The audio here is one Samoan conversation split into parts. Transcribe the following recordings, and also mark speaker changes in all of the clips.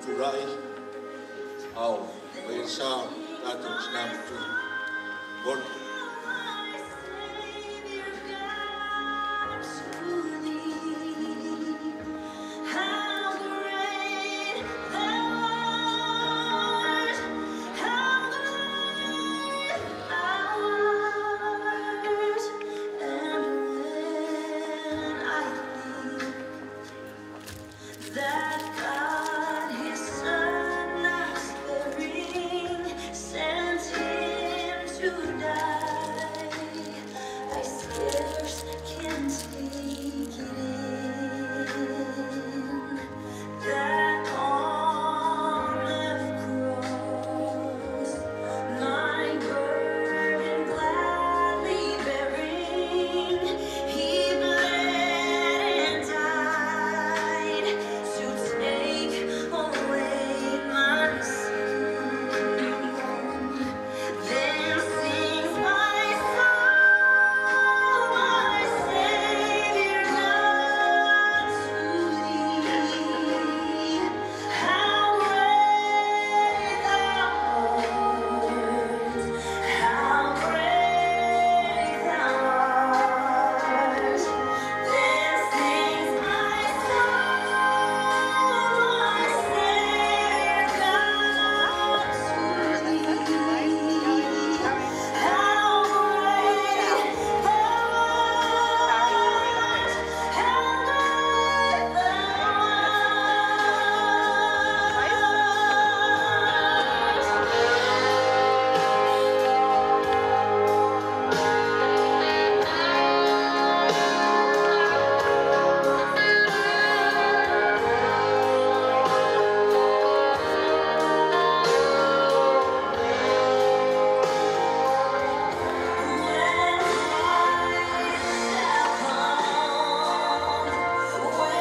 Speaker 1: Tulai a o faia le sa o le tatou Tina Matua. Gordon.
Speaker 2: How great thou art, how great thou art, and when I think that God his Son not sparing sent him to die, I scarce can take it in that on the cross my burden gladly bearing, he bled and died to take away my sin. Then sings my soul, my Savior God to thee. How great thou art, how great thou art. Then sings my soul, my Savior God to thee. How great thou art, how great thou art. When Christ shall come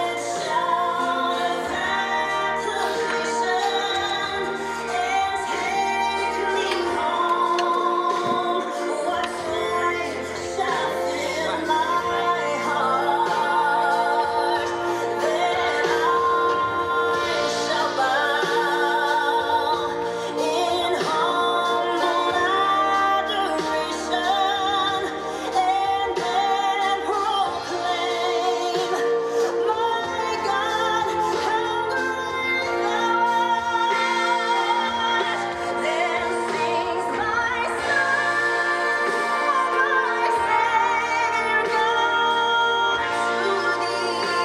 Speaker 2: with shout of acclamation and take me home, what joy shall fill my heart? Then I shall bow in humble adoration, and then proclaim, my God, how great thou art. Then sings my soul, my Savior God, to thee.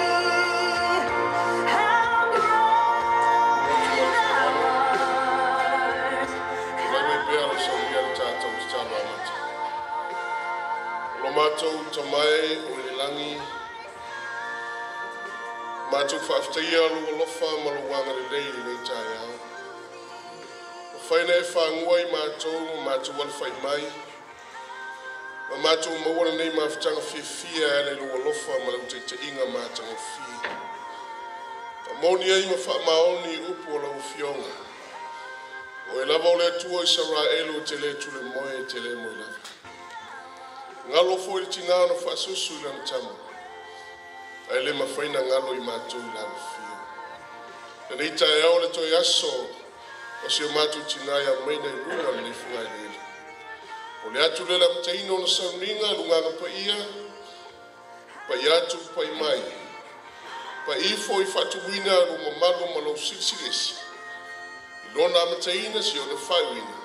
Speaker 2: How great thou art,
Speaker 3: Tulai mai pea
Speaker 2: how
Speaker 3: le saunia le tatou tatalo amata. O lo matou tamae o i le lagi, matou faafetaia lou alofa ma lou agalelei i lenei taeao. Ua faina e fagua i matou ma matou alafai mai, ma matou maua lenei mafutaga fiafia e ala i lou alofa ma lau taitaiga matagofie. Faamoni ai ma faamaoni upu o lau Afioga. O oe lava o le Atua o Isaraelu e te le tulemoe e te le moe lava. Galo foi le tina na faasusu i lana tama, ae le mafai na galo i matou i le alofio. Lenei taeao le toe aso o si o matou tina ia maina i luga o lenei fogailele. O le atu le lamataina o na sauniga lugaga paia, pai atu pai mai. Pai ifo i faatumuina lo mamalu ma lou silisiliesi. I lona amataina si ona faaiuina,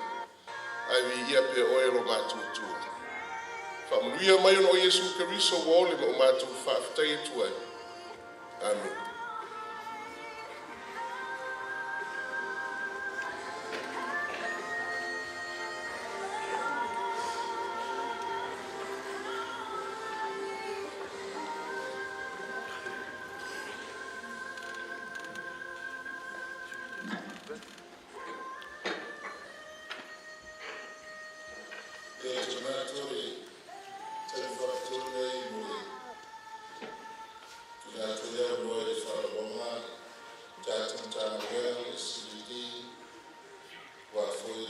Speaker 3: ae viia pea oe lo matou Atua. Faamanuia mai ona o Iesu Keriso ua ole ma o matou faafetai atu ai. Amen.
Speaker 4: E te manatu o le tali faapitoa lenei mo le tuuina atu ai avanoa i le faaaloaloga tatou Matagaluega le CBD aua foi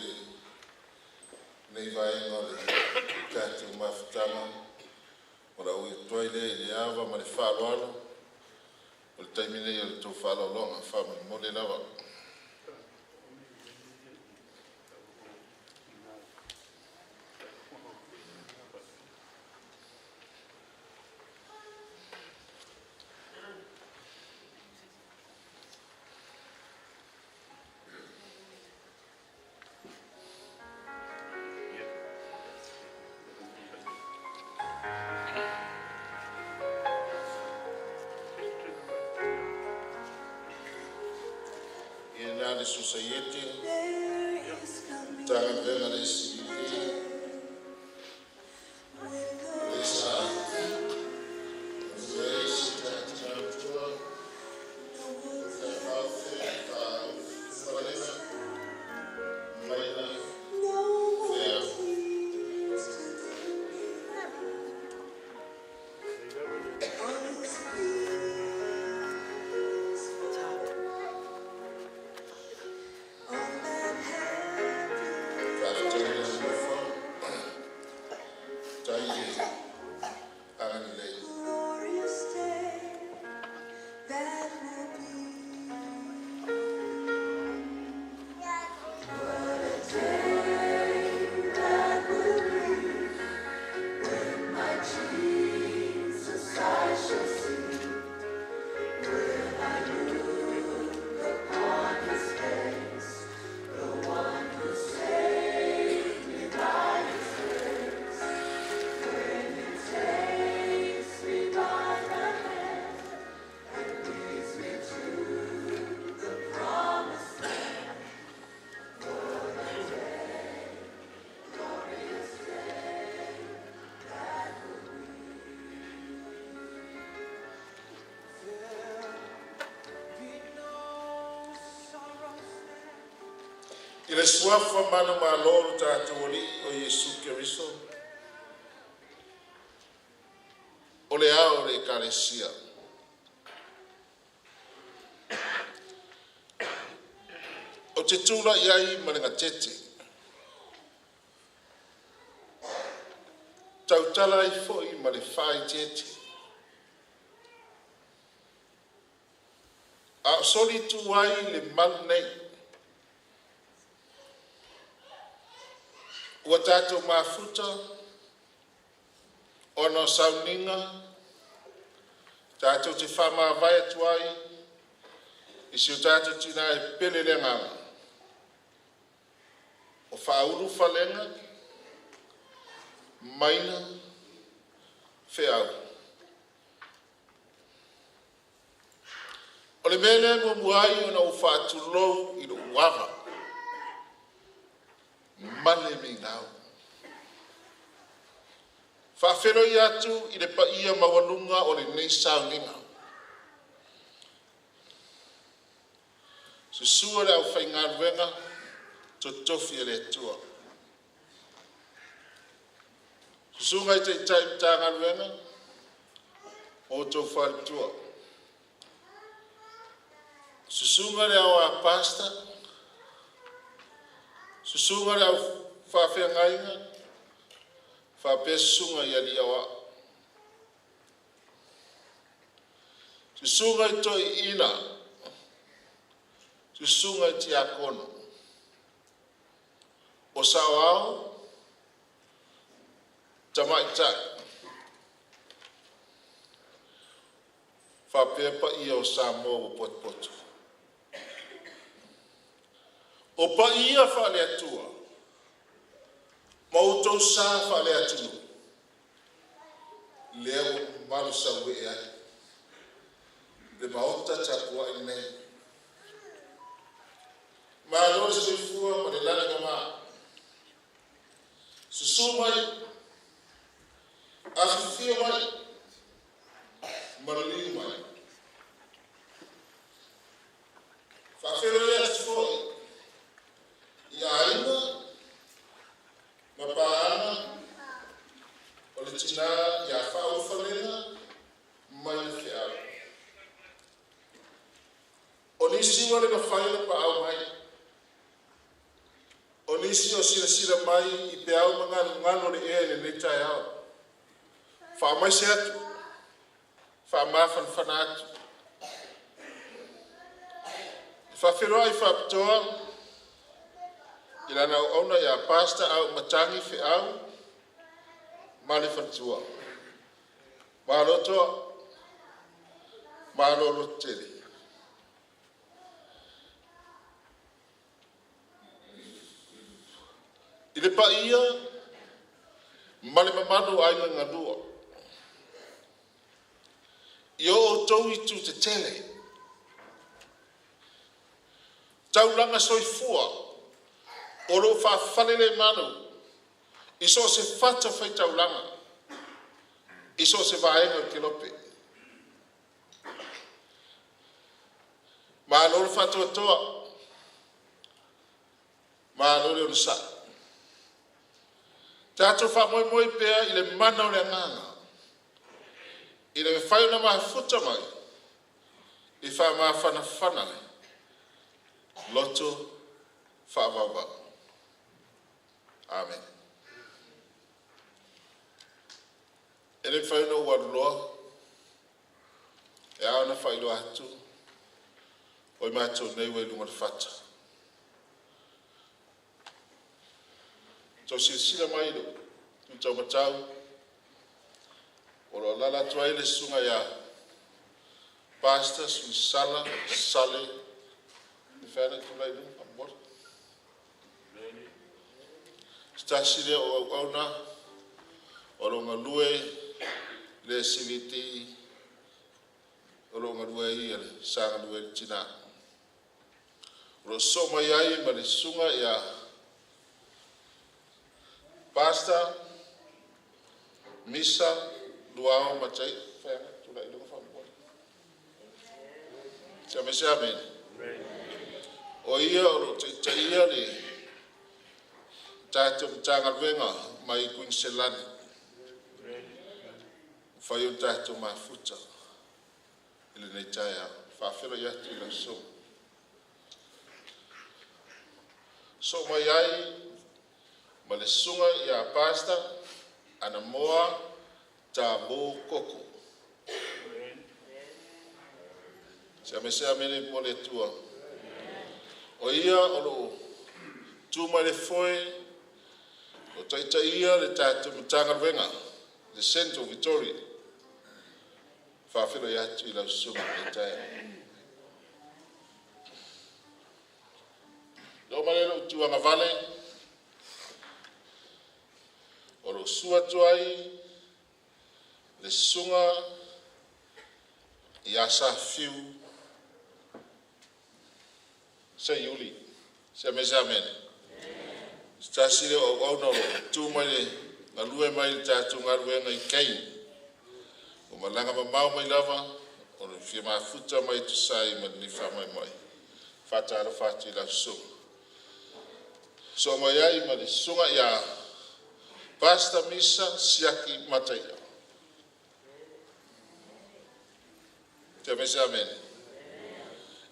Speaker 4: lenei vaega o le tatou mafutaga. O le a ui atu ai lea i le ava ma le faaaloalo o le taimi lenei o le tou faaaloaloga faamolemole lava. Sosaiete, Matagaluega a le SCBT, le SAT, le si tatou tina matua, Faaulufalega, Maina Feau. Faafetai i le alofa, tai le agalelei.
Speaker 2: Glorious day that will be. What a day that will be when my Jesus I shall see. When I look upon his face, the one who saved me by his grace. When he takes me by the hand and leads me to the promised land. What a day, glorious day that will be.
Speaker 5: Be no sorrows there.
Speaker 4: I le suafa manumalo o lo tatou Alii o Iesu Keriso, o le ao o le Ekalesia. Ou te tula'i ai ma le gatete. Tautala ai fo'i ma le faaeteete. A o soli tu ai le malu nei. Ua tatou mafuta ona o sauniga tatou te faamavae atu ai i si o tatou tinā e pele le agaga. O Faaulufalega, Maina, Feau. O le mea lea e muamua ai ona ou faatulou i lou ava ma le migao. Faafeiloai atu i le paia maualuga o lenei sauniga. Susu le aufaigaluega totofi a le Atua. Susuga i Taitai o Matagaluega ma outou faletua. Susuga le Aoa Pastor, susuga le au faafeagaiga, faapea susuga i alii aoao. Susuga i toeaiina, susuga i tiakono, o saoao, tamaitai, faapea paia o Samoa ua potopoto. O paia faale-Atua ma outou sa faale-atunuu, lea ua mamalu sauee ai le maota tapuai nei. Malo le soifua ma le lagi e mama. Susu mai, afifio mai, maliliu mai. Faafeiloai atu foi i aiga ma paaga o le tinā ia Faaulufalega Maina Feau. O nisi ua le mafai ona paau mai. O nisi o silasila mai i peau ma galugalu o le ea i lenei taeao. Faamaise atu, faamafanafana atu. E faafeiloai faapitoa i lana auauna ia Pastor Auimatagi Feau ma le faletua. Malo toa, malo lototele. I le paia ma le mamalu o aiga galua. I o outou itu tetele. Taulaga soifua o lo o faafalelemalu i so o se fatafaitaulaga, i so o se vaega o le kelope. Malo le faatoatoa, malo le onosai. Tatou faamoemoe pea i le mana o le agaga ina ia mafai ona mafuta mai i faamafanafana loto faavauvau. Amene. E le mafai ona ou alu loa e ao ona faailoa atu o i matou nei ua i luga o le fata. Tou silasila mai i lou tumataumatau o lo o alaala atu ai le susuga ia Pastor Suisala Sale. E faapefea ona e tulai i luga faamolemole. Se tasi lea o auauna o lo o galue i le SVT o lo o galue ai sa galue ai le tina. O lo o sosoo mai ai ma le susuga ia Pastor Misa Luao Mataia. Tulai i luga faamolemole. Sia mai se amene. O ia o lo o taitaia le tatou Matagaluega mai Kuiniselani. Ua fai o tatou mafuta i lenei taeao. E faafeiloai atu i lau susuga. Sosoo mai ai ma le susuga ia Pastor Anamoa Tavo Koko. Sia mai se amene mo le Atua. O ia o lo o tu mai le foe o taitaia le tatou Matagaluega, le Central Victoria. Faafeiloai atu i lau susuga i lenei taeao. Oo mai lea i lou itu agavale, o lo o susu atu ai le susuga ia Safiu Seiuli. Sia mai se amene. Se tasi lea o auauna o lo o tu mai le galue mai le tatou galuega i Cane. Ua malaga mamao mai lava o le fia mafuta mai e tusa ai ma lenei faamoemoe. Faatalofa atu i lau susuga. So mai ai ma le susuga ia Pastor Misa Siaki Mataia. Sia mai se amene.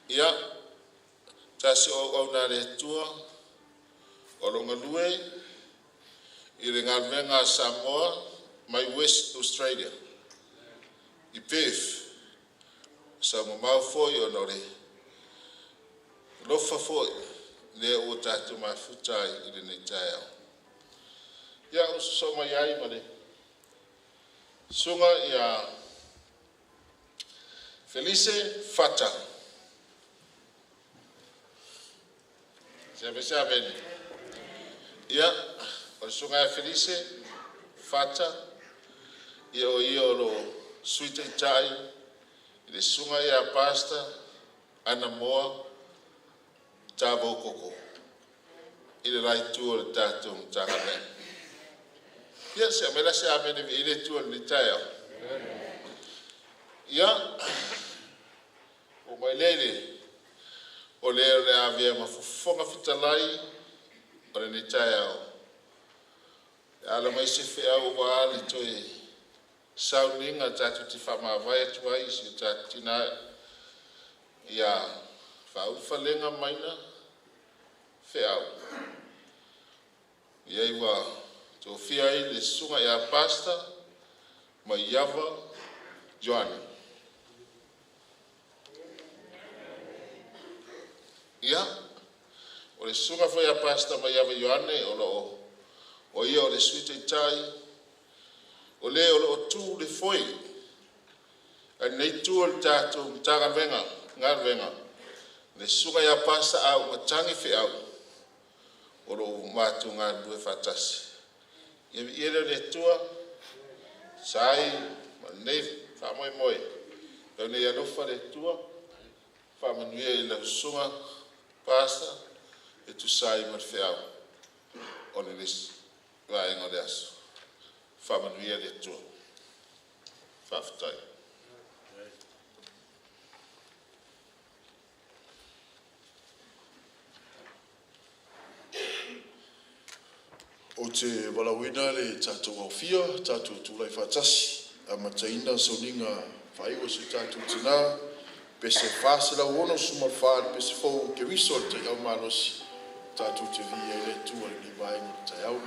Speaker 4: Ia, tasi o auauna a le Atua o lo o galue i le galuega a Samoa mai West Australia i Perth. Sau mamao foi ona o le alofa foi lea ua tatou mafuta ai i lenei taeao. Ia, ua sosoo mai ai ma le susuga ia Felice Fata. Sia mai se amene. Ia, o le susuga ia Felice Fata, ia o ia o lo o sui taitai i le susuga ia Pastor Anamoa Tavou Koko i le la itu o le tatou Matagaluega. Ia, se aumai la se amene i le Atua i lenei taeao. Ia, o mai lea i le o le avea ma fofoga fetalai o lenei taeao, e ala mai se feau aua le toe sauniga tatou te faamavae atu ai i si o tatou tina ia Faaulufalega Maina Feau. Ia ua tofia ai le susuga ia Pastor Maiava Joani. Ia, o le susuga foi ia Pastor Maiava Ioane o lo o o ia o le Sui Taitai o le o lo o tu le foe a lenei itu o le tatou Matagaluega galuega, le susuga ia Pastor Auuamatagi Feau o lo o matou galulue faatasi. Ia viia lea o le Atua sa ai ma lenei faamoemoe, lau nei alofa le Atua faamanuia i lau susuga Pasa e tusa ai ma le feau o lenei vaega o le aso. Faamanuia le Atua. Faafetai.
Speaker 1: Ou te valaauina le tatou aofia tatou tulai faatasi e amataina soniga faaiu a si o tatou atunuu, Pese 464 i le Pese fou o Keriso o le Taiau Malosi. Tatou te viia ai le Atua i lenei vaega o le taeao.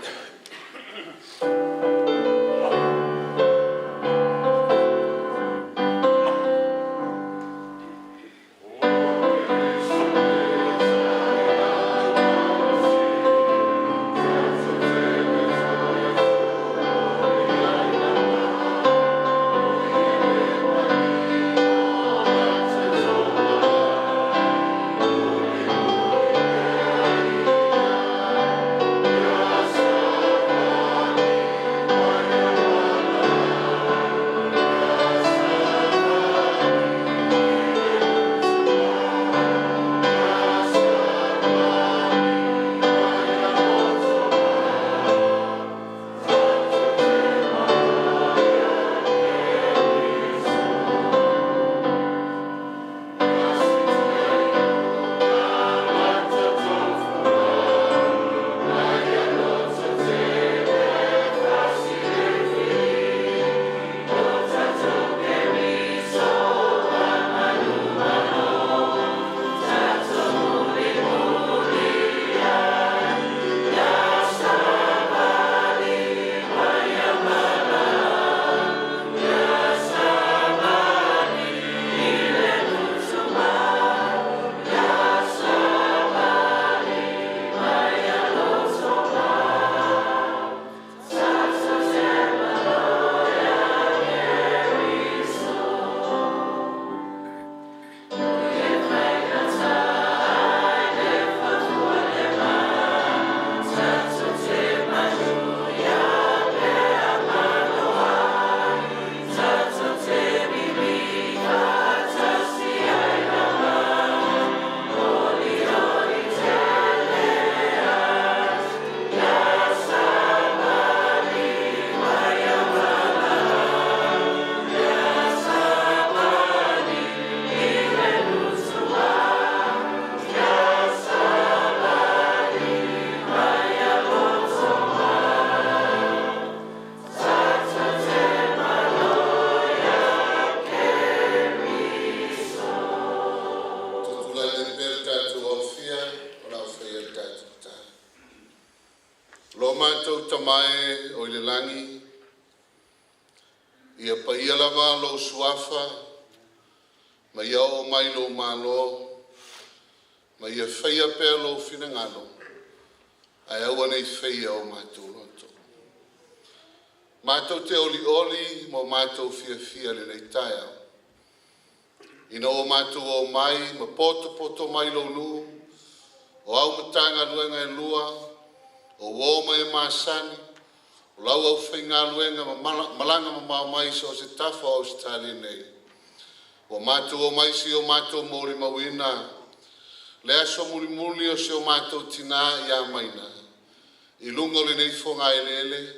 Speaker 4: Tutulai mai pea le tatou aofia o le a faia le tatou tatalo. Lo matou Tama e oi le lagi, ia paia lava lou suafa, ma ia oo mai lou malo, ma ia faia pea lou finagalo, ae aua ne i faia o matou loto. Matou te olioli ma o matou fiafia i lenei taeao, ina ua matou omai ma potopoto mai i lou nuu, o au Matagaluega e lua, o uo ma e masani, o lau aufaigaluega malaga mamao mai so o se tafa o Ausetalia nei, ua matou omai se i o matou molimauina le aso mulimuli o si o matou tina ia Maina i luga o lenei fogaeleele,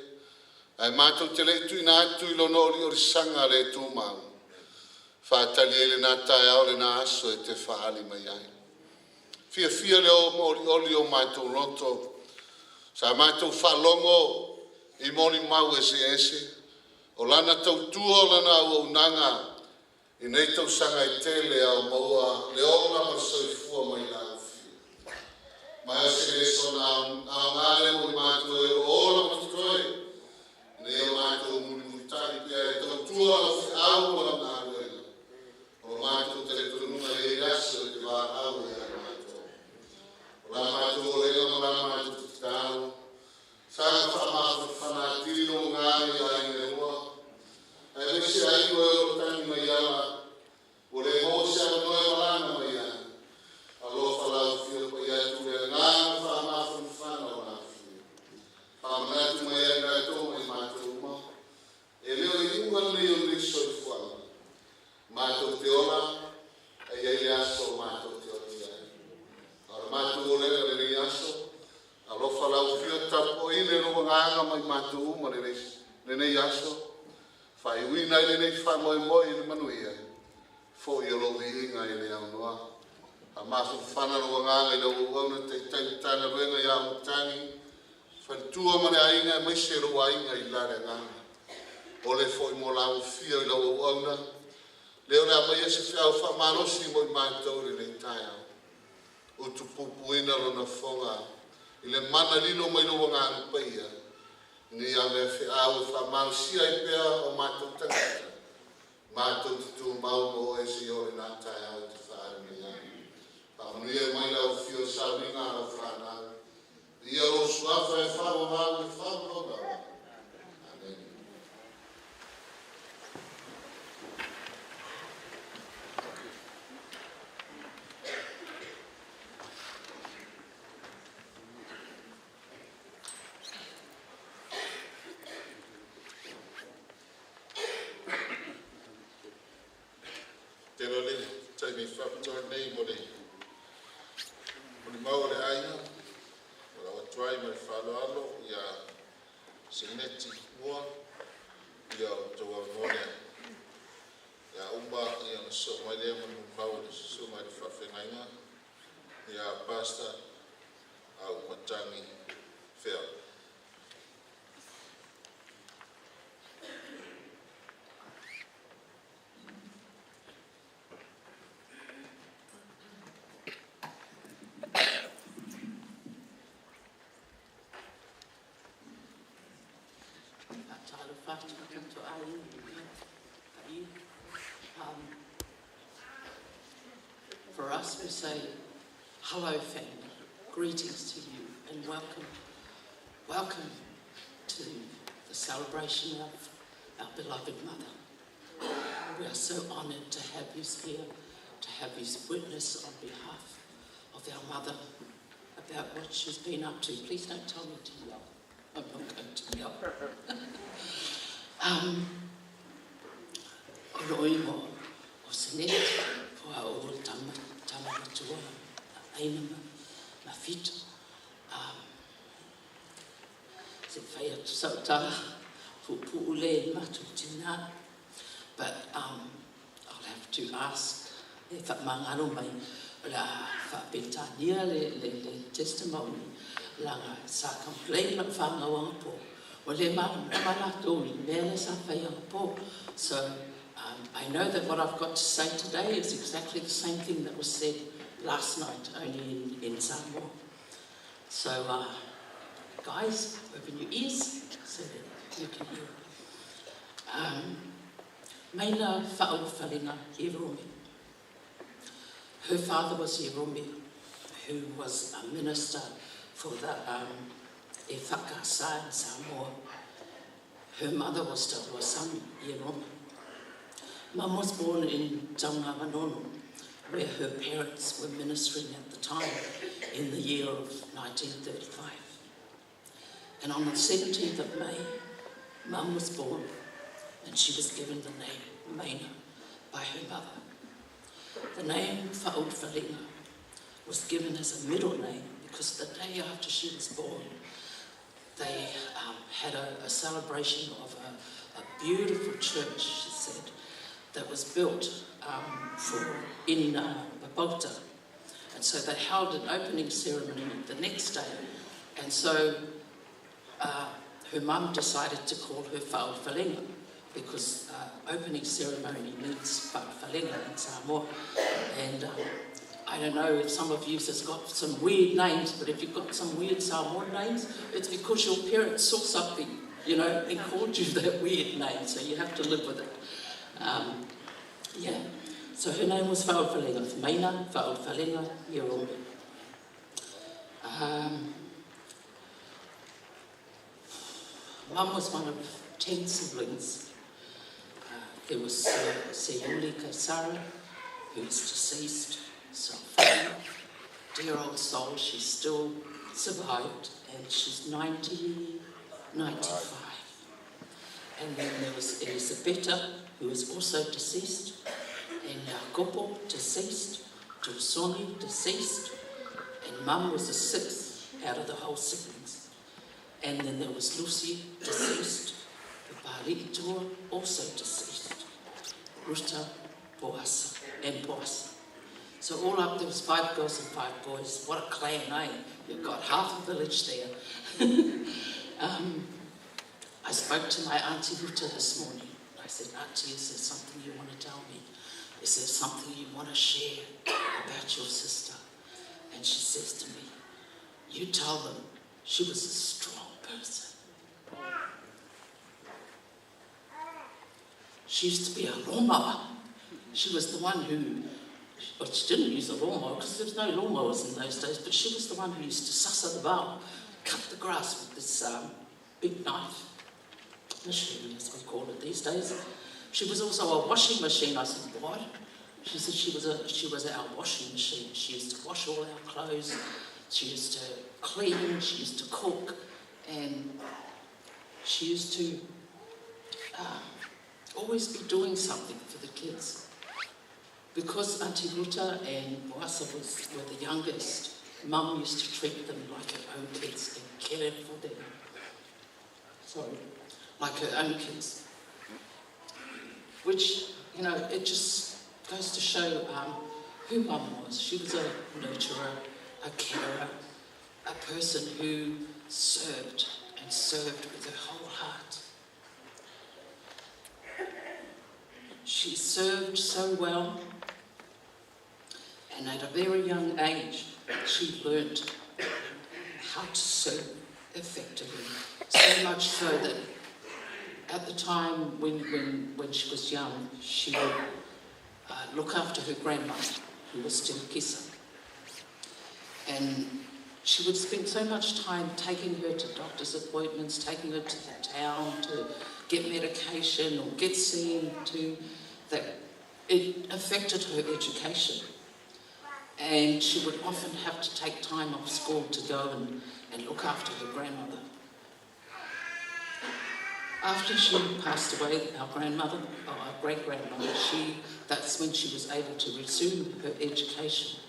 Speaker 4: ae matou te le i tuuina atu i lona oliolisaga le tumau, faatali ai lena taeao lena aso e te fa'ali mai ai. Fiafia le olioli o matou loto, sa matou faalogo i molimau eseese o lana tautua o lana auaunaga i nei tausaga e tele a o maua le ola ma le soifua mailaufi. Ma o se le soona aoga lea mo i matou e o ola ma totoe, ina ia matou mulimulitai pea e tautua lau feau ma lau galuega. O lo matou talitonuga e i ai le aso e te valaau ai ia matou. O la matou olega ma la matou tatalo, saga faamafanafana atili lou agaga i aiga e lua, aemaise aiga o e o lo o tagi mai ala, ua le maua se avanoa e malaga mai ai. Alofa lauafia paia atu le agaga faamafanafana o le afifio. Faamanatu matou uma lenei aso, faaiuina ai lenei faamoemoe i le manuia, fo'i o lou viiga e le aunoa. Faamafanafana lou agaga i lau auauna taitai Matagaluega ia Matagi, faletua ma le aiga aemaise lou aiga i la le agaga. O le foi mo lauofia i lau auauna, lea o le a aumaia se feau faamalosi mo i matou i lenei taeao. Utupupuina lona fofoga i le mana lilo mai lou agaga paia, ina ia avea feau e faamalosia ai pea o matou tagata, matou te tumau ma oe seia oo ina a taeao e te fa'ali mai ai. Faamanuia mai le afifio o sauniga a lau fanau. Viia lou Suafa e faavavau, e faavavau lava. Amene. Tele le taimi faapitoa lenei mo le molimau a le aiga, e tauala atu ai ma le faaaloalo ia Seneti Ua. Ia o lou avanoa lea. A uma ona sosoo mai lea ma le molimau a le susuga i le faafeagaiga ia Pastor Auimatagi Fea.
Speaker 6: Faatalofa atu i le tatou aiga i le paia. For us, we say, hello, family. Greetings to you and welcome. Welcome to the celebration of our beloved mother. We are so honoured to have you here, to have you witness on behalf of our mother about what she's been up to. Please don't tell me to yell. I'm not going to yell. O lou igoa o Seneti, po o tama, tama matua, aina ma, ma fito. Se fai atu sau tala, puupuu le matu tina. But I'll have to ask e whaamangalo mai o le a faapetania le testimony laga sa complain lau fanau anapo ua le malamalama latou i le mea lea sa fai anapo. So I know that what I've got to say today is exactly the same thing that was said last night, only in Samoa. So guys, open your ears so that you can hear. Maina Fa'aulufalega Ierome. Her father was Ierome, who was a minister for the EFKS in Samoa. Her mother was Taluasami Ierome. Mum was born in Taungavanono, where her parents were ministering at the time in the year of 1935. And on the 17th of May, Mum was born and she was given the name Maina by her mother. The name Fa'aulufalega was given as a middle name because the day after she was born, they had a celebration of a beautiful church, she said, that was built for in Babauta. And so they held an opening ceremony the next day. And so her mum decided to call her Fa'aulufalega because opening ceremony means Fa'aulufalega in Samoa. And I don't know if some of you has got some weird names, but if you've got some weird Samoan names, it's because your parents saw something and called you that weird name, so you have to live with it. Yeah. So her name was Fa'aulufalega, Maina Fa'aulufalega Ierome. Mum was one of 10 siblings. There was Seiuli Kaisara, who is deceased. So, dear old soul, she still survived, and she's 90, 95. And then there was Elisabetta, who is also deceased, and Jacopo, deceased, Josoni, deceased, and Mum was the sixth out of the whole siblings. And then there was Lucy, deceased. Papali'itua, also deceased. Ruta, Poasa, and Poasa. So all up there was 5 girls and 5 boys. What a clan, eh? You've got half a village there. I spoke to my Auntie Ruta this morning. I said, Auntie, is there something you want to tell me? Is there something you want to share about your sister? And she says to me, you tell them she was a strong person. She used to be a lawnmower. She was the one who, well, she didn't use a lawnmower because there was no lawnmowers in those days, but she was the one who used to sussa the bow, cut the grass with this big knife, machine as we call it these days. She was also a washing machine. I said, what? She said she was our washing machine. She used to wash all our clothes. She used to clean. She used to cook, and she used to always be doing something for the kids. Because Auntie Ruta and Boasa were the youngest, Mum used to treat them like her own kids and care for them. Sorry, like her own kids. Which, you know, it just goes to show who Mum was. She was a nurturer, a carer, a person who served and served with her whole heart. She served so well, and at a very young age, she learnt how to serve effectively. So much so that at the time when she was young, she would look after her grandmother, who was still Kisa. And she would spend so much time taking her to doctor's appointments, taking her to the town to get medication or get seen to, that it affected her education. And she would often have to take time off school to go and look after her grandmother. After she passed away, our grandmother, or our great-grandmother, that's when she was able to resume her education.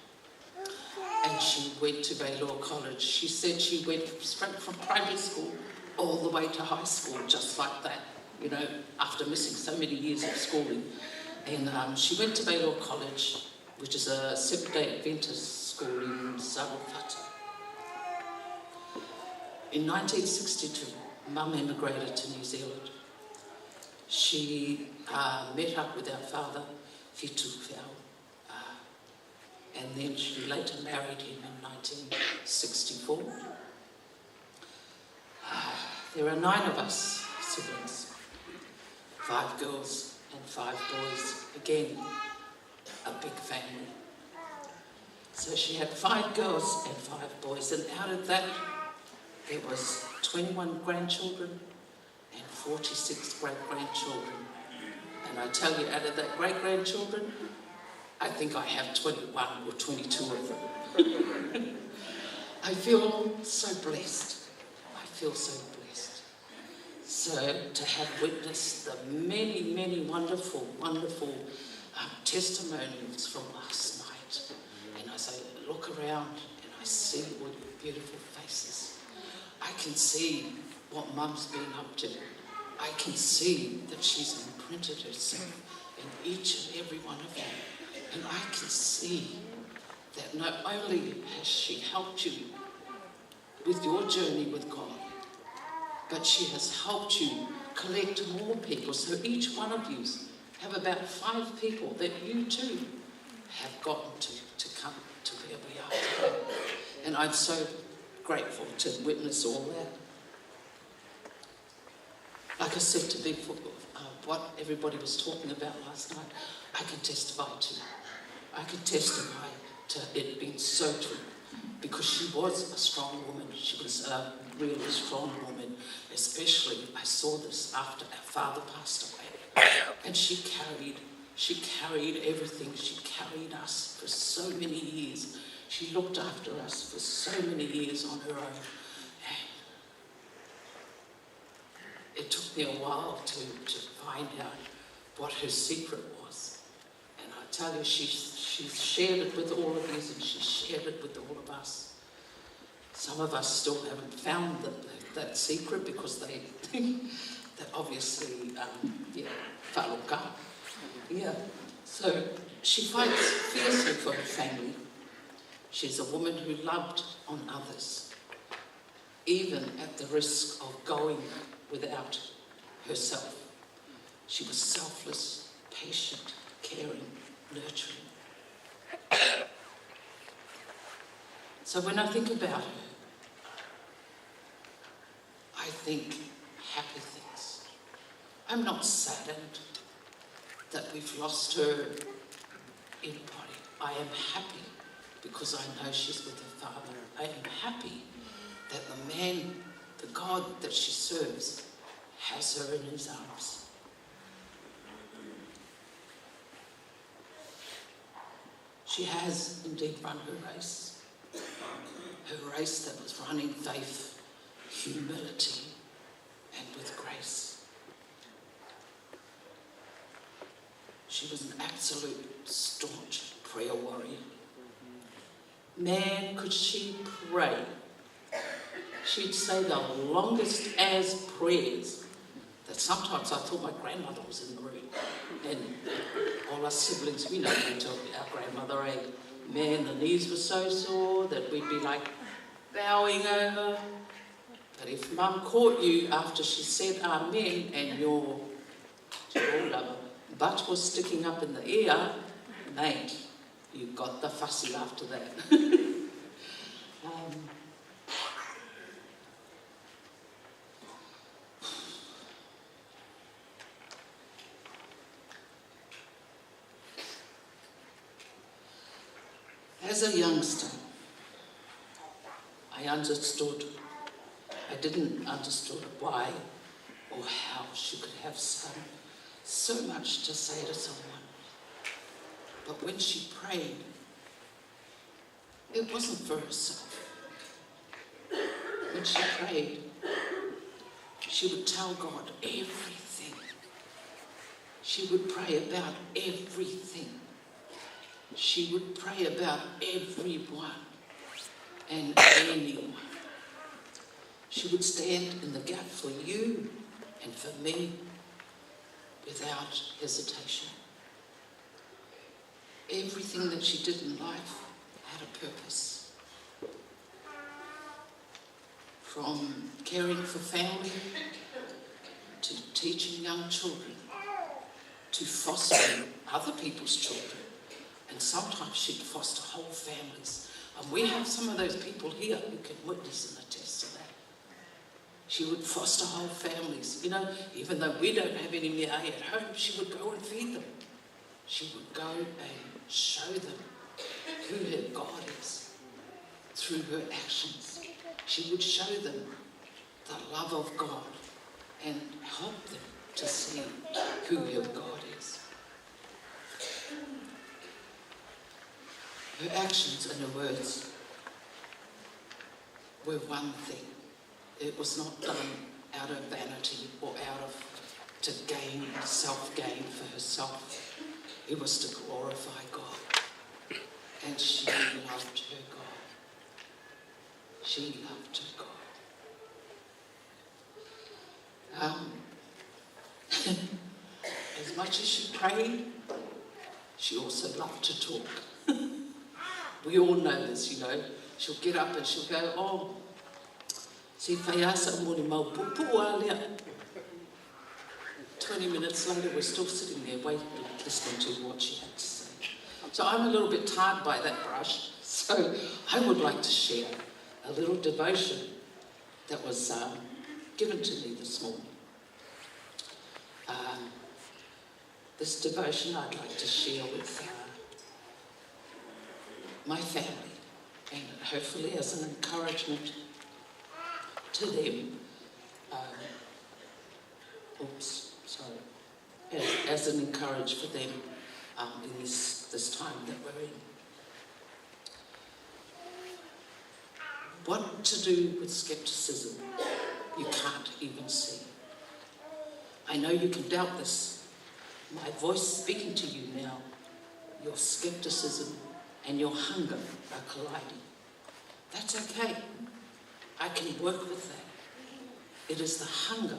Speaker 6: And she went to Baylor College. She said she went straight from primary school all the way to high school, just like that, you know, after missing so many years of schooling. And she went to Baylor College, which is a Seventh-day Adventist school in Saluafata. In 1962, Mum emigrated to New Zealand. She met up with our father, Fitu Feau, and then she later married him in 1964. There are 9 of us siblings, 5 girls and 5 boys. Again, a big family. So she had 5 girls and 5 boys, and out of that, there was 21 grandchildren and 46 great-grandchildren. And I tell you, out of that great-grandchildren, I think I have 21 or 22 of them. I feel so blessed. I feel so blessed. So to have witnessed the many, many wonderful, wonderful testimonies from last night. And as I look around and I see all your beautiful faces, I can see what Mum's been up to. I can see that she's imprinted herself in each and every one of you. And I can see that not only has she helped you with your journey with God, but she has helped you collect more people. So each one of you have about 5 people that you too have gotten to come to where we are today. And I'm so grateful to witness all that. Like I said to before, what everybody was talking about last night, I can testify to. I can testify to it being so true, because she was a strong woman. She was a really strong woman, especially I saw this after our father passed away. And she carried everything. She carried us for so many years. She looked after us for so many years on her own. And it took me a while to find out what her secret was. And I tell you, she shared it with all of you, and she shared it with all of us. Some of us still haven't found that secret because they that obviously, fa'aloka. Yeah. So she fights fiercely for her family. She's a woman who loved on others, even at the risk of going without herself. She was selfless, patient, caring, nurturing. So when I think about her, I think happy things. I'm not saddened that we've lost her in body. I am happy because I know she's with her Father. I am happy that the man, the God that she serves, has her in his arms. She has indeed run her race. Her race that was run in faith, humility, and with grace. She was an absolute staunch prayer warrior. Man, could she pray. She'd say the longest as prayers that sometimes I thought my grandmother was in the room. And all us siblings, we know we took our grandmother, eh? Man, the knees were so sore that we'd be like bowing over. But if Mum caught you after she said amen and your butt was sticking up in the air, mate, you got the fussy after that. As a youngster, I understood. I didn't understand why or how she could have so much to say to someone. But when she prayed, it wasn't for herself. When she prayed, she would tell God everything. She would pray about everything. She would pray about everyone and anyone. She would stand in the gap for you and for me without hesitation. Everything that she did in life had a purpose. From caring for family, to teaching young children, to fostering other people's children. And sometimes she'd foster whole families. And we have some of those people here who can witness and attest to that. She would foster whole families. You know, even though we don't have any mea at home, she would go and feed them. She would go and show them who her God is through her actions. She would show them the love of God and help them to see who her God is. Her actions and her words were one thing. It was not done out of vanity or out of to gain, self-gain for herself. It was to glorify God. And she loved her God. She loved her God. As much as she prayed, she also loved to talk. We all know this, you know. She'll get up and she'll go, oh, si whaiasa moni mau pupu alea. 20 minutes later, we're still sitting there waiting, listening to what she had to say. So I'm a little bit tired by that brush. So I would like to share a little devotion that was given to me this morning. This devotion I'd like to share with my family, and hopefully as an encouragement to them. As an encouragement for them in this time that we're in. What to do with skepticism you can't even see. I know you can doubt this. My voice speaking to you now, your skepticism and your hunger are colliding. That's okay. I can work with that. It is the hunger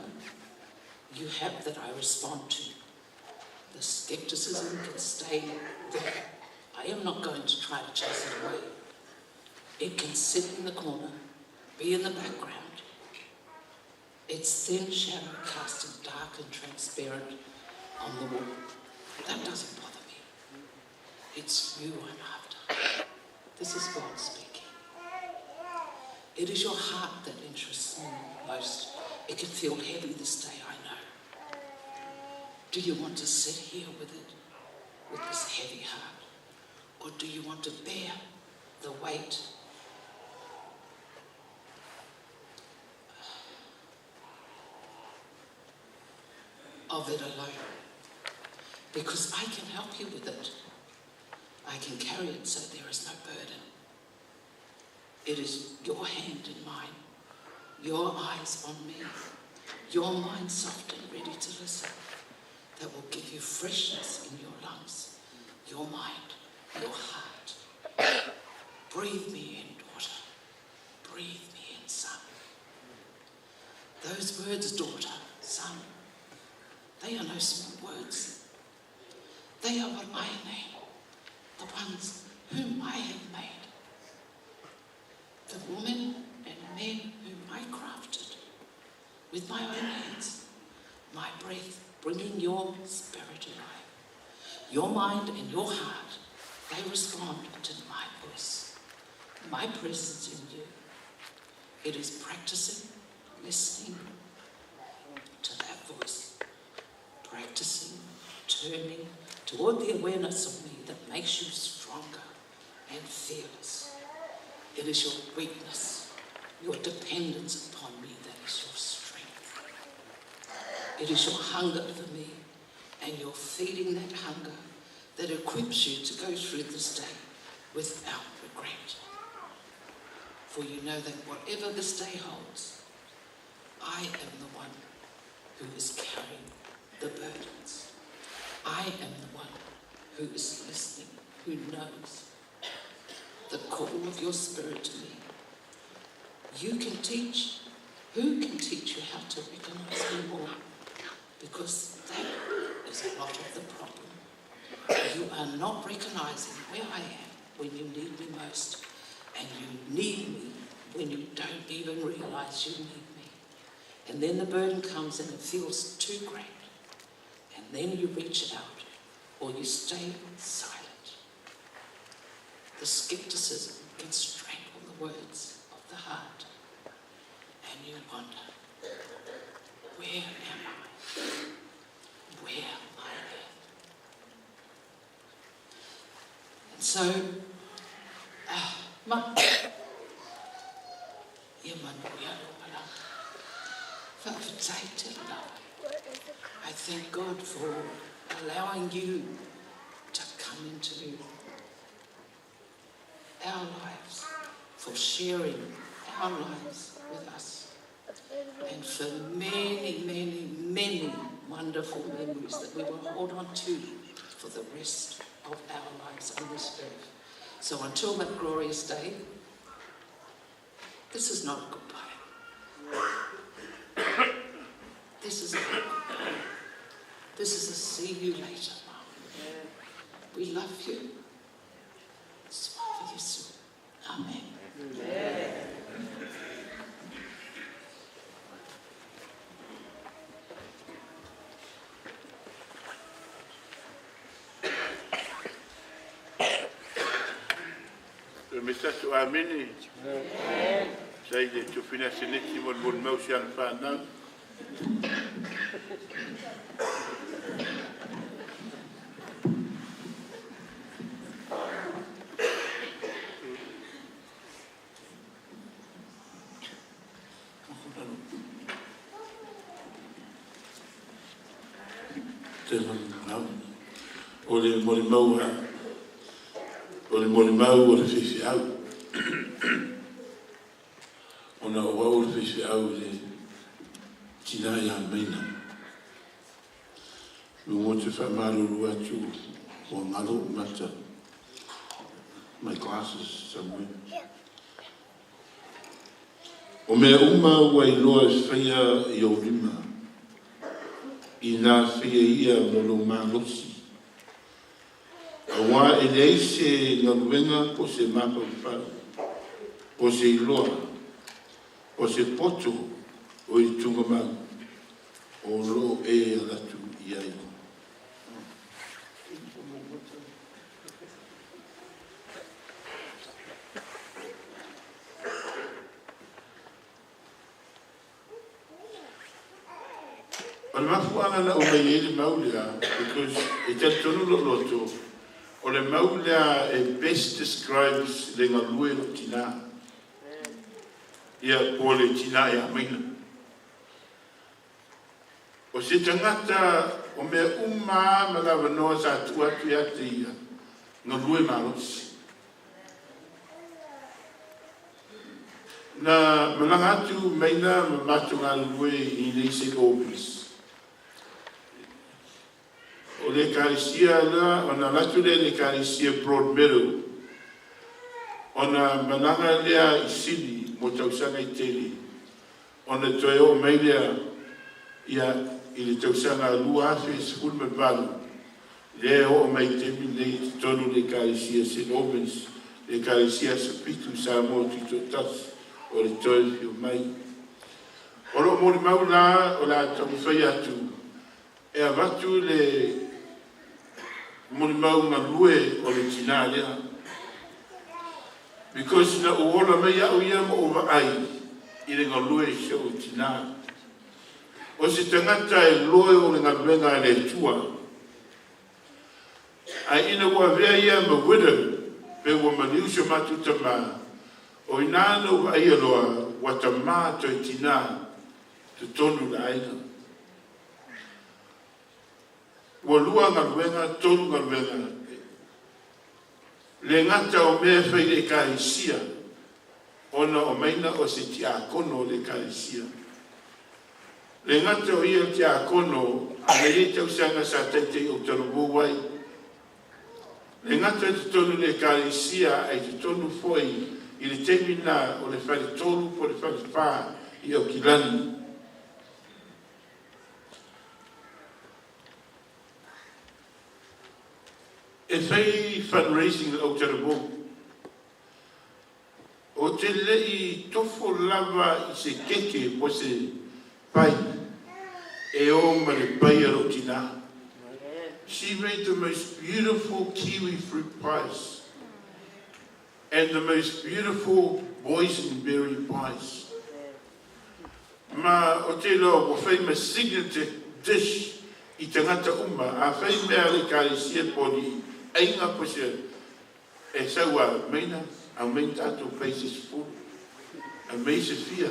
Speaker 6: you have that I respond to. The skepticism can stay there. I am not going to try to chase it away. It can sit in the corner, be in the background. Its thin shadow casting dark and transparent on the wall. That doesn't bother me. It's you I'm after. This is God speaking. It is your heart that interests me most. It can feel heavy this day, I know. Do you want to sit here with it, with this heavy heart? Or do you want to bear the weight of it alone? Because I can help you with it. I can carry it so there is no burden. It is your hand in mine, your eyes on me, your mind soft and ready to listen, that will give you freshness in your lungs, your mind, your heart. Breathe me in, daughter. Breathe me in, son. Those words, daughter, son, they are no small words. They are what I name, the ones whom I have made. The women and men whom I crafted with my own hands, my breath bringing your spirit alive. Your mind and your heart, they respond to my voice, my presence in you. It is practicing, listening to that voice, practicing, turning toward the awareness of me that makes you stronger and fearless. It is your weakness, your dependence upon me that is your strength. It is your hunger for me and your feeding that hunger that equips you to go through this day without regret. For you know that whatever this day holds, I am the one who is carrying the burdens. I am the one who is listening, who knows the call of your spirit to me. You can teach. Who can teach you how to recognize me more? Because that is a lot of the problem. You are not recognizing where I am when you need me most, and you need me when you don't even realize you need me. And then the burden comes and it feels too great. And then you reach out or you stay silent. The skepticism can strangle the words of the heart. And you wonder, where am I? Where I am? And so, I thank God for allowing you to come into our lives, for sharing our lives with us, and for many, many, many wonderful memories that we will hold on to for the rest of our lives on this earth. So until that glorious day, this is not a goodbye. This is not a goodbye. This is a see you later, Mum. We love you. Amen. Amen.
Speaker 4: Mr. Amini. Sai le tufina siniti mo le mau si ana whanau. O le molimau o le molimau o le whiwhiau. Ona o au le whiwhiau le tina ia meina. Mo te whamaruru atu o ngaro mata. My glasses somewhere. O mea uma ua iloa e faia i ou lima, inā faia ia ma lou malosi. Auā e leai se galuega po o se mafaufau, po o se iloa, po o se poto o i le tugamau o lo o e alu atu i ai. O le mafuaaga na aumai ai le mau lea, because e talitonu lou loto, o le mau lea e best describes le galue o lou tina. Ia, po o le tina ia Maina. O se tagata o mea uma lava ma le avanoa sa tuu atu ia te ia, galue malosi. Na malaga atu Maina ma matou galulue i inei i St Albans. O le ekalesia lea, ona alu atu lea i le ekalesia Broadmeadow, ona malaga lea i Sini mo tausaga e tele, ona toe oo mai lea ia i le tausaga 2018, lea e oo mai i le taimi lenei i totonu o le ekalesia St Albans, le ekalesia Aso Fitu Samoa Tutoatasi o le toe afio mai. O lo o molimau la o le a taumafai atu e avatu le molimau galue o le tina lea. Because na ou ola mai au ia ma ou vaai i le galue i si ou tina. O se tagata e loe o le galuega a le Atua. Ae ina ua avea ia ma widow, pe ua maliu si o matou tama, o i ina na ou vaaia loa ua tama toe tina totonu le aiga. Ua lua galuega, tolu galuega, le gata o mea e fai i le ekalesia, ona o Maina o se tiakono o le ekalesia. Le gata o ia tiakono, a na i ai tausaga sa taita'i autalavou ai. Le gata i totonu o le ekalesia, ae i totonu foi i le taimi lena o le faletolu po o le falefa i Aukilani. E fai fundraising le autalavou. Ou te le i tofo lava i se keke po o se pai e o ma le pai a lou tina. She made the most beautiful kiwi fruit pies and the most beautiful boysenberry pies. Ma o te iloa ua fai ma signature dish i tagata uma, a fai mea a le ekalesia po o ni aiga po o se e sau a Maina, aumai ni tatou pai se 10, aumai se fia.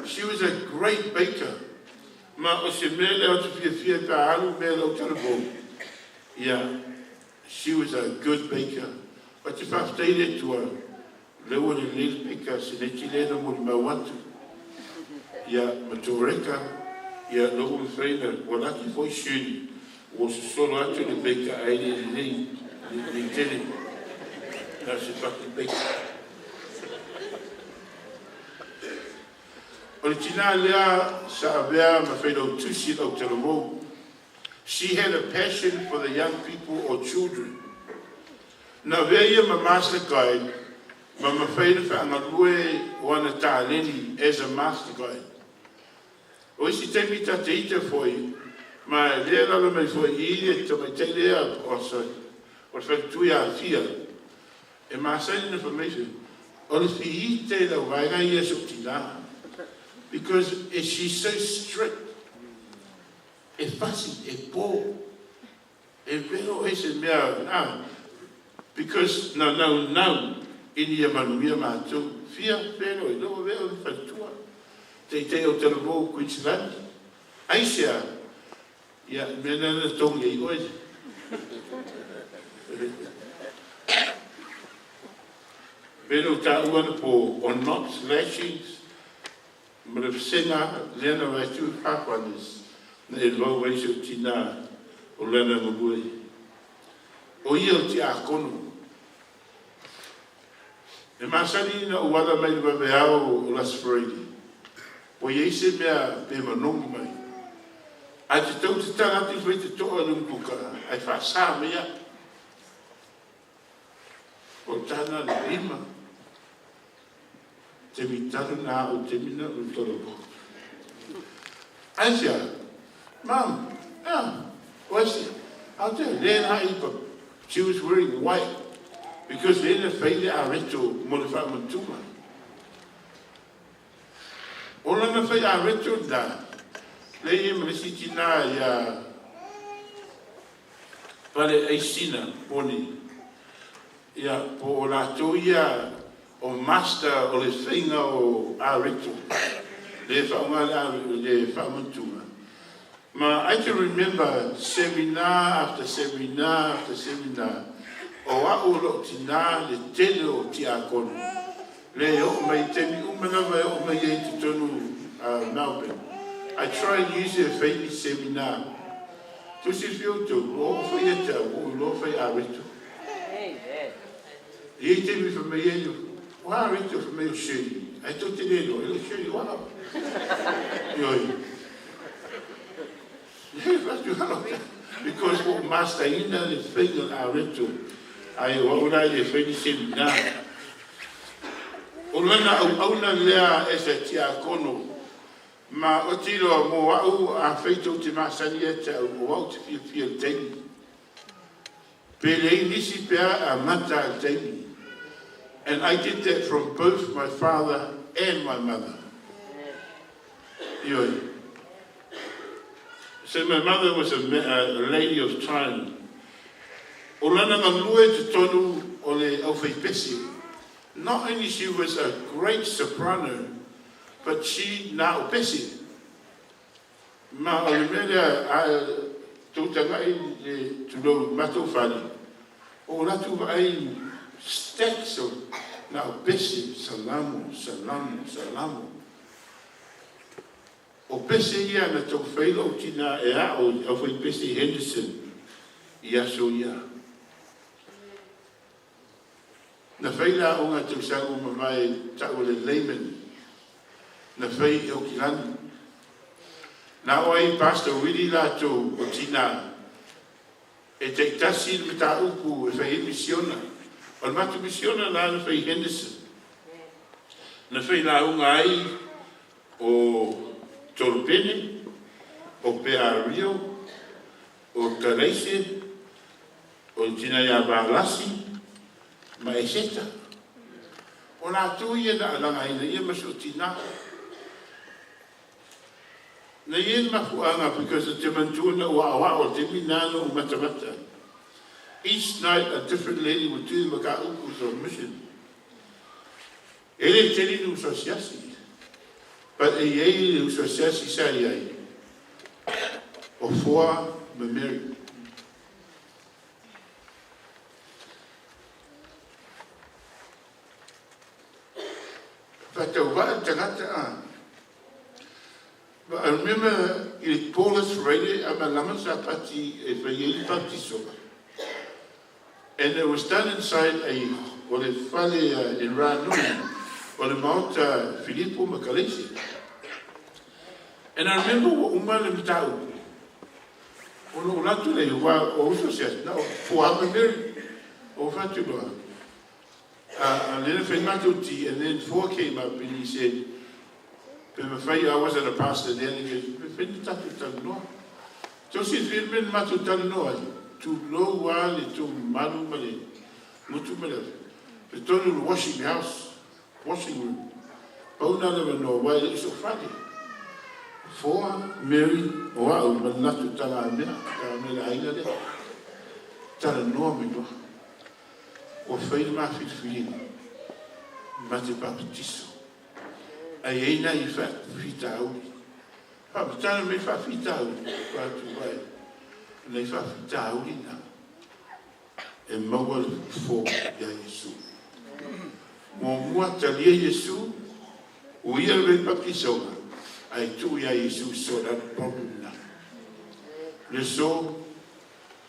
Speaker 4: She was a great baker. Ma o se mea lea ou te fiafia pe a alu mea i lau talavou, ia, she was a good baker. Ou te faafetai i le Atua, lea ua lelei le peka seneti lea na molimau atu, ia, ma Toreka, ia, lea ua mafai ona, ua laki foi Shirley, ua sosolo atu le peka ae le lelei, lelei tele, na o se faki peka. O le tina lea sa avea ma failautusi i lau talavou. She had a passion for the young people or children. Na avea ia ma master guide ma mafai ona faagalue o ana taleni as a master guide. O isi taimi ta te ita foi, ma e lea lala mai foi i le tamaitai lea o o le faletui Afia, e masani ona fai mai foi, o le fiita i lau vaega ia so'u tina, because she's so strict, e fasi, e po, e velo ai se mea na, because na naunau ina ia manuia matou, fia velo i lou avea o le faletua, taitai o talavou Queensland, aisea? Ia, le mea lena na togi ai oe. Pei ona ou taua anapo o knots, lashings, ma le vasega lea na vae atu i Pathfinders na e vau ai si ou tina o lana galue. O ia o le tiakono. E masani na ou ala mai le vaveao o last Friday. Ua iai se mea pe manogi mai. Ae te tau te tala atu i fai te to'a le utuka ae fa'asā mai a'u. O tana le lima. Te mi talu na a'u te mina o tolo po. Ai sia, Mom, ah, what's it? I'll tell you, then I but she was wearing white because then the fai le areto mo le fa'amantuga. O lana fai areto na, le ia ma le isi tinā iā Pale Aisina Poni, ia, po o latou ia o master o le faiga o areto, le fa'aoga le, le fa'amantuga. Ma I can remember seminar after seminar after seminar, o a'u o lo'o tinā le tele o tiakono, le e oo mai taimi uma lava e oo mai ai totonu Melbourne. I try and use e fai ni seminar. Tou silafia outou, ua oo foi ia te au, ua ou iloa fai areto. E i ai taimi fai mai ai, o areto fai mai o Shirley, ae tou te le iloa, e le o Shirley o au. Ioe. Because ua ou master-ina le faiga o le areto, ae o au la e le fai ni seminar. O lana auauna lea as a tiakono, ma ou te iloa mo a'u afai tou te masani ia te au, o a'u te fiafia i le taimi. Pe leai nisi pe a amata le taimi. And I get that from both my father and my mother. Ioe. So my mother was a lady of time. O lana galue totonu o le aufaipese. Not only she was a great soprano, but she na o pese. Ma o le mea lea a tou taga'i le tulou matou fale, o latou vaai stacks of na o pese, salamo, salamo, salamo. O pese ia na tau fai lou tinā e a'o i le aufaipese i Henderson i aso ia. Na fai le aoga tausaga ua mavae ta'u o le layman na fai i Aukilani. Na ao ai Pastor Willie latou o tinā e taitasi le mataupu e fai ai misiona. O le matou misiona la na fai i Henderson. Na fai lauga ai o Tolopene, o Peario, o Kalaise, o le tina ia Valasi ma Eseta. O latou ia na alagaina ia ma si ou tinā. Na i ai le mafuaaga because ou te manatua na ou aoao i le taimi lena na ou matamata ai. Each night a different lady would do the mataupu of mission. E le tele ni uso asiasi, but e i ai le uso asiasi sa i ai, o Foa ma Mary. Faatauvaa le tagata a. But I remember i le Paulus Freire a malama sa pati e fai ai le baptisoga. And it was done inside a o le fale in Ranui o le maota Filipo ma Kaleisi. And I remember ua uma le mataupu. Ona ou latou lea, aua o uso se na o Foa ma Mary o fatu loa. And then fai matou ti, and then Foa came up and he said, pe mawhai, I wasn't a pastor then, he goes, pe whai ni tātou talanoa. Tau silafia le mea na matou talanoa ai, tulou a le tou malu ma le gutu ma le le tonu le washing house, washing room. Pau na le avanoa, aua e le i sou fale. Foa, Mary, o a'u ma le latou talamea, talamea le aiga lea. Talanoa mai loa. Ua fai le ma filifiliga ma te papatiso. Ae i ai nai faafitauli. Faamatala mai faafitauli, faatu ai nai faafitauli na e maua le fofo ia Iesu. Muamua talia Iesu, uia le baptisoga, ae tuu ia Iesu sort out le problem na. Le so,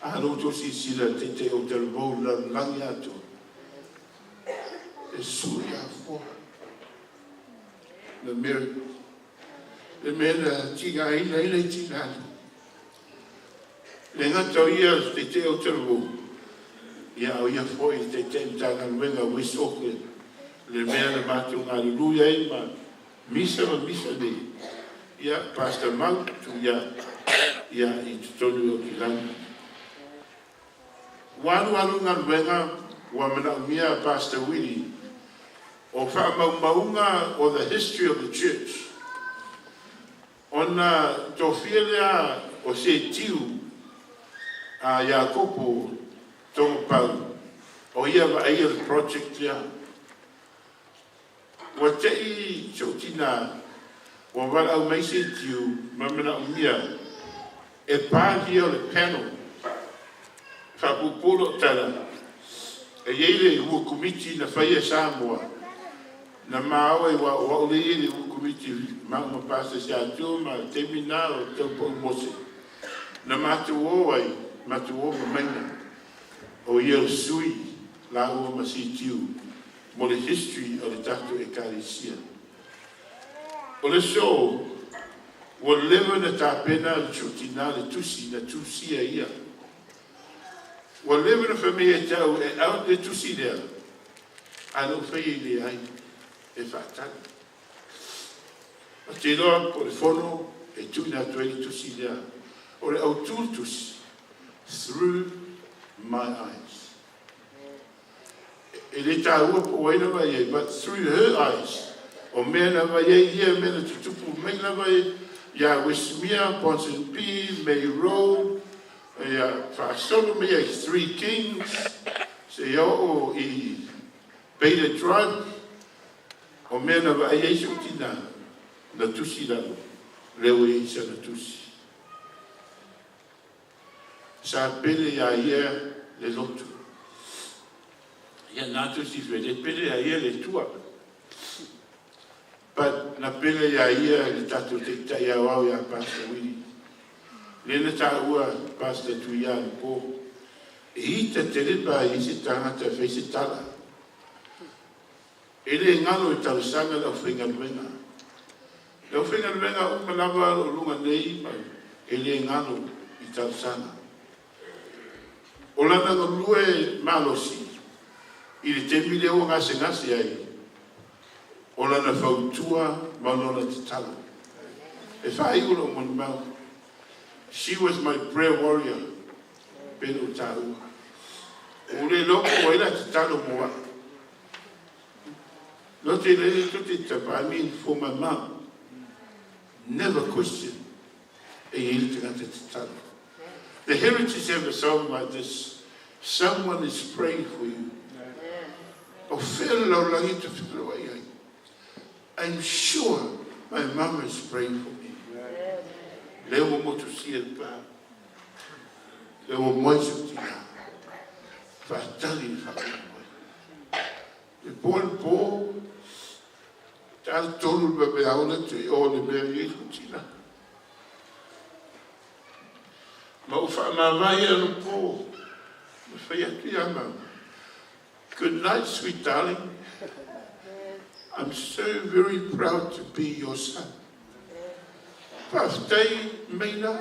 Speaker 4: a lo outou silasila i le taitai o talavou i le lalolagi atoa. E sui afoa. Na Mary. Le mea na tiga aina ina i tinani. Le gata o ia te te o te rū. Ia o ia foi te te mtanga luenga West Auckland. Le mea na mātou ngā lulu ai ma misa ma misa nei. Ia Pastor Mau tu ia ia i tonu o ki langi. Walu alu ngā luenga wa mana umia Pastor Willie o whaamaumauga o the history of the church. Ona tofia lea o se tiu a Iakopo tonga pau o ia wa aia le project lea. Ua tei sotina ua wala au mai se tiu ma mana umia e pālia o le panel whapupolo tala e iei le ua komiti na whaia Samoa na maua i wa o le le ua komiti ma uma pasa se atu ma te mina o tau mose na matu o ai matu o maina o ia sui la ua ma si tiu mo le history o le tatou ekalisia. O le so ua leva na tapena le sotinā le tusi na tusia ia. Ua leva na faimai e tau e au le tusi lea a lou faia i le ai e faatali. O te iloa po le fono e tuuina atu ai le tusi lea. O le autū le tusi, through my eyes. E le tāua po ai lava ia, but through her eyes. O mea lava ia ia, mea na tutupu mai lava ia Westmere, Ponsonby, May Road, ia whaasolo mai ia Three Kings, se ia o i Beta Drive, o mea na vai ai se utina, na tusi lalo, leo e isa na tusi. Sa pele ia ia le lotu. Ia nā tusi whele, pele ia ia le tua. But na pele ia ia le tatou te itai au au ia Pastor Willie. Le na tā ua Pastor Tuia le pō. E ita te lepa i se tangata whai se tala. E le ngalo e tausanga lau whaingaluenga. Lau whaingaluenga umalava o lunga nei ma e le ngalo i tausanga. O lana ngalue malosi i le temi le o ngase ngase ai. O lana fautua ma lona tatalo. E whai ula o mau. She was my prayer warrior. Pele o tāua. O le loko o ila tatalo moa. No te le te te tapa, I mean for my mom. Never question e ili te ngata tatalo. The Heritage have a song like this. Someone is praying for you. O whia lau langi te whia ai. I'm sure my mama is praying for me. Leo mo motu sia le pā. Leo mo moi se tina. Whaatali le whakamoi. Le pō le pō, tāla tolu le mea aula te o le mea i e tina. Ma u whaamawai anu pō. Ma whai atu ia mau. Good night, sweet darling. I'm so very proud to be your son. Whaftai meina,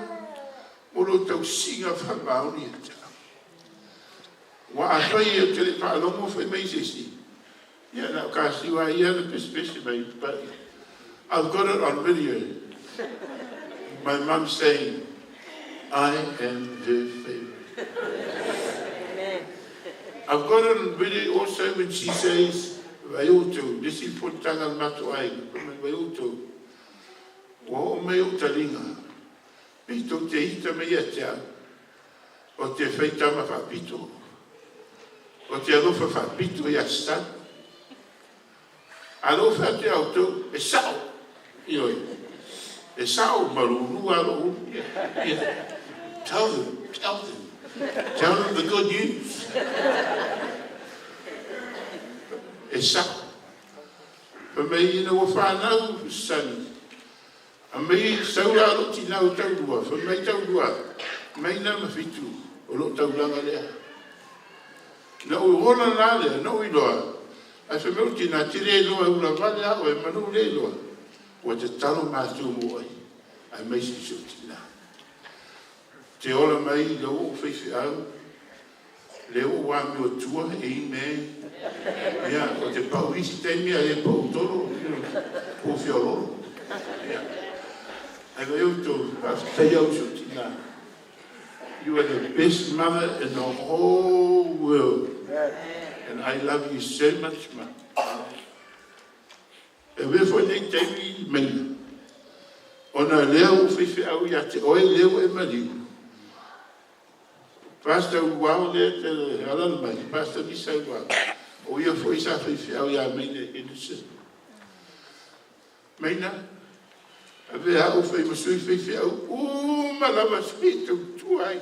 Speaker 4: mo lo tau singa whamaoni e te au. Wa a whai e te le whaalongo whai mai se si. Ia na ka siwa ia na pesi mai, but I've got it on video. My mum saying, I am her favorite. I've got it on video also when she says, Vaiutu, nisi fontanga mato ai, vaiutu. Wa o mai o talinga. Pito te ita me ia te au. O te whaitama whapito. O te alofa whapito ia stan. Alofa te au tau, e sao. Ioi. E sao maruru alo. Tell them, tell them. Tell them the good news. E sao. Pa mei ina ua whanau, sani. A mei saura alo tinau taurua, fa mei taurua, mei na mawhitu o lo taulanga lea. Na ui hola la lea, na ui loa, Ae fai mai lou tina, E te le iloa e ula vale lava oe manu le iloa. Ua tatalo matou mo oe, aemaise i si ou tina. Te ola mai i lau ou faifeau, lea ua ou amio tua, amen. Ia, o te pau isi taimi a le pau tolo, po fiololo. Ia, ai vai outou, faafetai au si ou tina. You are the best mother in the whole world. And I love you so much, ma. E avea foi lenei taimi maina, ona lea ua faifeau ia te oe lea ua e maliu. Pastor Uau lea te alaala mai, Pastor Misa Uau. O ia foi sa faifeau ia Maina Henderson. Maina, avea au fai ma sui faifeau uma lava sui tautua ai.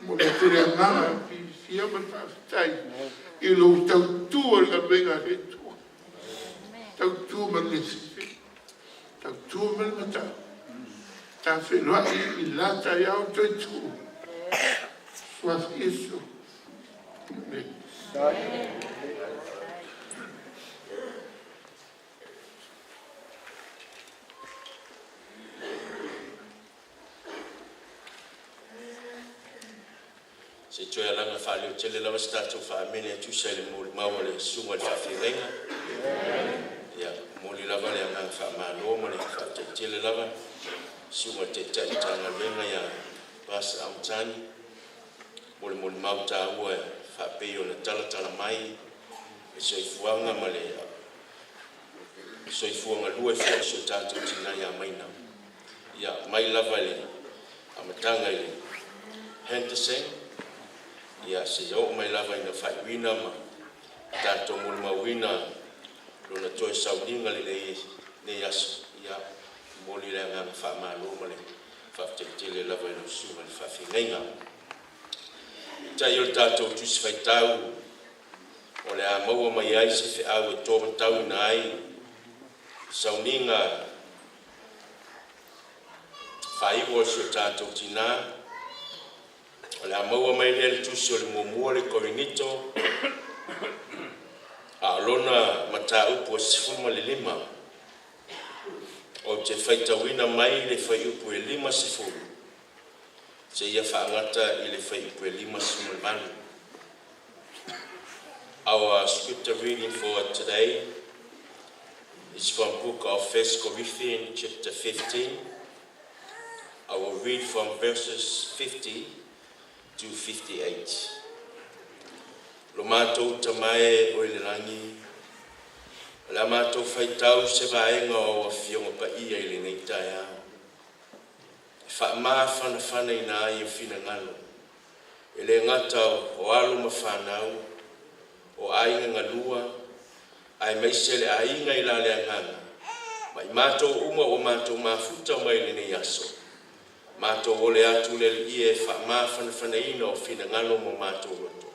Speaker 4: Mo le atu le agaga fiafia ma le faafetai i lou tautua i le galuega a le Atua. Tautua ma le fiafia, tautua ma le matau. Ta feiloai i la taeao toe tu. Suafa Iesu. Amen.
Speaker 7: Se toe alaga faaleo tele lava se tatou faamene e tusa i le molimau a le susuga i le faafeagaiga. Ia, momoli lava le agaga faamalo ma le faafetai lava susuga i le Taitai Matagaluega ia Pastor Amatani mo le molimau taua e faapei ona talatala mai le soifuaga ma le soifua galue foi o si o tatou tina ia Maina. Ia, mai lava i le amataga i le Henderson, ia seia oo mai lava ina faaiuina ma tatou molimauina lona toe sauniga lelei nei aso. Ia, momoli le agaga faamalo ma le faafetai tele lava i lau susuga i le faafeagaiga. Tai o le tatou tusi faitau o le a maua mai ai se feau e tōmatauina ai sauniga faaiu o si o tatou tina. O le a maua mai lea le tusi o le muamua le Korinito, a o lona mataupu e 15. Ou te faitauina mai le fuaiupu e 50 seia faagata i le fuaiupu e 58. Our scripture reading for today is from book of 1 Corinthians chapter 15. I will read from verses 50 to 58. Lo matou Tama e o i le lagi, o le a matou faitau se vaega o Afioga Paia i lenei taeao. E faamafanafanaina ai o finagalo, e le gata o alo ma fanau, o aiga galua, aemaise le aiga i la le agaga, ma i matou uma o matou mafuta mai lenei aso. Matou ole atu le Alii e faamafanafanaina o finagalo ma matou loto.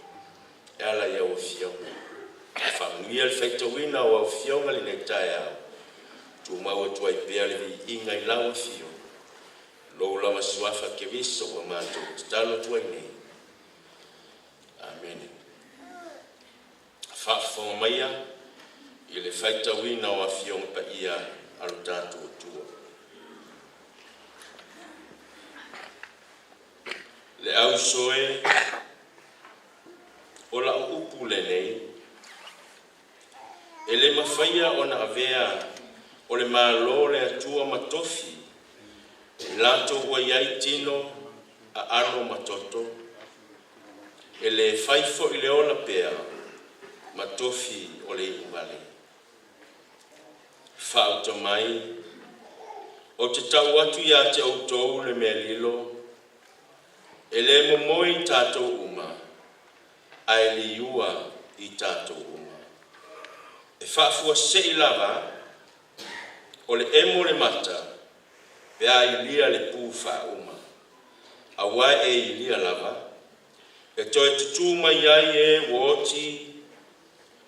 Speaker 7: E ala i au afioga. Faamanuia le faitauina o au afioga lenei taeao. Tumau atu ai pea le viiga i lau afioga. Lou lava suafa Keriso ua matou tatalo atu ai nei. Amene. Faafofoga maia i le faitauina o afioga paia a lo tatou Atua. Le auso e, o lau upu lenei, e le mafaia ona avea o le malo le Atua ma tofi, i latou ua iai tino aano ma toto, e le fai foi le ola pea ma tofi o le iuvale. Faauta mai, o te tau atu ia te outou le mea lilo, e le momoe i tatou uma, ae liua i tatou uma. E faafuasei lava, o le emo le mata, pe a ilia le pu faauma. Auā e ilia lava, e toe tutū mai ai e ua oti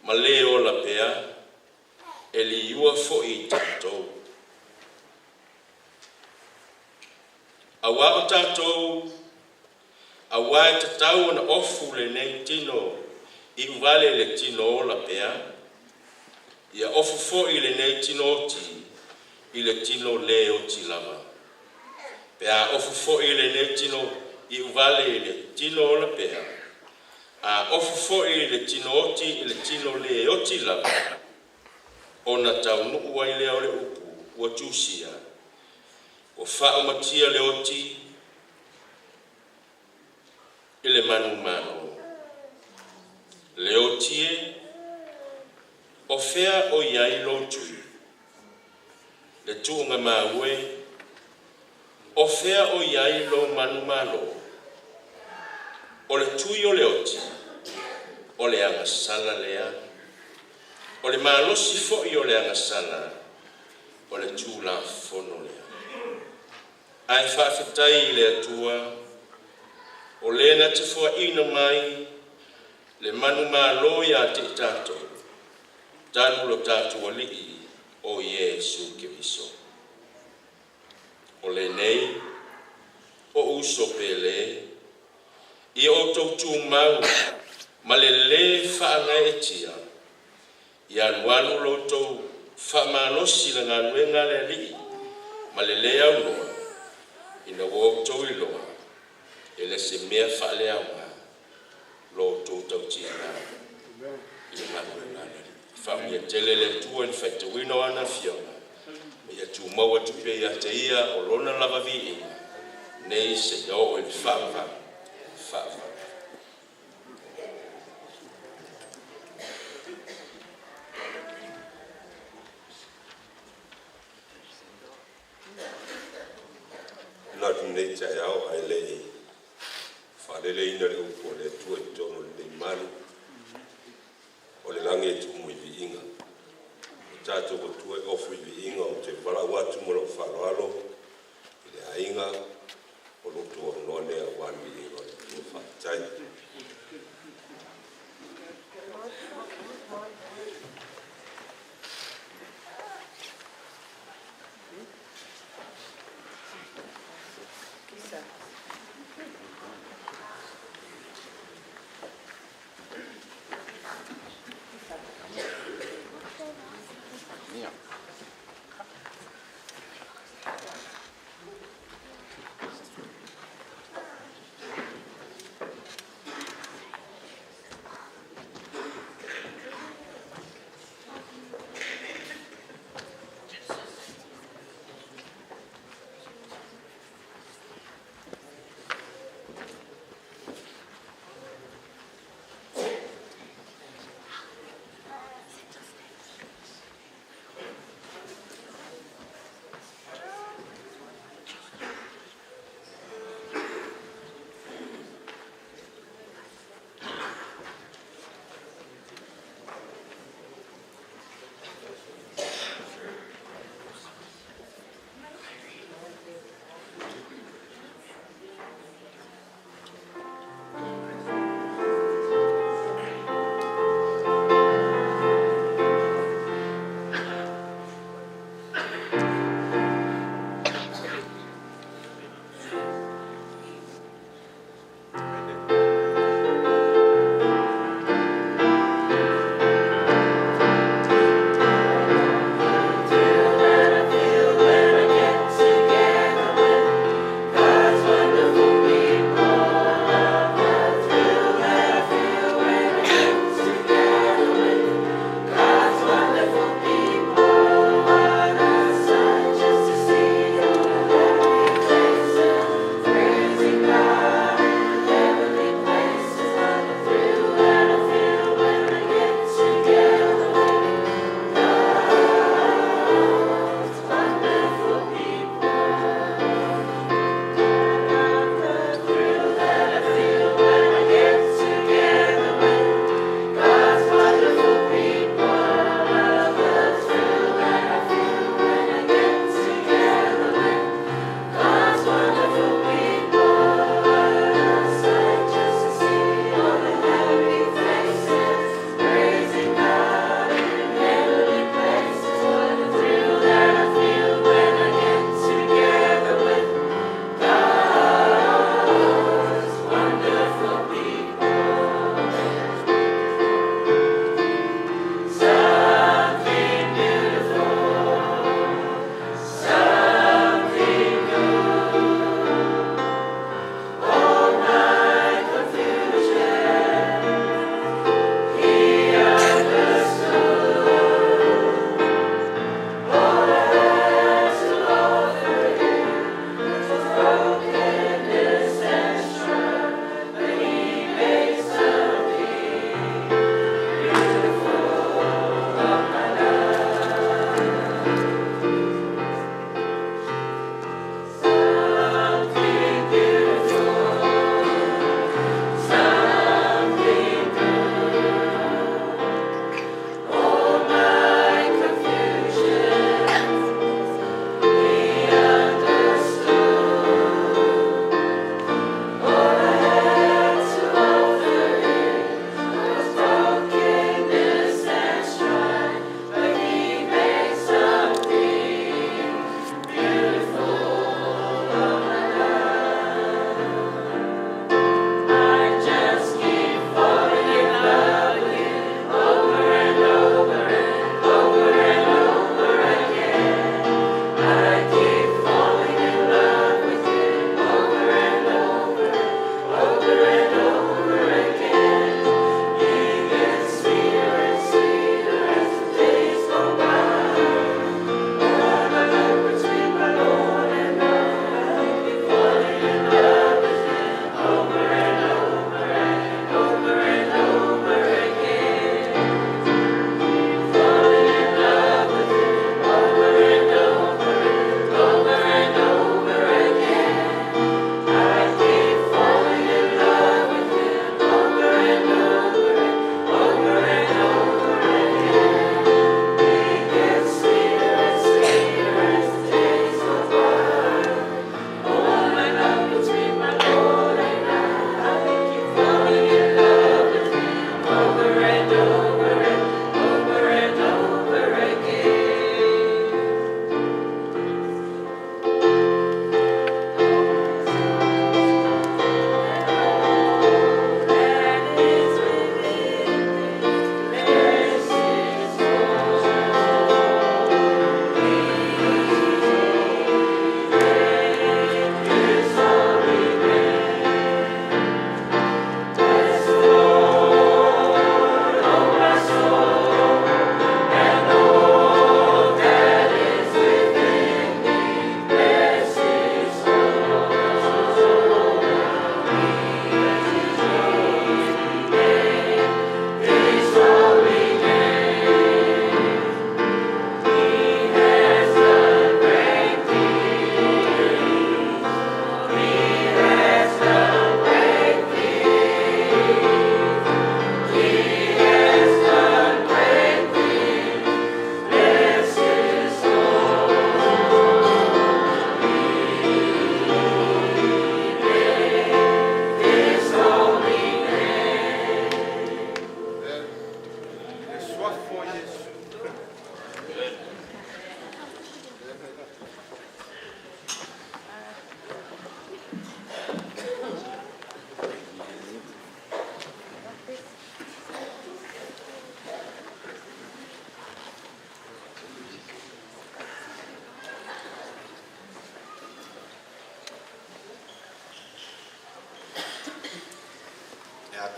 Speaker 7: ma le ola pea, e liua foi i tatou. Auā o tatou, auā e tatau ona ofu lenei tino Iu vale i le tino ola pea, ia ofu foi lenei tino oti i le tino le oti lava. Pe a ofu foi lenei tino iu vale i le tino ola pea, a ofu foi le tino oti i le tino le oti lava, ona taunuu ai lea o le upu ua tusia, ua faaumatia le oti i le manumalo. Le oti e, o fea o i ai lou tui? Le tuugamau e, o fea o i ai lou manumalo? O le tui o le oti, o le agasala lea. O le malosi foi o le agasala, o le Tulafono lea. Ae faafetai i le Atua, o le na te foaina mai le manumalo ia te i tatou, talu lo tatou Alii o Iesu Keriso. O lenei, o uso pele, ia outou tumau ma le lē faagaeetia, ia alualu lo outou faamalosi i le galuega a le Alii ma le lē aunoa, ina ua outou iloa, e le o se mea faaleaoga lo outou tautiaga i le galuega a le Alii. Faamanuia tele le Atua i le faitauina o ana Afioga, ma ia tumau atu pea ia te Ia o Lona lava viiga, nei seia oo i le faavavau, faavavau.
Speaker 8: Manatu i lenei taeao ae lei faaleleina le upu a le Atua i totonu o lenei malu, o le lagi e tumu i viiga. O tatou Atua e ofu i viiga, ou te valaau atu ma lou faaaloalo i le aiga, o lo outou avanoa lea aua le viiga o le Atua. Faafetai.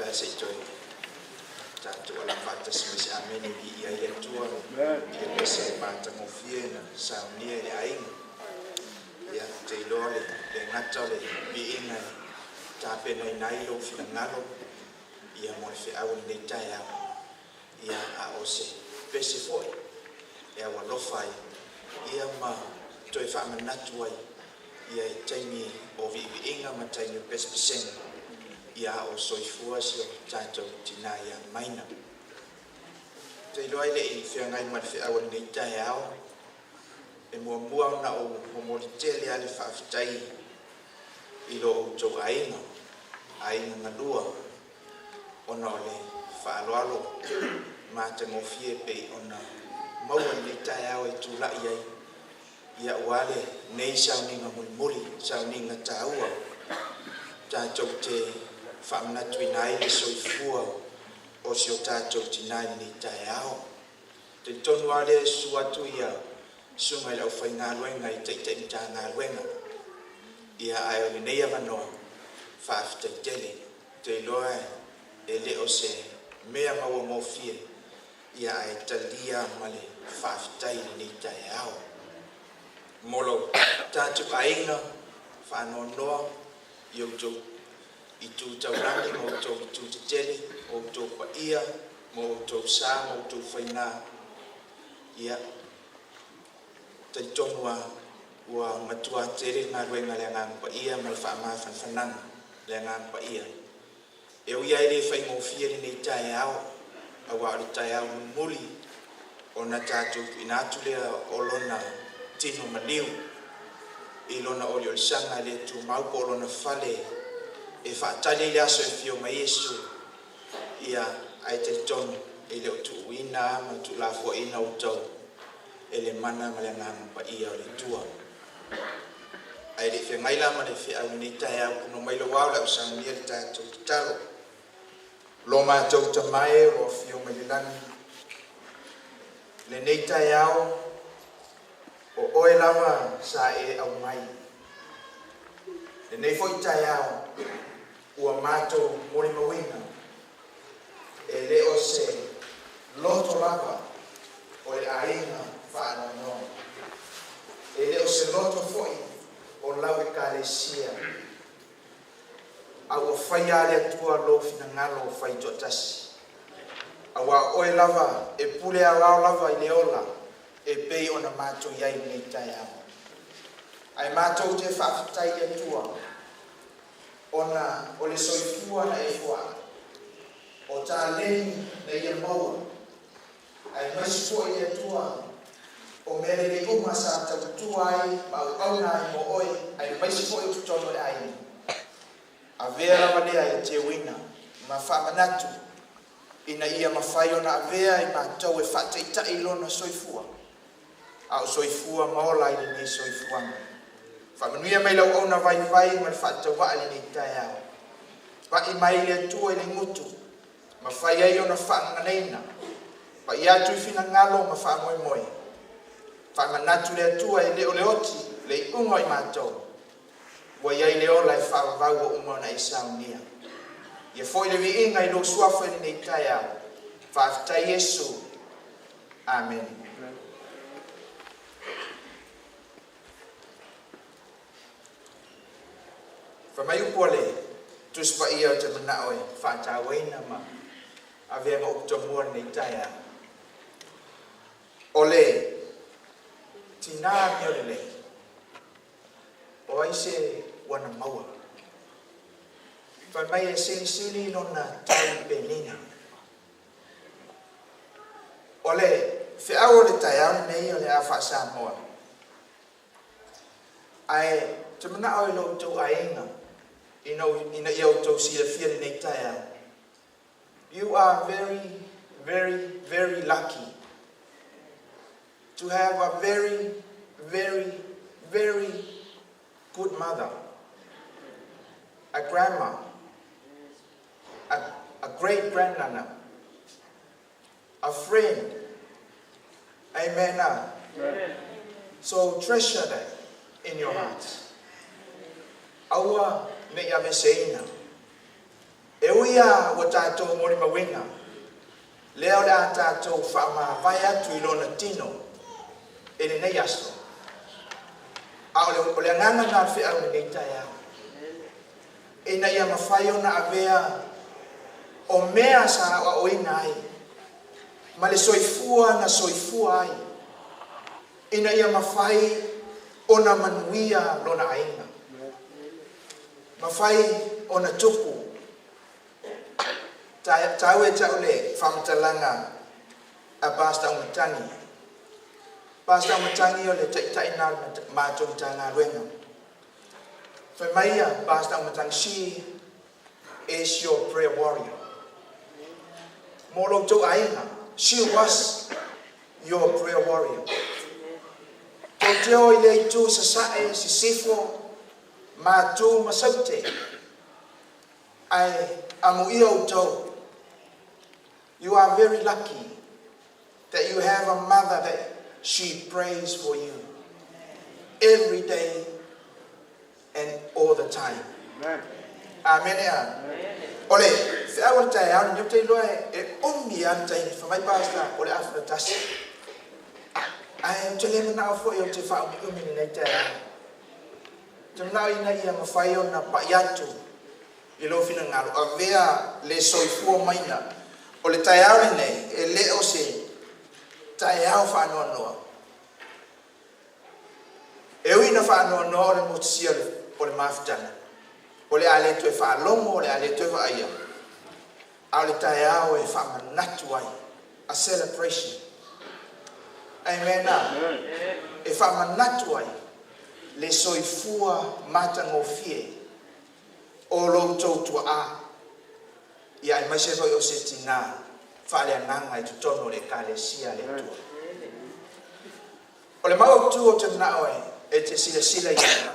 Speaker 9: Ia se i toe tatou alaga faatasi mai se amene e viia ai le Atua i le pese matagofie na saunia e le aiga. Ia, ou te iloa o le le gata o le viiga e tapenaina ai lou finagalo ia mo le feau o lenei taeao, ia a o se pese foi e aualofa ai ia ma toe faamanatu ai ia i taimi o viiviiga ma taimi o pesepesega ia a o soifua si o tatou tinā ia Maina. Ou te iloa e le i feagai ma le feau o lenei taeao, e muamua ona ou momoli tele lava le faafetai i lo outou aiga, aiga galua, ona o le faaaloalo matagofie pei ona maua i lenei taeao e tulai ai ia aua lenei sauniga mulimuli, sauniga taua tatou te faamanatuina ai le soifua o si o tatou tinā i lenei taeao. E talitonu lava lea e susu atu ia susuga i le aufaigaluega i Taitai Matagaluega, ia ae o lenei avanoa, faafetai tele. Ou te iloa e le o se mea mauagofie, ia ae talia ma le faafetai i lenei taeao. Mo lo tatou aiga faanoanoa i outou itu taulagi ma outou itu tetele, o outou paia ma outou sa ma outou faiga, ia talitonu lava ua matua tele le galuega a le Agaga Paia ma le faamafanafanaga le Agaga Paia. E ui lava e le faigofie lenei taeao, aua o le taeao mulimuli ona tatou tuuina atu lea o lona tino maliu i lona oliolisaga e le tumau po o lona fale e faatali ai le aso e afio mai Iesu, ia ae talitonu e le o tuuina lava ma tuulafoaiina outou e le mana ma le Agaga Paia o le Atua. Ae le i feagai la ma le feau i lenei taeao, punoa mai lou ao o le a ou saunia le tatou tatalo. Lo matou Tama e o lo o afio mai le lagi, lenei taeao o oe lava sa e aumai. Lenei foi taeao ua matou molimauina e le o se loto lava o le aiga faanoanoa, e le o se loto foi o lau Ekalesia, a ua faia lava le Atua lou finagalo faitoatasi. Aua o oe lava e pule aoao lava i le ola e pei ona matou i ai i lenei taeao. Ae matou te faafetai i le Atua ona o le soifua na e foaa, o taleni na ia maua, aemaise foi le Atua o mea lelei uma sa tautua ai ma auauna ai mo oe, aemaise foi o totonu o le aiga. Avea lava lea e teuina ma faamanatu ina ia mafai ona avea i matou e faataitai i lona soifua, a o soifua ma ola i lenei soifuaga. Faamanuia mai lau auauna vaivai ma le faatauvaa i lenei taeao. Pai mai le Atua i le gutu, ma fai ai ona faagaganaina, pai atu i finagalo ma faamoemoe. Faamanatu le Atua e le o le oti le iuga o i matou, ua i ai le ola e faavavau ua uma ona e saunia. Ia foi le viiga i lou suafa i lenei taeao. Faafetai Iesu. Amene. Fai mai upu a le Tusi Paia ou te manao e faatauaina ma avea ma upu tomua i lenei taeao. O le tinā amio lelei, o ai se ua na maua? Fai mai e silisili lona tau i penina. O le feau o le taeao lenei o le a faa-Samoa, ae ou te manao i lo outou aiga ina ia outou silafia i lenei taeao, you are very, very, very lucky to have a very, very, very good mother, a grandma, a great grandnana, a friend. Amen. Amen. So treasure that in your hearts. Aua ne i aveseina. E ui a ua tātou molimauina, lea o le a tātou faamavae atu i lona tino e lenei aso. A o le agaga na o le feau i lenei taeao, ina ia mafai ona avea o mea sa aoaoina ai ma le soifua na soifua ai, ina ia mafai ona manuia lona aiga, mafai ona tupu. Tau e tau le faamatalaga a Pastor Auimatagi. Pastor Auimatagi o le taitai na o le matou Matagaluega. Fai mai ia Pastor Auimatagi, she is your prayer warrior. Mo lo tou aiga, she was your prayer warrior. Tou te o i le itu sasae, sisifo, matu ma saute, ae amuia outou. You are very lucky that you have a mother that she prays for you every day and all the time. Amen. Amen. O le feau o le taeao, ni te iloa e omi a le taimi, whamai pastor, o le awhina tasi. Ae o te le manao foi o te whaumi umi nei taeao. Te manao ina ia mawhai o na pai atu i lo finangalo, avea le soifua maina. O le taeao lenei, e le o se taeao whaanoanoa. E ui na whaanoanoa o le motisia o le mafutana. O le a le toe whaalogo, o le a le toe vaaia. A o le taeao e whaamanatu ai. A celebration. Amen. Amen. E whaamanatu ai le soifua matagofie o lo tou tuaa. Ia e maise foi o se tina faaleagaga i totonu o le ekalesia le Atua. O le mau autu o te manao e te silasila i ai.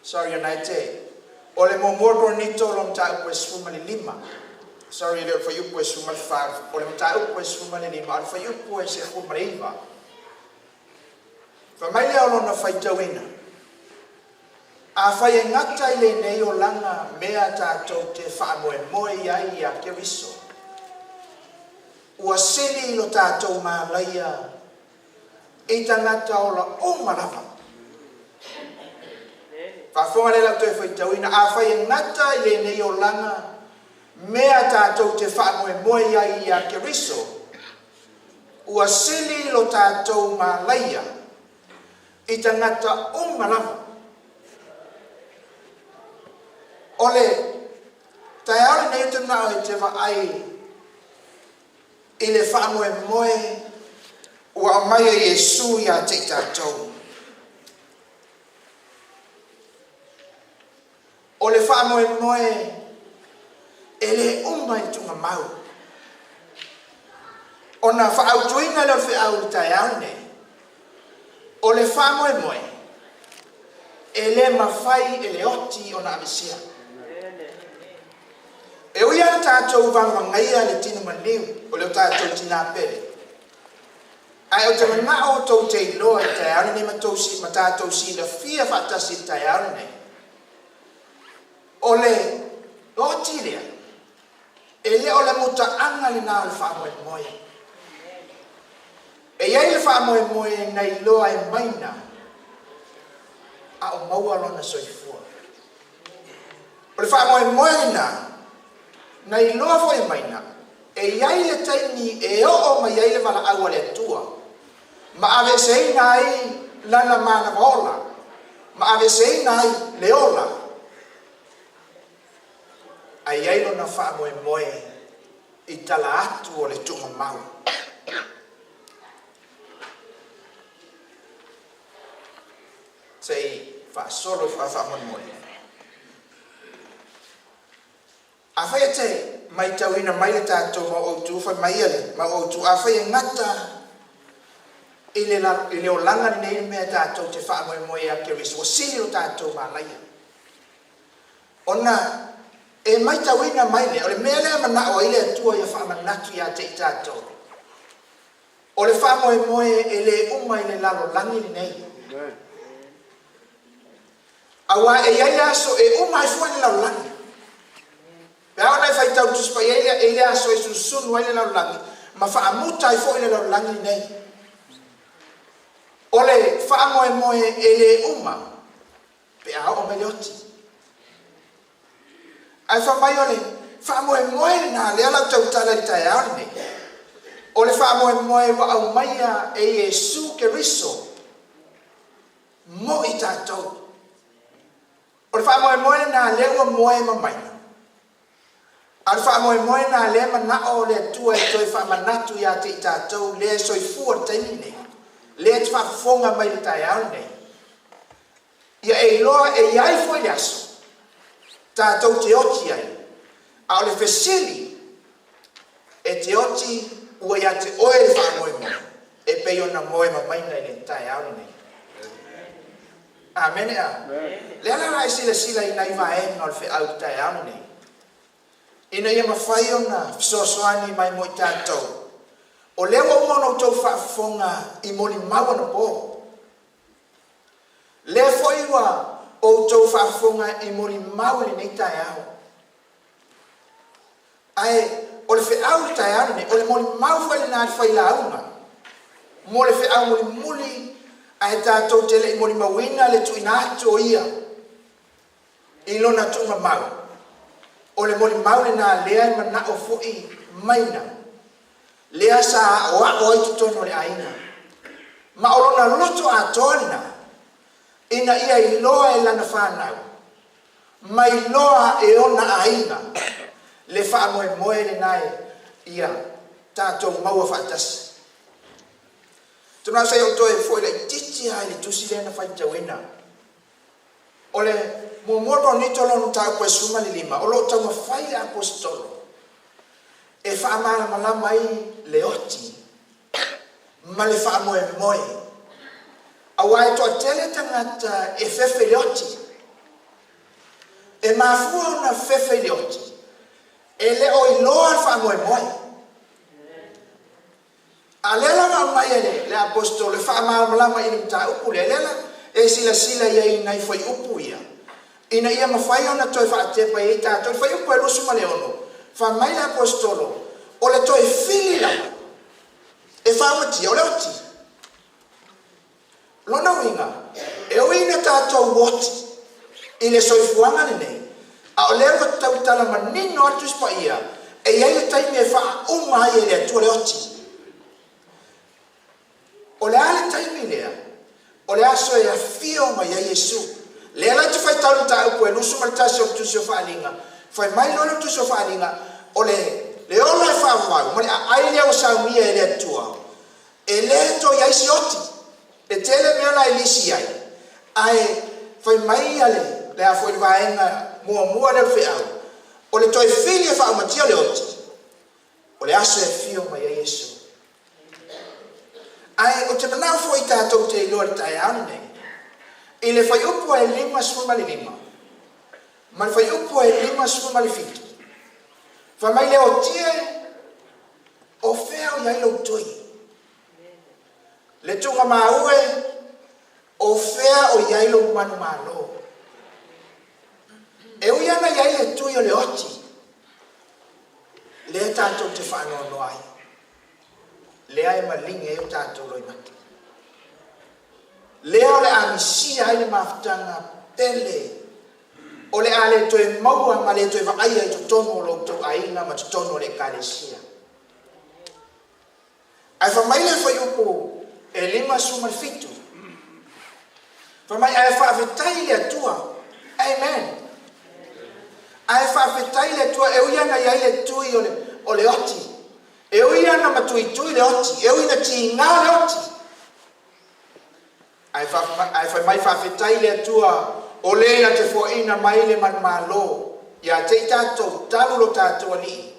Speaker 9: Sorry, United. O le muamua Korinito lo mataupu e 15. Sorry, le fuaiupu e 14. O le mataupu e 15, o le fuaiupu e 19. Fai mai lea o lona faitauina. A fai e gata i lenei olaga mea tātou te faamoemoe i ai ia Keriso, ua sili lo tātou malaia i tagata ola uma lava. Faafofoga lea lau toe faitauina, a fai e gata i lenei olaga mea tātou te faamoemoe i ai ia Keriso, ua sili lo tātou malaia i tagata uma lava. O le taeao lenei o te manao e te vaai i le faamoemoe ua aumai e Iesu ia te i tatou. O le faamoemoe e le uma i le tuugamau. Ona faautuina lea o le feau i le taeao lenei, o le faamoemoe e le mafai e le oti ona aveesea. E ui lava tatou vagavagaia le tino maliu o le o tatou tinā pele, ae o te manao o tou te iloa i le taeao lenei ma tatou silafia faatasi i le taeao lenei, o le oti lea, e le o le mutaaga lena o le faamoemoe. E iai le faamoemoe na iloa e maina a o maua lona soifua. O le faamoemoe lena na iloa foi e maina, e iai le taimi e oo mai ai le valaau a le Atua, ma aveeseina ai lana manava ola, ma aveeseina ai le ola, ae iai lona faamoemoe i tala atu o le tuugamau. Se i faasolo i faamoemoe. A fai e te maitauina mai le tatou mau autu, fai mai ia le mau autu, a fai e gata i le olaga lenei le mea tatou te faamoemoe ia Keriso, ua sili lo tatou malaia. Ona e maitauina mai le, o le mea lea manao ai le Atua ia faamanatu ia te i tatou. O le faamoemoe e le uma i le lalolagi lenei. Aua e iai le aso e uma ai fua i le lalolagi. Pe a faitau Tusi Paia e i ai le aso e susunu ai le lalolagi ma faamuta ai foi le lalolagi lenei. O le faamoemoe e lē uma pe a oo mai le oti. Ae fai mai o le faamoemoe lenā lea o le a ou tautala i le taeao lenei, o le faamoemoe ua aumaia e Iesu Keriso mo i tatou. O le faamoemoe lenā lea ua moe mamaina, a o le faamoemoe lenā lea e manao le Atua e toe faamanatu ia te i tatou lea e soifua i le taimi lenei, lea e te faafofoga mai i le taeao lenei. Ia e iloa e i ai foi le aso tatou te oti ai, a o le fesili, e te oti ua ia te oe le faamoemoe e pei ona moe mamaina i le taeao lenei. Amene a. Lea la la e silasila i nai vaega o le feau i le taeao lenei, ina ia mafai ona fesoasoani mai mo i tatou. O lea ua uma ona outou faafofoga i molimau anapo. Lea foi ua outou faafofoga i molimau i lenei taeao. Ae o le feau i le taeao lenei, o le molimau foi lenā i le failauga mo le feau mulimuli, ae tatou te le i molimauina le tuuina atu o ia i lona tuugamau. O le molimau lenā lea e manao foi maina, lea sa aoao ai totonu o le aiga. Ma o lona loto atoa lenā, ina ia iloa e lana fanau, ma iloa e ona aiga, le faamoemoe lenā e ia tatou maua faatasi. Tuna sa ou toe foi laitiiti lava i le tusi lea na faitauina. O le muamua Korinito lona mataupu e 15, o lo o taumafai le aposetolo e faamalamalama ai le oti ma le faamoemoe. Aua e toatele tagata e fefe i le oti. E mafua ona fefe i le oti, e le o iloa le faamoemoe. A lea lava aumai e le aposetolo e faamalamalama i le mataupu lea, lea la e silasila i ai i nai fuaiupu ia, ina ia mafai ona toe faatepa i ai tatou. Le fuaiupu e 26, fai mai le aposetolo, o le toe fili lava e faaumatia o le oti. Lona uiga, e ui ina tatou oti i le soifuaga lenei, a o lea ua tautala manino atu Tusi Paia, e i ai le taimi e faauma ai e le Atua le oti. O le a le taimi lea? O le aso e afio mai ai Iesu. Lea la te faitau le mataupu e 21 o le Tusi o Faaaliga. Fai mai loa le Tusi o Faaaliga, o le ola e faavavau ma le aai lea ua saunia e le Atua, e le toe i ai se oti. E tele mea la e lisi ai, ae fai mai ia le a foi le vaega muamua lea o le feau, o le toe fili e faaumatia le oti, o le aso e afio mai ai Iesu. Ae ou te manao foi tatou te iloa i le taeao lenei, i le fuaiupu e 55 ma le fuaiupu e 57, fai mai le oti e, o fea o i ai lou tui? Le tuugamau e, o fea o i ai lou manumalo? E ui ana i ai le tui o le oti, lea tatou te faanoanoa ai, lea e maligi ai o tatou loimata. Lea o le a misia ai le mafutaga pele, o le a le toe maua ma le toe vaaia i totonu o lo outou aiga ma totonu o le ekalesia. Ae fai mai le fuaiupu e 57, fai mai ae faafetai i le Atua. Amen. Ae faafetai i le Atua e ui ana i ai le tui o le oti, e ui ana matuitui le oti, e ui na tiga le oti. Ae fai mai faafetai i le Atua o le na te foaina mai le manumalo ia te i tatou talu lo tatou Alii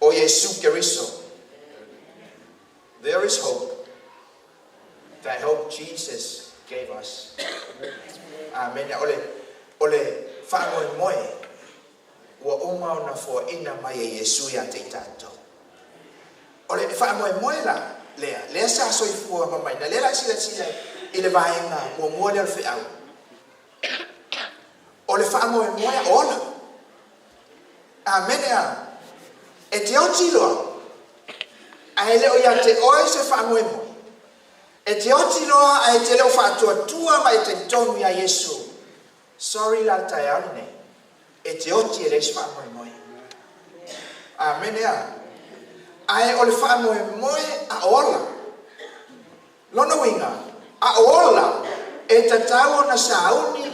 Speaker 9: o Iesu Keriso. There is hope. That hope Jesus gave us. Amen. O le faamoemoe ua uma ona foaina mai e Iesu ia te i tatou. O le faamoemoe la lea, lea sa soifua mamaina, lea la silasila i le vaega muamua lea o le feau. O le faamoemoe ola. Amene a. E te oti loa, ae le o ia te oe se faamoemoe. E te oti loa ae te le o faatuatua ma e talitonu ia Iesu. Sorry la le taeao lenei. E te oti e leai se faamoemoe. Amene a. Ae o le faamoemoe a o ola. Lona uiga, a o ola, e tatau ona sauni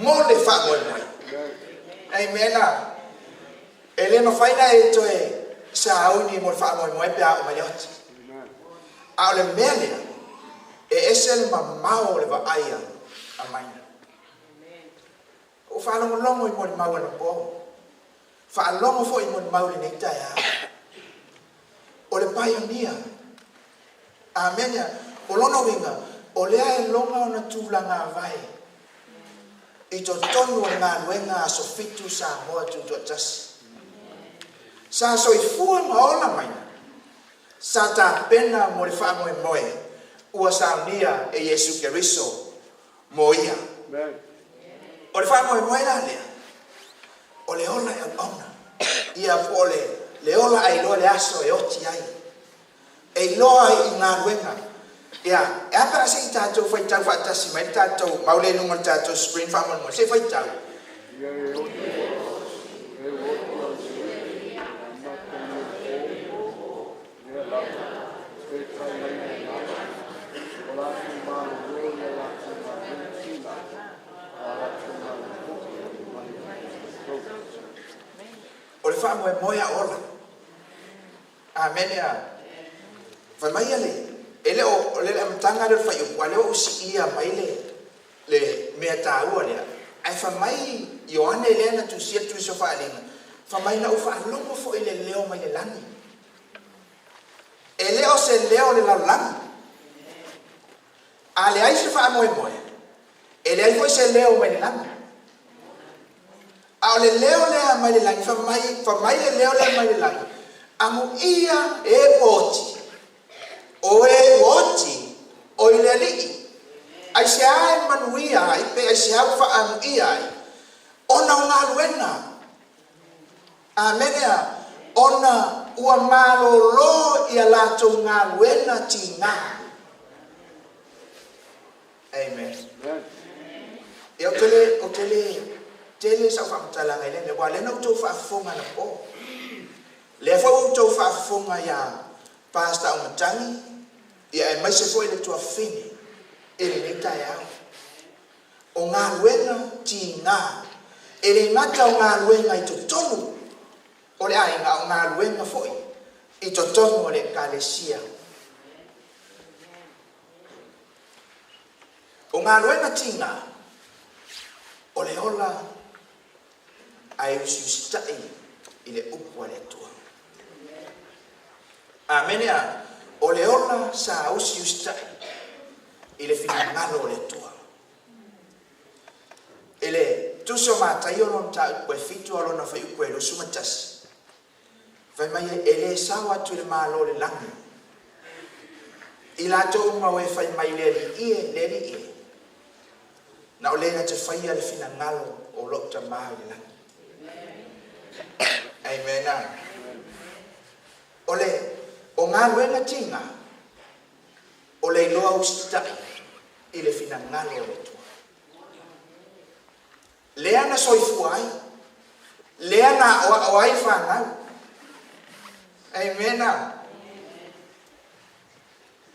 Speaker 9: mo le faamoemoe. Amen a. E le mafai ona e toe sauni mo le faamoemoe pe a oo mai le oti. A o le mea lea, e ese le mamao o le vaai a Maina. Ua ou faalogologo i molimau anapo, faalogo foi i molimau i lenei taeao. O le paionia. Amene. O lona uiga, o lea e loga ona tulaga vae i totonu o le galuega Aso Fitu Samoa Tutoatasi. Sa soifua ma ola maina, sa tapena mo le faamoemoe ua saunia e Iesu Keriso mo ia. O le faamoemoe la lea, o le ola e auauna, ia po o le le ola a iloa le aso e oti ai, e iloa ai i galuega. Ia, e a pe a se i tatou faitau faatasi mai le tatou mau lea i luga o le tatou screen faamolemole, se i faitau. O le faamoemoe a ola. Amene a. Fai mai ia le, e le o, o le amataga lea o le fuaiupu, a o lea ua ou siia mai le, le mea taua lea. Ae fai mai Ioane lea na tusia le Tusi o Faaaliga, fai mai na ou faalogo foi i le leo mai le lagi. E le o se leo o le lalolagi. A leai se faamoemoe, e leai foi se leo mai le lagi. A o le leo lea mai le lagi, fai mai, fai mai le leo lea mai le lagi, Amuia e ua oti, o e ua oti, o i le Alii. Aisea e manuia ai, pe aisea ua faaamuia ai, ona o galuega. Amene a, ona ua malolo ia latou galuega tiga. Amen. Ia, ou te le, ou te le tele sau faamatalaga i lea mea, aua o lea na outou faafofoga anapo. Lea foi ua outou faafofoga iā Pastor Aumatagi, ia aemaise foi le tuafafine i lenei taeao. O galuega tiga, e le gata o galuega i totonu o le aiga, a o galuega foi i totonu o le Ekalesia. O galuega tiga, o le ola ae usiusitai i le upu a le Atua. Amene a! O le ola sa usiusitai i le finagalo o le Atua. I le Tusi o Mataio lona mataupu e 7 a lona fuaiupu e 21, fai mai e le sao atu i le Malo o le lagi i latou uma o e fai mai le Alii e, le Alii e, na o le na te faia le finagalo o lou Tama i le lagi. Amen. O le o galuega tiga, o le iloa usitai i le finagalo o le Atua. Lea na soifua ai, lea na aoao ai fanau. Amen.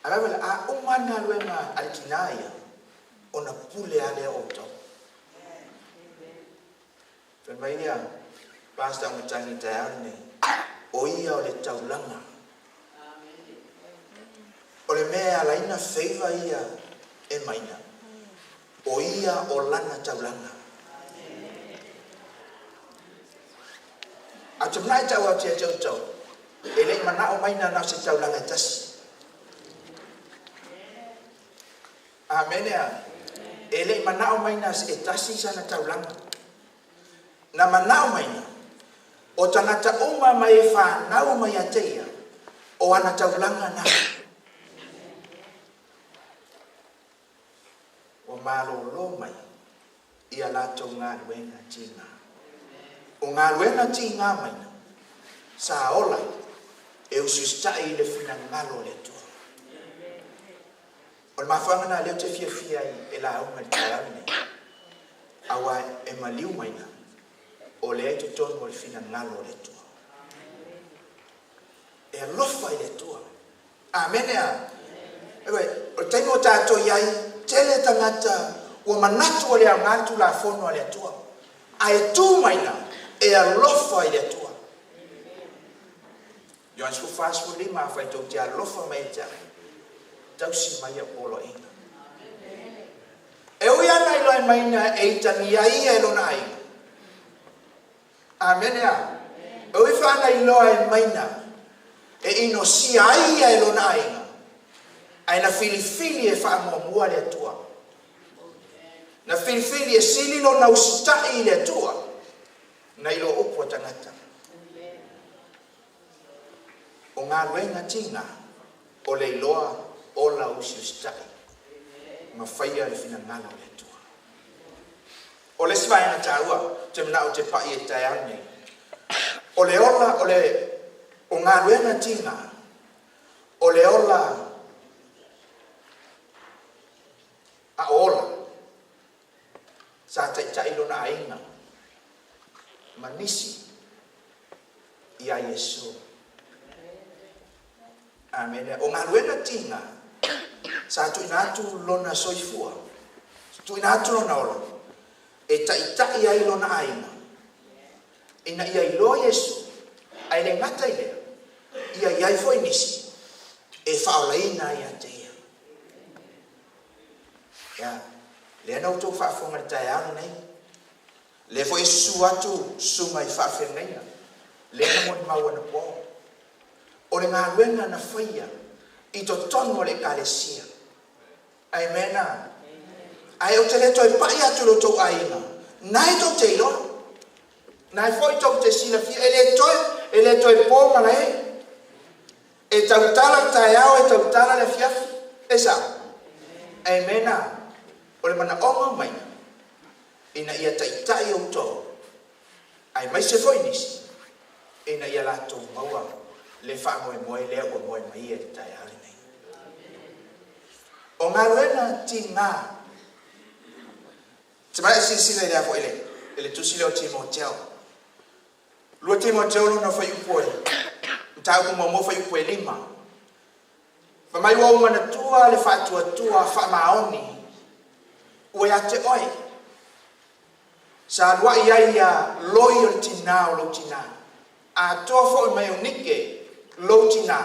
Speaker 9: A lava a uma le galuega a le tina ia, ona pule lava lea o outou. Fai mai ia Pastor Aumatagi i le taeao lenei, o ia o le taulaga. O le mea e ala ai ona favour ia e Maina, o ia o lana taulaga. A ou te manao e tau atu ia te outou, e le i manao Maina na o se taulaga e tasi. Amene a. E le i manao maina e tasi sana taulaga. Na manao maina, o tagata uma mai e fanau mai ia te ia, o ana taulaga na. Ua malolo mai ia latou galuega tiga. O galuega tiga maina, Sa ola e usiusita'i i le finagalo o le Atua. O le mafuaaga lena lea ou te fiafia ai e lauga i le taeao lenei, auā e maliu maina o lea i totonu o le finagalo o le Atua. E alofa i le Atua. Amene a. Ioe, o le taimi ua tatou i ai, tele tagata ua manatu ua le aoga le Tulafono a le Atua, ae tu maina e alofa i le Atua. Ioane 14, 15, afai tou te alofa mai ia te au, tausi mai au poloaiga. E ui lava na iloa maina e itagia ai ia e lona aiga. Amene a. E ui foi na iloa e maina e inosia ai ia e lona aiga, ae na filifili e faamuamua le Atua. Na filifili e sili lona usitai i le Atua nai lo upu a tagata. O galuega tiga o le iloa ola usiusitai ma faia le finagalo o le Atua. O le isi vaega taua ou te manao ou te pai i le taeao lenei, o le ola o le o galuega tiga o le ola a o ola sa taitai lona aiga ma nisi ia Iesu. Amene. O galuega tiga sa tuuina atu lona soifua, tuuina atu lona ola e taitai ai lona aiga ina ia iloa Iesu, ae le gata i lea, ia i ai foi nisi e faaolaina ai ia te ia. Ia, lea na outou faafofoga i le taeao lenei, lea foi e susu atu susuga i faafeagaiga, lea na molimau anapo. O le galuega na faia i totonu o le Ekalesia. Amena. Ae ou te le toe pai atu i lo outou aiga, na e tou te iloa, na e foi tou te silafia, e le toe po malae. E tautala le taeao, e tautala le afiafi. E sao. Amena. O le manaoga maina, ina ia taitai outou, aemaise foi nisi, ina ia latou maua le faamoemoe lea ua moe mai ia i le taeao lenei. O galuega tiga. Te mai silasila i le foi le tusi lea o Timoteo. 2 Timoteo lona fuaiupu e, mataupu muamua fuaiupu e 5. Fai mai ua ou manatua le faatuatua faamaoni ua ia te oe. Sa aluai ai ia loi o le tinā o lou tinā. Atoa foi mai Eunike lou tinā.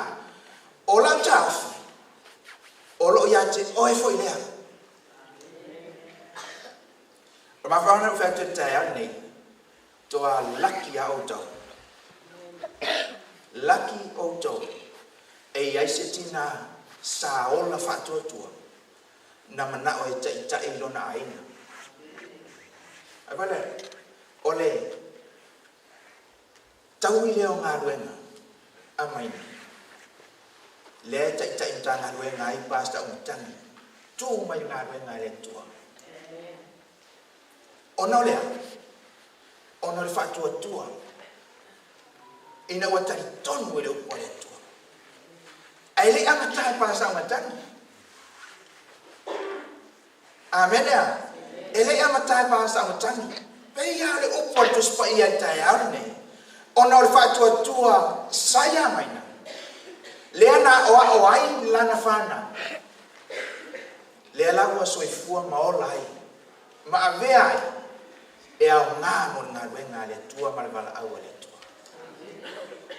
Speaker 9: O lau taofi, o loo ia te oe foi lea. O mafuaaga na ou fai atu i le taeao lenei, toa laki a outou. Laki outou e i ai se tinā sa ola faatuatua na manao e taitai lona aiga. Ai vale, o le taui lea o galuega a maina. Lea e taitai Matagaluega ai Pastor Auimatagi, tu mai le galuega a le Atua. Ona o le a? Ona o le faatuatua ina ua talitonu i le upu a le Atua. Ae le i amata e Pastor Auimatagi. Amene a. E le i amata e Pastor Auimatagi. Pei lava le upu a le Tusi Paia i le taeao lenei, ona o le faatuatua sa ia maina, lea na aoao ai lana fanau, lea la ua soifua ma ola ai, ma avea ai e aoga mo le galuega a le Atua ma le valaau a le Atua.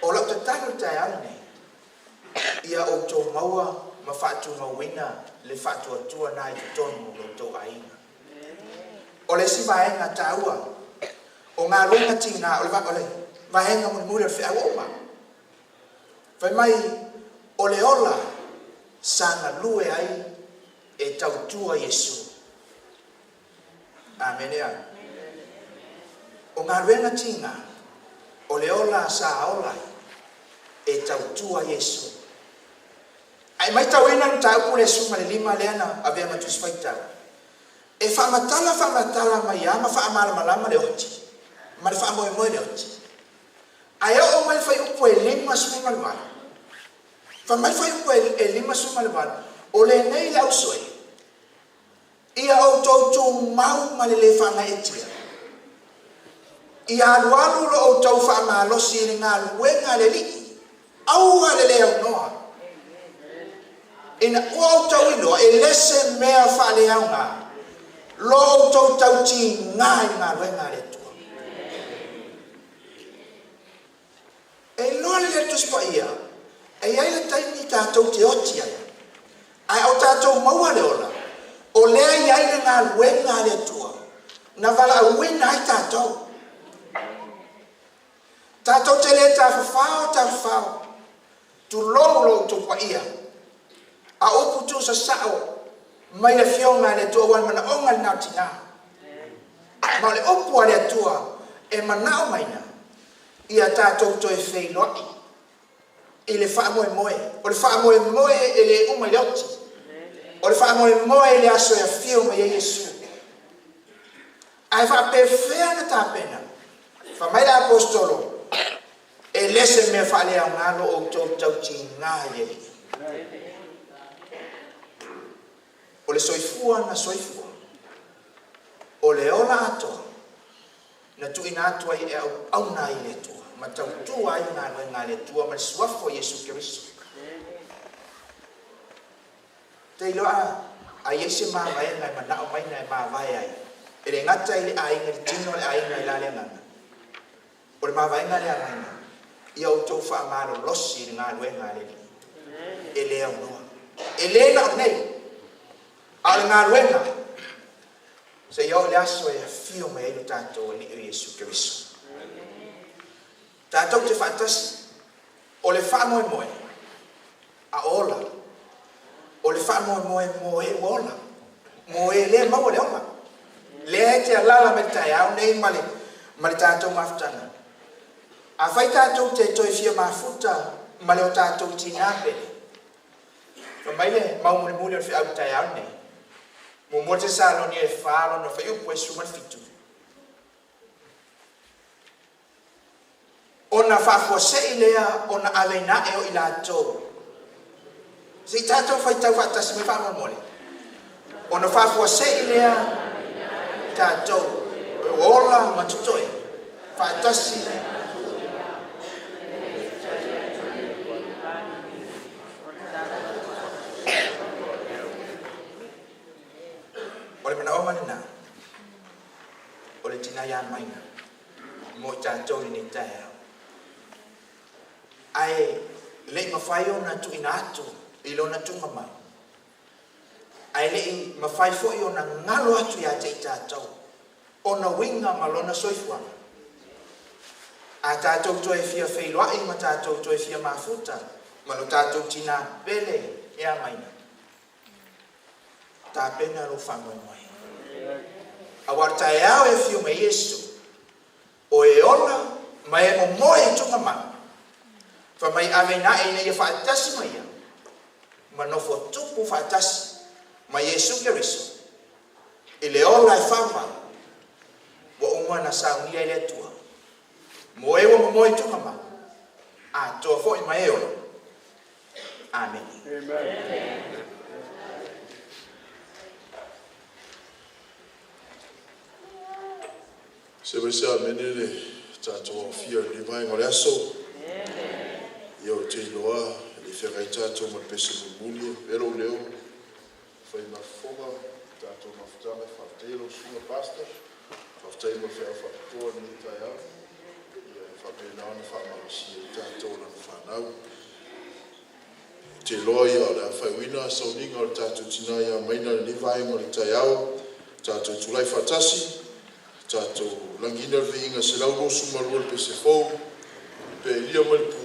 Speaker 9: O lau tatalo i le taeao lenei, ia outou maua ma faatumauina le faatuatua na i totonu o lo outou aiga. O le isi vaega taua o galuega tiga, o le vaega mulimuli o le feau uma. Fai mai o le ola sa galue ai e tautua Iesu. Amene a. O galuega tiga, o le ola sa ola ai e tautua Iesu. Ae maitauina le mataupu le 15 lea na avea ma Tusi Faitau. E faamatala faamatala mai lava ma faamalamalama le oti ma le faamoemoe le oti. Ae oo mai le fuaiupu e 58. Fai mai le fuaiupu e 58, o lenei le ausoe, ia outou tumau ma le lē faagaeetia, ia alualu lo outou faamalosi i le galuega a le Alii, aua le lē aunoa, ina ua outou iloa e le se mea faaleaoga lo outou tautiga i le galuega a le Atua. E iloa lelei e le Tusi Paia, e i ai le taimi tatou te oti ai, ae a o tatou maua le ola, o lea e i ai le galuega a le Atua na valaauina ai tatou. Tatou te le tafafao tafafao, tulou lo outou paia, a o upu tuusasao mai le Afioga a le Atua, aua o le manaoga lena o tina. Ma o le upu a le Atua e manao maina, ia tatou toe feiloai i le faamoemoe. O le faamoemoe e le uma i le oti. O le faamoemoe i le aso e afio mai ai Iesu. Ae faapefea ona tapena? Fai mai le Aposetolo, e le se mea faaleaoga lo outou tautiga i le Alii. O le soifua na soifua, o le ola atoa, na tuuina atu ai e auauna ai i le Atua, ma tautua ai i galuega a le Atua ma le suafa o Iesu Keriso. Te iloa a i ai se mavaega e manao mai na e mavae ai, e le gata i le aiga, i le tino o le aiga i la le agaga. O le mavaega lea maina, ia outou faamalolosi i le galuega a le Alii. E le aunoa. E le na o nei, a o le galuega, seia oo i le aso e afio mai ai lo tatou Alii o Iesu Keriso. Tatou te faatasi, o le faamoemoe, a o ola, o le faamoemoe mo e ua ola, mo e le maua le ola. Lea e te alaala mai le taeao nei ma le tatou mafutaga. Afai tatou te toe fia mafuta ma le o tatou tinā pele, fai mai le mau mulimuli o le feau i le taeao lenei, 1 Tesalonia e 4 lona fuaiupu e 17. Ona faafuasei lea ona aveina ae o i latou. Se i tatou faitau faatasi mai faamolemole. Ona faafuasei lea tatou ola ma totoe faatasi. O le manaoga lena o le tina ia maina mo i tatou i lenei taeao. Ae le i mafai ona tuuina atu i lona tuuga mai, ae le i mafai foi ona galo atu ia te i tatou ona uiga ma lona soifuaga. A tatou toe fia feiloai ma tatou toe fia mafuta ma lo tatou tina pele e amaina, tapena lou faamoemoe. Aua o le taeao e afio mai Iesu, o e ola ma e momoe i tuuga mai, fai mai aveina ae ina ia faatasi ma ia, ma nofo tupu faatasi ma Iesu Keriso, i le ola e faavavau, ua uma na saunia e le Atua. Mo e ua momoe i tuuga mai, atoa foi ma e ola. Amene.
Speaker 3: Amen.
Speaker 1: Se mai se amene le tatou aofia i lenei vaega o le aso. Ia o te iloa le feagai tatou ma le pese mulimuli e lou leo fai mafofoga tatou mafutaga. Faafetai lau susuga pastor, faafetai mo le feau faapitoa i lenei taeao. Ia e faapena ona faamalosia ai tatou lana fanau. Te iloa ia o le a faaiuina sauniga o le tatou tina ia maina i lenei vaega o le taeao. Tatou tulai faatasi, tatou lagiina le viiga 122 le pese fou, pe Elia mai le pu,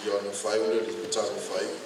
Speaker 1: ia ona faaiu lea i le tatalo faaiu.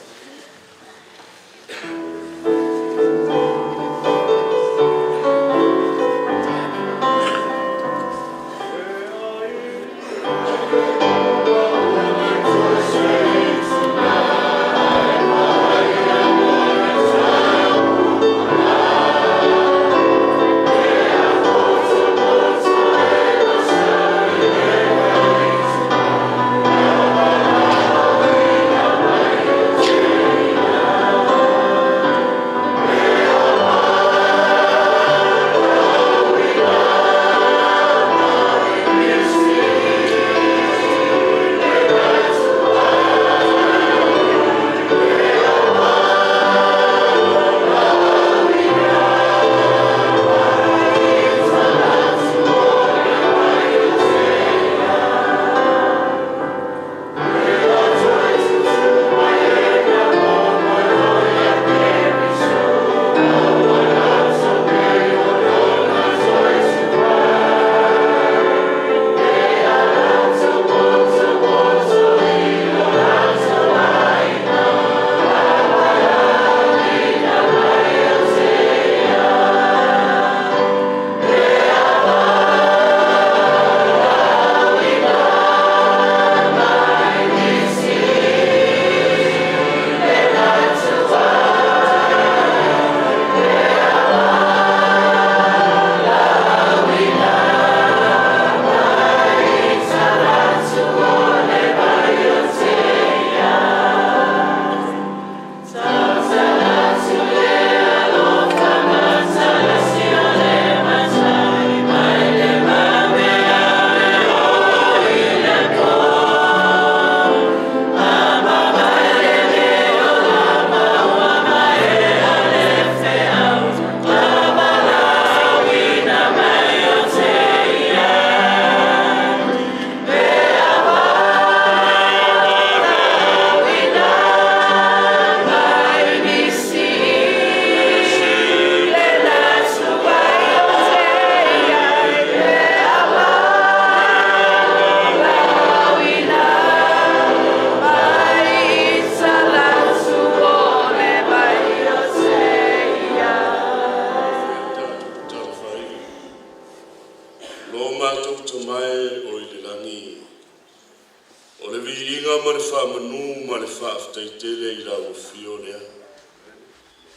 Speaker 10: viiga ma le faamanu ma le faafetai tele i lau afio lea.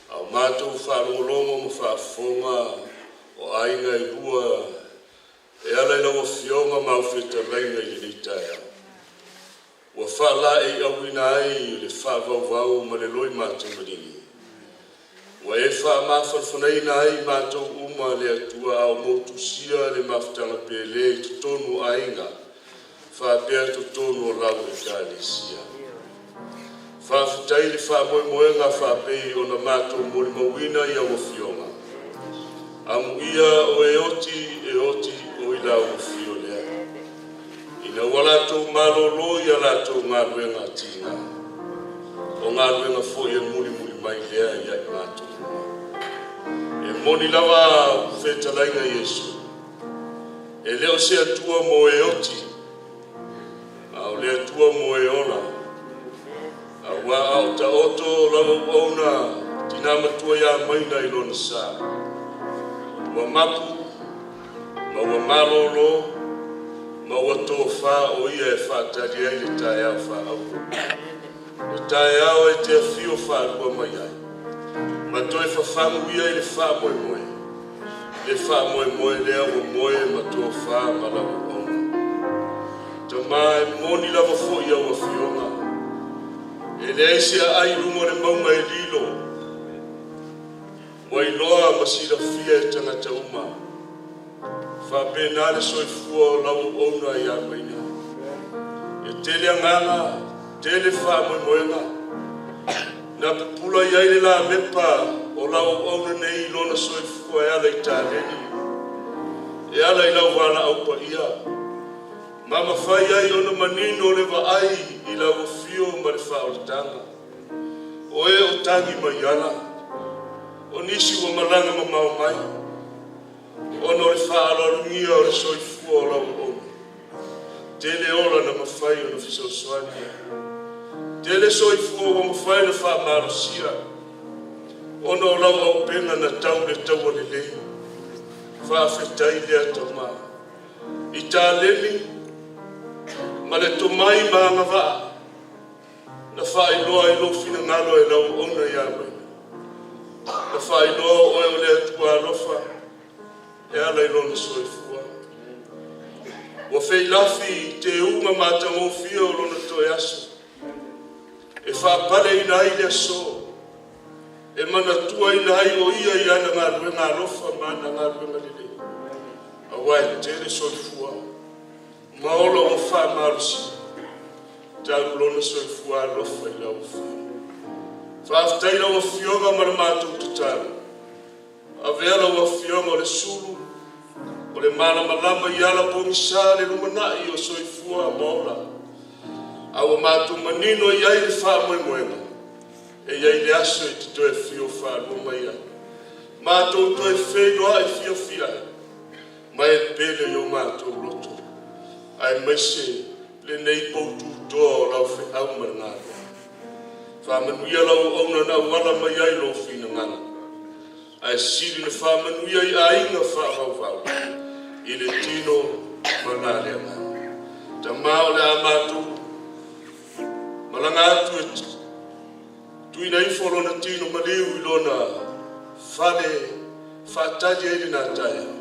Speaker 10: A o matou faalogologo ma faafofoga o aiga e lua e ala i lau Afioga ma au fetalaiga i lenei taeao, ua faalaeiauina ai le faavauvau ma le loimatamalii, ua e faamafanafanaina ai i matou uma le Atua a o motusia le mafutaga pele i totonu o aiga faapea totonu o lau Ekalesia. Faafetai i le faamoemoega faapei ona matou molimauina i au afioga. Amuia o e oti e oti o i lau afio lea, ina ua latou malolo i a latou galuega tiga, o galuega foi e mulimuli mai lea ia i matou uma. E moni lava au fetalaiga Iesu, e le o se Atua mo e oti, a o le Atua mo e ola. Aua a o taoto lau auauna tina matua ia Maina i lona sa, ua mapu ma ua malolo ma ua tofa o ia e faatali ai le taeao faaauro. Le taeao e te afio faalua mai ai, ma toe fafagu ia i le faamoemoe, le faamoemoe lea ua moe ma tofa ma lau auauna. Tama e moni lava foi au afioga, e leai se aai i luga o le mauga e lilo, ua iloa ma silafia e tagata uma. Faapena le soifua o lau auauna ia Maina. E tele agaga, tele faamoemoega, na pupula i ai le lamepa o lau auauna nei i lona soifua e ala i taleni, e ala i lau valaau paia, ma mafai ai ona manino le vaai i lau afio ma le faaolataga. O e o tagi mai ala, o nisi ua malaga mamao mai, ona o le faaaloalogia o le soifua o lau auauna. Tele ola na mafai ona fesoasoani ai. Tele soifua ua mafai ona faamalosia, ona o lau auupega na tau le taua lelei. Faafetai lea Tama, i taleni ma le tomai ma agavaa na faailoa ai lou finagalo e lau auauna ia Maina, na faailoa o oe o le Atua alofa e ala i lona soifua. Ua feilafi i teuga matagofie o lona toe aso, e faapaleina ai le aso, e manatuaina ai o ia i ana galuega alofa ma ana galuega lelei, aua e tele soifua ma ola ua faamalosia talu lona soifua alofa i lau Afioga. Faafetai lau Afioga ma le matou tatalo, avea lau Afioga o le sulu, o le malamalama i ala pogisa le lumanai o soifua ma ola, a ua matou manino i ai le faamoemoega, e i ai le aso e te toe afio faalua mai ai, matou toe feiloai fiafia ai, ma e pele i o matou loto, aemaise lenei poututoa o lau feau ma le galuega. Faamanuia lau auauna na auala mai ai lou finagalo, ae sili ona faamanuia i aiga faavauvau i le tino ma la le agaga. Tama o le a matou malaga atu e tuuina ifo lona tino maliu i lona fale faatali ai lena taeao.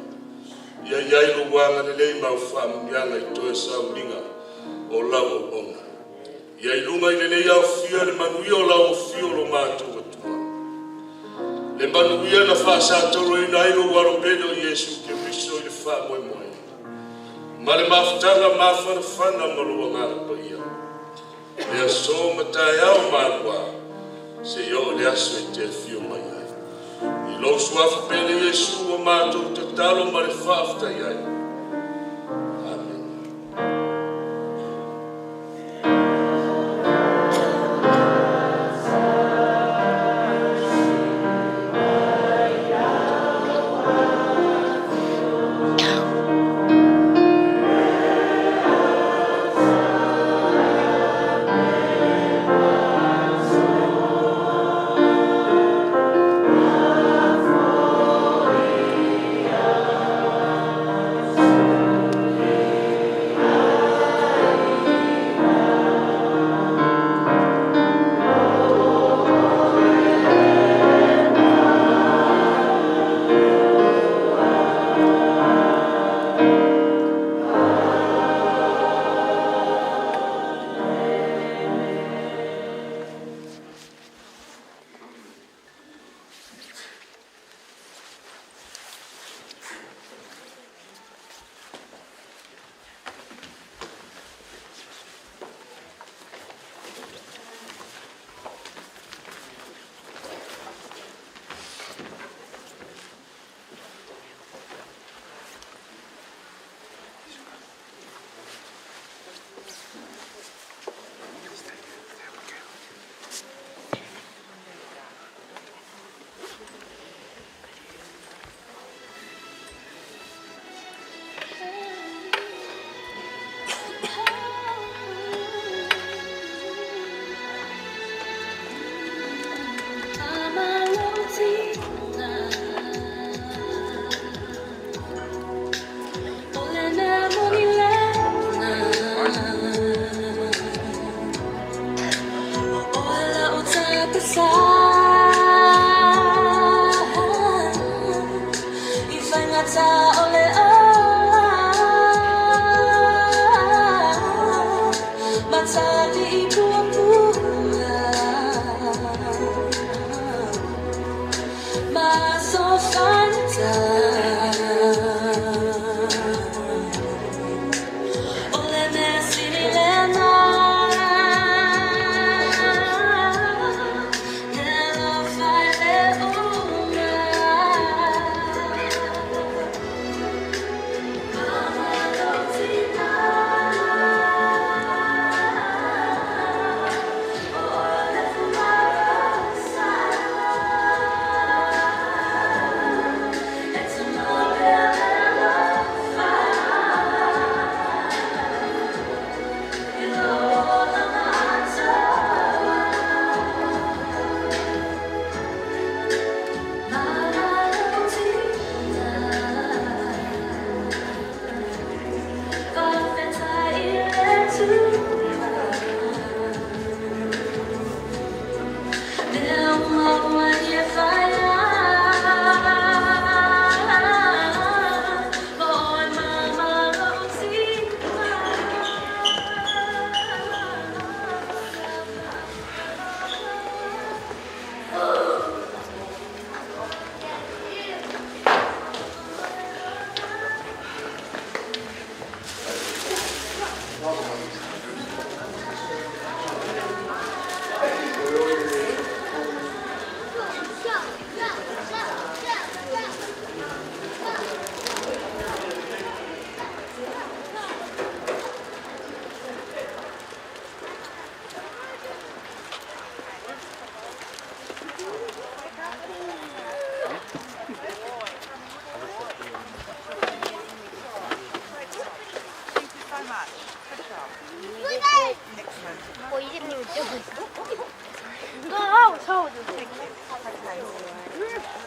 Speaker 10: Ia i ai lou agalelei ma au faamanuiaga i toe sauniga o lau auauna. Ia i luga i lenei aofia le manuia o lau afio lo matou Atua. Le manuia na faasatauaina ai lou alo pele o Iesu Keriso i le faamoemoe, ma le mafutaga mafanafana ma lou agaga paia. Le aso ma taeao ma seia oo i le aso e te afio mai ai. I lou suafa pele Iesu ua matou tatalo ma le faafetai ai. Amene.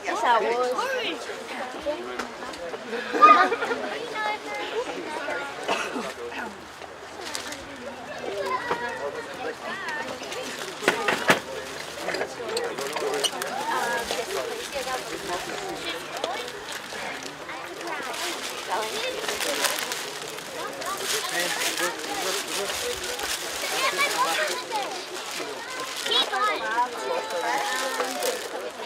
Speaker 11: Yes, I was.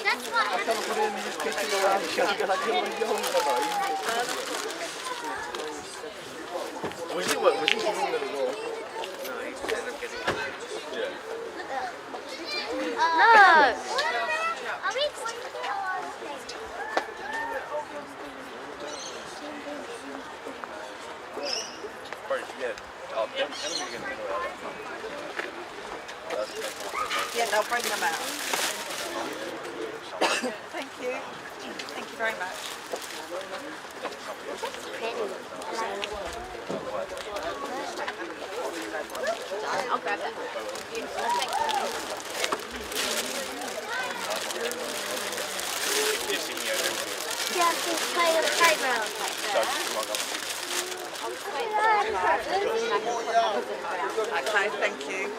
Speaker 2: That's what No. Are we going to
Speaker 12: Yeah, they'll bring them out. Thank you. Thank you very much.
Speaker 11: I'll grab that.
Speaker 2: Yeah, just play the playground.
Speaker 12: Okay, thank you.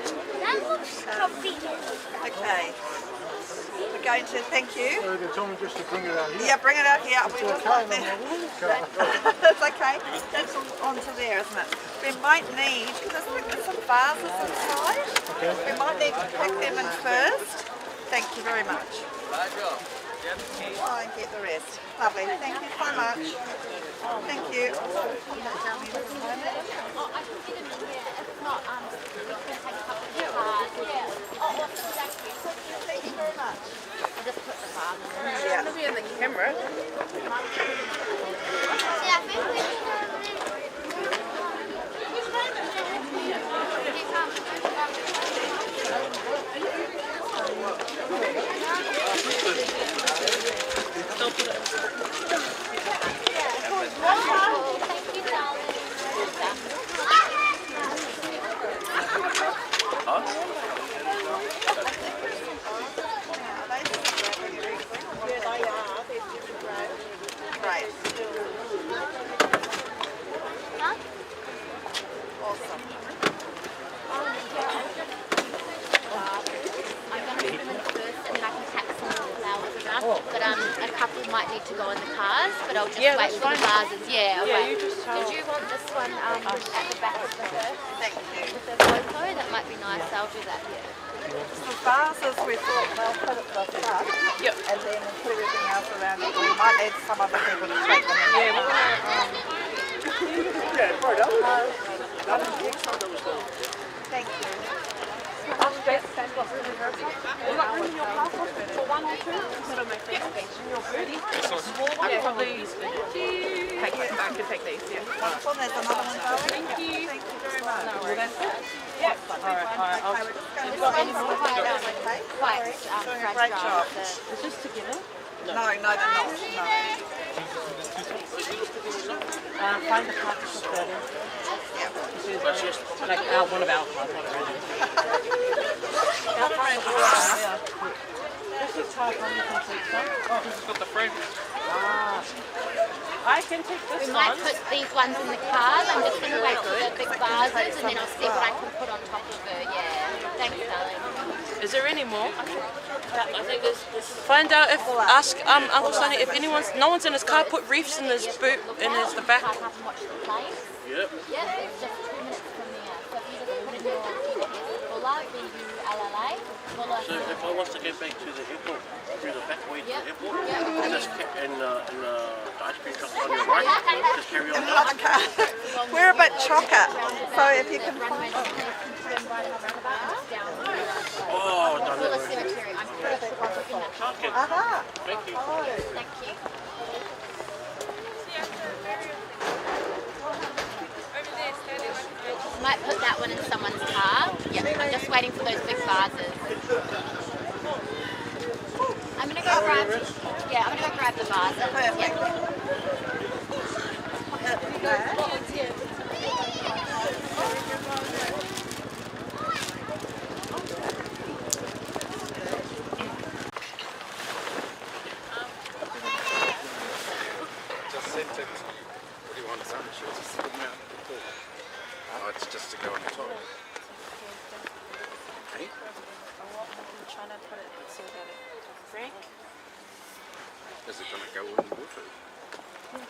Speaker 2: That looks convenient.
Speaker 12: Okay. We're going to, thank you.
Speaker 1: Tell me just to bring it out here.
Speaker 12: Yeah, bring it out here. We
Speaker 1: It's
Speaker 12: just
Speaker 1: okay,
Speaker 12: want the-
Speaker 1: I'm
Speaker 12: It's okay. That's all onto there, isn't it? We might need, because there's some vases inside.
Speaker 1: Okay.
Speaker 12: We might need to pack them in first. Thank you very much. Try and get the rest. Lovely. Thank you so much. Thank you.
Speaker 11: Oh, I can get them in here. If not, we can take a couple of cars. Yeah. Oh, awesome. Thank you.
Speaker 12: Thank you very much.
Speaker 11: I'll just put the vases in.
Speaker 12: Yeah.
Speaker 13: Be in the camera.
Speaker 2: See, I think we
Speaker 11: Thank you, darling.
Speaker 12: Yeah, they are. They're different. Great.
Speaker 2: Huh?
Speaker 12: Awesome.
Speaker 11: I'm going to put them in first and then I can pack some more flowers around. But a couple might need to go in the cars, but I'll just
Speaker 13: Yeah,
Speaker 11: wait
Speaker 13: that's
Speaker 11: for the
Speaker 13: fine.
Speaker 11: vases. Yeah, I'll
Speaker 13: Yeah,
Speaker 11: wait.
Speaker 13: you just tell-
Speaker 11: Did you want this one at the back of the hearse?
Speaker 12: Thank you.
Speaker 11: With the photo? That might be nice. I'll do that, yeah.
Speaker 12: The vases we thought they'll put at the front.
Speaker 13: Yep.
Speaker 12: And then we'll put everything else around it. We might need some other people to take them in.
Speaker 13: Yeah, we're gonna,
Speaker 12: Thank you.
Speaker 13: You got room in your car for one or two? In your boot? I can probably take, I can take these, yeah.
Speaker 12: Wonderful. There's another one going.
Speaker 13: Thank you.
Speaker 12: Thank you very much.
Speaker 13: No worries. That's it? Yeah. All right, all right.
Speaker 12: Okay, we're just going to stand quiet out, okay?
Speaker 11: Quite
Speaker 12: Doing a great
Speaker 11: fragile.
Speaker 12: job.
Speaker 13: Is this together?
Speaker 12: No, no, they're not. No.
Speaker 13: Find the card to put that in.
Speaker 12: Yeah.
Speaker 13: This is like our, one of our cards, not our own. Our card, yeah. This is hard one, you can take some.
Speaker 14: Oh, this has got the frame.
Speaker 13: Ah. I can take this
Speaker 11: We might
Speaker 13: one.
Speaker 11: put these ones in the cars. I'm just going to wait for the big vases and then I'll see what I can put on top of her. Yeah. Thanks, darling.
Speaker 13: Is there any more? I think there's. Find out if ask Uncle Sonny if anyone's no one's in his car. Put wreaths in his boot in his the back.
Speaker 11: Park up and watch the planes.
Speaker 14: Yep.
Speaker 11: Yeah, it's just 2 minutes from there. So if you just put in your GPS, Bulla, B-U-L-L-A, Bulla.
Speaker 14: So if I want to get back to the airport, through the back way to
Speaker 11: Yep.
Speaker 14: the airport,
Speaker 11: Yep.
Speaker 14: and just and the ice cream truck on your right, just carry on down.
Speaker 12: Okay. We're a bit chocker, so if you can find
Speaker 14: Oh, done
Speaker 11: Bulla
Speaker 14: that.
Speaker 11: Cemetery. I'm pretty sure it's in that.
Speaker 14: Okay.
Speaker 12: Aha.
Speaker 14: Thank you.
Speaker 11: Thank you. Might put that one in someone's car. Yep, I'm just waiting for those big vases. I'm gonna go grab. Yeah, I'm gonna go grab the vases.
Speaker 12: Perfect.
Speaker 11: Yeah.
Speaker 15: has to go on the top. Hey?
Speaker 13: I'm trying to put it so that it. Frank?
Speaker 15: Is it going to go in the water?
Speaker 6: Are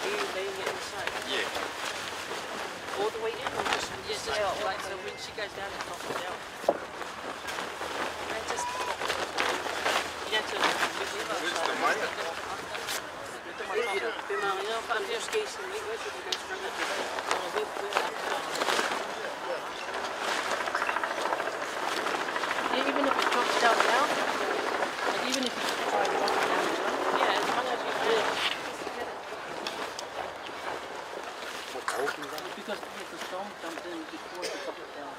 Speaker 6: you laying it inside?
Speaker 15: Yeah.
Speaker 6: All the way in or just, yeah, just out? Like, so when she goes down, it drops it down. And just. You have to.
Speaker 15: Where's the mic?
Speaker 6: Yeah, even if it drops down now, like even if you try to drop it down now, yeah, as long as you do it. Because the storm jumped in before you drop it down.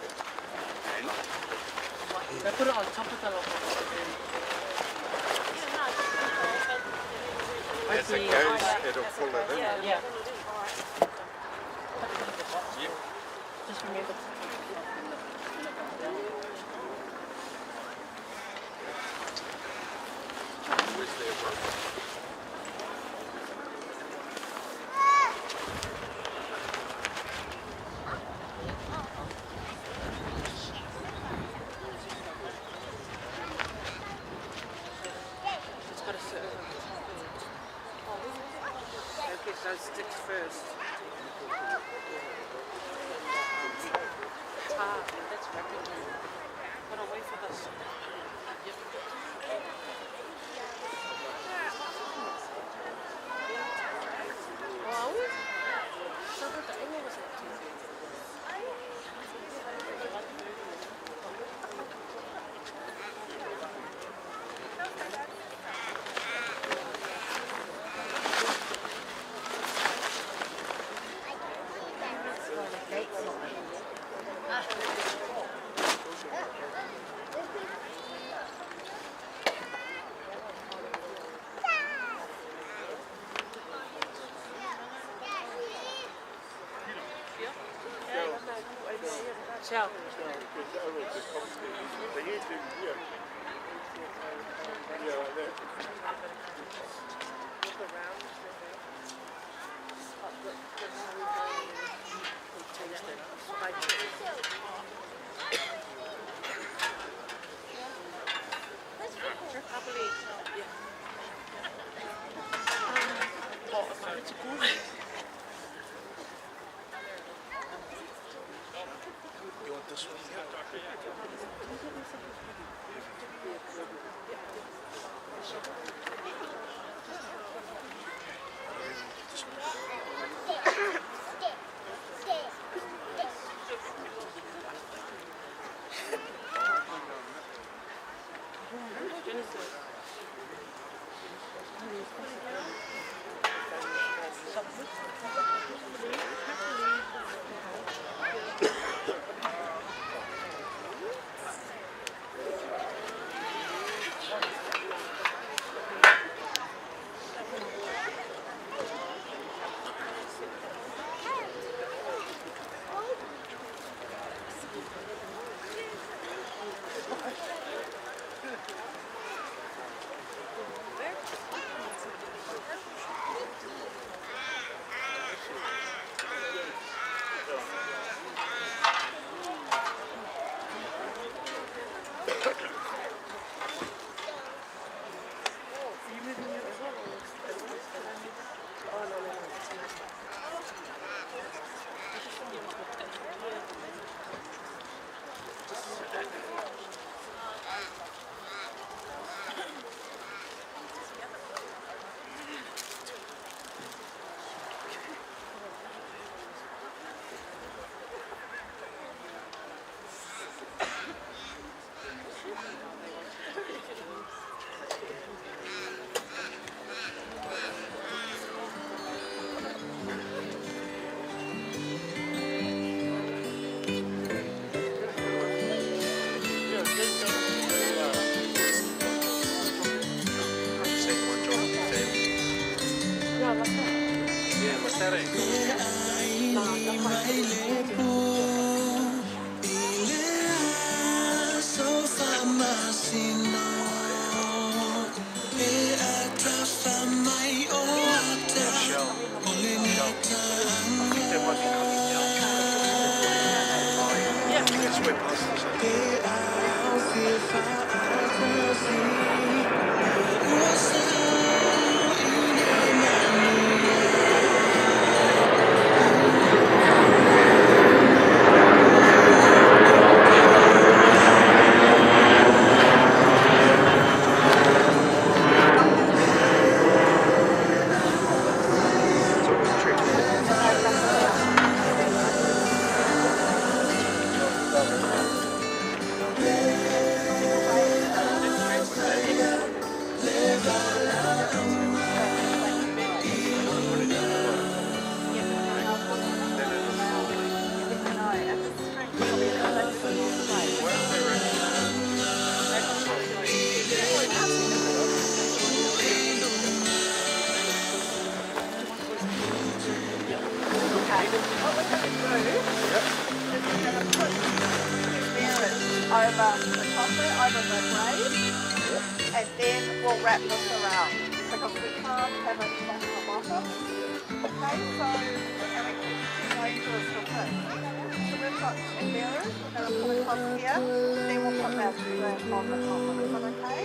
Speaker 6: They put it on top of the log.
Speaker 15: As it goes, it'll pull it in.
Speaker 6: Yeah. Just remember to take it off when it comes down.
Speaker 15: Where's their rope?
Speaker 6: It's got to sit over the top. Okay, so it sticks first. Ah, that's rapid. Gotta wait for this. Yep. Oh, are we? So I thought the angle was at 2:30. Ciao.
Speaker 9: You want this one here?
Speaker 5: E
Speaker 15: way past the
Speaker 12: What we're going to do is we're going to put two mirrors over the coffin, over the grave, and then we'll wrap this around because we can't have it like the bottom. Okay, so, and we can too dangerous with it. So we've got two mirrors, we're going to put across here, then we'll put that on the coffin. Is that okay?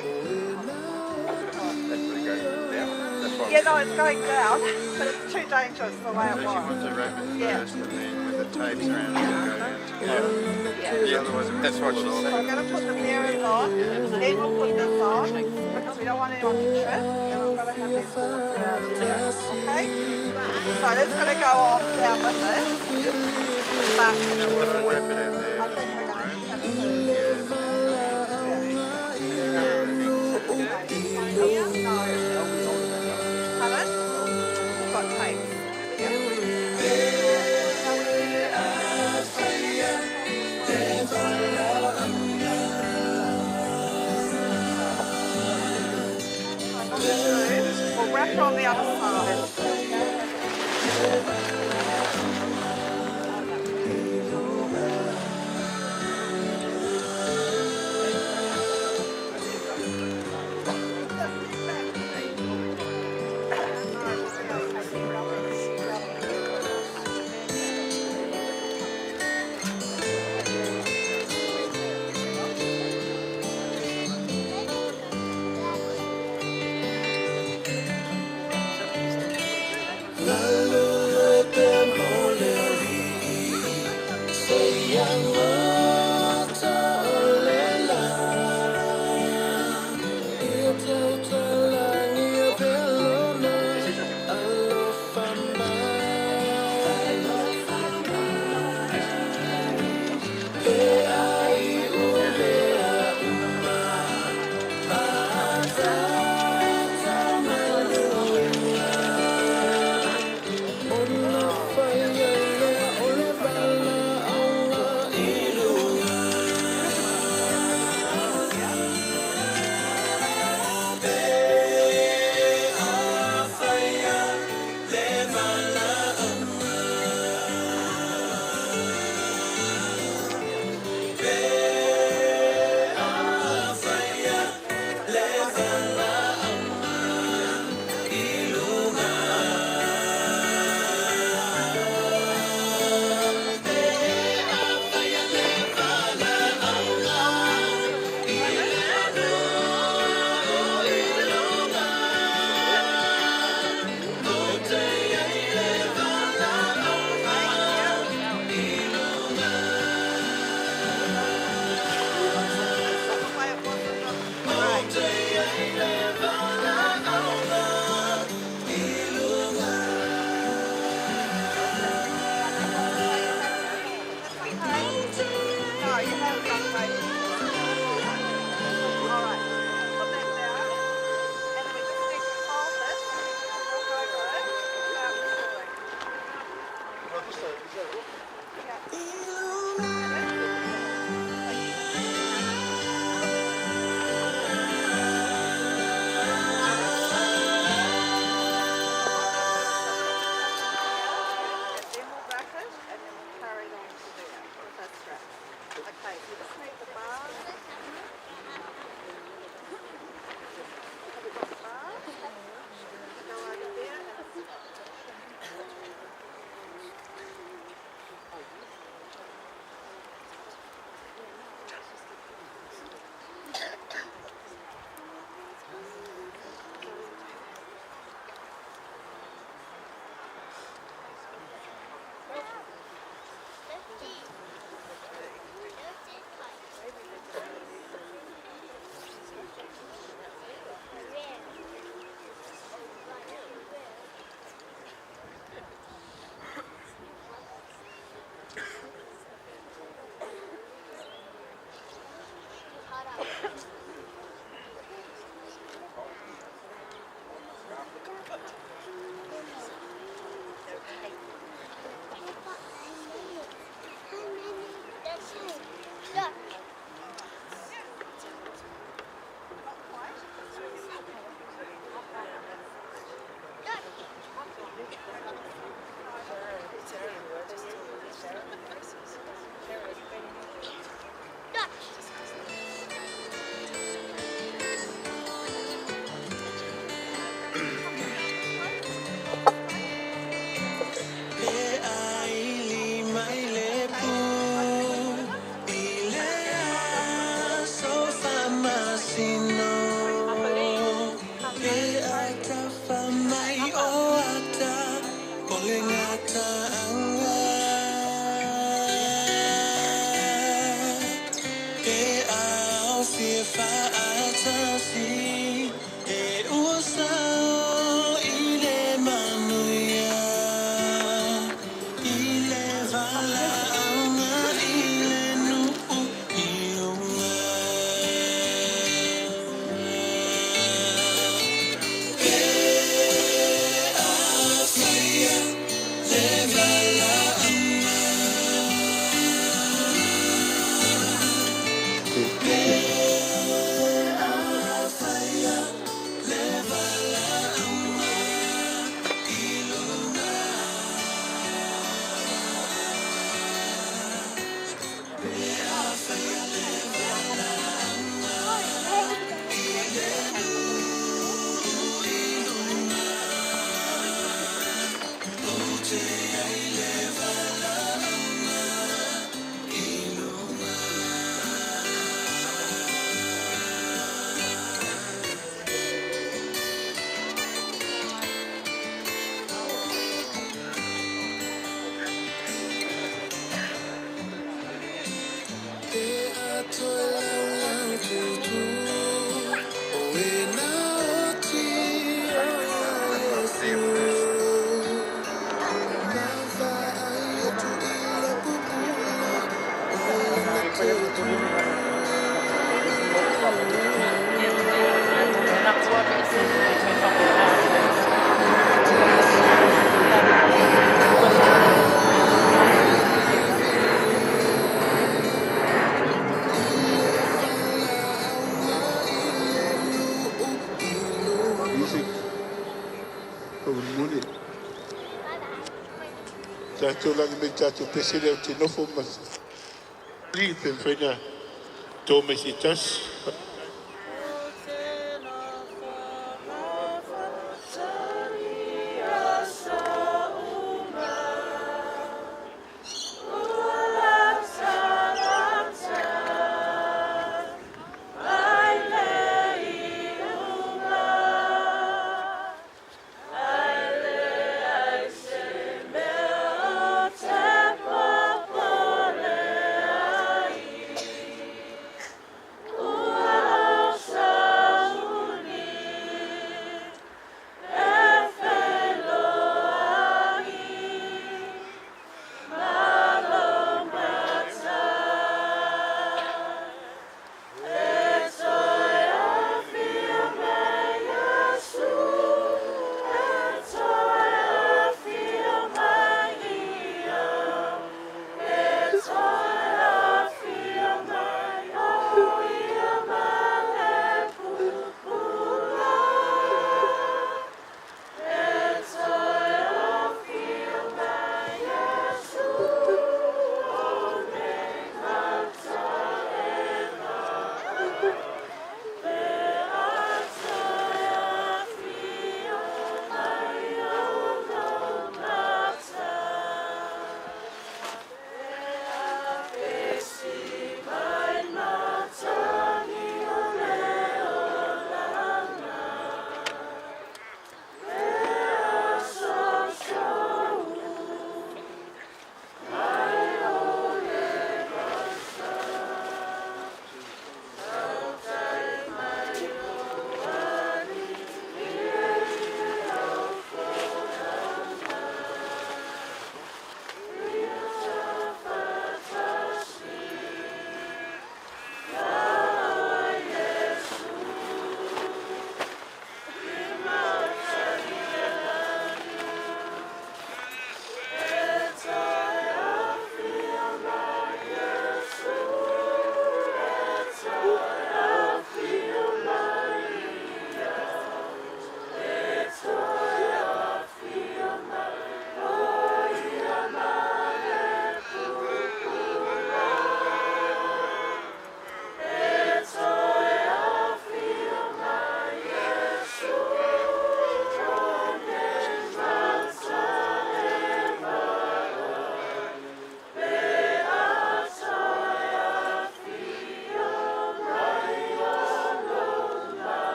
Speaker 15: That's really going down. That's why
Speaker 12: Yeah, no, it's going down, but it's too dangerous the way it
Speaker 15: So she
Speaker 12: was.
Speaker 15: wants to wrap it
Speaker 12: Yeah.
Speaker 15: first and then with the tapes around it, it'll go down together.
Speaker 12: Yeah.
Speaker 15: Otherwise, that's what she
Speaker 12: So
Speaker 15: said.
Speaker 12: we're going to put the mirrors on, then we'll put this on, because we don't want anyone to trip, and we've got to have these boards around here, okay? So it's going to go off down with it, but
Speaker 15: Wrap it out there.
Speaker 12: I think we're going to have to... Yeah. No. Pardon? We've got tapes. Yeah. We'll wrap it on the other side.
Speaker 4: Tatou lagi me tatou pese lea o te nofo ma li pe mawhai na tō mai se tasi.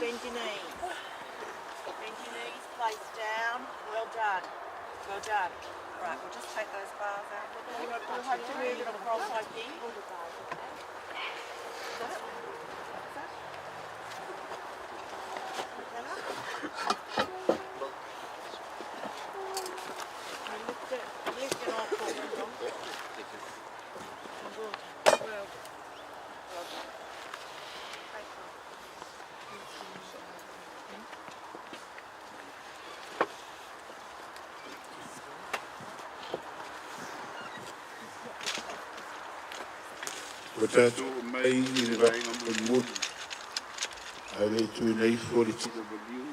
Speaker 12: Bend your knees. Bend your knees, place down. Well done. Well done. Right, we'll just take those bars out. We'll have to move it across, I think. Is that it? Is that? Lift it, lift it off. Good. Well, well done.
Speaker 4: Ua tatou oo mai i le vaega mulimuli, ae le i tuuina ifo le tino maliu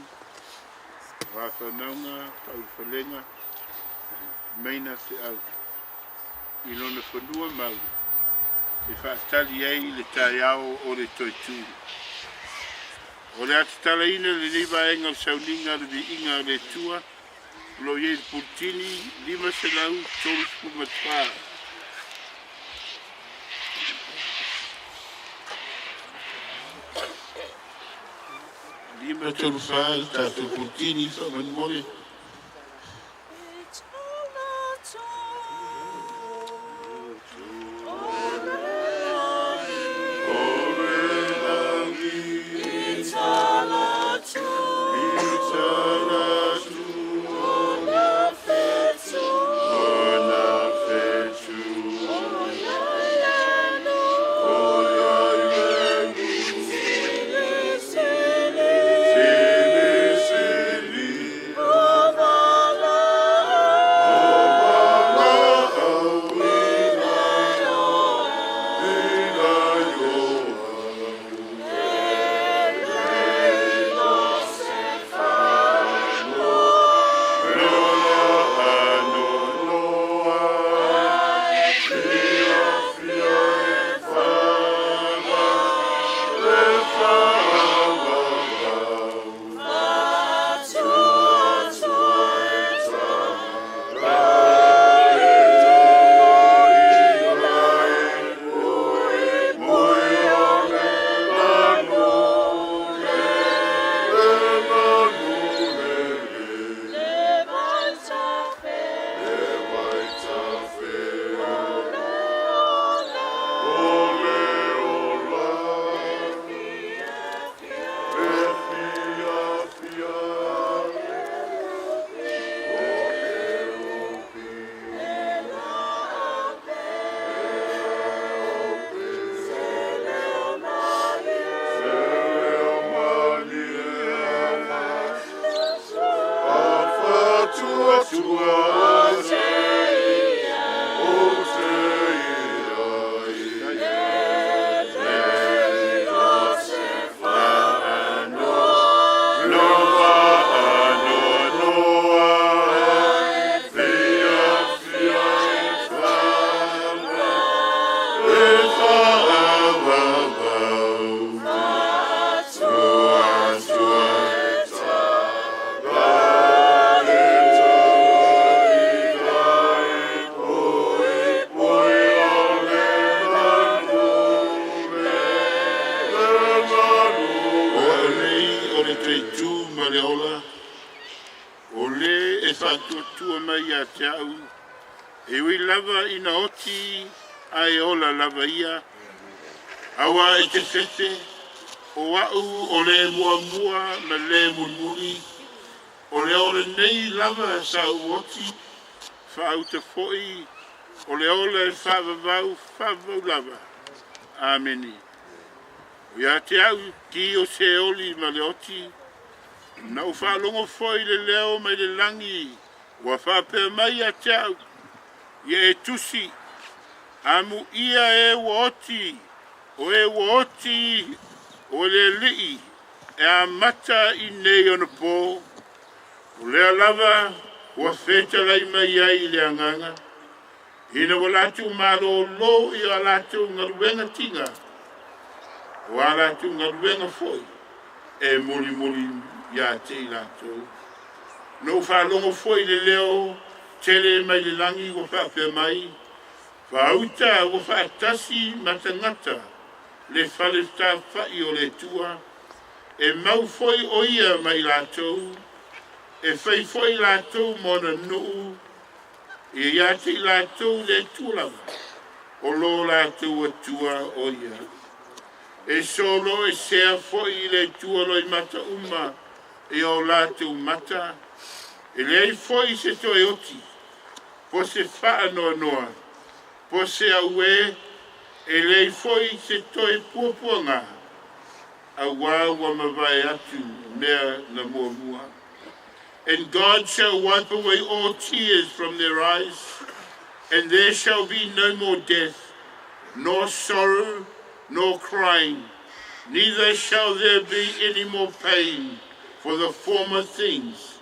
Speaker 4: aua fanauga faaulufalega maina feau i lona fanua mau e faatali ai le taeao o le toe tū. O le a tatalaina lenei vaega o le sauniga o le viiga o le Atua o lo o i ai le Pulutini 534. 534 le tatou Pulutini faamolemole. O au nei o le toe tu ma le ola, o lē e faatuatua mai ia te au, e ui lava ina oti ae ola lava ia, auā e te fefe, o a'u o le muamua ma le mulimuli, o le ola nei lava sa ou oti, faauta foi o le ola e faavavau faavavau lava. Amene. O ia te au ki o Seoli ma le oti, na ou faalogo foi i le leo mai le lagi ua faapea mai ia te au, Ia e tusi, amuia e ua oti, o e ua oti o le Alii e amata i nei ona pō, o lea lava ua fetalai mai ai i le agaga, ina ua latou malōlō i a latou galuega tiga, o a latou galuega foi e mulimuli ia te i latou. Na ou faalogo foi i le leo tele mai le lagi ua faapea mai, Faauta ua faatasi ma tagata le fale fetāfa'i o le Atua, E mau fo'i o ia ma i latou, e fai fo'i latou mo na nuu, e ia te i latou le Atua lava, o lo latou Atua o ia. E solo e sea fo'i i le Atua loi mata uma e o latou mata, e leai fo'i se toe oti, po se whaanoanoa, po se aue, e leai fo'i se toe puapuaga, auā ua mavae atu mea na muamua. And God shall wipe away all tears from their eyes, and there shall be no more death, nor sorrow, nor crying, neither shall there be any more pain, for the former things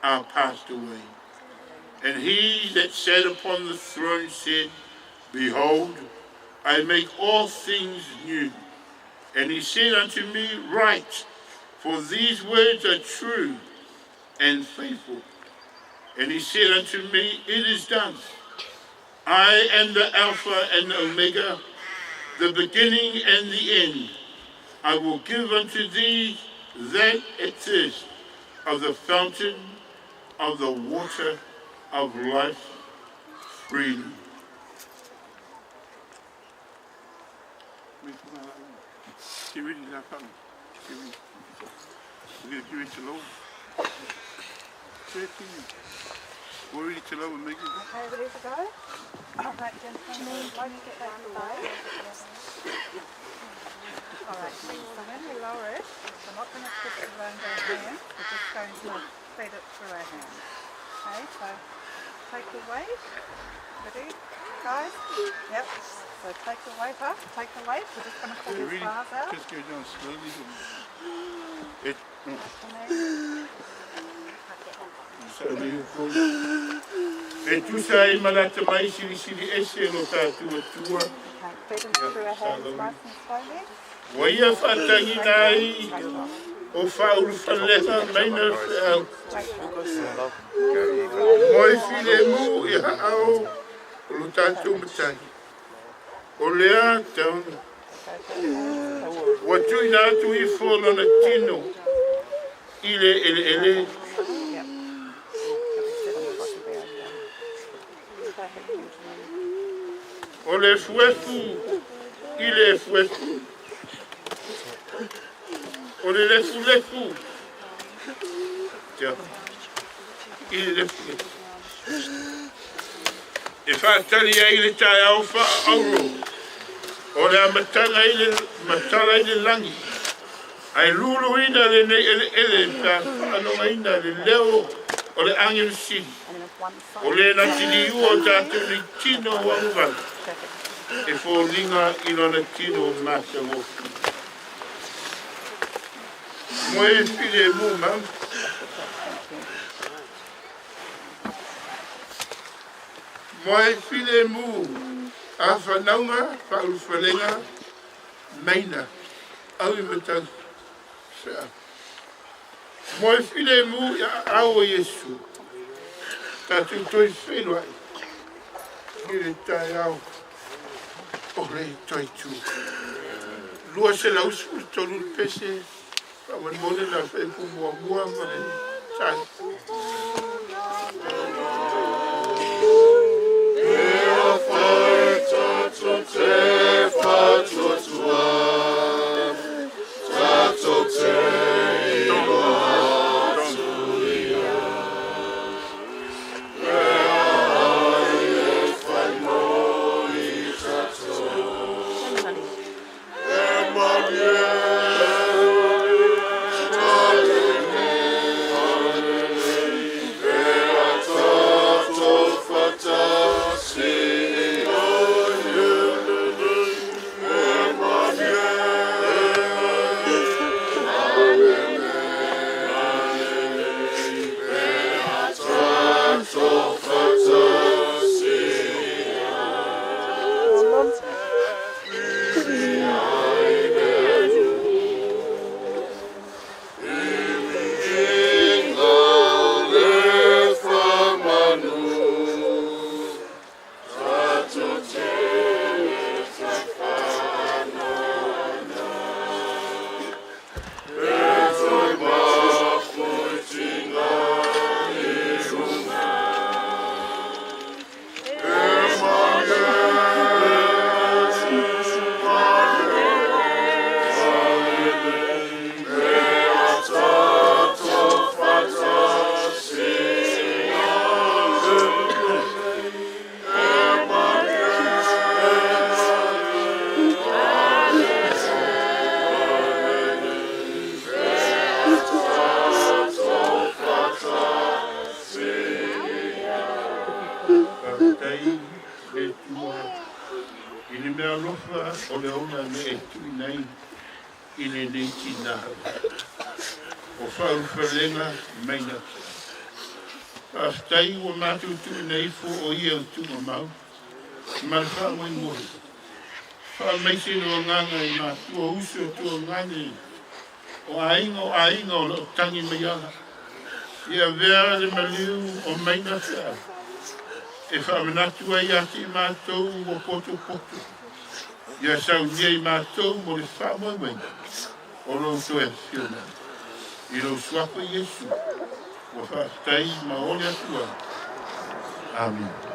Speaker 4: are passed away. And he that sat upon the throne said, Behold, I make all things new. And he said unto me, Write, for these words are true and faithful. And he said unto me, It is done. I am the Alpha and the Omega, the beginning and the end. I will give unto thee that at thirst of the fountain of the water of life freely.
Speaker 12: Okay, ready to go? All right, gentlemen, why don't you get that away? All right, so when we lower it, we're not going to twist it around our hands, we're just going to feed it through our hands. Okay, so take the weight. Ready, guys? Yep. So take the weight up, take the weight. We're just going to pull these bars out.
Speaker 4: Just go down slowly. E tusa e malata mai sili sili ese lo tātua tua.
Speaker 12: Okay, feed them through our hands nice and slowly.
Speaker 4: Wa ia whaatangi nai o whauru whaleha maina wheau. Moe file mu i haao o lo tātou matai. O lea tauna. Wa tui nā atu i fōlona tino i le ele ele. O le fuefu i le fuefu. O le lefu lefu. Tia. I le lefu lefu. E whaatali ai le tai au wha auro. O le amatanga i le matala i le langi. Ai lulu ina le nei ele ele ta whaanonga ina le leo o le angel sili. O le natini ua o tātou ni tino o anguvali. E fōlinga i lona tino mata ngofi. Moe file mu mau. Moe file mu a whanaunga, whauluwhalenga, meina, au i matau. Moe file mu ia au o Yesu. Tātou toi whenua i le tai au o le toi tū. Lua se lausu, tolu pese, whawan mone na whaipu mua mua ma le tai.
Speaker 1: Ea whai tātou te whatuatua, tātou te iloa atu ia. Ea ai e whai mori tātou, e malie e malie.
Speaker 4: alofa o le ola na e tuuina ai i lenei tinā o Faaulufalega Maina. Faafetai ua matou tuuina ifo o ia o tuugamau ma le faamoemoe. Faamaise lou agaga i matua, uso, tuagane, o aiga o aiga o lo o tagi mai ala. Ia avea le maliu o Maina Feau e faamanatu ai ia te i matou ua potopoto. Ia saunia i matou mo le faamoemoega o lou toe afio mai. I lou Suafa Iesu ua faafetai ma ole atu ai. Amene.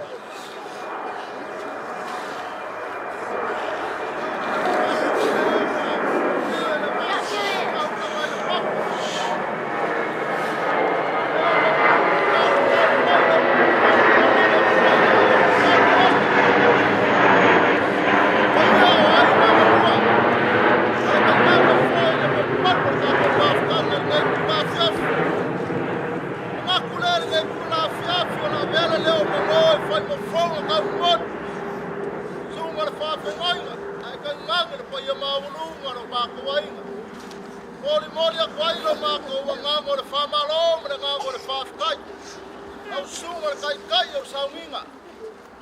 Speaker 16: Molimoli atu ai lo matou agaga o le faamalo ma le agaga o le faafetai. Lau susuga i le Taitai o le Sauniga,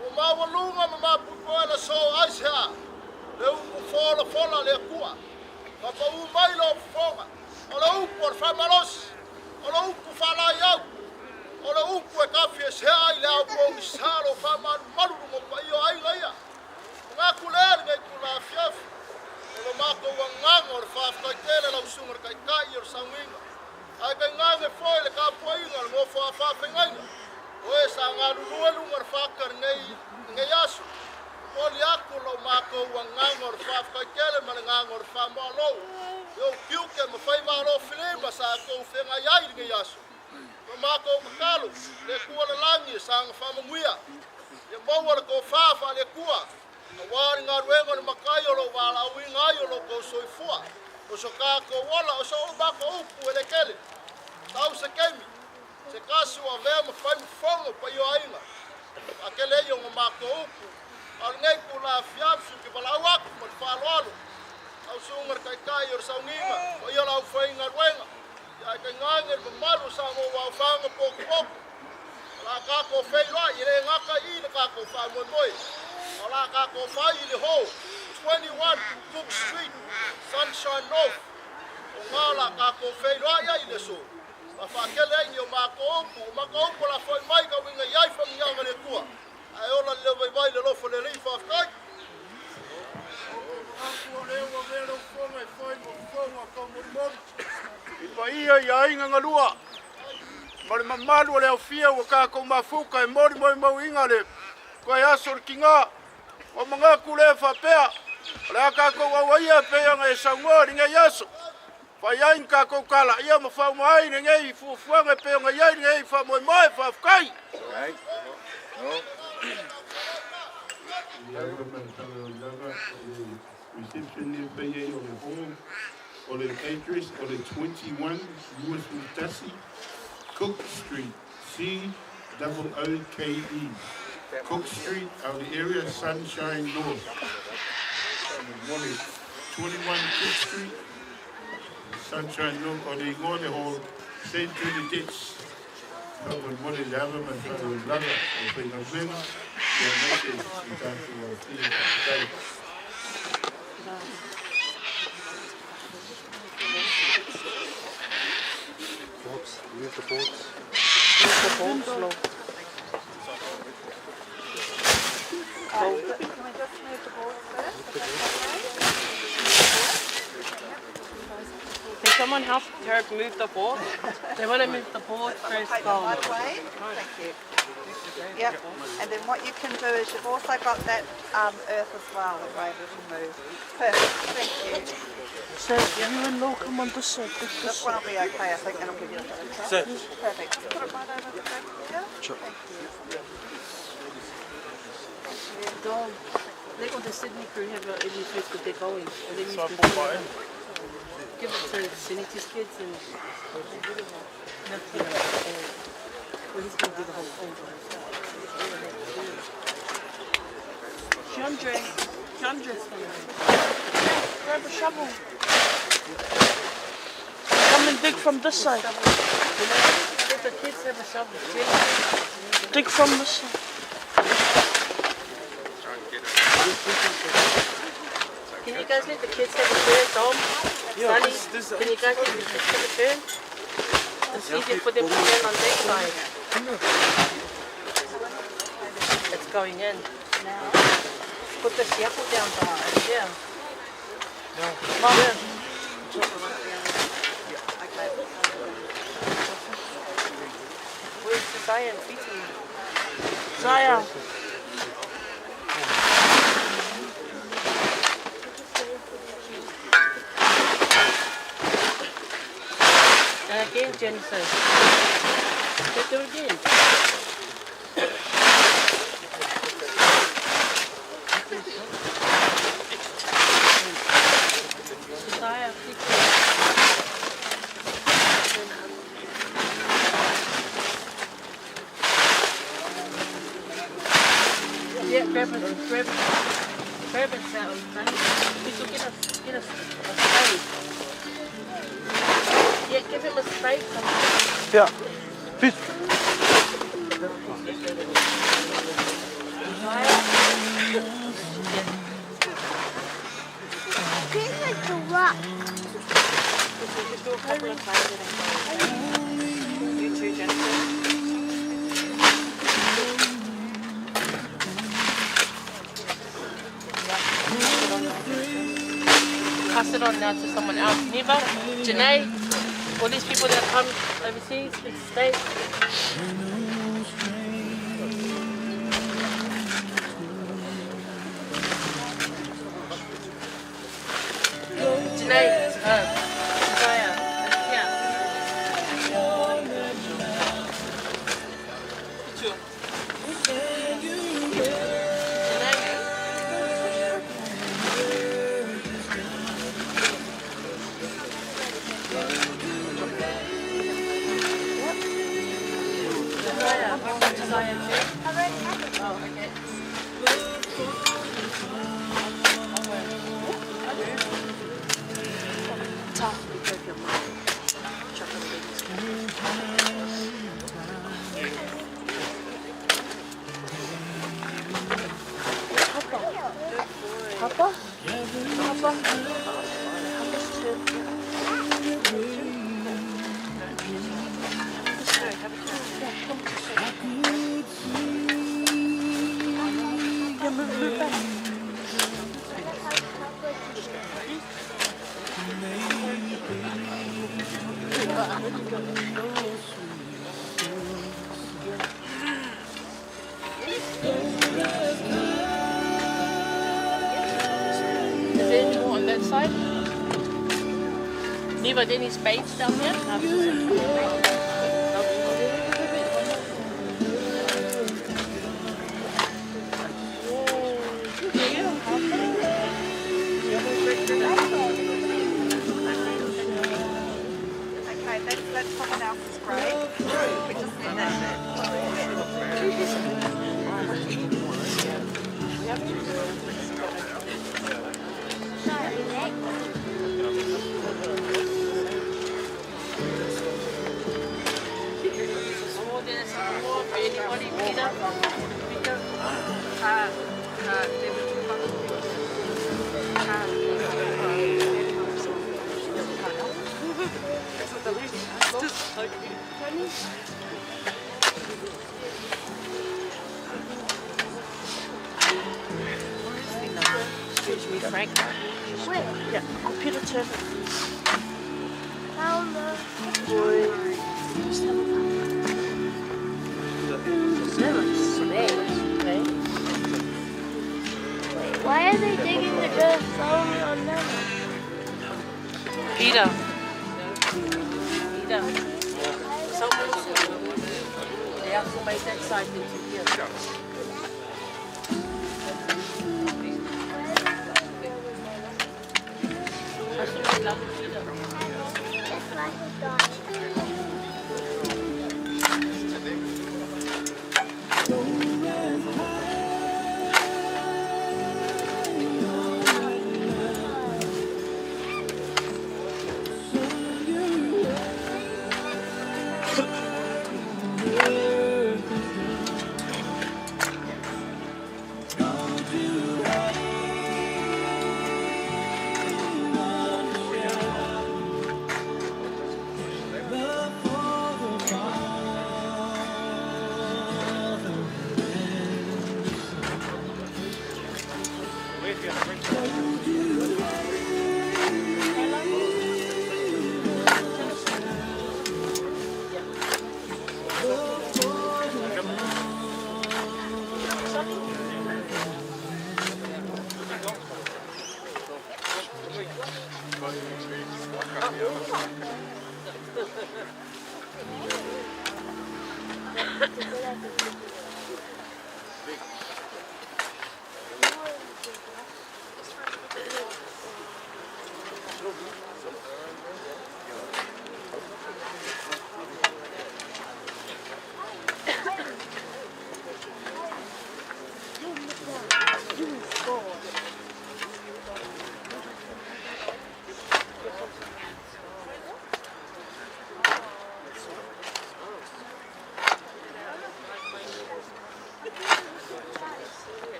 Speaker 16: ua maualuga ma mapuipuia le aso aisea le upu folafola a le Atua. Ua pau mai lou fofoga, o le upu o le faamalosi, o le upu faalaeiau, o le upu e tafiesea ai le ao pogisa lou faamalumalu luga o paia o aiga ia. Manatu lea lenei itula afiafi, o lo matou agaga o le faafetai tele lau Susuga i le Taitai o le Sauniga, ae tainane foi le tapuaiga a le nofo a faafeagaiga o e sa galulue luga o le fata i lenei aso. Momoli atu lo matou agaga o le faafetai tele ma le agaga o le faamoalo i ou tiute ma faiva alofilima sa outou feagai ai i lenei aso. Ma matou tatalo, le Atua o le lagi e saga faamanuia, ia maua le tofa faale-Atua aua le galuega o le matai o lo o valaauina ai o lo outou soifua, o so tatou ola, o so matou upu e le tele. Tau se taimi, se tasi ua avea ma fai ma fofoga o paia o aiga, faatele ai ona matou upu, a o lenei itula afiafi ou te valaau atu ma le faaaloalo, lau Susuga i le Taitai o le Sauniga, paia o le aufaigaluega, Ae tainane le mamalu o Samoa ua aofaga potopoto. O le a tatou feiloai, e le gata i le tatou faamoemoe, a o le a tatou fai i le hall, 21 Cook Street, Sunshine North. O na o le a tatou feiloai ai i le aso. Ma faatele ai ni o matou upu, o matou upu o le a foi mai ka uiga i ai faamanuiaga a le Atua. Ae ola le leo vaivai i le alofa o le Alii. Faafetai.
Speaker 10: Atu o lea ua avea lou fofoga e fai ma fofoga o taumolimoli i paia i aiga galua ma le mamalu o le aufia ua tatou mafuta e molimoimauina le toe aso o le tiga. Ua manatu lea faapea, o le a tatou auaia e pei ona e saunoa i lenei aso. Fai ai ni tatou tala ia ma faauma ai lenei fuafuaga e pei ona i ai lenei faamoemoe. Faafetai.
Speaker 4: Reception e fai ai o le hall, o le address o le 21 21 Cook Street, C-O-O-K-E, Cook Street, a o le area Sunshine North. 21 Cook Street, Sunshine North, o le igoa o le hall, St. Bernadette's. Faamolemole le ava ma le faaaloalo lava o le faigaluega ia aemaise i tatou aofia. Faafetai.
Speaker 14: Boards. Move the boards. Move the boards, Lo.
Speaker 12: Can we just move the boards first? If that's okay?
Speaker 13: Can someone help her move the board? They want to move the board first.
Speaker 12: Take them right away. Thank you. Yep. And then what you can do is you've also got that earth as well that we're able to move. Perfect. Thank you.
Speaker 6: So you and Lo come on this side.
Speaker 12: This, this one will be okay. I think that'll give you a bit of time. Perfect. Put it right over the back there. Sure. Thank you.
Speaker 6: Thank you. Dom, let all the Sydney crew have a early first to get going. And then you can give it to Sinity's kids and Matthew. Well, he's going to do the whole thing. Chandra.
Speaker 13: Keandre. Grab a shovel. Come and dig from this side.
Speaker 6: Let the kids have a shovel.
Speaker 13: Dig from this side.
Speaker 6: Can you guys let the kids have a turn, Dom?
Speaker 10: Yeah,
Speaker 6: Sonny,
Speaker 10: this-
Speaker 6: can you guys let the kids have a turn? It's easier for them to turn on that side. It's going in. Put the siapo down, Dom. Yeah.
Speaker 13: Mum.
Speaker 6: Yeah. Where's Josiah and Fiti?
Speaker 13: Zaya.
Speaker 6: And again, Genesis. Let's do it again. Josiah, Fiti. Yeah, grab it, grab it, grab it, Sonny. Fiti, get a spade. Yeah, give him a spade.
Speaker 10: Yeah. Fit.
Speaker 2: These like the rock.
Speaker 6: Just do a couple of times and then. You too, Jennifer. Pass it on now to someone else. Neva, Janae, all these people that come overseas, to the States. Janae, Josiah, yeah. Janae. Josiah, Josiah too. Oh, okay.
Speaker 13: Papa? Papa? Yeah, move back.
Speaker 6: Is there any more on that side? Neva, there any spades down there?
Speaker 12: Okay, that's someone else's grave. We just need that
Speaker 6: More, there's more for anybody, Peter? Peter? Excuse me, Frank.
Speaker 2: Wait,
Speaker 13: Yeah, Peter turn.
Speaker 2: found the.
Speaker 13: Boy. Just have a
Speaker 2: Wait, why are they digging the dirt only on them?
Speaker 6: Peter. Peter. Someone they have to make that side into here.
Speaker 2: It's like a dog.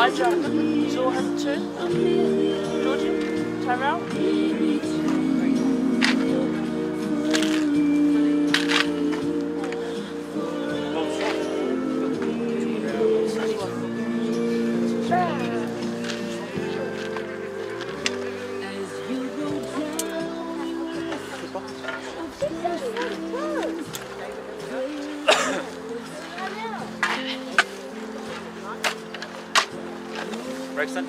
Speaker 13: Elijah, saw him too? Georgie? Tyrell?
Speaker 14: Braxton?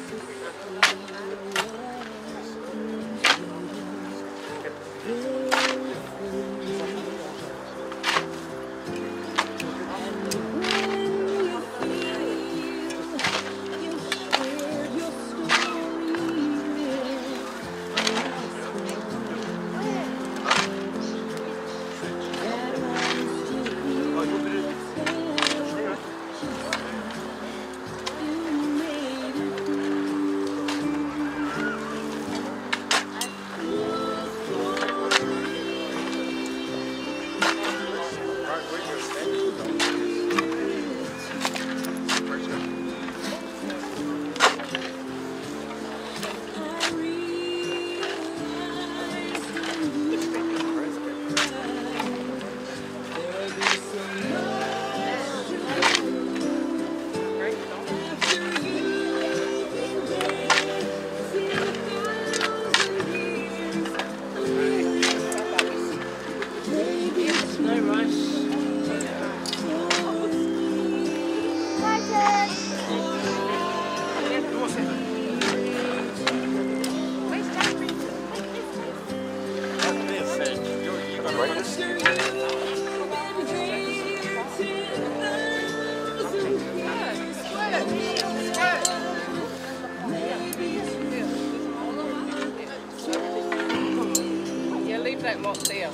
Speaker 13: lot there.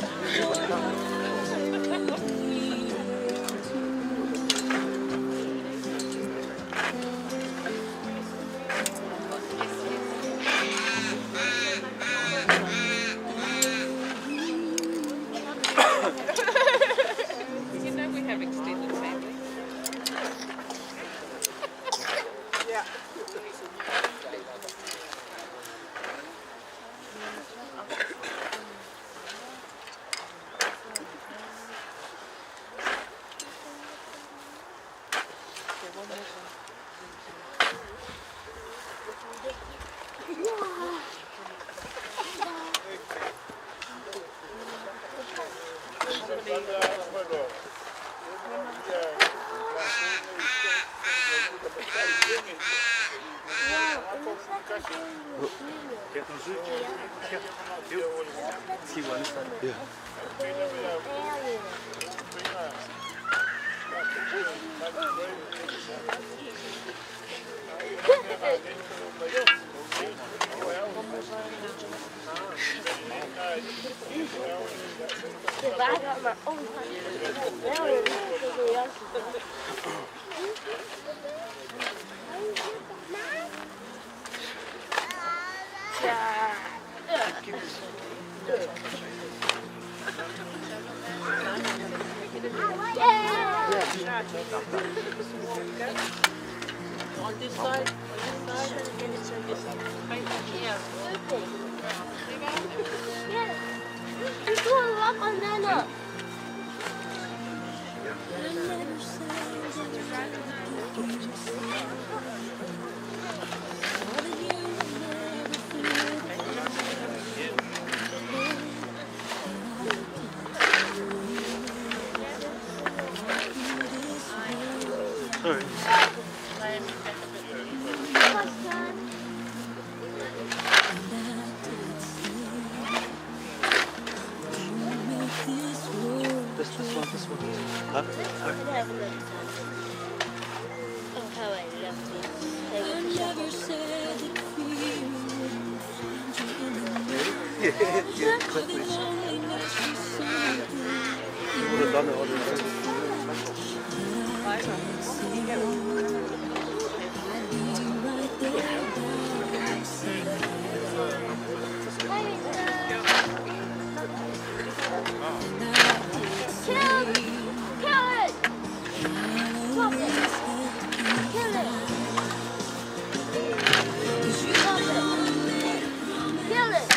Speaker 13: You know we have extended family.
Speaker 12: Yeah.
Speaker 2: If I got my own
Speaker 13: On this side, on this side, here.
Speaker 2: Yeah. You do a lot banana.
Speaker 14: Sorry. This one. Huh? Sorry.
Speaker 2: Oh, how I love this.
Speaker 14: Yeah, exactly. You would have done it on your own.
Speaker 2: Kill! Kill it! Stop it! Kill it! Stop it! Kill it!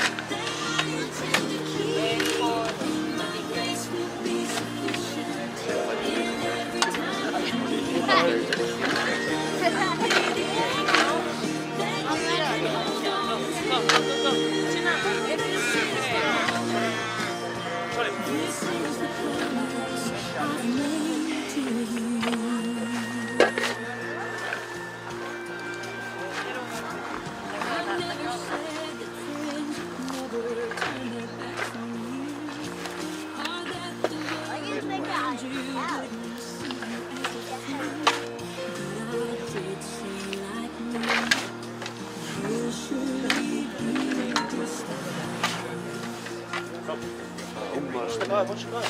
Speaker 13: Go, go, go, go. Chin up.
Speaker 14: Watch the guy, watch the guy.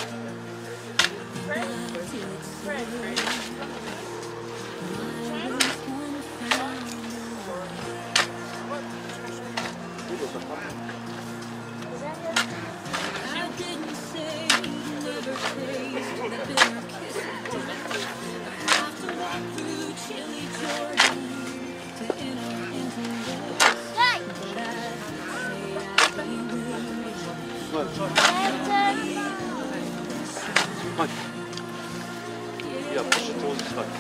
Speaker 14: Come on. Yeah, push it towards the side.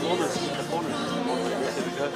Speaker 14: Corners, the corners. There we go.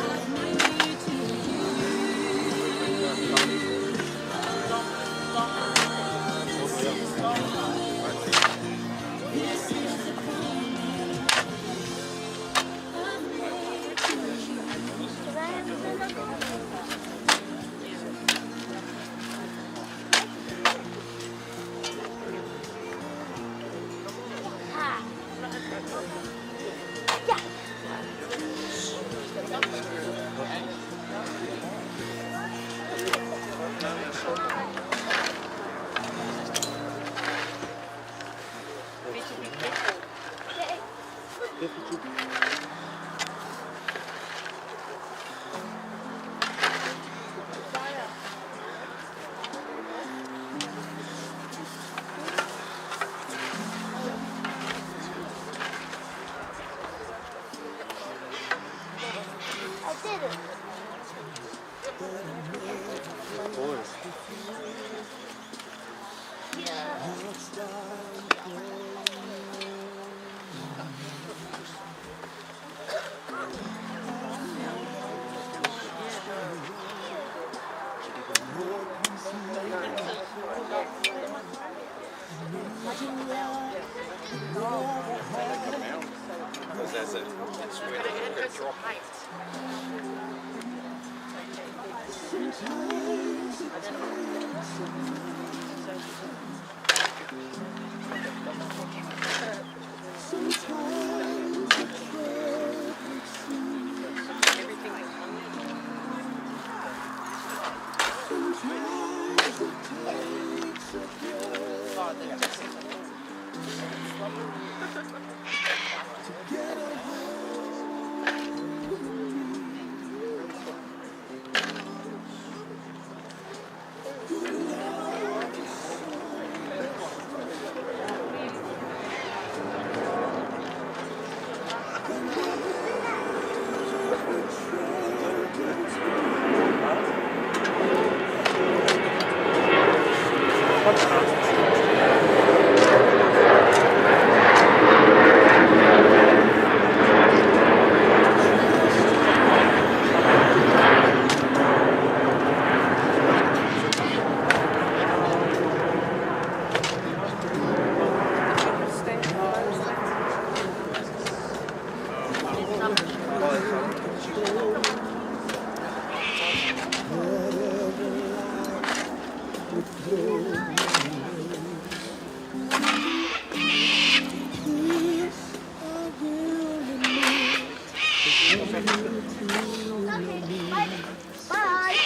Speaker 2: I did it.
Speaker 9: Because that's it. That's where the drop.
Speaker 2: Okay, bye. Bye.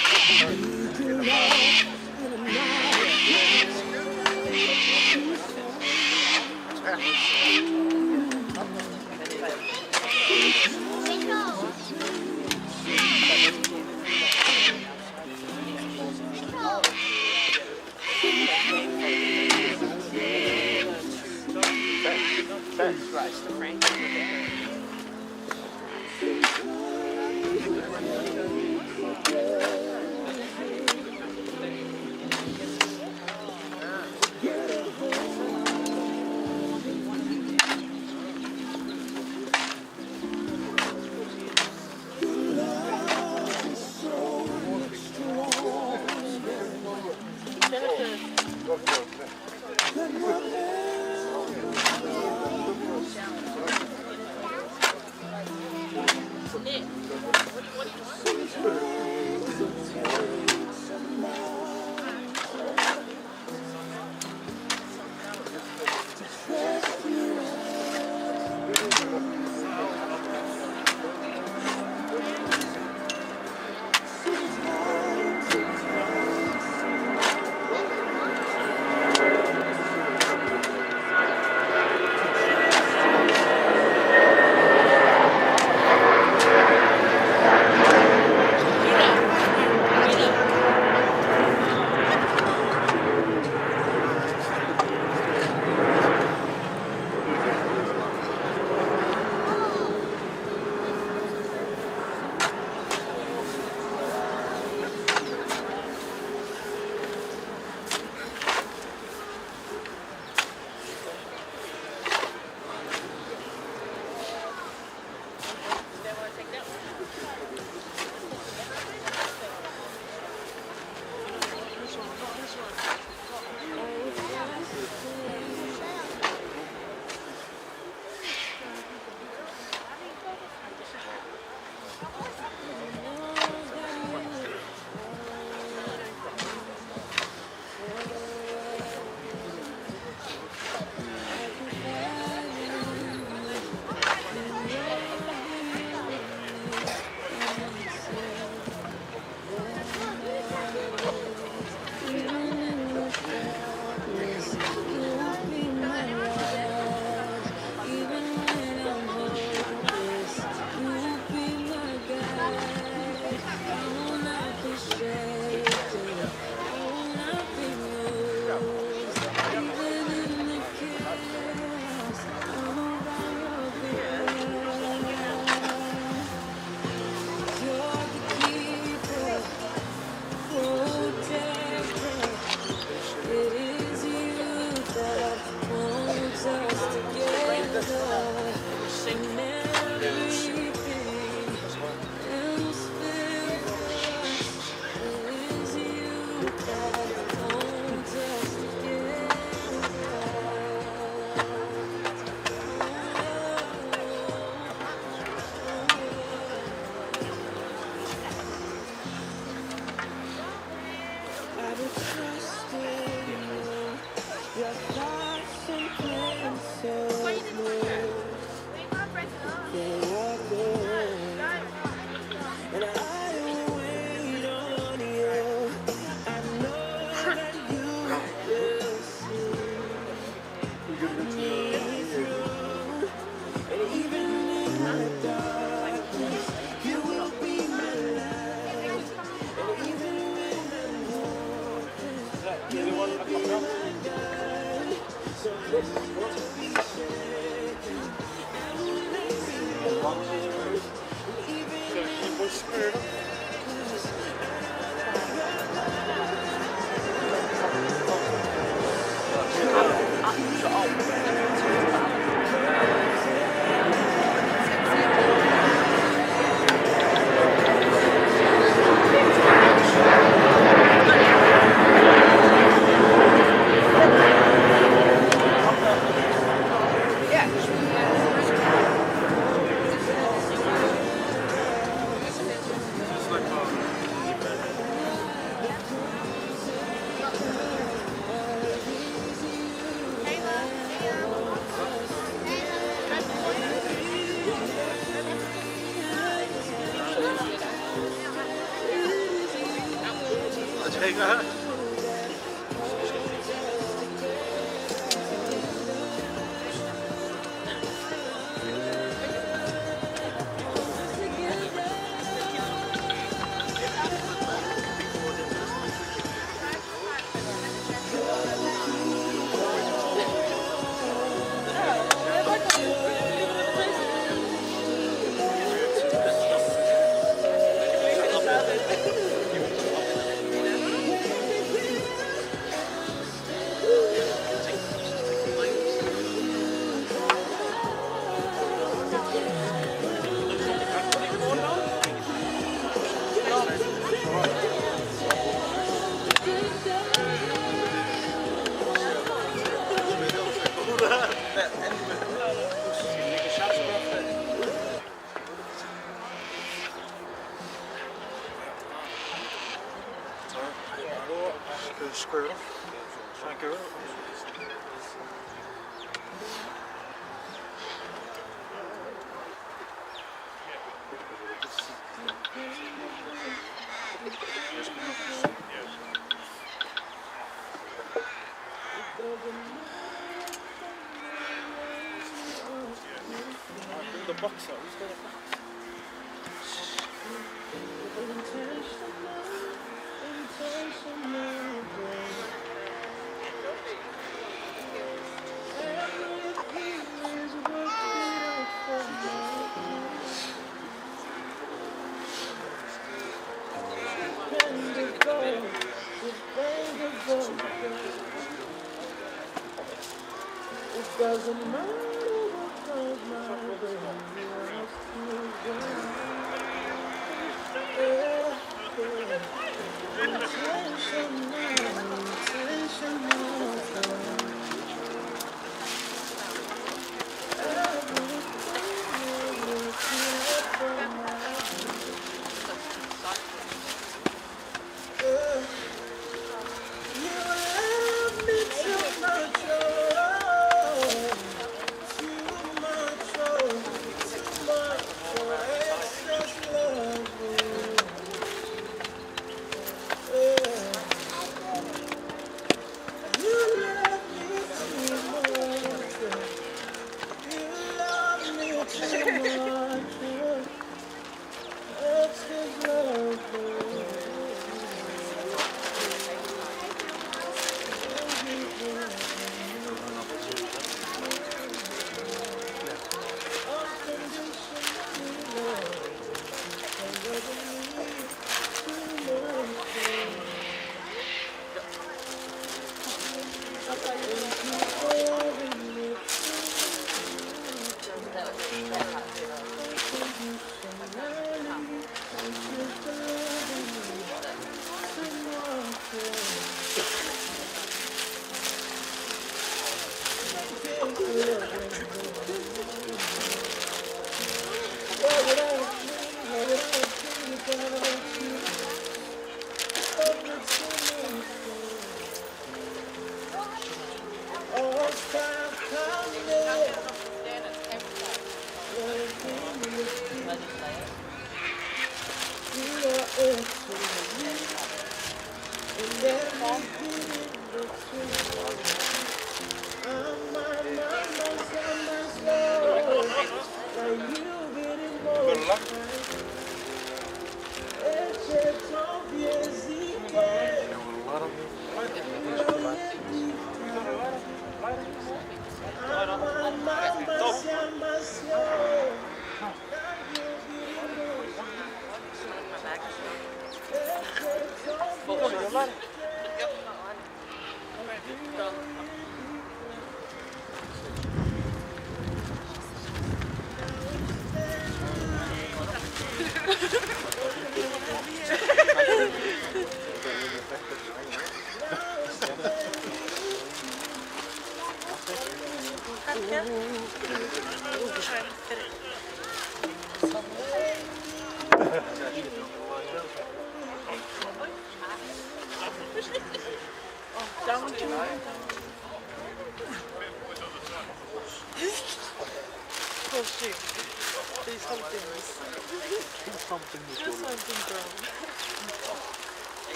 Speaker 5: Intentional.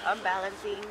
Speaker 12: I'm balancing.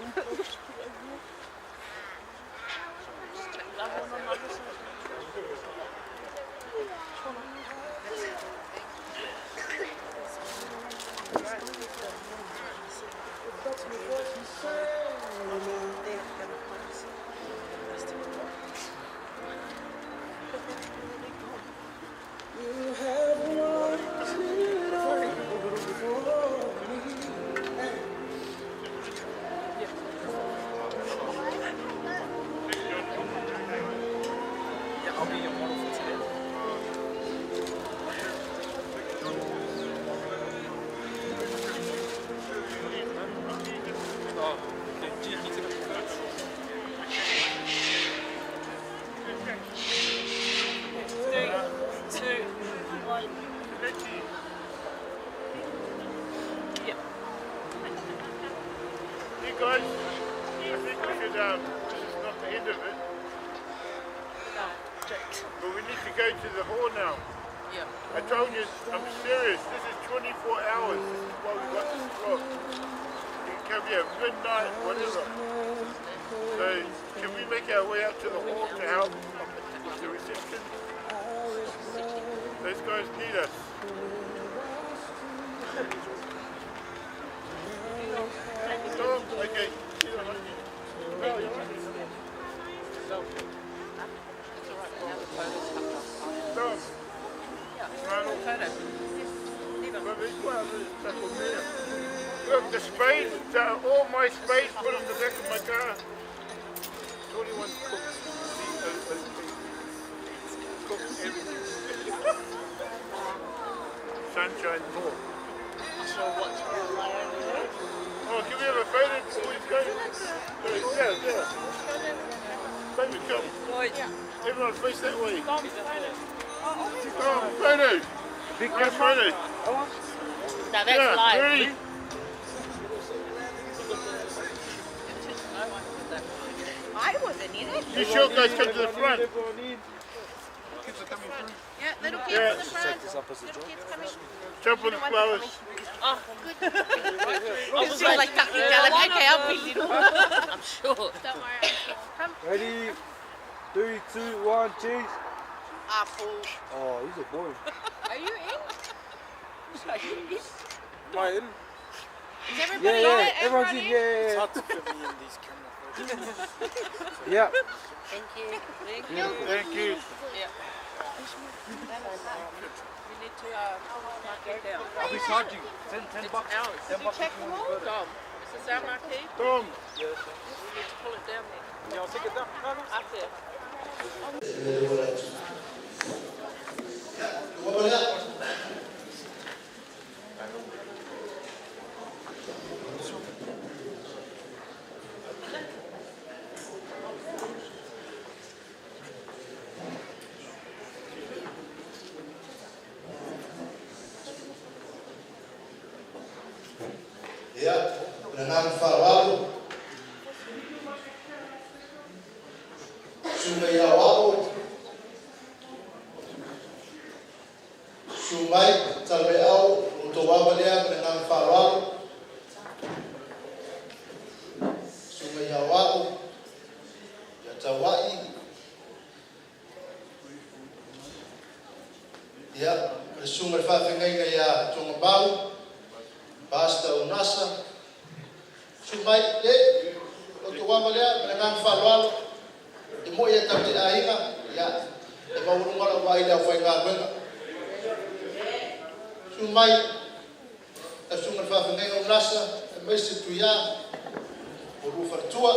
Speaker 3: Look, the spade, all my spades put in the back of my car. 21 cooks. Cook everything. Sunshine 4.
Speaker 6: So what's
Speaker 3: Oh, can we have a photo before we go? Yeah, yeah. Baby, come. Everyone face that way. Tom, photo. Big photo.
Speaker 11: Now that's live.
Speaker 3: Ready?
Speaker 12: I wasn't in it.
Speaker 3: You sure guys come to the front?
Speaker 1: Kids are coming through.
Speaker 12: Yeah, little kids in the front. Little kids coming.
Speaker 3: Jump on the flowers.
Speaker 6: Oh,
Speaker 12: good.
Speaker 6: I was like, okay, I'll be little. I'm sure.
Speaker 11: Don't worry. Come.
Speaker 15: Ready? 3, 2, 1, cheese.
Speaker 12: Apple.
Speaker 15: Oh, he's a boy.
Speaker 13: Are you in? Are you in?
Speaker 15: Am I in?
Speaker 12: Is everybody
Speaker 15: yeah,
Speaker 12: in it?
Speaker 15: Everyone's in, yeah.
Speaker 17: It's hard to fit me in these camera photos.
Speaker 15: Yeah.
Speaker 6: Thank you.
Speaker 12: Thank you.
Speaker 3: Thank you.
Speaker 13: Yeah. We need to mark it down.
Speaker 15: I'll be charging 10 bucks.
Speaker 13: Ours.
Speaker 15: 10 bucks.
Speaker 12: Check them all?
Speaker 13: Dom. Is this our marquee?
Speaker 3: Dom.
Speaker 17: Yes.
Speaker 13: We need to pull it down then.
Speaker 17: Yeah, I'll take it down. No, no.
Speaker 13: Up there.
Speaker 16: Susuga i le Faafeagaiga ia Togamau, Pastor Unasa. Susu mai, le, o outou ava lea ma le agaga faaaloalo, e moi e tatou te aiga, ia, e maualuga lau vaai i le aufaigaluega. Susu mai lau Susuga i le Faafeagaiga Unasa aemaise Tuia ma oulua faletua.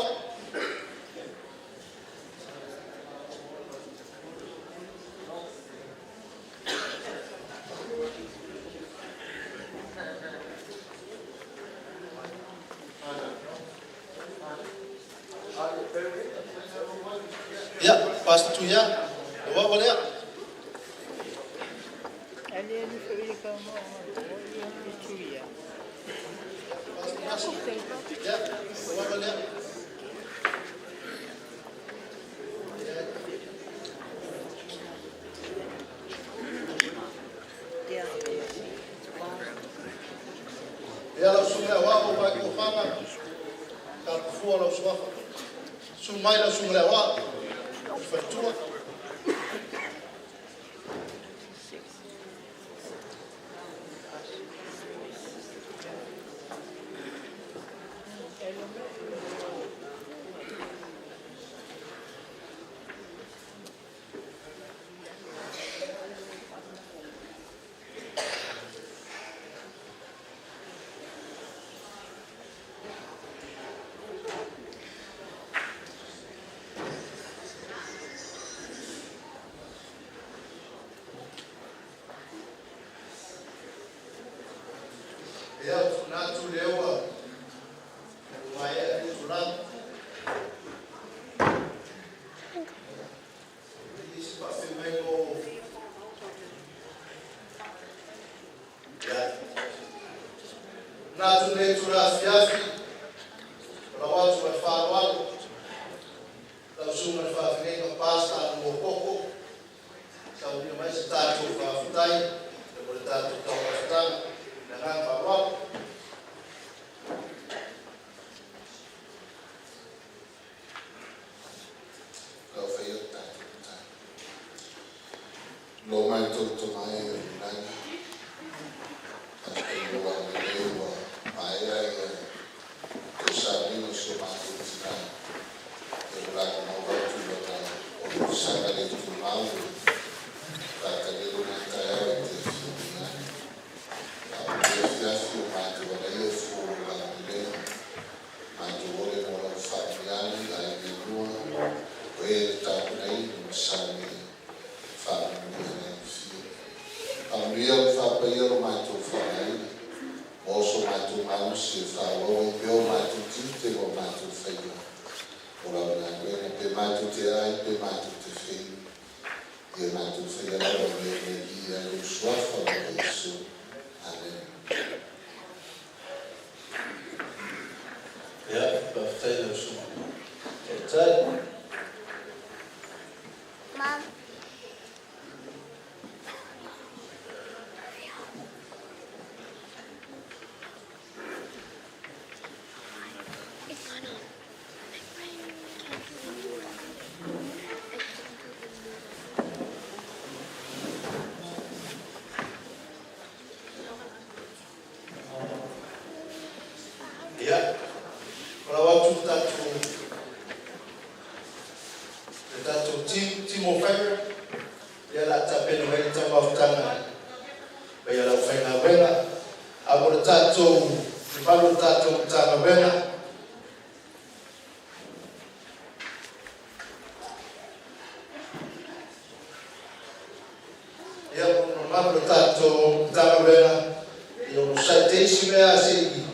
Speaker 16: Ia, Pastor Tuia, lou ava lea. Ia, lou ava lea. Ia, lau Susuga i le Aoao Vaai Ofaga, Salemuafua lou suafa. Susu mai lau Susuga i le Aoao ma le faletua. Ia, ou te manatu lea ua maea le tulaga. I se faafeagaiga o ia. Manatu lenei itula afiafi, o lau atu ma le faaaloalo lau Susuga i le Faafeagaiga Pastor Anumo Koko, saunia mai se tatou faafetai mo le tatou taumafataga. Le agaga faaaloalo.
Speaker 4: Lau faia le tatou tatalo. Lo matou Tama e i le lagi, faafetai mo lou agalelei ua maea ia toe sauniga o si o matou tina e ua lagomau atu i lona onosaga le tumau e faatalia lena taeao e te afio mai ai. A o lenei afiafi ua matou alaia i fua o lou agalelei, matou ole mo lau faamanuiaga i aiga e lua, o e na tapenaina ma saunia faamanuia le Alofia. Faamanuia ma faapaia lo matou faaaogaina, maua so matou malosi e faaauau ai pea o matou tiute ma o matou faiva o lau galuega, pe matou te ai pe matou te feinu, ia matou faia lava mea e viia ai lou suafa o Iesu. Amen.
Speaker 16: Ia, faafetai lau Susuga Taitai.
Speaker 2: Mom. It's not on. I can't do the noodle. I can't do the noodle.
Speaker 16: Ia, o lau atu le tatou team, team of fire, ia la tapena mai le taumafataga mai a le aufaigaluega. A mo le tatou, le mamalu o le tatou Matagaluega, ia mo le mamalu o le tatou Matagaluega, ia o sai teisi mea se i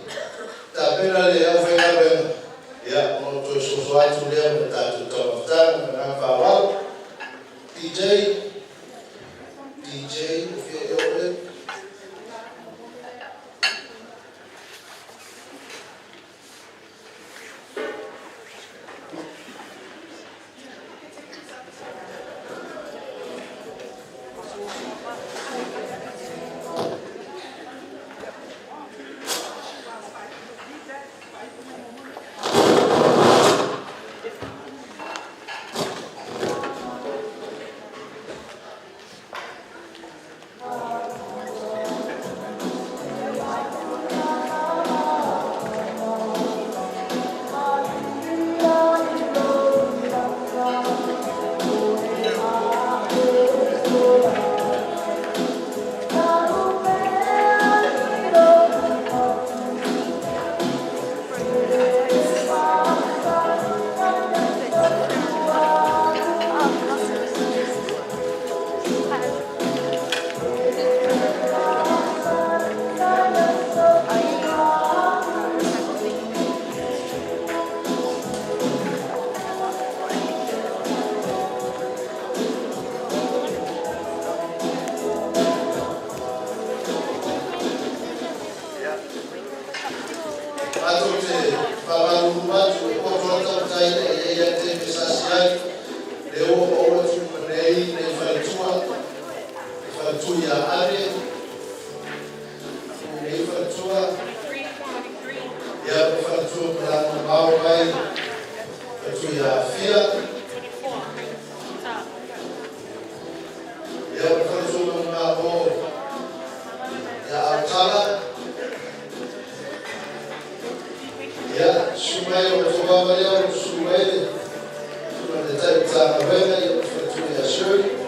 Speaker 16: tapena le aufaigaluega, ia ona ou toe soso atu lea mo le tatou taumafataga ma le agaga faaaloalo. DJ, DJ, o fia e oe?
Speaker 18: fai e i ai te me sasi ai le o o o tu nei nei faletua le faletua ia ave nei faletua ia le faletua ma la mau mai faletua ia Afia ia le faletua ma o ia Autala ia sumai o tō lea o sumai le tuna le tai tāngawena ia o faletua ia Shirley.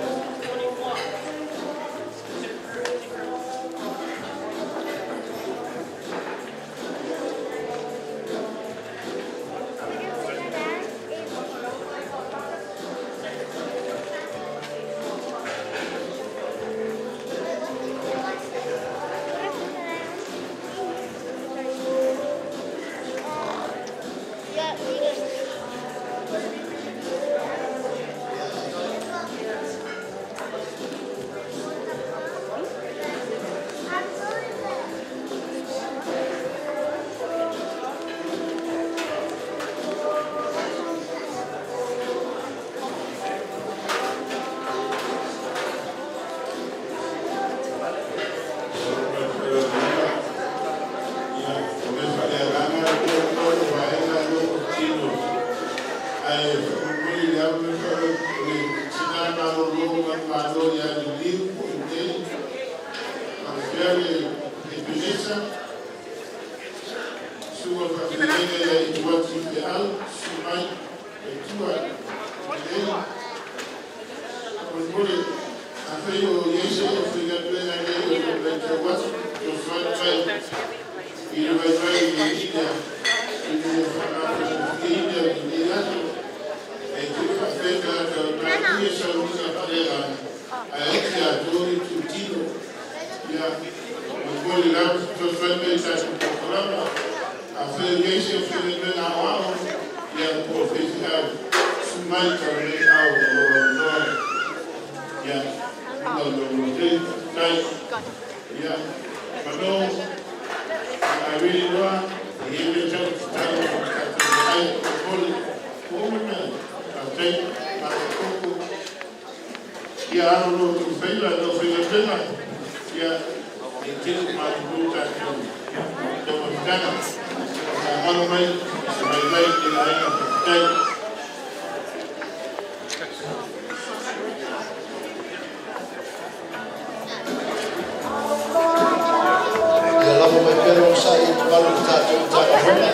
Speaker 18: Ia lava mai pea le onosai i mamalu i le tatou Matagaluega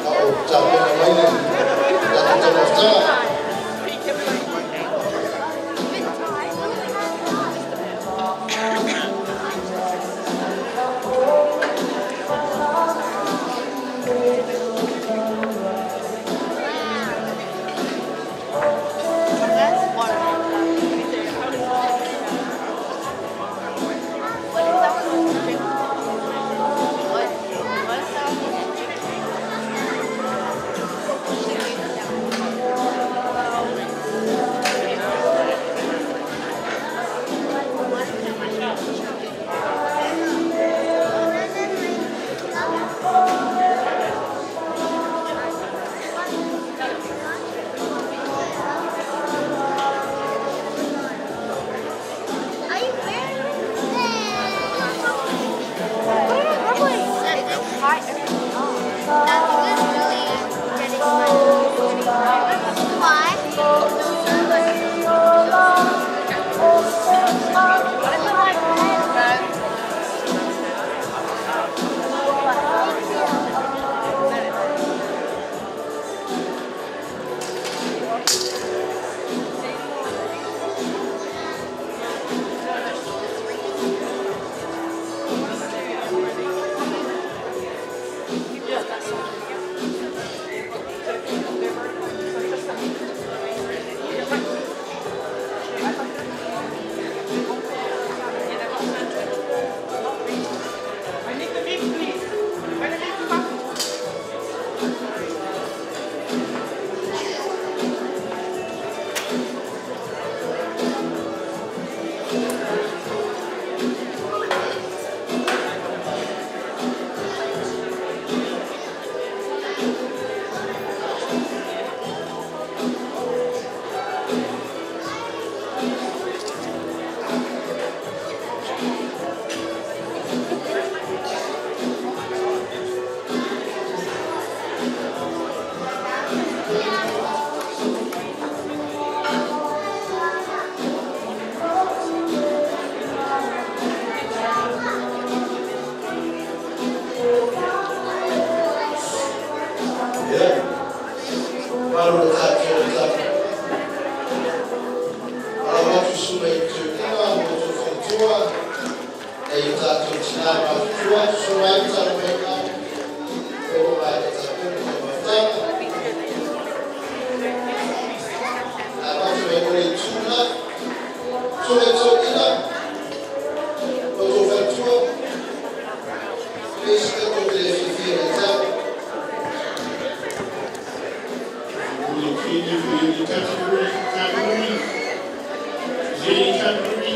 Speaker 18: a o tapena mai le tatou taumafataga. malu le tātou tata. Ala watu suma i tūkina, mo tō whantua, e i tātou tina mātua, suma i tātou whenga, e o mai te tātou te mawhtanga. A watu e ore i tūna, tō e tōkina, mo tō whantua, e sika tō te whiwhi e tātou.
Speaker 4: Category. Any category?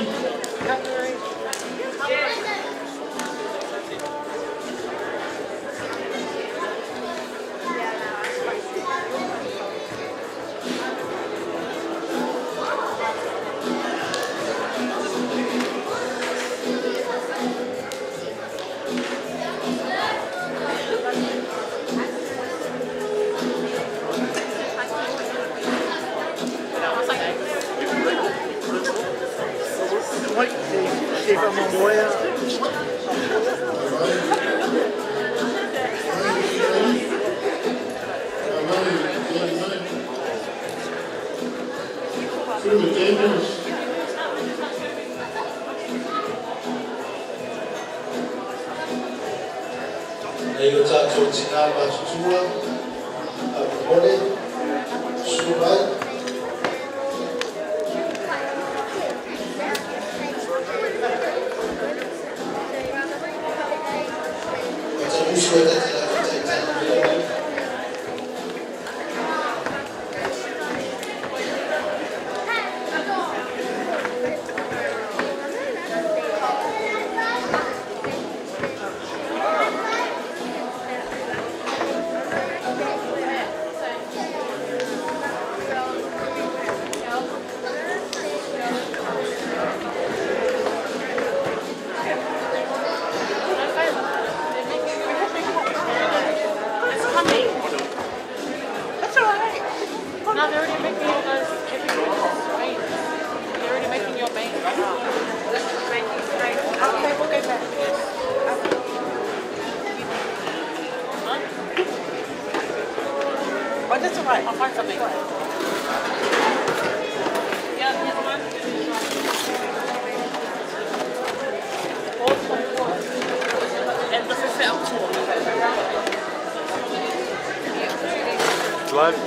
Speaker 18: Nei o tātou tina mātutua, a Pone, Sumai. O te musu e te tira ki te tau.
Speaker 13: It's coming. That's all right. No, they're already making all those mains. They're already making your mains. Okay, we'll go back. Huh? Oh, that's all right. I'll find something. Yeah, here's one. And this is the
Speaker 10: Live.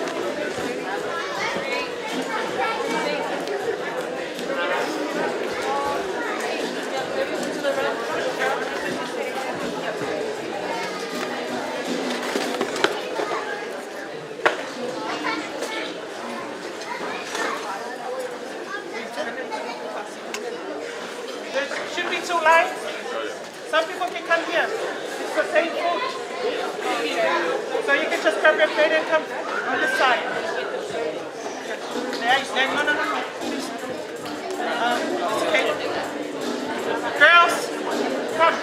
Speaker 13: There should be two lines. Some people can come here. It's the same food. So you can just grab your plate and come on this side. There, no, no, no, no. It's okay. Girls, come.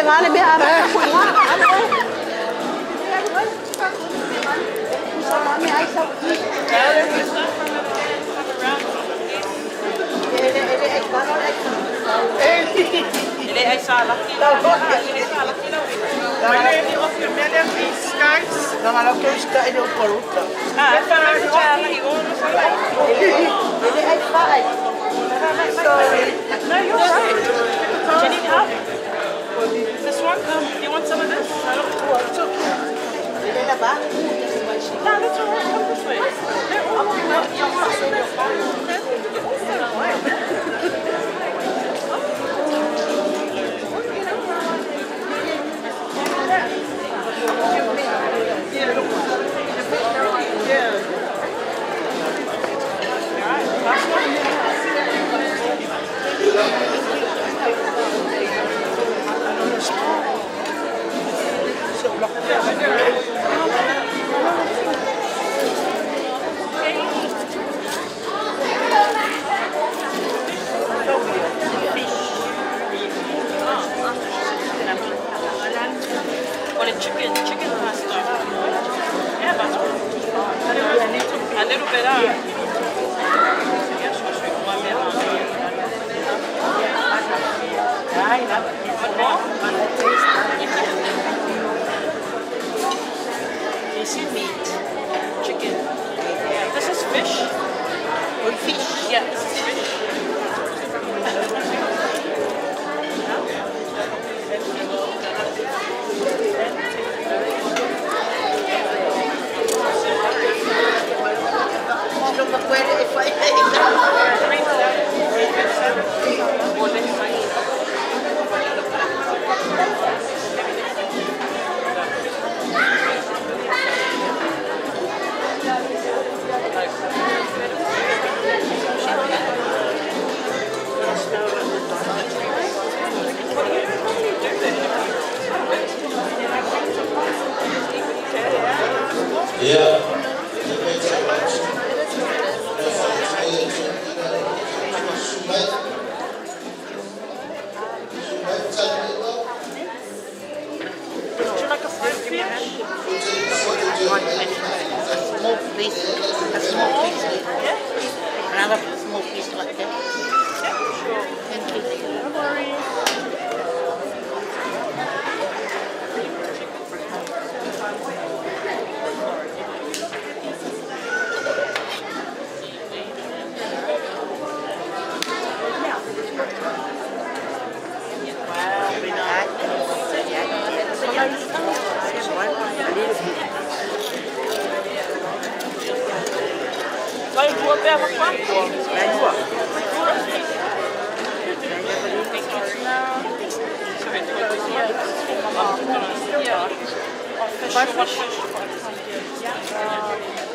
Speaker 12: Le mea ara ka ngā.
Speaker 13: No, you're right. Do you need help? This one? You want some of this? No, that's all right. Come this way. They're all You're so white. What a chicken, chicken pasta. Yeah, that's a little bit One more? You see meat, chicken. Yeah, this is fish. Oh, fish. Yeah, this is fish.
Speaker 18: Yeah.
Speaker 13: Would you like a fruit fish?
Speaker 6: A small piece, a small piece.
Speaker 13: Yeah.
Speaker 6: Another small piece like that.
Speaker 13: Yeah, sure.
Speaker 6: Thank you.
Speaker 13: No worries. Vai rua pela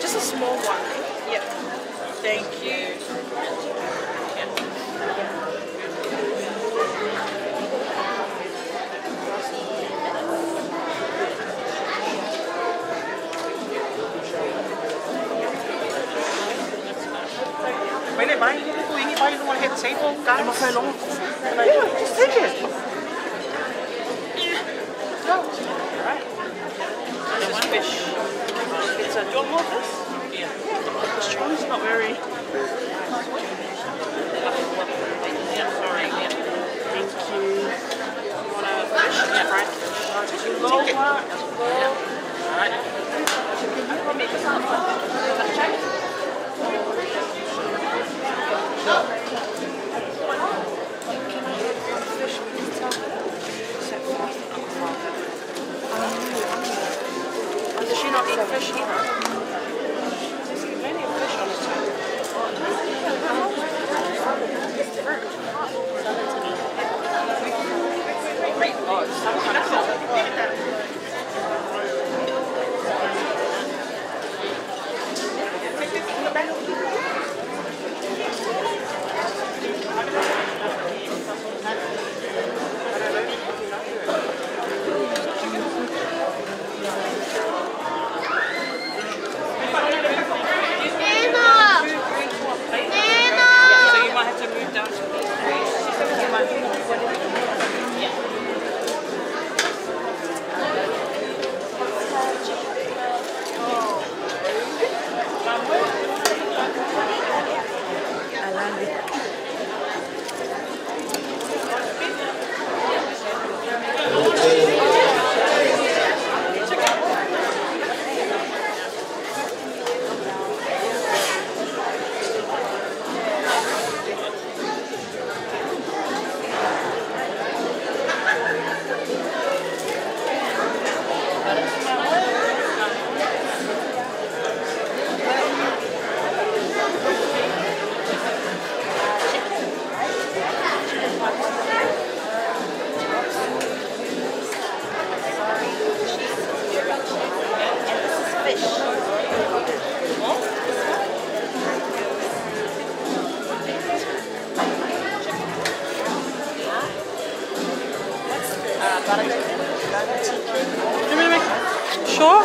Speaker 13: Just a small one. Yeah. Thank you. Wait, bye. You want to hit the table, guys? Yeah, just take it. Go. All right. This is fish. It's a, do you want more of this? Yeah. The trolley's not very. Yeah, sorry. Yeah. Thank you. You want a fish? Yeah, fried fish. Take it. Yeah. All right. Does she not eat fish either? There's plenty of fish on the table. Oh, it's some kind of
Speaker 2: Nana! Nana!
Speaker 13: Yeah, so you might have to move down to these three. Yeah. Sure?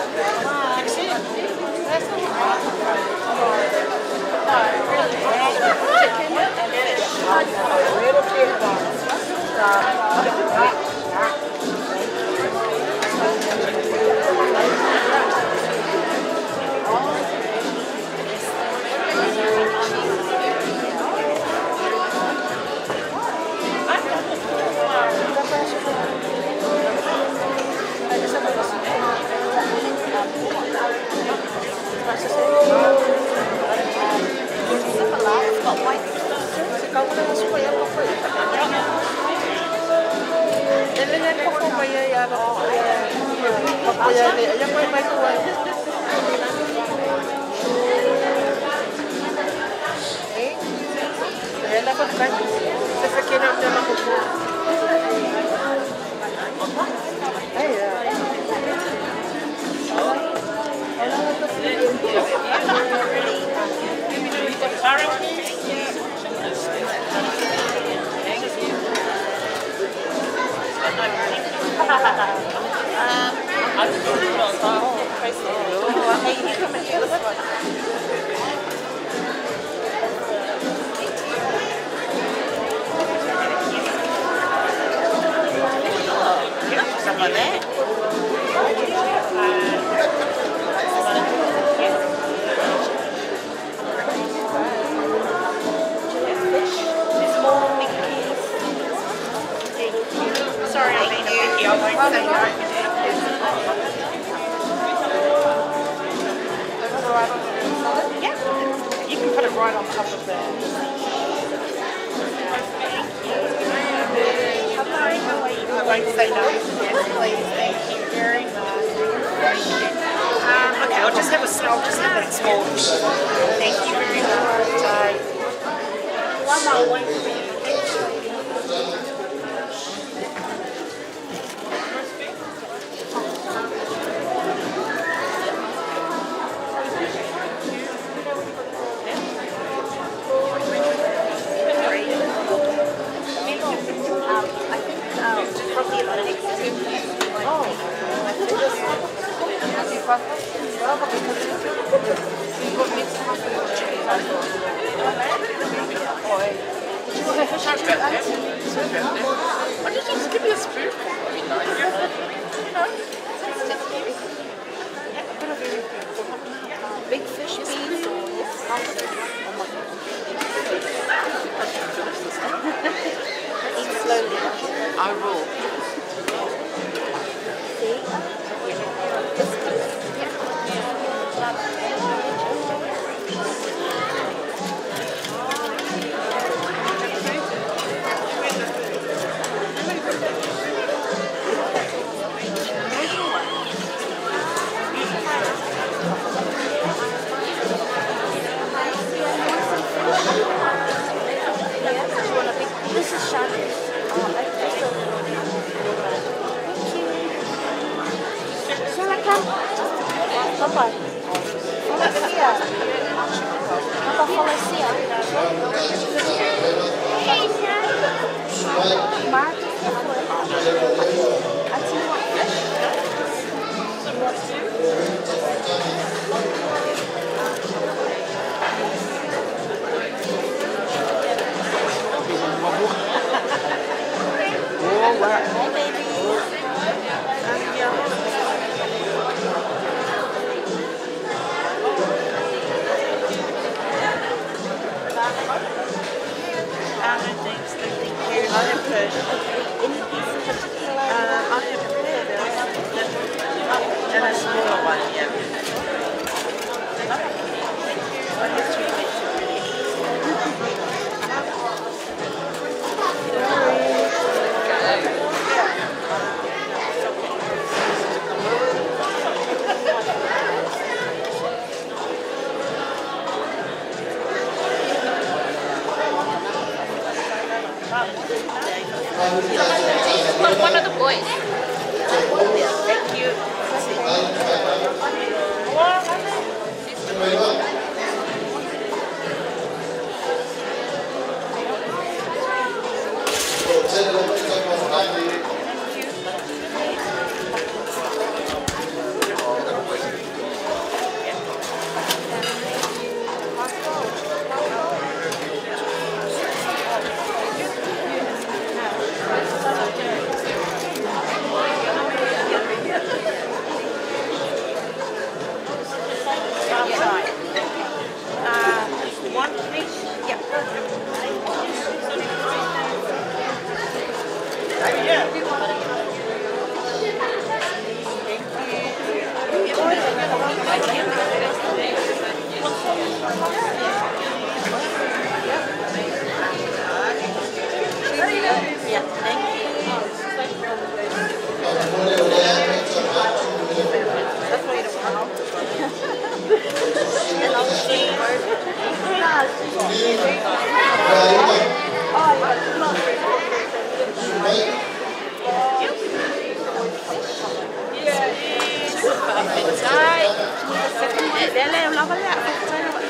Speaker 13: Lea lea lava lea. Faafetai lava.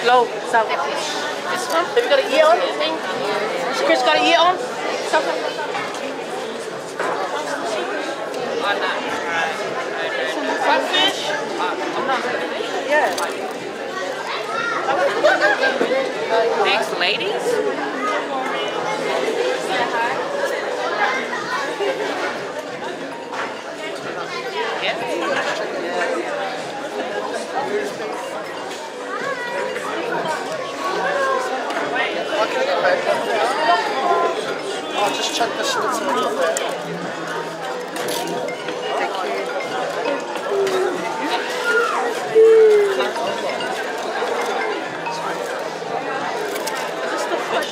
Speaker 13: Low, so this one. Have you got an ear on? Has Chris got an ear on? Fish? Yeah.
Speaker 11: Thanks, ladies. Yeah.
Speaker 16: Oh, can I get back? I'll just chuck the schnitzel in there. Thank you.
Speaker 13: Is this the fish?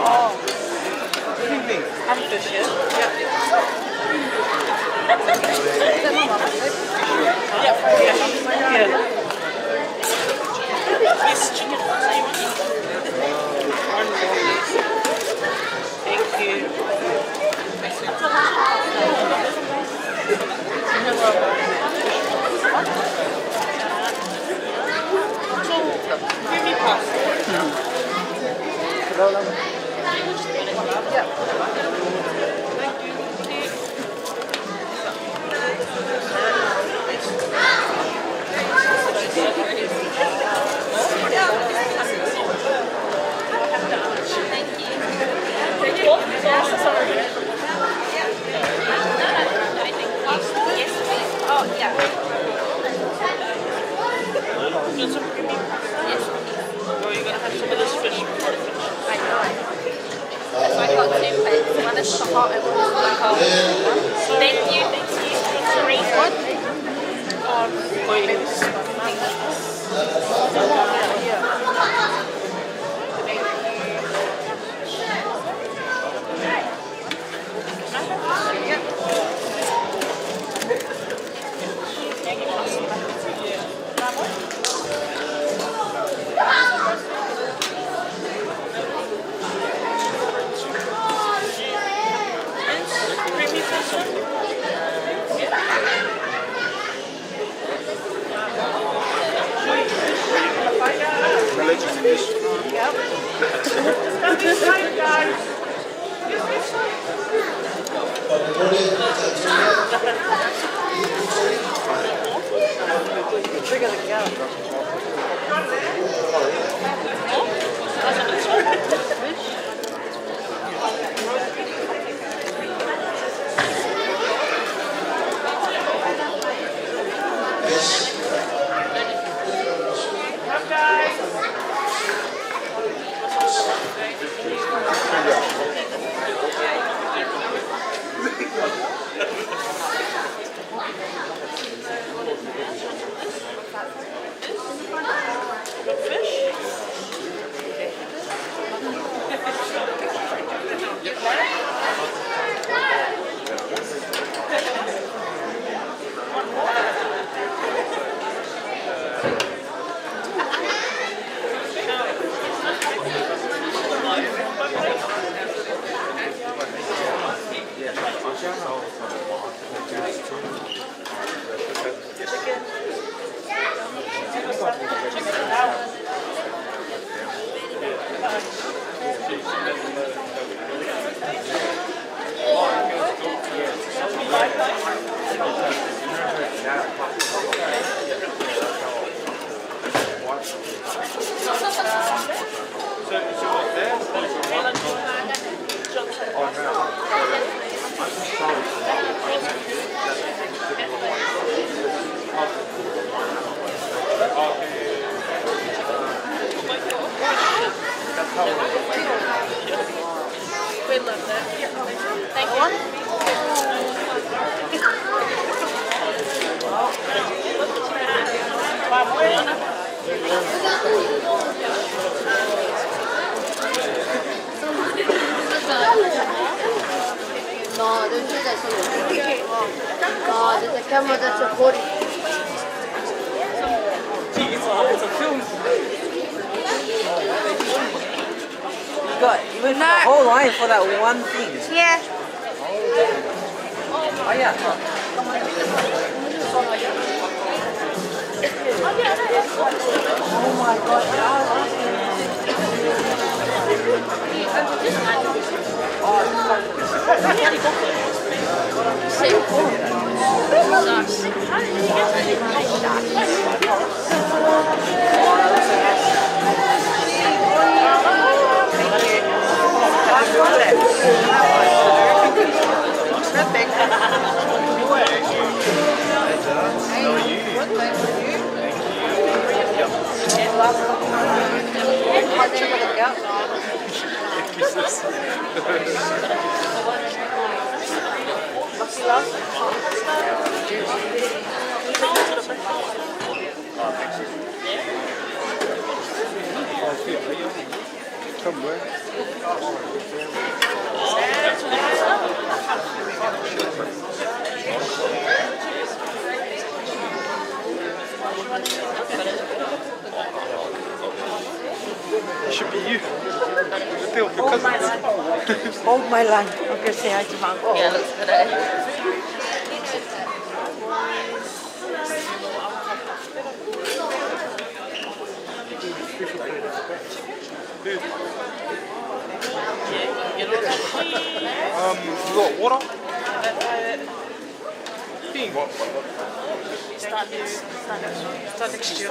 Speaker 13: Oh. Fish, yeah? Yeah. Yeah. Yes, chicken. One more, please. Thank you. So, creamy pasta. Yeah. Thank you. Sorry.
Speaker 12: Oh, yeah.
Speaker 13: You want some creamy pasta? Yes. Or are you gonna have some of this fish before it finishes?
Speaker 12: I know. So I got two plates. One is for hot and one is for cold. Thank you, thank you. Three.
Speaker 13: Please. Creamy pasta? Trigger the cow. Fish?
Speaker 2: No, don't do that. No, there's a camera that's recording.
Speaker 17: It's a film.
Speaker 19: You went the whole line for that one thing.
Speaker 12: Yeah.
Speaker 19: Oh yeah. Oh my God.
Speaker 3: Somewhere. It should be you.
Speaker 13: Hold my line. Hold my line. I'm going to say hi to my uncle.
Speaker 11: Yeah, looks good. Eh?
Speaker 17: You got water? Thing.
Speaker 13: Start next year.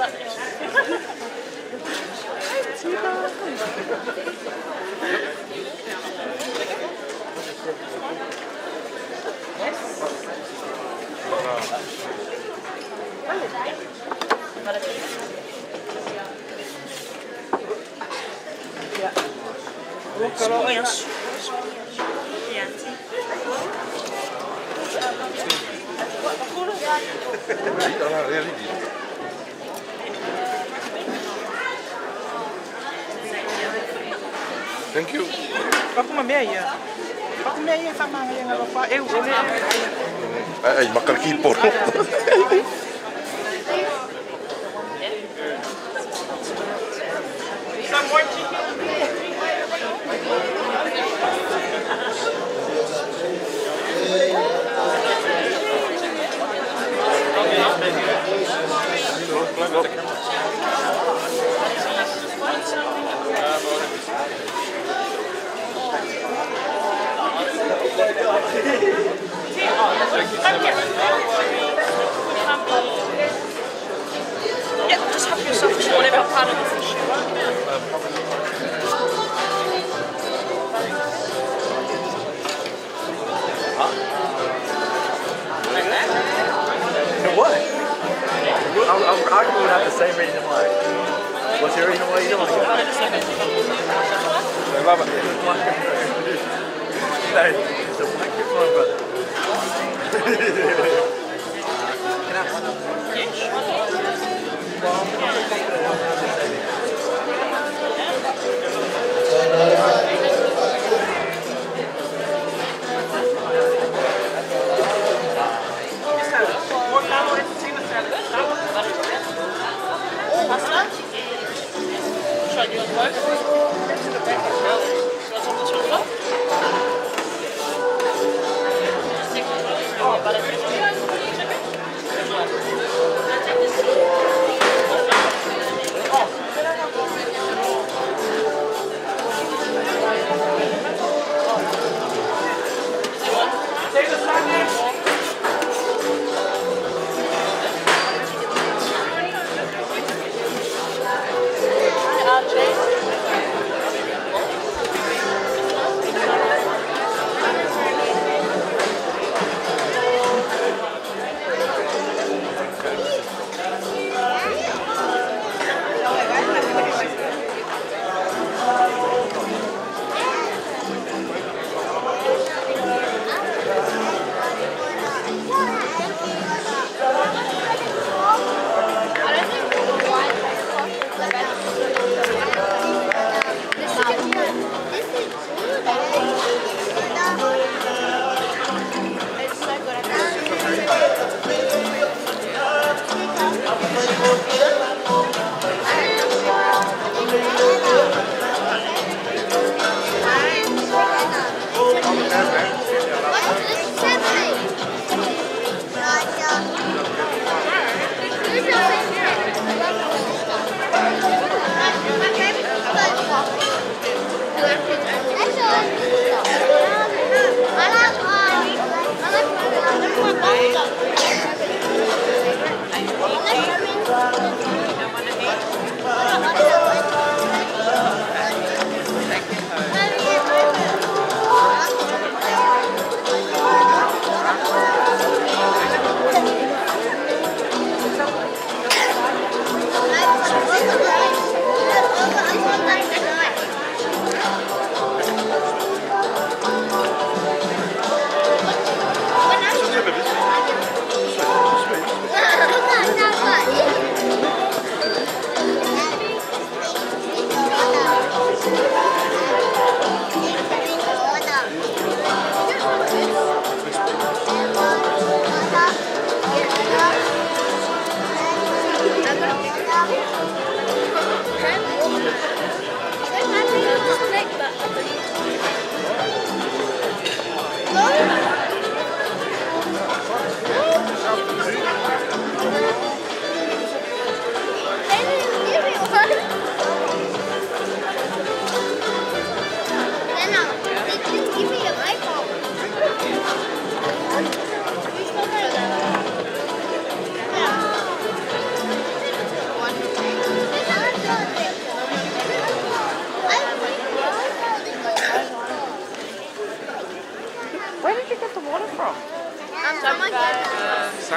Speaker 3: Thank you. Ai, makalki poro.
Speaker 13: Some more chicken. Yeah, just have yourself whatever part of the fish you want.
Speaker 19: What? I would have the same reason why. What's your reason why you don't like it?
Speaker 17: I love it.
Speaker 19: It's a microphone, brother. Can I?
Speaker 13: Pasta? Which one you want both? You want some of this one as well? Just take the butter chicken. Which one? Take this. Take the salad.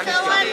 Speaker 10: Lord.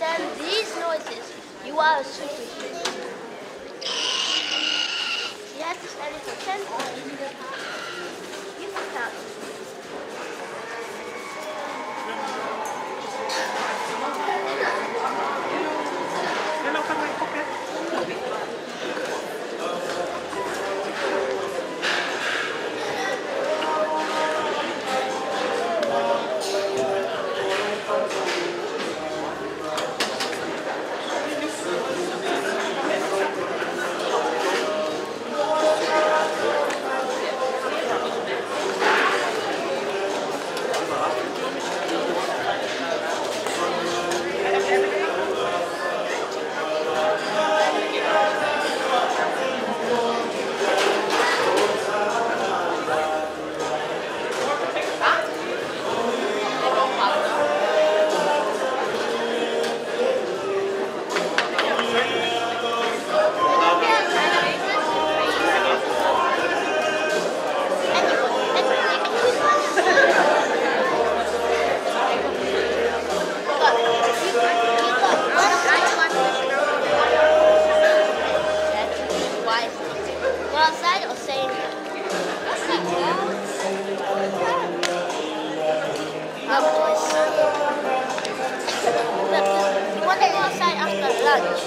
Speaker 2: understand these noises, you are a superhuman. You have to study for 10 points. You can count. Go outside or stay in here? Oh, boys. Look, you want to go outside after lunch?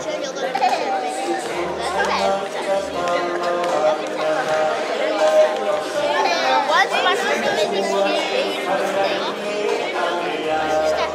Speaker 2: So you're gonna be Once my sister made this huge mistake. My sister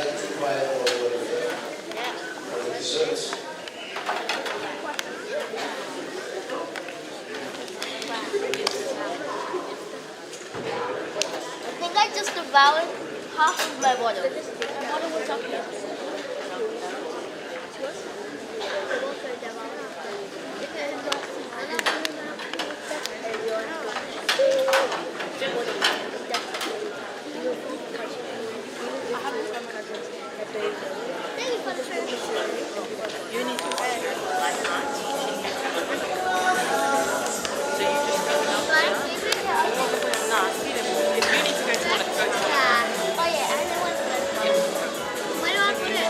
Speaker 18: atu le vaega o le dessert.
Speaker 2: I think I just devoured half of my bottle. My bottle was up here.
Speaker 6: You need to go like auntie. So you just go Nah, see them. If you need to go toilet, go toilet.
Speaker 2: Yeah. Oh yeah, I know what to go. Where do I put it?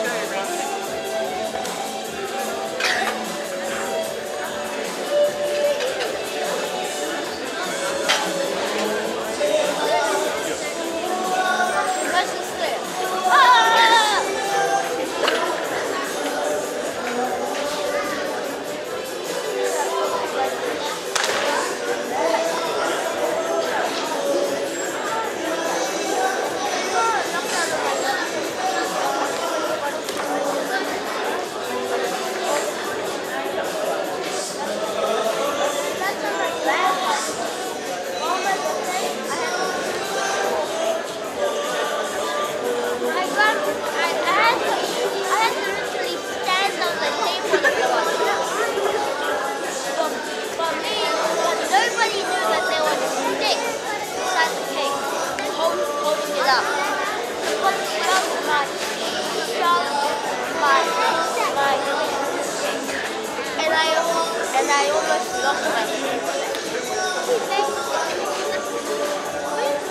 Speaker 2: My sister. Ah! That's on my grandma. On my birthday, I had my grand, I had to literally stand on the table to go up. But me, but nobody knew that there was a stick inside the cake, holding it up. But shoved my cake, and I almost lost my cake.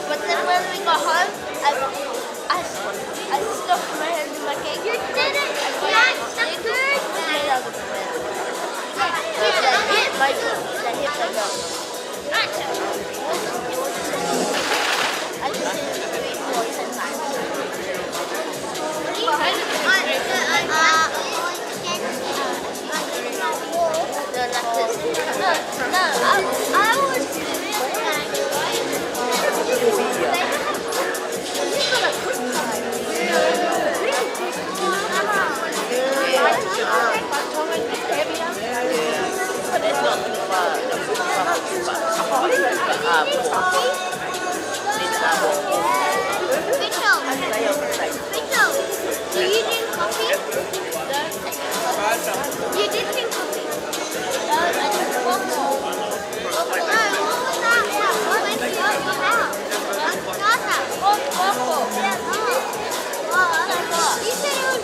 Speaker 2: But then when we got home, I stuck my hand in my cake. You did it! I got the stick straight out of the bread. That hit my gum. I just did it 3, 4, 10 times. No, like this. No, I was
Speaker 6: But it's not too far. Not too far.
Speaker 2: Rachel, do you drink coffee? You did drink coffee. No, I drink water. No, what was that? What went in your mouth? You said it was.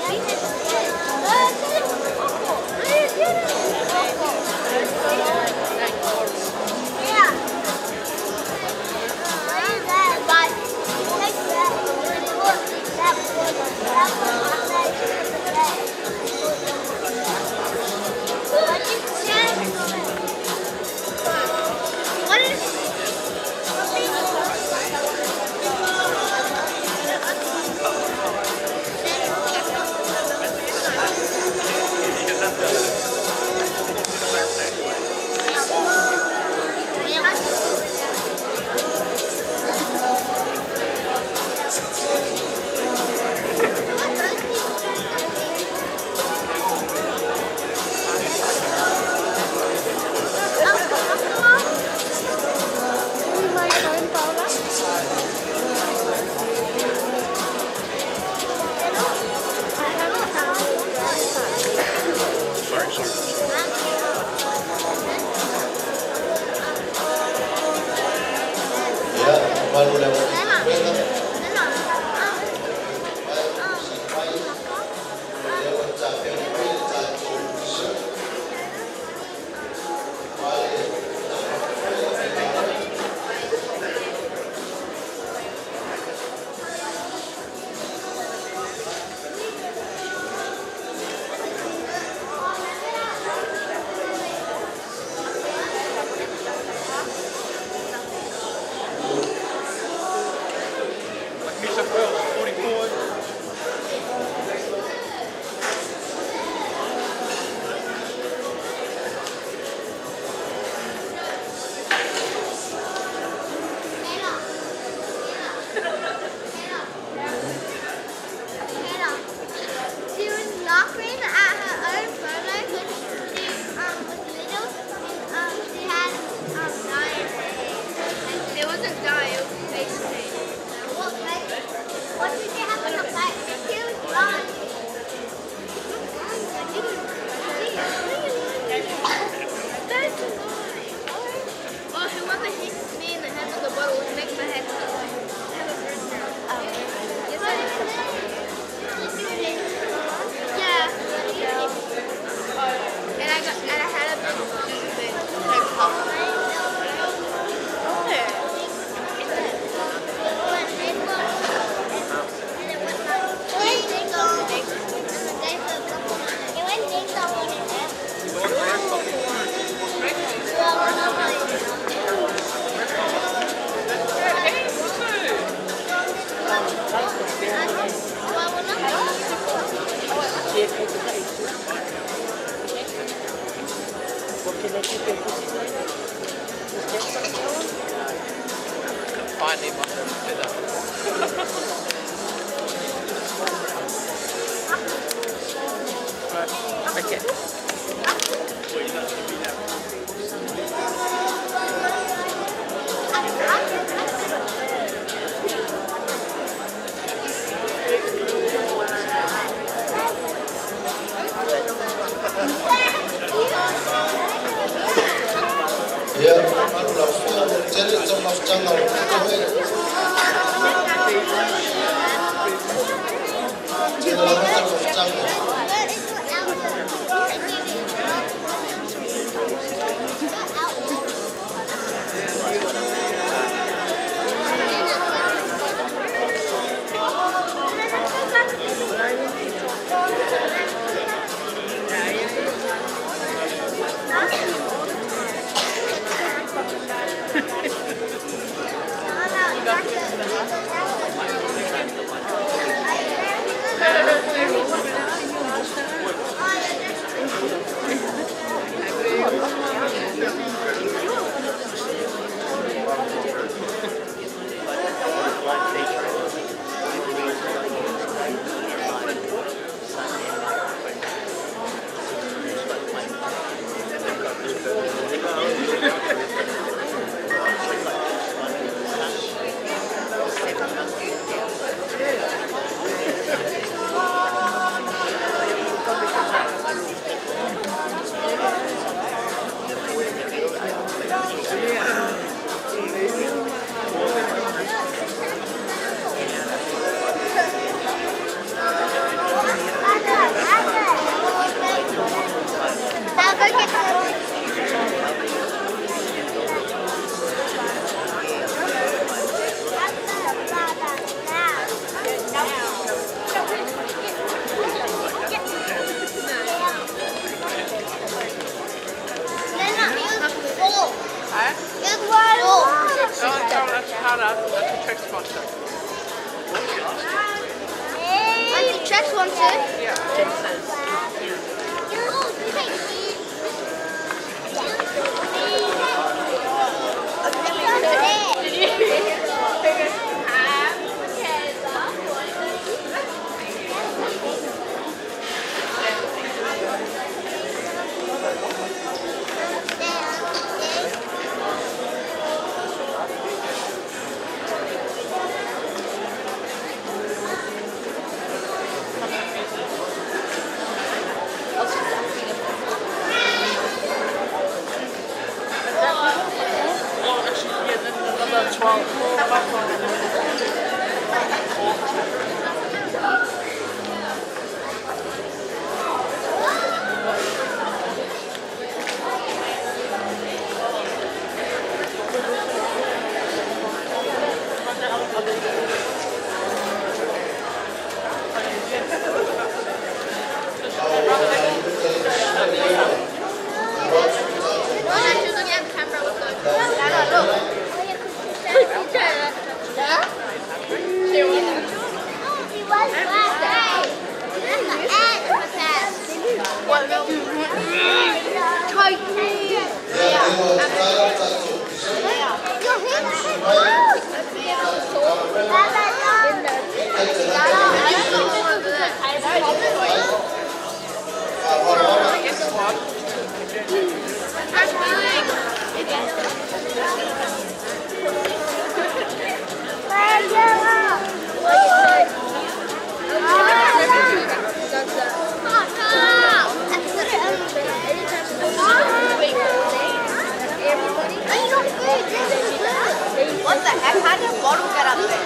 Speaker 2: You said no, I said it was cocoa. No, you didn't. Yeah. What is that? But take that. That What you said? What is? That's one too.
Speaker 13: Oh, actually, yeah, then another 12.
Speaker 12: What the heck? How did a bottle get up there?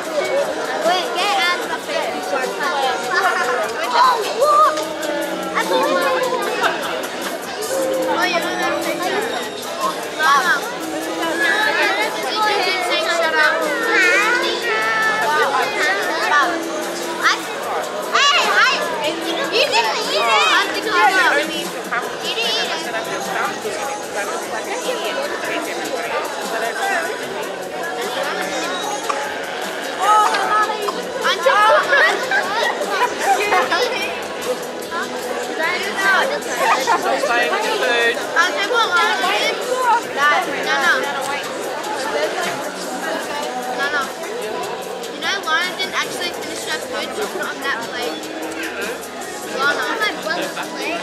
Speaker 2: Wait, get out of the face. Oh, what? I thought it was.
Speaker 12: Oh, you know that picture. Mama. You keep saying shut up. Mom.
Speaker 2: Hey, hi. You didn't eat it. You didn't eat it.
Speaker 13: Stop playing with your food.
Speaker 2: No. You know, Lana didn't actually finish her food. She put it on that plate. Lana. My brother's plate.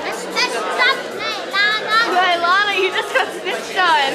Speaker 2: That's Lana.
Speaker 12: Wait, Lana, you just got snitched on.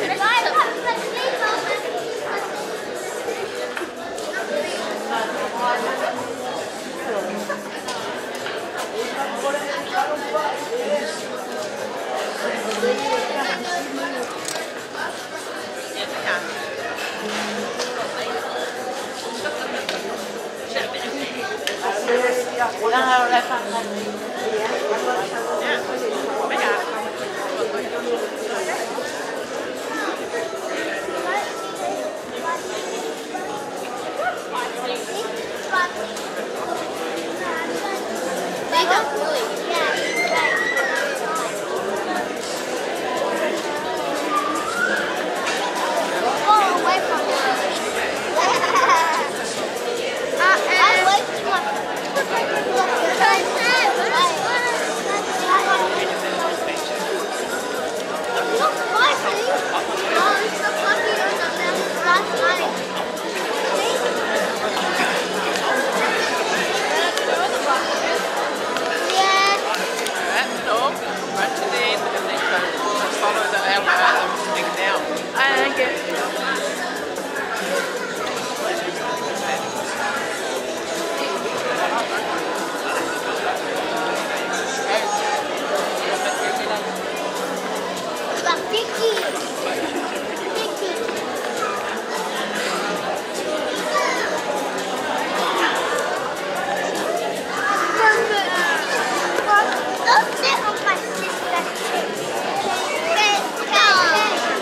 Speaker 2: They don't really. Go away from me. I like
Speaker 13: No, right to the end and then go. Just follow the thing down.
Speaker 12: I get it.
Speaker 2: Don't sit on my sister's chair.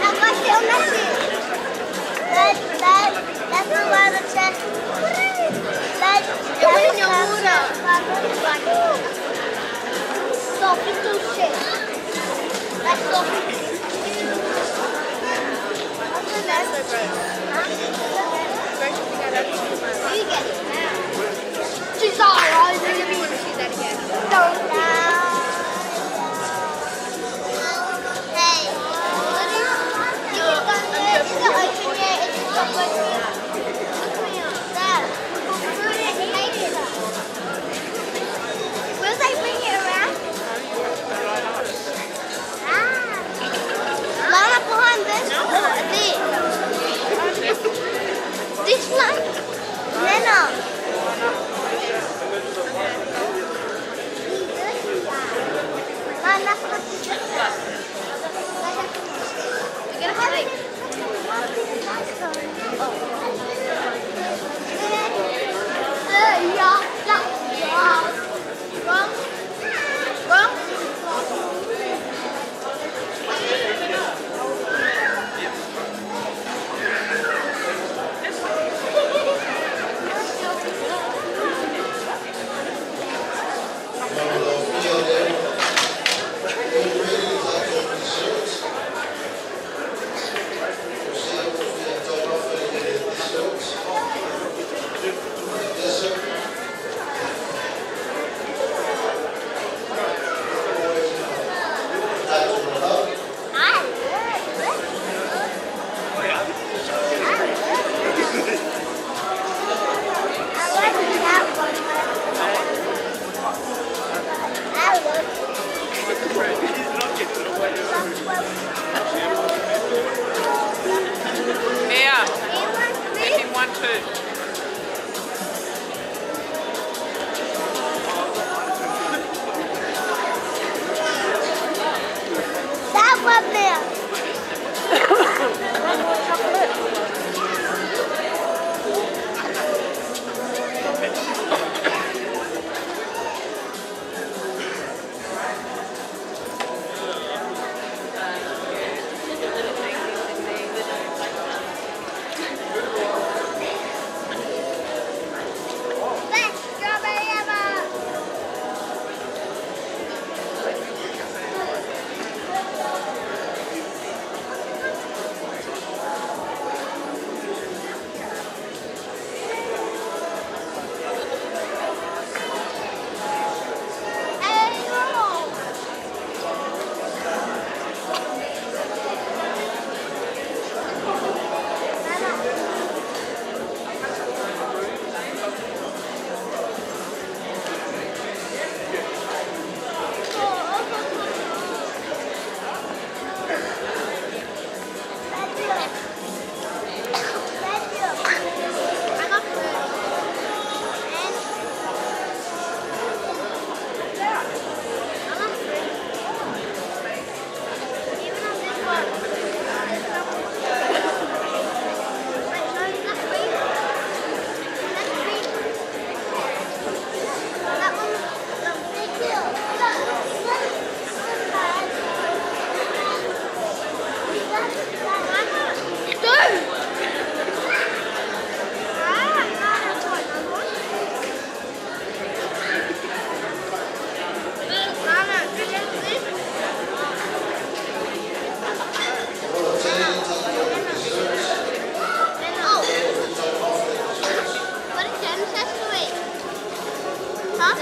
Speaker 2: I'm gonna sit on my seat. That's a lot of chest. That's in your water. Stop, it's so shit. That's so.
Speaker 12: That's so gross. Grossest thing I've ever seen in my life.
Speaker 2: You get it. She's alright. Huh?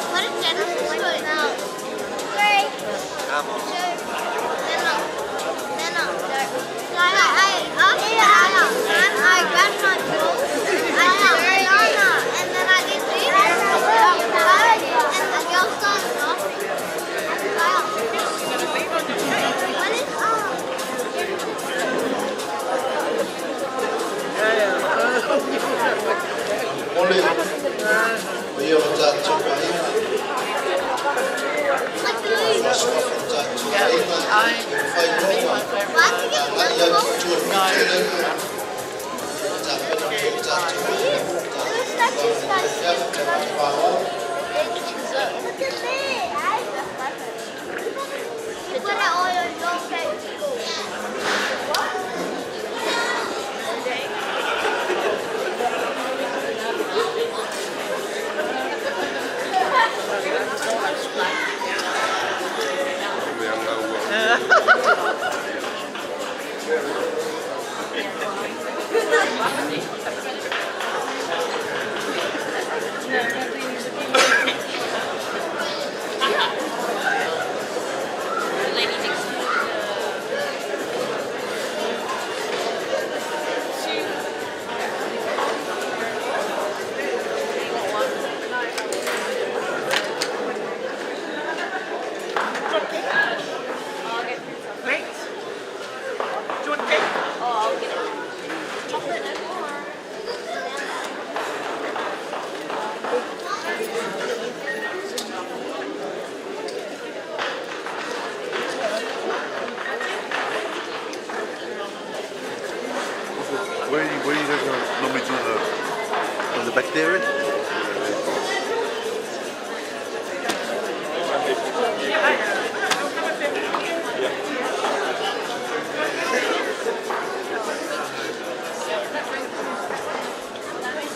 Speaker 2: What did Genesis do? 3, 2, I grabbed my tool, I did Lana, and then I did this, and the girl started laughing. What is up?
Speaker 18: Ole, o ia o tātou aiga. O tātou aiga, e whai noa. Ai au ki tua mito leo. Tāpena o tātou.
Speaker 2: Look at me! You put it all your face.
Speaker 4: Where you guys normally do the back there?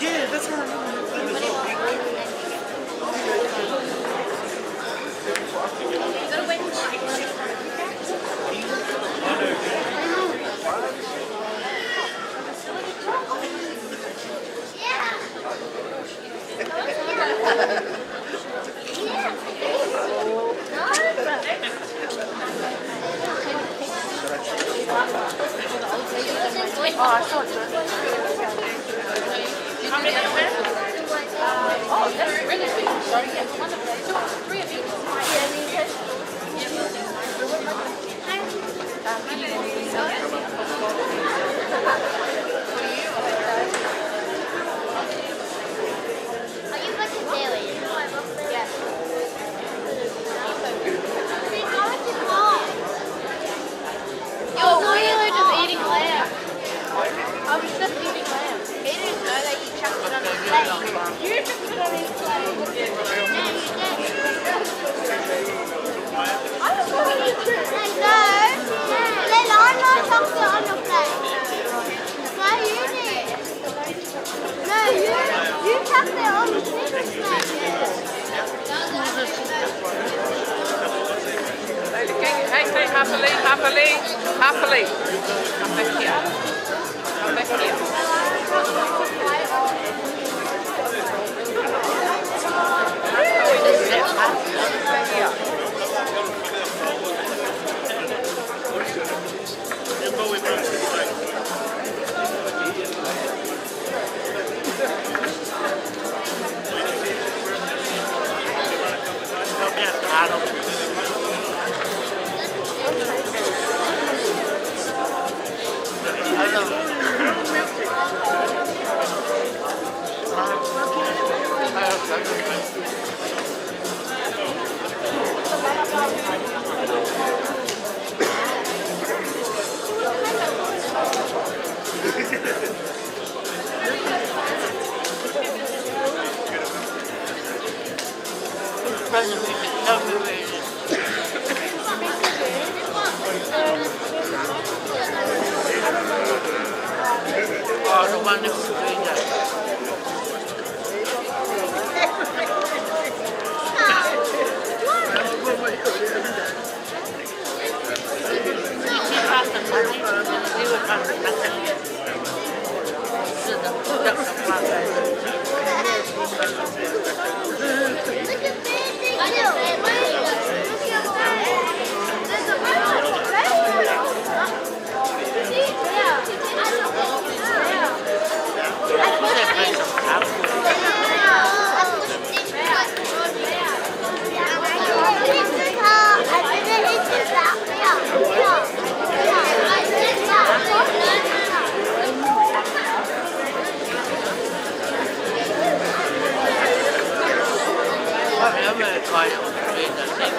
Speaker 13: Yeah, that's what I
Speaker 12: Oh, I saw it. Oh, that's really big. Sorry, yeah, wonderful. 2, 3 of each.
Speaker 2: Are you vegetarian? Yes.
Speaker 11: You're really just eating lamb. I was just eating lamb.
Speaker 2: He didn't know that you chucked it on his plate.
Speaker 11: You chucked it on his plate.
Speaker 2: No, you did. No. Lana chucked it on your plate. No, you did. No, you chucked it on the people's plate.
Speaker 13: Hey, happily, happily, happily. Come back here. Come back here.
Speaker 6: Oh, the one next to me.
Speaker 2: Look at this. There's a
Speaker 14: I'm going to try it on the train, I think.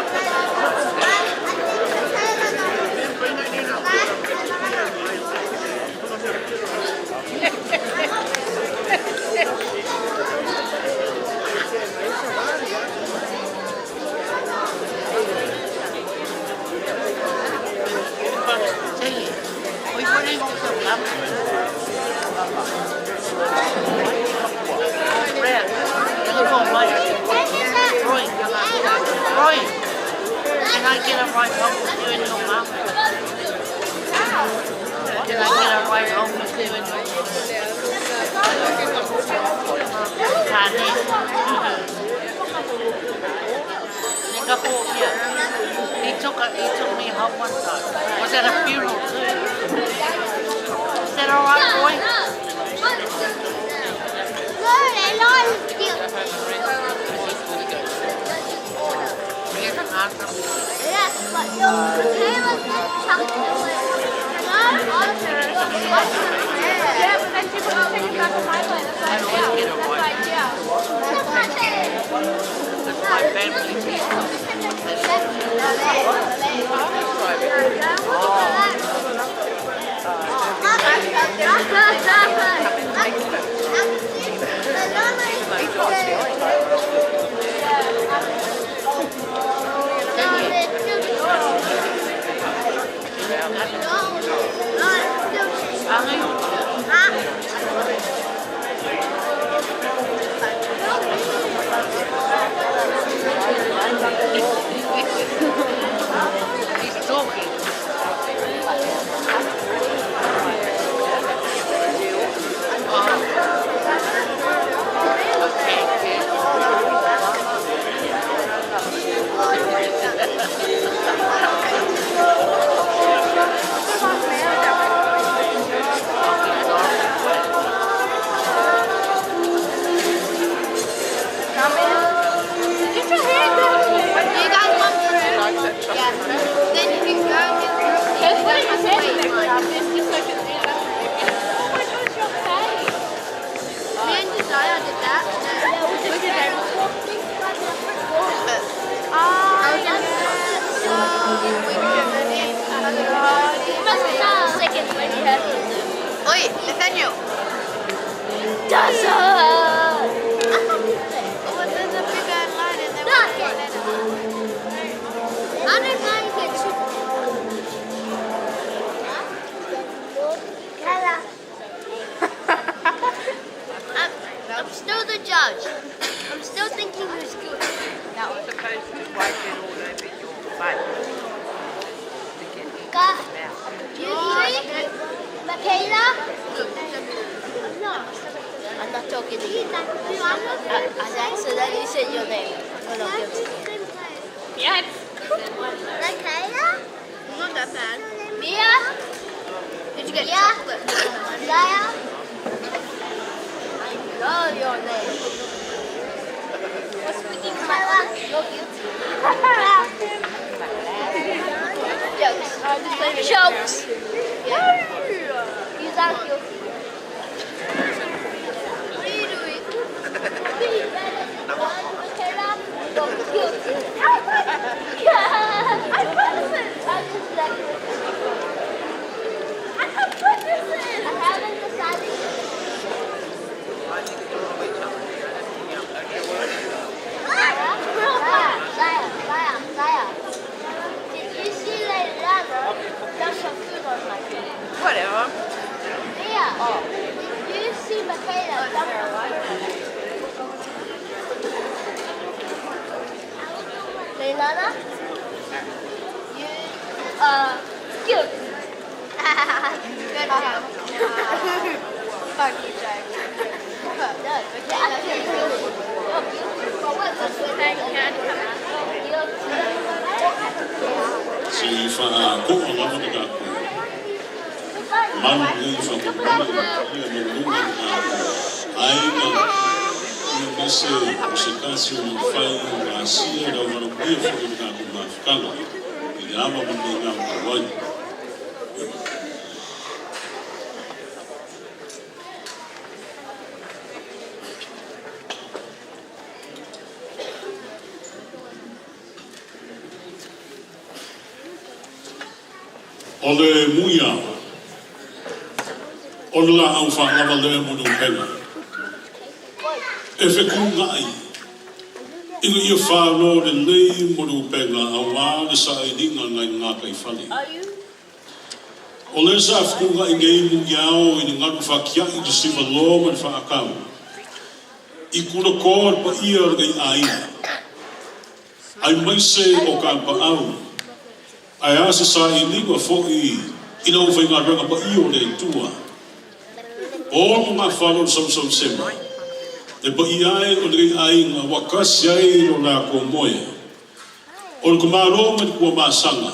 Speaker 14: Roy, can I get a ride home with you and your mum? Can I get a ride home with you and your mum? Singapore, yeah. He took me home one time. Was at a funeral too. Is that alright, Roy?
Speaker 11: Yeah, but then people are taking back on my plate. That's
Speaker 14: I always get a ride. It's my family. He's talking.
Speaker 2: Oi, Nathaniel. Dessert!
Speaker 12: Oh, there's a bigger line and then
Speaker 2: I don't mind get I'm still the judge. I'm still thinking who's good.
Speaker 20: That was supposed to wipe it all over your butt to get it out.
Speaker 2: You three? Michaela? I'm not. I'm not talking to you. I accidentally said your name. I'm not guilty.
Speaker 11: Yes.
Speaker 2: Michaela?
Speaker 12: Not that bad.
Speaker 2: Mia?
Speaker 12: Did you get
Speaker 2: Mia?
Speaker 12: chocolate?
Speaker 2: Zaya? I know your name.
Speaker 11: What's speaking
Speaker 2: Michaela? You're guilty. Jokes. Jokes. Yeah. You are guilty. What are you doing? You're guilty. I wasn't. I just like it. I can't put this in. I haven't decided yet. Zaya, did you see Leilana dump some food on my plate?
Speaker 20: Whatever.
Speaker 2: Mia, did you see Michaela dump her food? Leilana, you are guilty.
Speaker 12: Good job. Fuck you, Jack.
Speaker 2: No, but you're actually guilty.
Speaker 21: lava le tatou malu lenei faamolemole i le paia maualuga o le tatou aiga, aemaise o se tasi o mafai ona asia le auvalagia foi o le tatou mafutaga i le ava ma le mea tatou ai. O le muia, o le laau faalava lea mo le upega, e fetuunai ina ia falo lelei mo le upega aua le sailiga nai le gataifale. O lea sa fetuunai nei muniao i le galu fatiai le sivaloa ma le faatau i kulakoa le paia o lenei aiga, aemaise o Kapaau, ae a se sailiga foi i le aufaigaluega paia o le Atua. O ono gafalo o le sausausema, le paia e o lenei aiga ua tasi ai lo latou moe, o le tamaloa ma le tuamasaga,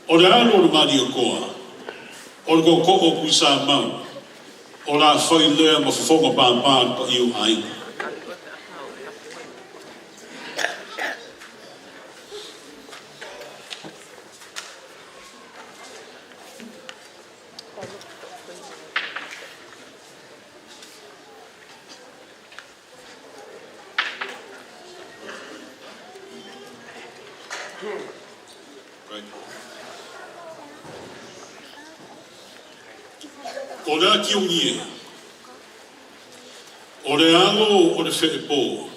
Speaker 21: o le alo o le Malietoa, o le tootoo o Tuisamau, o la fai lea ma fofoga pāpā le paia o aiga. O le atiugie, o le alo o le feepo,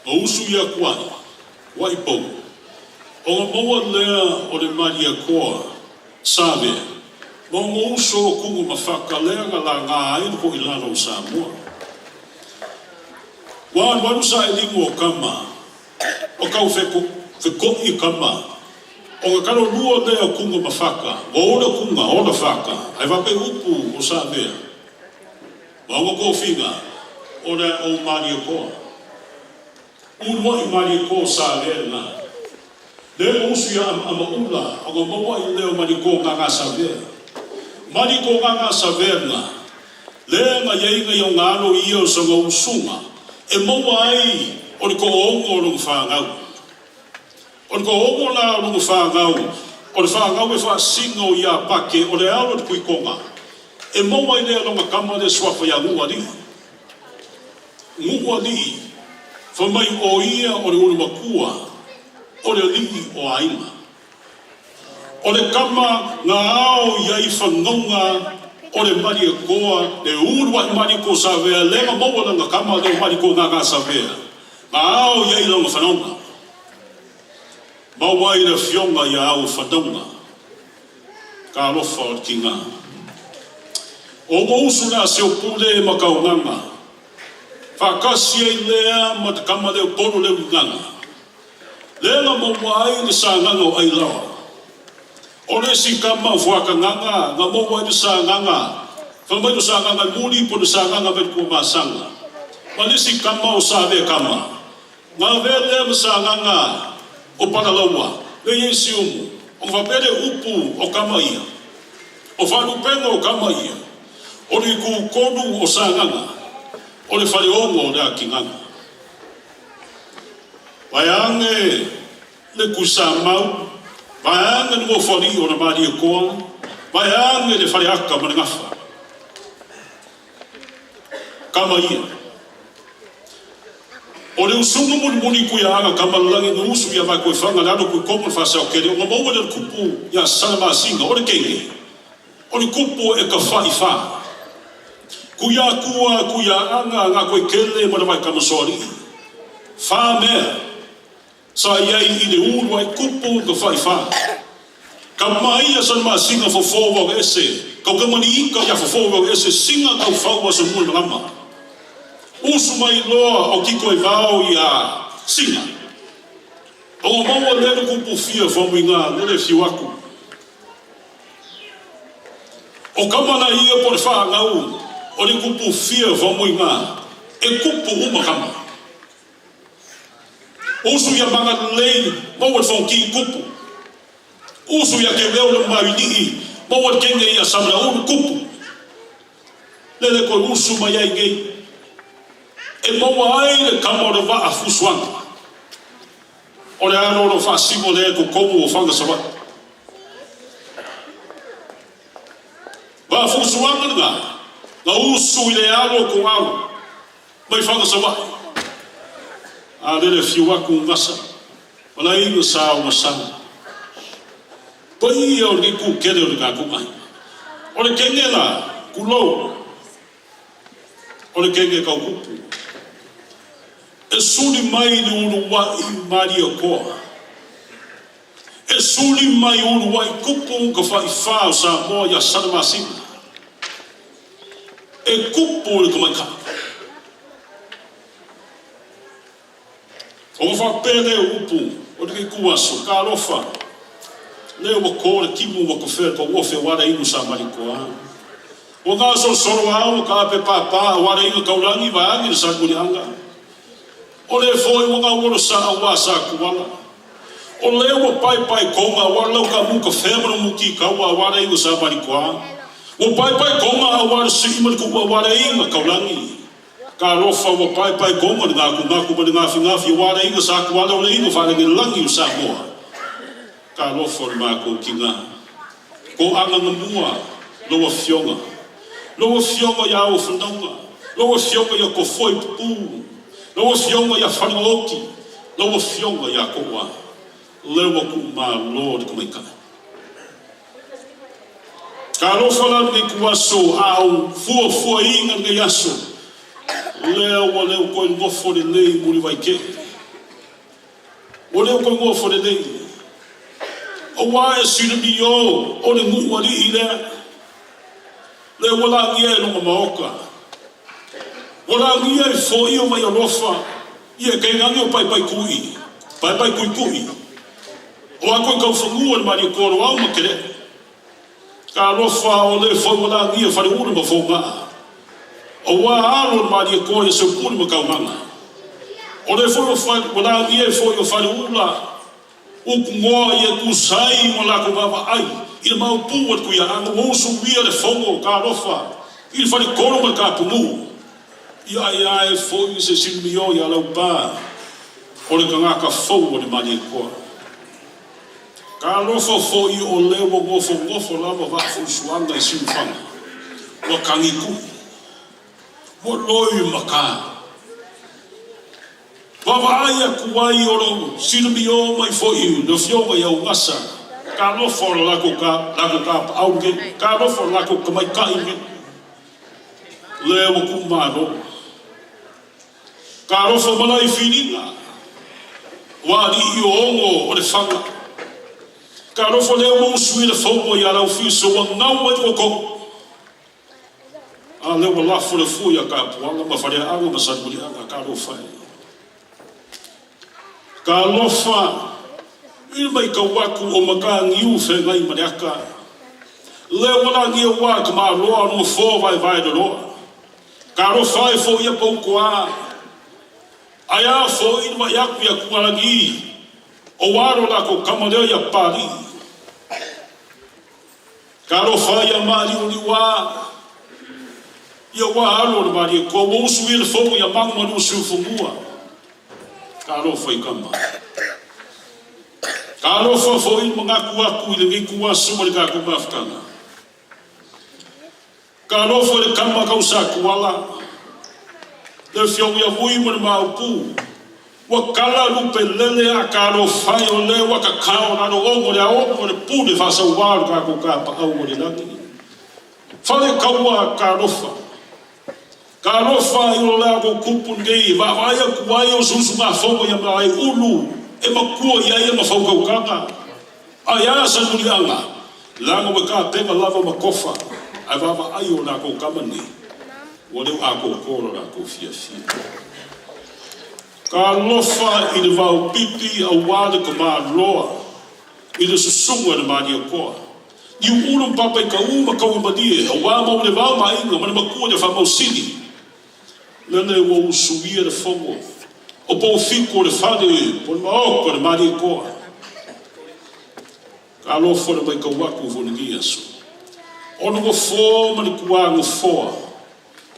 Speaker 21: o usu ia kuai, waipou, o ngā maua lea o le Malietoa, Savea, ma o uso o kuga mawhaka lea ngā la ngā ai le ko i lalo o Samoa. Ua alu alu sa e limu o kama, o kau wheko i kama, o ngā karo lua lea o kuga mawhaka, o ora kuga, ora whaka, ai wape upu o Savea. Ma o ngā kōwhinga, o lea o Malietoa. Ulua i Malietoa Savea ngā. Le o usu ia ama ula, o ngā maua i leo Malietoa ngā ngā Savea. Malietoa ngā ngā Savea ngā. Le ngā ieinga i o ngā alo ia o sa ngā usunga, e maua ai o le ko ongo o lunga whāngau. O le ko ongo la o lunga whāngau, o le whāngau e whaasinga o ia pake, o le alo te kuikonga. E maua i lea longa kama le suafa ia ngua li. Ngua li, whamai o ia o le ulu makua, o le lii o ainga. O le kama ngā ao ia i whangaunga o le Malietoa, le ulu ahi Malietoa Savea, le nga maua langa kama le o Malietoa ngā ngā Savea. Ngā ao ia i langa whanaunga. Maua i le fionga ia au whanaunga. Ka alofa o le ki ngā. O mo usu la se o pule e makau nganga. Whakasi ai lea ma te kama leo poro leo nganga. Lea maua ai le sāganga o Ailawa. O le si kama o whakanganga, ngā maua ai le sāganga. Whamai o sāganga i muri po le sāganga me kua masanga. Ma le si kama o sāvea kama. Ngā vea lea ma sāganga o Paralaua. Le iei si umu. O whapere upu o kama ia. O wharupenga o kama ia. O le kūkonu o sāganga. O le whareongo o le akinganga. Vai ange le kusamau, vai ange le ngofari o na Malietoa, vai ange le whareaka ma le ngafa. Kama ia. O le usunga muli muli ku ia anga kama langi no usu ia vai koe whanga le alo kui komo le whasao kere o ngā maua le kupu ia sana masinga o le kenge. O le kupu e ka whai wha. Ku ia kua, ku ia anga, ngā koe kele ma le vai kama soari. Wha mea. Sa ia i le ulu ai kupu ka whai wha. Ka mai a sana masinga fofo wau ese. Kau ka mani ika ia fofo wau ese singa kau whau sa mul ngama. Usu mai loa o kiko e vao ia singa. O maua le kupu fia whamu ngā lele fiu aku. O kamana ia po le whaangau o le kupu fia whamu ngā e kupu uma kama. Usu ia manga lei maua le whaunki kupu. Usu ia ke leo le mauili'i, maua le kenge ia Samalaulu kupu. Lele koe usu mai ai nei. E maua ai le kama o le vaa fusuaga. O le alo o lo faasino lea e totonu o Faga Savaii. Vaa fusuaga lena, na usu i le alo o ko alo mai Faga Savaii. A lele fiu atu gasa, malaiga sa o masana. Paia o lenei kukele o le tatou aiga. O le kenge la, tulou, o le kenge taukupu. E suli mai le uluai Malietoa. E suli mai uluai tupu ka faifā o Samoa iā Salamasina. E tupu le tamaitai. Ona faapea lea o upu o le ituaso, Talofa, lea ua to le timu ua tofea le tauofe aua le inu sa Malitoa. Ua gasolosolo a ua taape pāpā aua le ina taulagi vaeane le Salemuliaga. O lea foi ua gauolo sa aua sa Tuala. O lea ua paepae toga aua le laukamu kafea ma le muti taua aua le ina sa Malitoa. Ua paepae toga aua le sii ma le tuu aua le ina taulagi. Talofa ua paepae toga le gakugaku ma le gafigafi aua le aiga sa Tuala o le aiga faalagelagi o Samoa. Talofa o le matou tina. Toaga na mua lau afioga. Lau afioga ia Ofanauga. Lau afioga ia Tofoa i Pupu. Lau afioga ia Falegaoti. Lau afioga ia Toa. Lea ua tuumalo le tamaitai. Talofa la lenei ituaso a o fuafuaina lenei aso, lea ua le o toe nofo lelei Mulivaikee. Ua le o toe nofo lelei. Aua e silamio o le nuu alii lea, lea ua lagia e lona maota. Ua lagia e foia mai alofa ia e tainane o paepae kui, paepae kuikui. O a koe taufanua le Malietoa Loau ma Kele'e. Talofa o le foi ua lagia Faleula ma Fogaa. Aua alo le Malietoa ia Seupule ma Taumaga. O le foi ua lagia e foi o Faleula utugoa ia tusai ma latou vaavaai i le maopu a le Tuiaaga ua usuia le fono talofa i le faletolu ma le tapunuu. Ia ai ae foi se silumio ia Laupa o le tagata fou o le Malietoa. Talofa foi o le ua nofonofo lava vaafusuaga i siufaga, ua tagitu'i, ua loi maka. Vaavaai atu ai o lo silumio mai foi le afioga i Augasa, talofa o le latou latou tapaau lenei, talofa o le latou tamaitai lenei, lea ua tuumalo. Talofa malai filiga, ua alii o ono o le faga. Talofa lea ua usu i le fono ia Laufiso ua gau ai koko. A lea ua lafo le fua ia Kapuala ma Faleaana ma Salemuliaga, talofa e. Talofa i le maitau atu o Matagiu feagai ma le ata. Lea ua lagia ua ka maloa o nofoa vaevae loloa. Talofa e foi ia Poutoa. Ae a foi le vaai atu ia Tualagi o alo latou tama lea ia Papalii. Talofa ia Maaliuliua ia ua alo o le Malietoa ua usu ia le fono ia Magu ma Lusiufanua. Talofa i tama. Talofa foi le manatu atu i lenei ituaso ma le tatou mafutaga. Talofa i le tama tau Satuala, le afioga ia Vui ma le Maopu, ua tala lupe lele a talofa e o lea ua tatao lalo ono le aono le pule faasauā o le tatou tapaau o le lagi. Fale taua talofa. Talofa i o latou tupu nei e vaavaai atu ai o usuusugafono ia Malaeulu e matua i ai ia mafautautaga. Ae a Salemuliaga, leaga ua tapena lava ma tofa ae vaavaai o latou tama nei, ua le o atoatoa lo latou fiafia. Talofa i le vaopipi aua le tamaloa i le susuga i le Malietoa. Niuulu ma Papaikaū ma Kauimalie aua mau le vao ma aiga ma le matua ia Faamausili. Lele ua usuia le fono o Poufitu o le fale o le maota o le Malietoa. Ka alofa le maitau atu fo lenei aso. Ona ua fo ma le tuagofoa,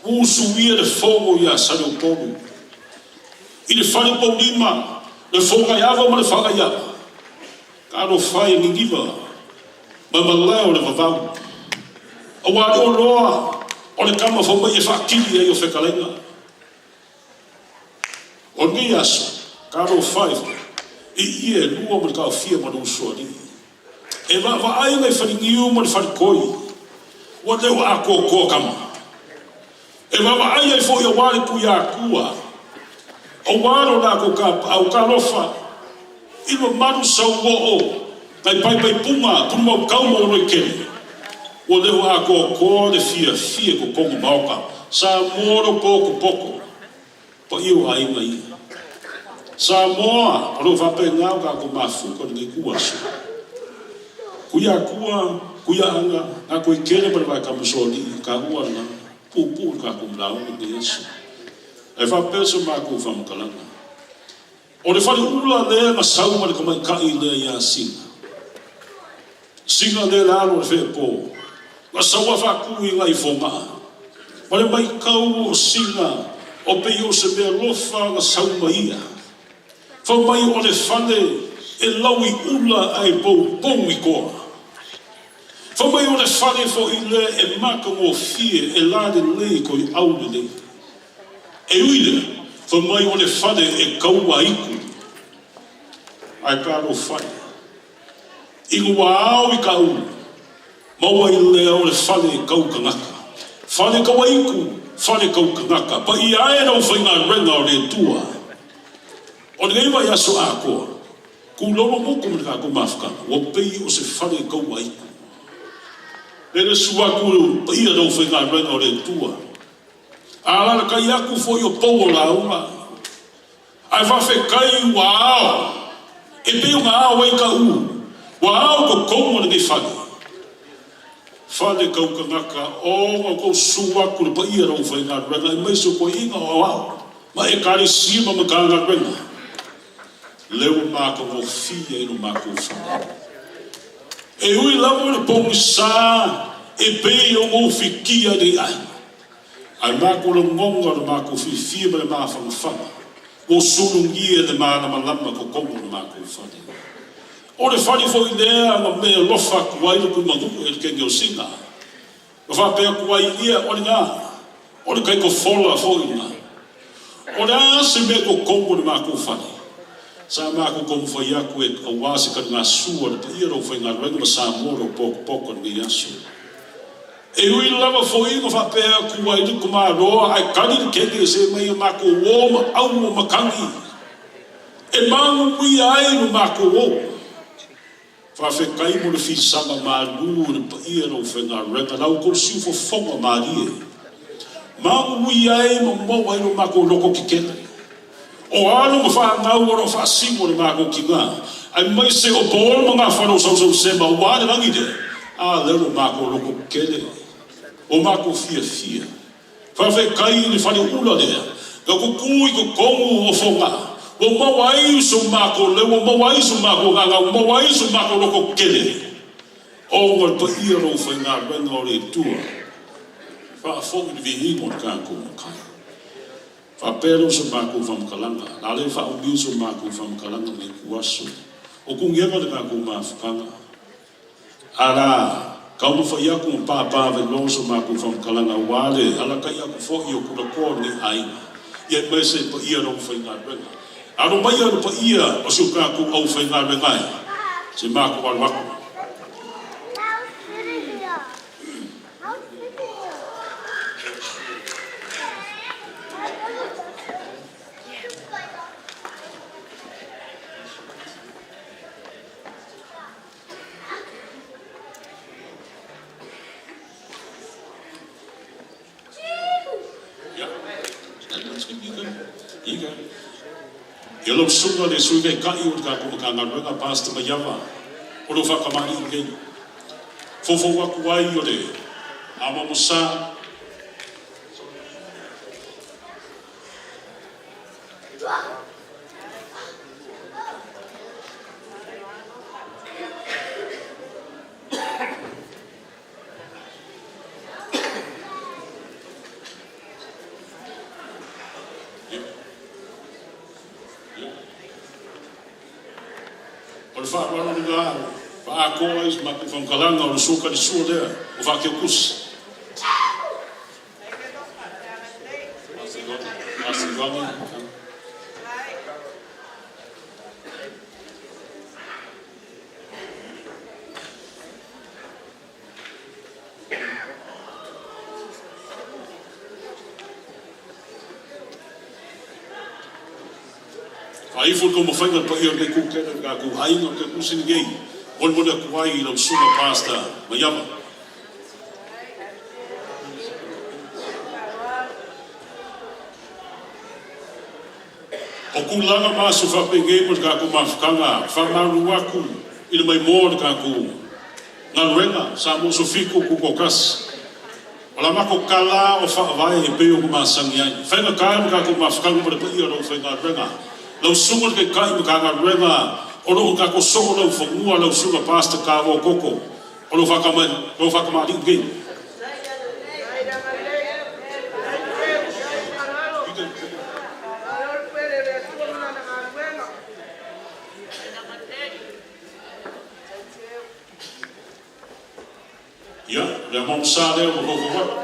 Speaker 21: ua usuia le fono iā Saleupolu. I le fale poulima, le fogaiava ma le fagaiava, ka alofa e niniva ma malae o le vavau. Auā le oloa o le tama fau mai e faatili ai o fetalaiga. O lenei aso, ka alofa e i ia e lua ma le taofia ma le usoalii. E vaavaai nai faleniu ma le falekoi, ua leo atoatoa tama. E vaavaai ai foi aua le Tuiatua, aua lo latou tapaau talofa i mamalu sauoo nai paipaipuga pulumautau ma oloitele, ua leo atoatoa le fiafia i totonu o maota. Samoa lo potopoto, paia o aiga ia. Samoa, o lo o faapena o tatou mafuta o lenei itu aso. Tuiatua, Tuiaaga, Gatoitele ma le Vaetamasoalii, taua lena, puupuu le tatou lauga i lenei aso. Ae faapea se matou faamatalaga. O le faleula lea na sau ma le tamaitai lea ia Sina. Sina lea le alo o le feepo, na sau a faatu i nai Fogaa. Ma le maitau o Sina o pei o se mea lofa na sau ma ia. Fai mai o le fale e lau i ula ae poupou i koa. Fai mai o le fale foi lea e matagofie e lalelei koe aulelei. E ui lea, fai mai o le fale e kaua iku ae talofa e. Ina ua ao i ka ulu, maua i lea o le fale kau kanaka. Fale kaua iku, fale kau kanaka. Paia ae lau faigaluega o le Atua. O lenei vaiaso atoa, kūlolo moku ma le tatou mafutaga, ua pei o se fale kaua iku. Lele susu atu le paia lau faigaluega o le Atua. A alalatai atu foi o pou o lauga, ae faafetai ua ao, e pei ona ao ai ka u, ua ao totonu o lenei fale. Fale kau kanaka, ona o tou susu atu le paia lau faigaluega, aemaise o toeaiina o aoao ma Ekalesia ma Matagaluega, lea ua matagofie ai lo matou fale. E ui lava o le pogisa e pei ona ufitia i le aiga, ae matou lagona o le matou fiafia ma le mafanafana ua sulugia le malamalama totonu o le matou fale. O le fale foi lea na meaalofa atu ai le tumanuu e le kene o Sina. Na faapea atu ai ia, o lena, o le taitofola foi lena. O le a se mea totonu o le matou fale? Sa matou taumafai atu e aua se taligasua le paia o le aufaigaluega ma Samoa o lo o potopoto i lenei aso. E ui lava foi na faapea atu ai le tamaloa ae tali le kene se mai a matou uo ma au o matagi e manuia ai lo matou o. Faafetai mo le fisaga malu i le paia o le aufaigaluega, la outou siufofoga malie. Manuia ai ma maua ai lo matou loto tetele. O alo ma fanau o lo o faasino le matou tina, aemaise o Paul ma Gafana o Sausausema ua le lagi lea, a lea lo matou loto tetele, o matou fiafia. Faafetai i le faleula lea na tutu i totonu o Fogaa, ua maua ai so matou leo, ua maua ai so matou agaga, ua maua ai so matou loto tele, ona o le paia o le aufaigaluega o le Atua. Faafoi le viiga o le tatou Matai. Faapea lea o so matou faamatalaga, la le faaumia so matou faamatalaga nei ituaso. O tugeva le tatou mafutaga. Arā, taumafai atu ma pāpā vailoa so matou faamatalaga aua le alakaʻi atu foi o tulatoa o lenei aiga, ia aemaise le paia o le aufaigaluega. Alo maia le paia o si o tatou aufaigaluega e, se matou alo atu. Ia lau susuga le Sui Taitai o le tatou Matagaluega Pastor Maiava o lo o faatamalii nei. Foufou atu ai o le amoamo sa. O le faaaloalo lena faaatoa ai se matou faamatalaga o le sukalisua lea o Faateukusi. Faaifo le taumafaiga a le paia o lenei itu tele o le tatou aiga o le Kelukusi lenei, molimoli atu ai i lau Susuga Pastor Maiava. O tulaga ma aso faapenei mo le tatou mafutaga, faamalulu atu i le maimoa o le tatou galuega, Samoa Sofiko Tutoatasi. O la matou tala o faavae e pei ona masani ai. E faigata le tatou mafutaga ma le paia o le aufaigaluega. Lau Susuga i le Taitai Matagaluega o lo o tatou soo laufanua, lau Susuga Pastor Kavo Koko o lo o faatamalii nei. Ia, o le amaosa lea ua faufau atu,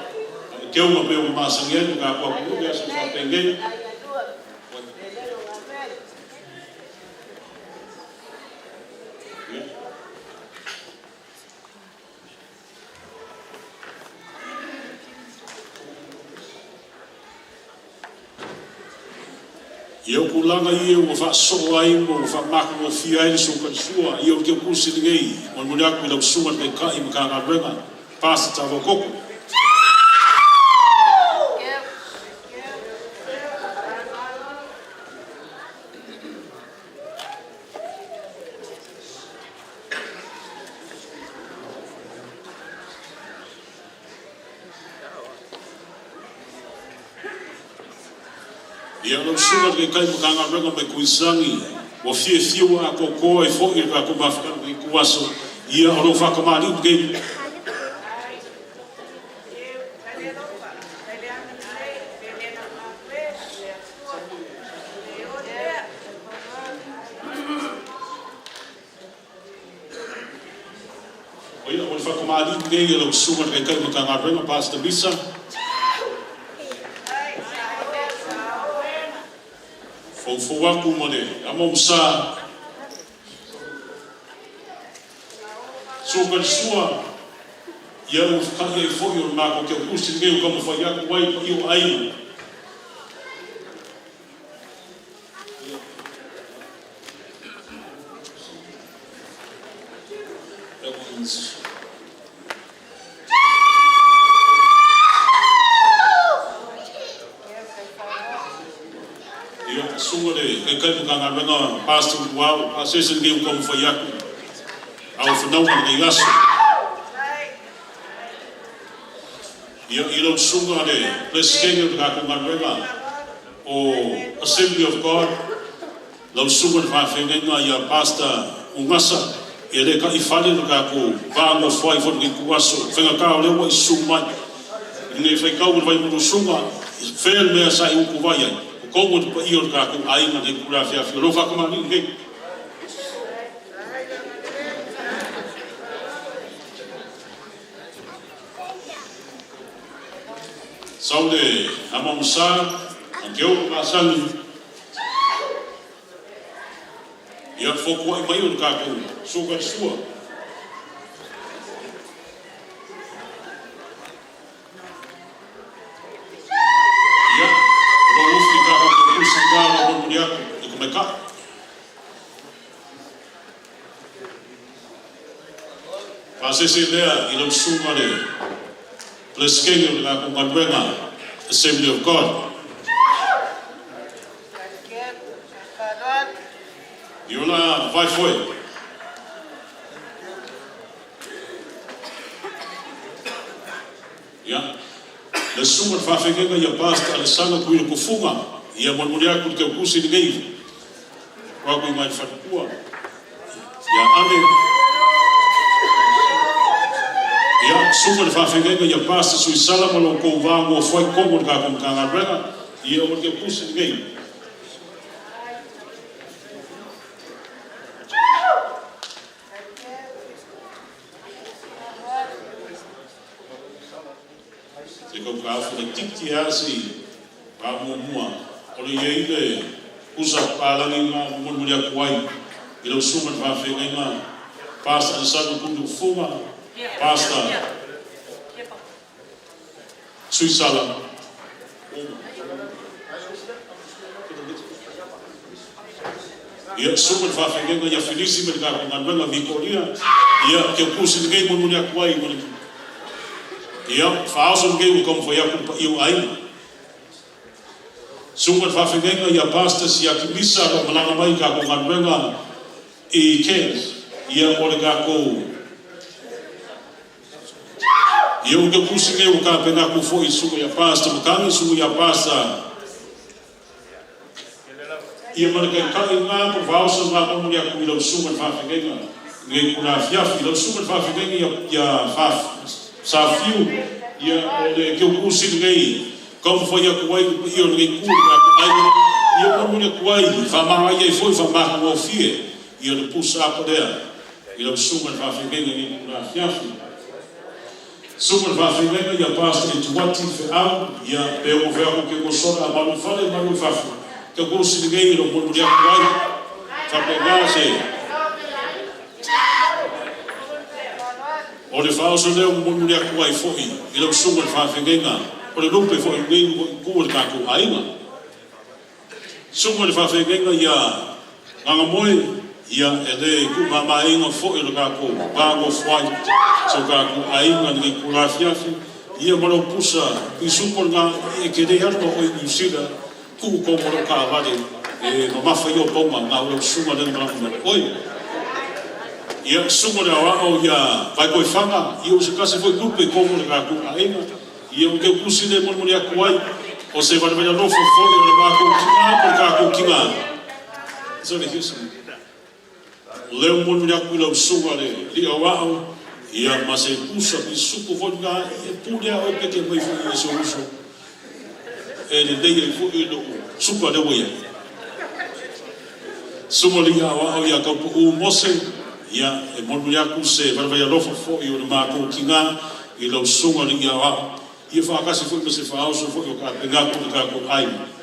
Speaker 21: a o teuga pei ona masani ai le tatou atunuu i aso faapenei. Ia. Ia o tulaga ia ua faasoo ai ma ua faamatagofie ai le sukalisua ia o le Teukusi lenei, molimoli atu i lau Susuga i le Taitai Matagaluega, Pastor Tavokoko. Ia, lau Susuga i le Taitai Matagaluega mai Tuisilagi, ua fiafia ua atoatoa ai foi le tatou mafutaga i lenei aso. Ia, o lo o faatamalii lenei. Ia, o le faatamalii lenei a lau Susuga i le Taitai Matagaluega, Pastor Misa. Foufou atu ma le amaosa. Sukalisua, ia ua feta'i ai foi o le matou Teukusi lenei ua taumafai atu ai paia o aiga. That one's Ia, susuga le Taitai Matagaluega Pastor Uluau, pasese lenei ua taumafai atu a o fanauga lenei aso. Ia, i lau susuga le Peresetene o le tatou galuega o Assembly of God, lau susuga le faafeagaiga ia Pastor Ugasa, ia le ta'i fale le tatou va nofo ai foi i lenei ituaso. Faigata o lea ua e susu mai i lenei faitau i le Vaimulusuga, fea le mea sa e utuvai ai, totonu o le paia o le tatou aiga i lenei itula afiafi. O lou faatamalii lenei. Sau le amaosa, Anteogo Masani. Ia fotuai mai o le tatou sukalisua. Ia, o lou ufi tatou tautusi i lalo mulimuli atu i tamaitai. Faasese lea i lau susuga le Peresetene o le tatou galuega Assembly of God. I ona vae foe. Ia, le susuga i le faafeagaiga ia Pastor Alesana Tuila Tufuga, ia molimoli atu le teutusi lenei o atu i mai le faletua. Ia ane. Ia, susuga i le faafeagaiga ia Pastor Suisala ma lo outou va nofo ai totonu o le tatou Matagaluega, ia o le teutusi lenei. laitiiti lava se i faamuamua o le i ai le pusa papalagi lena e molimoli atu ai i lau susuga i le faafeagaiga Pastor Alessandro Kundukufuga, Pastor Suisala. Ia, susuga i le faafeagaiga ia Filisi ma le tatou galuega Vikolia, ia, Keukusi lenei molimoli atu ai ma le, ia, faaoso lenei ua taumafai atu le paia o aiga. Susuga i le faafeagaiga ia Pastor Siaki Misa o lo o malaga mai i le tatou galuega i Cairns, ia, o le tatou. Ia ua tautusi nei ua tapena atu foi i susuga ia Pastor Matagi, susuga ia Pastor ia ma le taitai lena po o le faaoso lena molimoli atu i lau susuga i le faafeagaiga i lenei itula afiafi. Lau susuga i le faafeagaiga ia ia Safiu, ia o le teutusi lenei taumafai atu ai le paia o lenei itu i le tatou aiga, ia molimoli atu ai, faamanaia ai foi, faamatagofie ia le pusa apa lea i lau susuga i le faafeagaiga i lenei itula afiafi. Susuga i le faafeagaiga ia Pastor Etuati Feau, ia pe ono fai atu ke sola a malu i fale malu i fafo, ke kusi lenei e lo molimoli atu ai faapena se o le faaoso lea ua molimoli atu ai foi i lau susuga i le faafeagaiga o le lupe foi lenei ua i tu o le tatou aiga. Susuga i le faafeagaiga ia Gagamoe, ia e le tuumamaina foi lo tatou va nofo ai si o tatou aiga i lenei itula afiafi, ia ma lou pusa pisupo lena e te le alu ma oe i Niu Sila, tuu tonu o lou taavale e mamafa i opauga na o lau susuga lea na malaga mai oe. Ia susuga i le aoao ia Vaekoefaga, ia o se tasi foi lupe tonu o le tatou aiga, Ia o ke kusi le molimoli atu ai, o se valevale alofa foi o le matou tina po le tatou tina. Sorry, Houston. Lea ua molimoli atu i lau susuga le alii aoao, ia ma se pusa pisupo foi lena e pule a oe peke mai foi i se uso e lelei ai foi lou suka lea ua i ai. Susuga le alii aoao ia Taupuu Mose, ia e molimoli atu se valevale alofa foi o le matou tina i lau susuga le alii aoao, ia faatasi foi ma se faaoso foi o tapena atu le tatou aiga.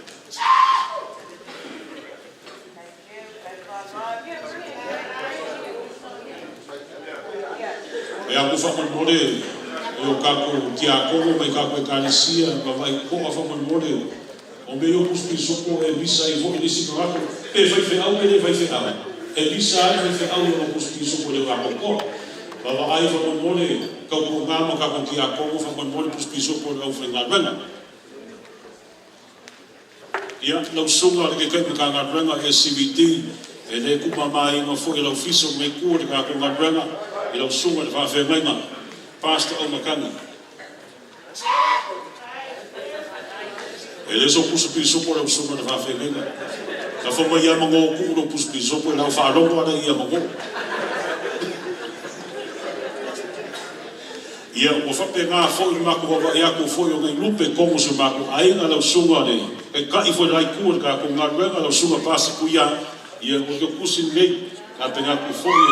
Speaker 21: E aku faamolemole e o tatou tiakono mai tatou ekalesia ma vaai toa faamolemole o mea ia o pusi pisupo e misa ai foi nisi tagata pe faifeau pe le faifeau e misa ai faifeau i ona pusi pisupo i le atoatoa. Vaavaai faamolemole tautuana ma tatou tiakono faamolemole pusi pisupo i le aufaigaluega. Ia, lau susuga i le Taitai Matagaluega SCVD, e le tuumamaina foi e lau fiso lenei itu o le tatou galuega i lau susuga i le faafeagaiga Pastor Aumakani. E le so pusa pisopo lau susuga i le faafeagaiga. Na fai mai ia Mango tuu lou pusa pisopo i lau faalogo ala ia Mango. Ia, ua faapena foi le matou vaavaai atu foi o nei lupe i totonu o si o matou aiga, lau susuga le Taitai foi o le la itu o le tatou galuega, lau susuga Pasi Kuia, ia, ua toe tusi lenei tapena atu foi e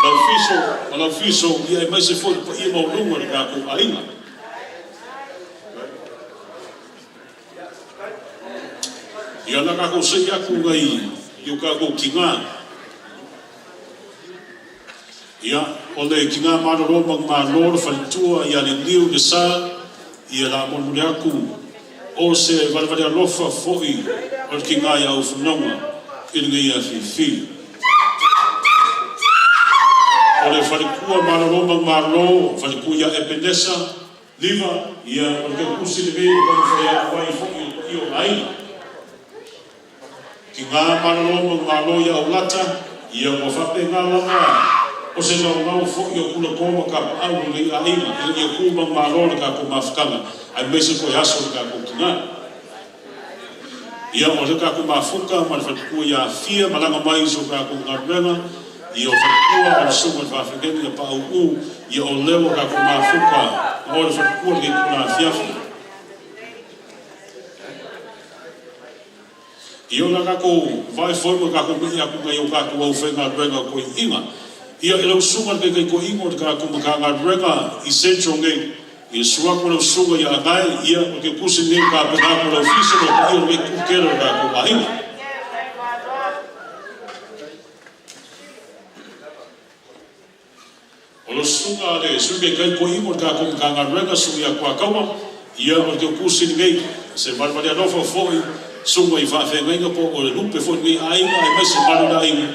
Speaker 21: lau fiso ma lau fiso, ia, aemaise foi le paia maualuga o le tatou aiga. Ia, na tatou sei atu nai i o tatou tina. Ia, o le tina malolo manumalo le faletua ia Liliu le sa, ia la molimoli atu o se valevale alofa foi o le tina ia Aufunoga i lenei afiafi. O le faletua malolo manumalo, faletua ia Epenesa Liva, ia, o le tautusi lenei ua taumafai atu ai foi i le paia o aiga. Tina malolo manumalo ia Aulata, ia ua faapena lava o se naunau foi o Tulatoa ma Tapaau i lenei aiga ina ia tu manumalo le tatou mafutaga aemaise foi aso o le tatou tina. Ia o le tatou mafuta ma le faletua ia Afia malaga mai i so tatou galuega, ia o faletua o le susuga i le faafeagaiga ia Paauu, ia o lea ua tatou mafuta ma oe le faletua i lenei itula afiafi. Ia o le a tatou vae foi ma tatou me'i atu nai o tatou aufaigaluega toeaiina. Ia, e lau susuga i le Taitaitoeaina o le tatou Matagaluega i Central nei, I le suaku o lau susuga ia Agae, ia, o ke kusi lenei o kapena aku o le ofisa ma le paia o lenei kukele o le tatou aiga. O lau susuga a le Sui Taitai Koiimo o le tatou Matagaluega, Susuga ia Tuataua, ia, o le keukusi lenei, se valevale alofa foi, susuga i faafeagaiga po o le lupe foi o lenei aiga aemaise malu o le aiga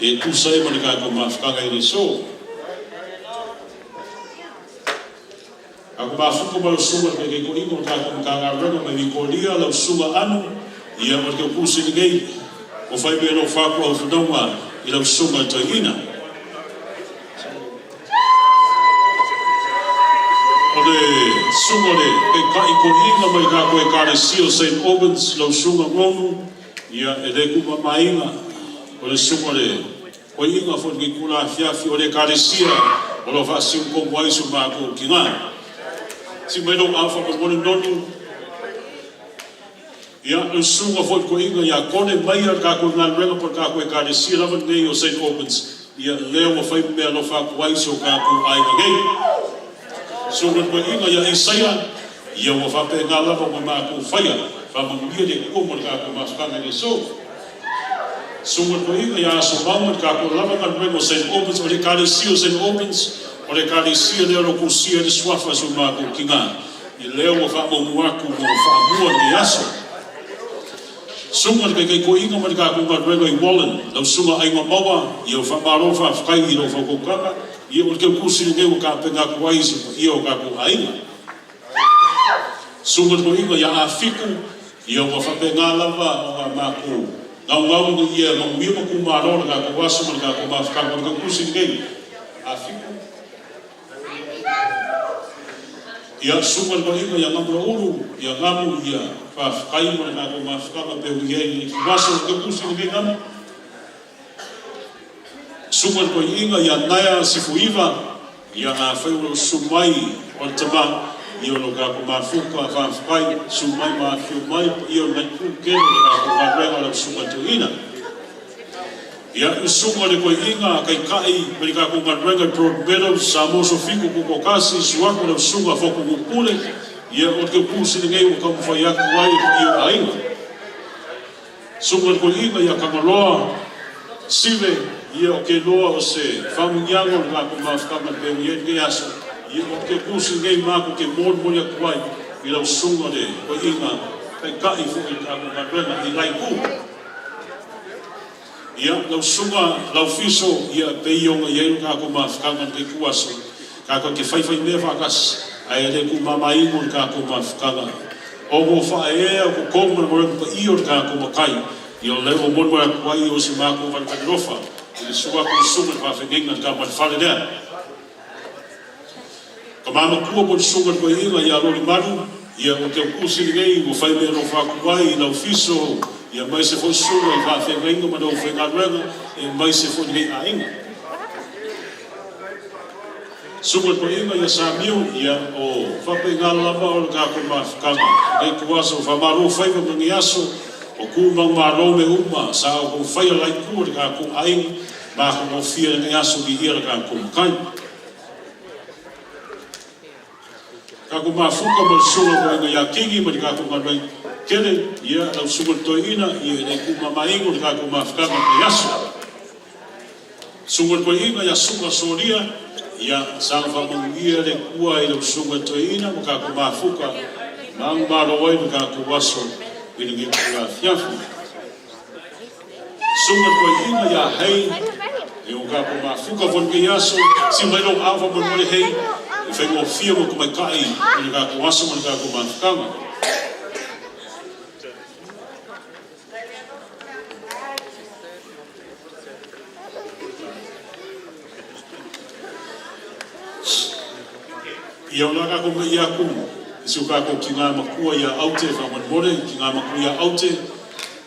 Speaker 21: e tusa ai ma le tatou mafutaga i le aso. Aku mafuta ma lau susuga le Taitaikoina o le tatou Matagaluega mai Vitoria, lau susuga Anu, ia o le teutusi lenei o fai mea alofa atu au fanauga i lau susuga toeaina. O le susuga le Taitai Toeaina mai tatou Ekalesia o Saint Albans, lau susuga Gonu, ia e le tuumamaina o le susuga le Toeaina foi lenei itula afiafi o le Ekalesia o lo o faasiu tonu ai so matou tina. Si mai lou ava faamolemole nonu. Ia, o le susuga foi i le toeaina ia Kone maia le tatou galuega po o le tatou Ekalesia lava lenei o Saint Albans, ia lea ua fai ma mea alofa atu ai si o tatou aiga nei. Susuga i le toeaina ia Isaia, ia ua faapena lava ona matou faia, faamanuia le Atua mo le tatou mafutaga i le aso. Susuga i le toeaina ia Asomau ma le tatou lava galuega o Saint Albans, o le Ekalesia o Saint Albans, o le Ekalesia lea o lo o tusia ai le suafa o si o matou tina. I lea ua faamaumu atu mo faamua lenei aso. Susuga i le Taitaikoiina ma le tatou galuega i Wallen, lau Susuga Aiga Maua, ia ua faamalo faafetai i lau fautuaga, ia o le teutusi lenei ua tapena atu ai se paia o tatou aiga. Susuga i le Toeaina ia Afiku, ia ua faapena lava ona matou gaugau ina ia manuia ma tumalo le tatou aso ma le tatou mafutaga o le teutusi lenei. Afiku. Ia susuga le toeaina ia Gamulaulu, ia Gamu, ia faafetai mo le tatou mafutaga pe ui ai i le aso o le tautusi lenei Gamu. Susuga le toeaina ia Naea Sifuiva, ia afai o lo o susu mai o le tama, ia o lo tatou mafuta faafetai, susu mai ma afifio mai paia o lenei itu tele o le tatou galuega lau susuga le toeaina. Ia, i susuga i le toeaina, taitai mai le tatou galuega i Broadmeadows, Samoa Sofiko Tutoatasi, Suafa lau susuga Fotu Pule, ia, o le teutusi lenei ua taumafai atu ai e paia o aiga. Susuga i le toeaina ia Tagaloa Sive, ia, o ke loa o se faamuniaga o le tatou mafutaga e pei ona i ai lenei aso, ia, o le teutusi lenei matou te molimoli atu ai i lau susuga le toeaina taitai foi i le tatou galuega i Laiku. Ia, lau susuga Laufiso, ia, pei ona i ai lo tatou mafutaga i lenei ituaso, tatou te faifaimea faatasi, ae le tuumamaina le tatou mafutaga. O ua faaeaea o totonu ma le galuega paia o le tatou matai, ia o lea ua molimoli atu ai o si matou valevalelofa i le susu atu o le susuga i le faafeagaiga i le tama i le fale lea. Ka mamatua mo le susuga i le toeaina ia Lolimalu, ia o te utusi lenei ua fai mea alofa atu ai i lau fiso, ia aemaise foi susuga i faafeagaiga ma le aufaigaluega, aemaise foi lenei aiga. Susuga i le toeaina ia Samiu, ia o faapena lava o le tatou mafutaga i lenei ituaso, faamalo faiva ma lenei aso, o tu mau malo mea uma sa outou faia laiku o le tatou aiga, matagofie lenei aso viia le tatou Matai. Tatou mafuta ma le susuga toeaina ia Kingi ma le tatou galuega tele, ia lau susuga le toeaina, ia e le tuumamaina le tatou mafutaga i lenei aso. Susuga le toeaina ia Suka Solia, ia saga faamanuia le Atua i lau susuga le toeaina ma tatou mafuta manumalo ai le tatou aso i lenei itula afiafi. Susuga le toeaina ia Hei, e o tatou mafuta foi lenei aso, si mai lou ava molemole Hei, e faigofie mo tamaitai i le tatou aso ma le tatou mafutaga. Ia o le a tatou me'i atu i si o tatou tina matua ia Aute faamolemole, tina matua ia Aute,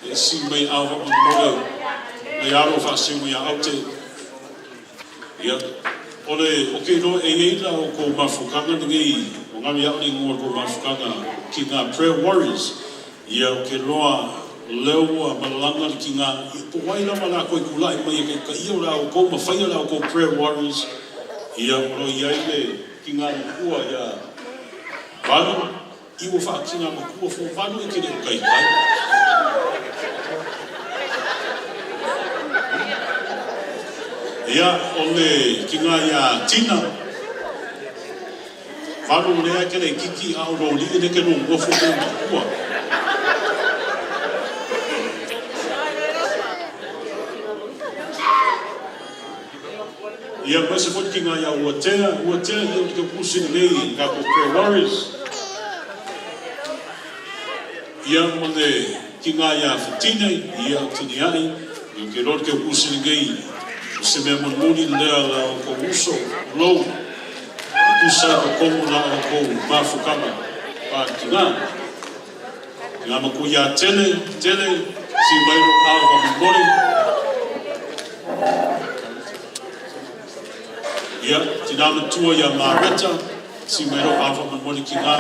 Speaker 21: E siu mai ao faamolemole nai alo faasiu mai Aute. Ia, o le, o ke iloa e iai la outou mafutaga lenei, o galo ia au le igoa o le tou mafutaga ki nga prayer warriors. Ia, o ke loa, o lea ua malalaga le ki nga, ia, po o ai lava lakou e tula'i mai e taitaia o la outou ma faia la outou prayer warriors. Ia, o lo o iai le ki nga matua ia. Valu, i ua faakiga matua fo valu e ke le o kaikai. Ia, o le kiga iā Tina, valu lea ke le kiki a o lo li le ke lo ngofo mo matua. Ia, mai se foi ki ngā ia Uatea, Uatea ia o te kusi nei ka ko Prayer Warriors. Ia mo le ki ngā ia Whitine, ia o tini ai, ia ke loa ke kusi nei, o se mea monimoni lea la o kou uso, lou, tusa i ka komu la o kou mafukanga, pa ki ngā. Ki ngā maku ia tele, tele, si mai ro ao ka momori. Ia, tina matua ia Mareta, si mai ro ao ka momori ki ngā.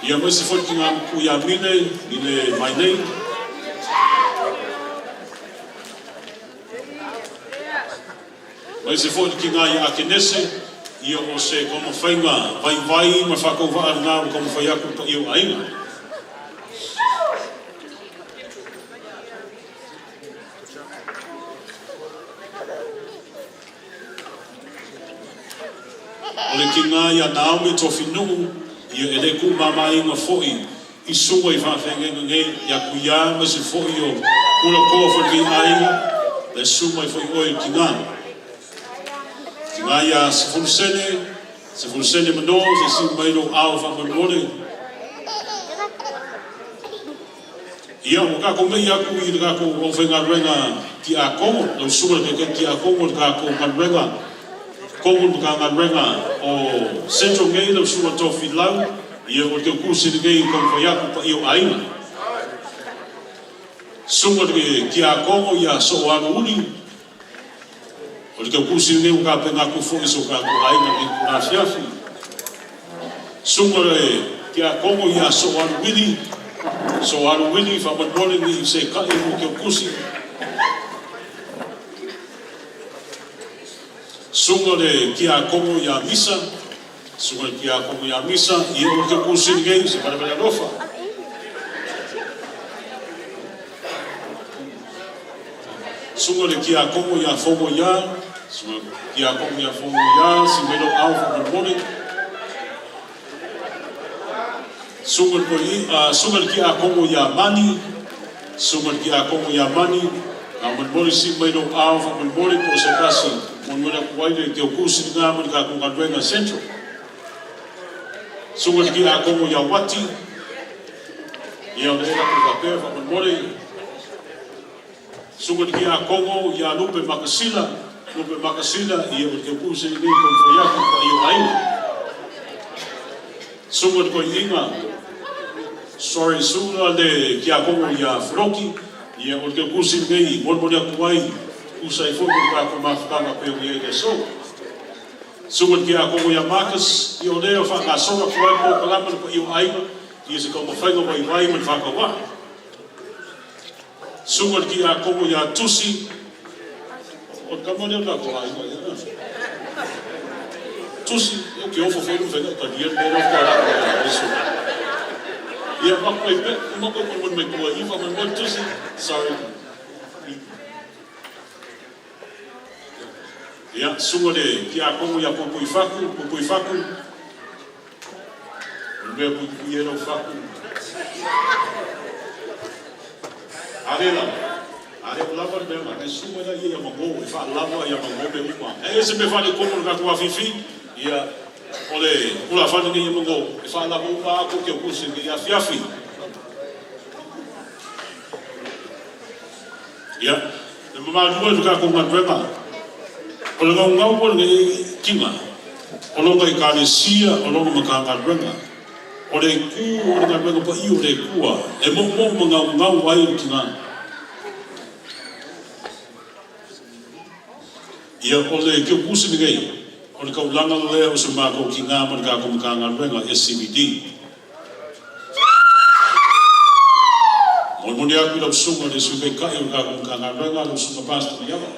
Speaker 21: Ia mai se foi ki ngā maku ia Mine, Mine mai nei. Mai se foi ki ngā ia Akenese, ia o se kaumawhainga vaivai ma whakauwaa ngā o kaumawhai aku pa i o ainga. O le ki ngā ia Naomi Tofinu'u, ia e le ku mamainga fo'i i suga i whaawhengenga ngei, ia kuia mai se fo'i o kula koa fo'i ki ainga, le su mai fo'i oi ki ngā. Ki ngā ia sefulu sene mano, se si mai lo ao whaamone. Ia, o kako mei aku i le kako o whainga ruenga ki a Kongo, lau suga le keke ki a Kongo le kako ngā Kongo le ka ngā ruenga o Central ngei lau suga tō lau, ia o te kusi le ngei kong whai aku pa iyo ainga. Suga le ki a Kongo ia so o alu uli, o le kusi le ngei o ka penga ku fo iso ka ku ainga ni ku ngā fiafi. Suga le ki a Kongo ia so o alu wili, so alu wili whamanole ni se kai mo ke kusi. Sunga le ki a Kongo ia Misa, sunga le ki a Kongo ia Misa, ia o ke kusi ngei se pare pare alofa. Sunga le ki a Kongo ia Fongo ia, sunga ki a Kongo ia Fongo ia, si melo au whamanole. Sunga le ki a Kongo ia Mani, sunga le ki a Kongo ia Mani, ngā monimoni si mai lo ao whamonimoni po se kasi, monimoni aku waire te o kusi ngā mani ka konga ruenga Central. Sunga le ki a Kongo ia Wati, ia o le era ku kapea whamonimoni. Sunga le ki a Kongo ia Lupe Makasila, Lupe Makasila, ia o te kusi ngā kong whaiaku pa i o ainga. Sunga le koi inga, sorry, sunga le ki a Kongo ia Whiroki, ia o te kusi ngei, monimoni aku ai, usai fo mo ka ko mafukanga pe o ia so. Sunga le ki a Kongo ia Marcus, ia o leo wha ngā songa kuai mō kalama le pa i o ainga, ia se kaumawhainga wai wai ma le whakawa. Sunga le ki a Kongo ia Tusi, o te kamane o la ko ainga ia. Tusi, o ke ofo fo lu whenga, ka ria le rau ka rako ia Yesu. Ia mako i pe, mako i mon mai kua iwa, mon mon Tusi, sorry. Ia, sunga le ki a Kongo ia Pupui Whaku, Pupui Whaku. O le mea pui e rau whaku. Are la, are o lava le mea nga, e sunga la ia mango, e wha lava ia mango me uma. E se me whale kongo le kaku afifi, ia o le kula whale nei ia mango, e wha lava uma ako ke o kusi ni ia fiafi. Ia, le mamalua le kako ngā ruenga, o le ngau ngau o le kinga, o longa i kālesia, o longa ma kā ngā ruenga, o le ku, o le ngā ruenga pa i o le kua, e mo mo ma ngau ngau ai o kinga. Ia, o le keo kusi ni ngei, o le kaulanga lea o se mākou ki ngā ma le kako ma kā ngā ruenga, SCVD. Monimoni aku i lau sunga le sui kai kai o le kako ma kā ngā ruenga, lau sunga pastor ni awa.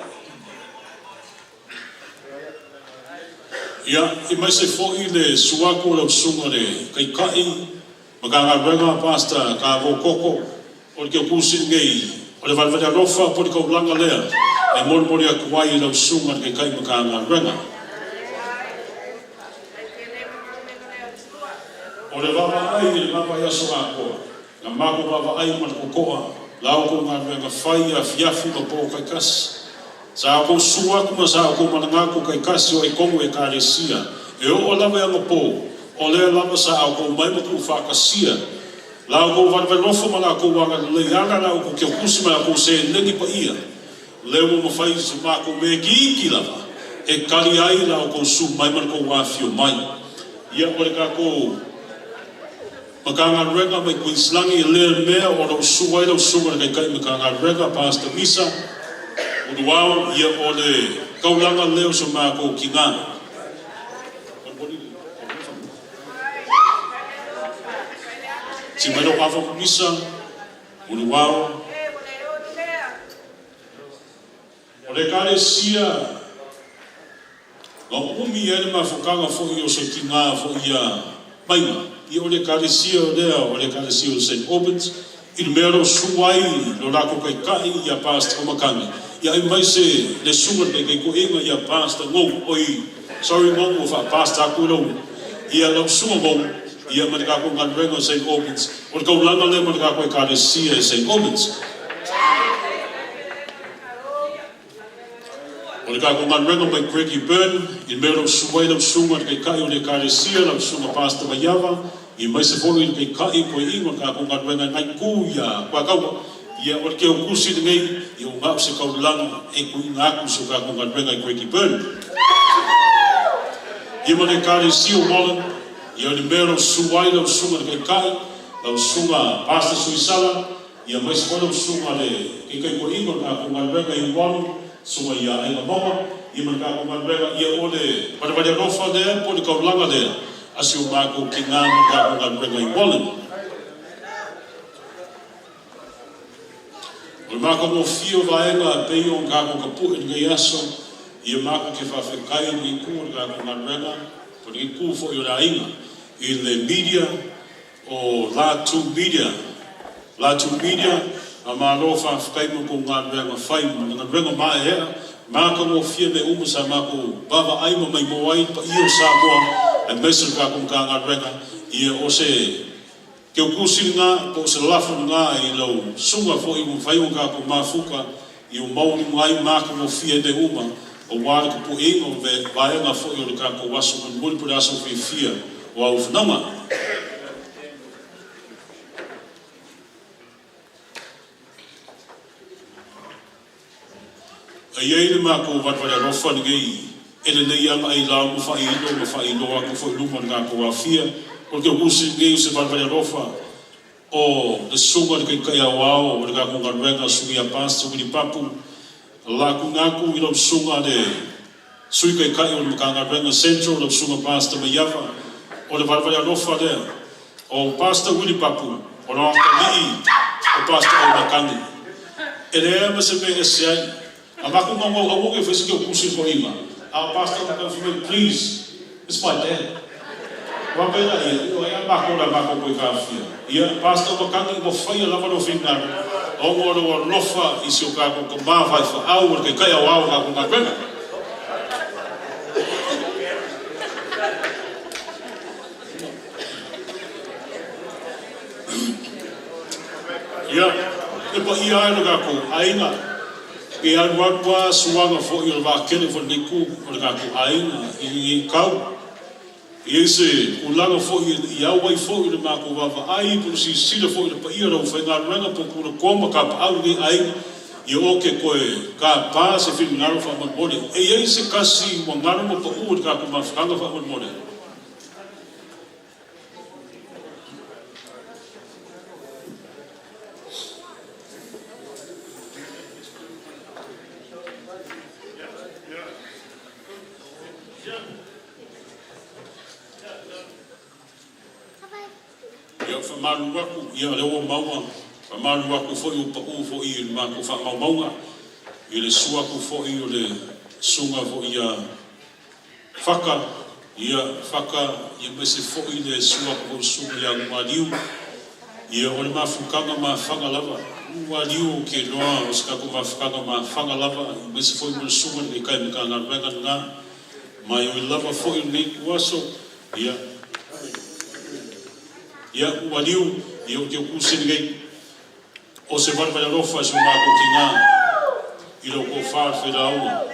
Speaker 21: Ia, aemaise foi le susu atu o lau Susuga le Taitai Matagaluega Pastor Kavo Koko, o le Keokusi lenei o le valevale alofa po o le taulaga lea e molimoli atu ai i lau Susuga le Taitai Matagaluega. O le vaavaai i le vaiaso atoa, na matou vaavaai ma le toto'a la outou galuega fai i afiafi ma po taitasi. Sa outou susu atu ma sa outou malaga atu taitasi o ai tonu i Ekalesia, e oo lava i anapo, o lea lava sa outou omai ma tuufaatasia la outou valevalofa ma la outou agalelei ala la outou keukusi ma la outou seleni paia. Lea ua mafai se matou mea itiiti lava e tali ai la outou susu mai ma le tou afifio mai. Ia, o le tatou Matagaluega mai Kuiniselani i lea mea o lo o susu ai lau Susuga i le Taitai Matagaluega, Pastor Misa Uluao, ia o le taulaga lea o si o matou tina. Si mai lou ava Misa Uluao. O le Ekalesia na umi ai le mafutaga foi o se tina foi ia Maiga, ia o le Ekalesia lea o le Ekalesia o Saint Albans, i le mea o lo o susu ai lo latou taitai ia Pastor Makani, ia aemaise le susuga i le taitaitoeaina ia Pastor Ngou, oi, sorry Ngou ua faa-pastor atu i lou, ia lau susuga Ngou, ia ma le tatou galuega o Saint Albans. O le taulaga lea ma le tatou Ekalesia i Saint Albans. O le tatou galuega mai Craigieburn, i le mea o lo o susu ai lau susuga i le Taitai o le Ekalesia, lau Susuga Pastor Maiava, aemaise foi le Taitai Toeaina o le tatou galuega i Naiku ia Kuakaua, ia o le Keokusi lenei, ia ua na o se taulaga e tuuina atu i si o tatou galuega i Craigieburn. Ia ma le Ekalesia o Wallen, ia o le mea o lo o susu ai lau susuga i le Taitai, lau Susuga Pastor Suisala, Ia aemaise foi lau susuga le keikaikoiga o le tatou galuega i Ulualu, susuga ia Aiga Maua, ia ma le tatou galuega, ia o le valevale alofa lea po o le taulaga lea a si o matou tina ma le tatou galuega i Wallen. O le matagofie o vaega e pei ona tatou tapue i lenei aso, ia matou te faafetai i lenei itu o le tatou galuega, po o lenei itu foi o le aiga i le media, O Latu Media Latu Media, a malo faafetai mo tou galuega fai ma le galuega maeaea matagofie mea uma sa matou vaavaai ma maimoa ai le paia o Samoa aemaise le tatou Matagaluega ia o se teutusi lena po o se lafo lena i lau susuga foi ua mafai ona tatou mafuta i ua maualuga ai matagofie mea uma aua le tapuaiga o vaega foi o le tatou aso mulimuli po o le aso fiafia o au fanauga. E i ai le matou valevale alofa lenei e lelei agai i lao ma faailoa ma faailoa atu foi i luma o le tatou aofia. O le teutusi lenei o se valevale alofa O le susuga i le Taitai Aoao o le tatou galuega Suia Pastor Willie Papu, la tuuina atu i lau susuga le Sui Taitai o le Matagaluega Central lau susuga Pastor Maiava, o le valevale alofa lea o Pastor Willie Papu, o le atalii o Pastor Aumakani. E leai ma se mea e ese ai. A matou maumau aua ne i fai se teutusi toeaina, a o Pastor Aumakani fai mai, please, It's my dad. Ua pela ia, ioe, ai a makou la makou koe kafia. Ia, Pastor Makani, ua faia lava lou finagalo, ona o lou alofa i si o kakou tama faifeau o le Taitai Aoao o kakou galuega. Ia, e paia ai lo kakou aiga. E alualu lava suaga foi o le vaatele foi lenei itu o le tatou aiga i lenei kau. E i ai se tulaga foi e le i au ai foi le matou vaavaai po o le silasila foi i le paia o le aufaigaluega po o Puletoa ma Kapaau i lenei aiga, ia o ke toe tapa se finagalo faamolemole. E i ai se tasi ua galo ma pau i le tatou mafutaga faamolemole. Ia, faamalulu atu, ia o lea ua maua, faamalulu atu foi ua pau foi i le matou faamaumauga, i le susu atu foi o le susuga foi ia Faka. Ia, Faka, ia aemaise foi le suafa o usuga ia Gugaliu. Ia, o le mafutaga mafaga lava. Gugaliu ou te iloa o se tatou mafutaga mafaga lava, aemaise foi mo le susuga i le Taitai Matagaluega lena. Ma e ui lava foi i lenei ituaso, ia, ia, Gugaliu, ia ou te utusi lenei, o se valevale alofa i so matou tina i lau tofa le failauga.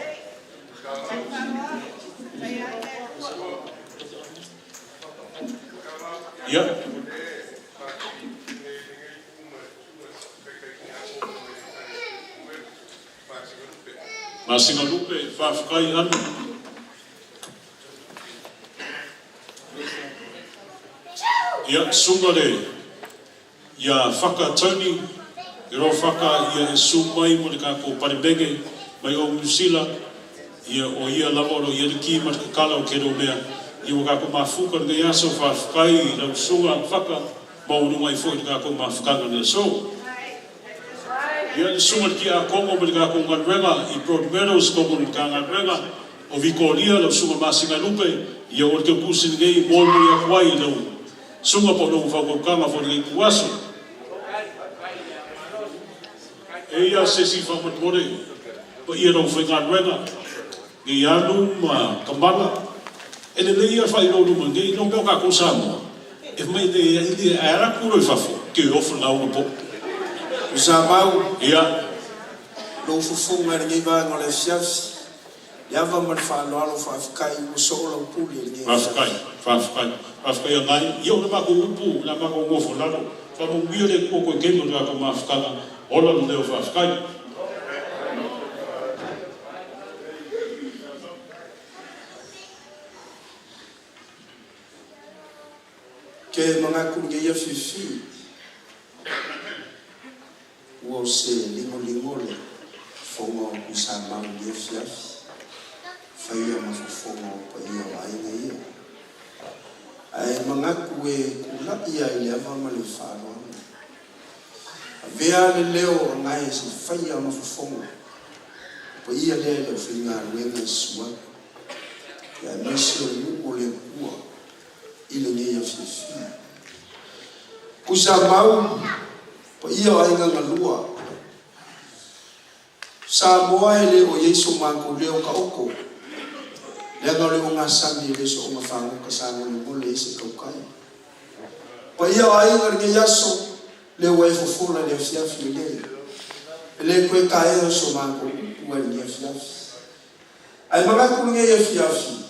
Speaker 21: Ia. Masina Lupe, faafetai Anu. Ia, susuga le ia Faka Tony, e roa Faka ia e susu mai mo le tatou Palemene mai o Niu Sila, ia o ia lava o lo o i ai le ki ma le tatala o tele o mea, ia ua tatou mafuta lenei aso, faafetai i lau susuga Faka, maualuga ai foi i le tatou mafutaga i le aso. Ia le susuga i le Tiakono ma le tatou galuega i Broadmeadows totonu o le Matagaluega o Vitoria, lau susuga Masina Lupe, ia o le teutusi lenei e molimoli atu ai i lau susuga po o lau faautautaga foi i lenei ituaso. Eia se isi faamolemole paia i le aufaigaluega, nei alu ma Kamala, e lelei lava le faailoa i luma nei, iloa pea o tatou Samoa, e fai mai e le, ae alu atu loa i fafo, te off le lauga po.
Speaker 9: Tuisamau,
Speaker 21: Ia.
Speaker 9: Lou fofoga i lenei vaega o le afiafi, le ava ma le faaaloalo faafetai ua soo lau pule i lenei
Speaker 21: Faafetai,
Speaker 9: afiafi.
Speaker 21: faafetai, faafetai Agai. Ia o le matou upu, o le a matou nofo i lalo. Faamanuia le Atua toe taimi o le tatou mafutaga. Ola le leo faafetai.
Speaker 9: Ke manatu i lenei afiafi, ua o se ligoligo le fofoga o Tuisamau i lenei afiafi, faia ma fofoga o paia o aiga ia. Ae manatu e tula'i lava i le ava ma le faaaloalo. Avea le leo o Agae se i faia ma fofoga o paia lea i le aufaigaluega e susu atu, aemaise o le nuu o le Atua i lenei afiafi. Tuisamau, paia o aiga na lua, Samoa e le o i ai so matou leo taoto, leaga o le ogasami e le soona fagota sagolegole ai se tautai. Paia o aiga i lenei aso, lea ua e fofola i le afiafi lenei, e le toe taea so matou upu ai i lenei afiafi. Ae manatu i lenei afiafi,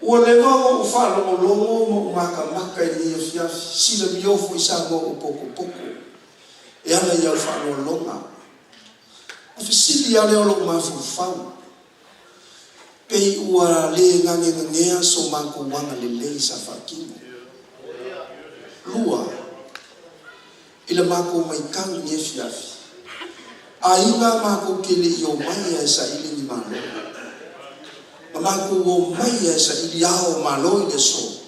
Speaker 9: ua leva ona ou faalogologo ma ou matamata i lenei afiafi, silamio foi Samoa ua potopoto e ala i au faaloaloga. Ona fesili lava lea o lou mafaufau, pei ua le nagenagea so matou agalelei sa faatino. Lua, i la matou maitau i lenei afiafi, aiga matou te le i omai lava e saili ni malo. Na matou omai lava e saili ao o malo i le aso,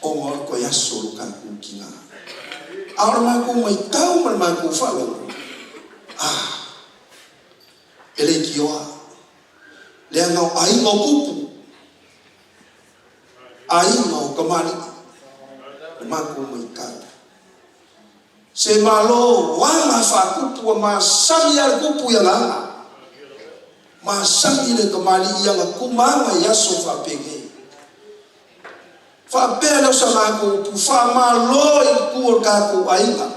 Speaker 9: ona o le toe aso o lo tatou tina. A o le matou maitau ma le matou faalogo, a, e leitioa, leaga o aiga o tupu, aiga o tamalii, le matou maitau. Se malo o aga faatupu ua masani lava le tupu i ana aga. Masani le tamalii i ana tumaga i aso faapenei. Faapea lea o sa matou upu, faamalo i le tu o le tatou aiga.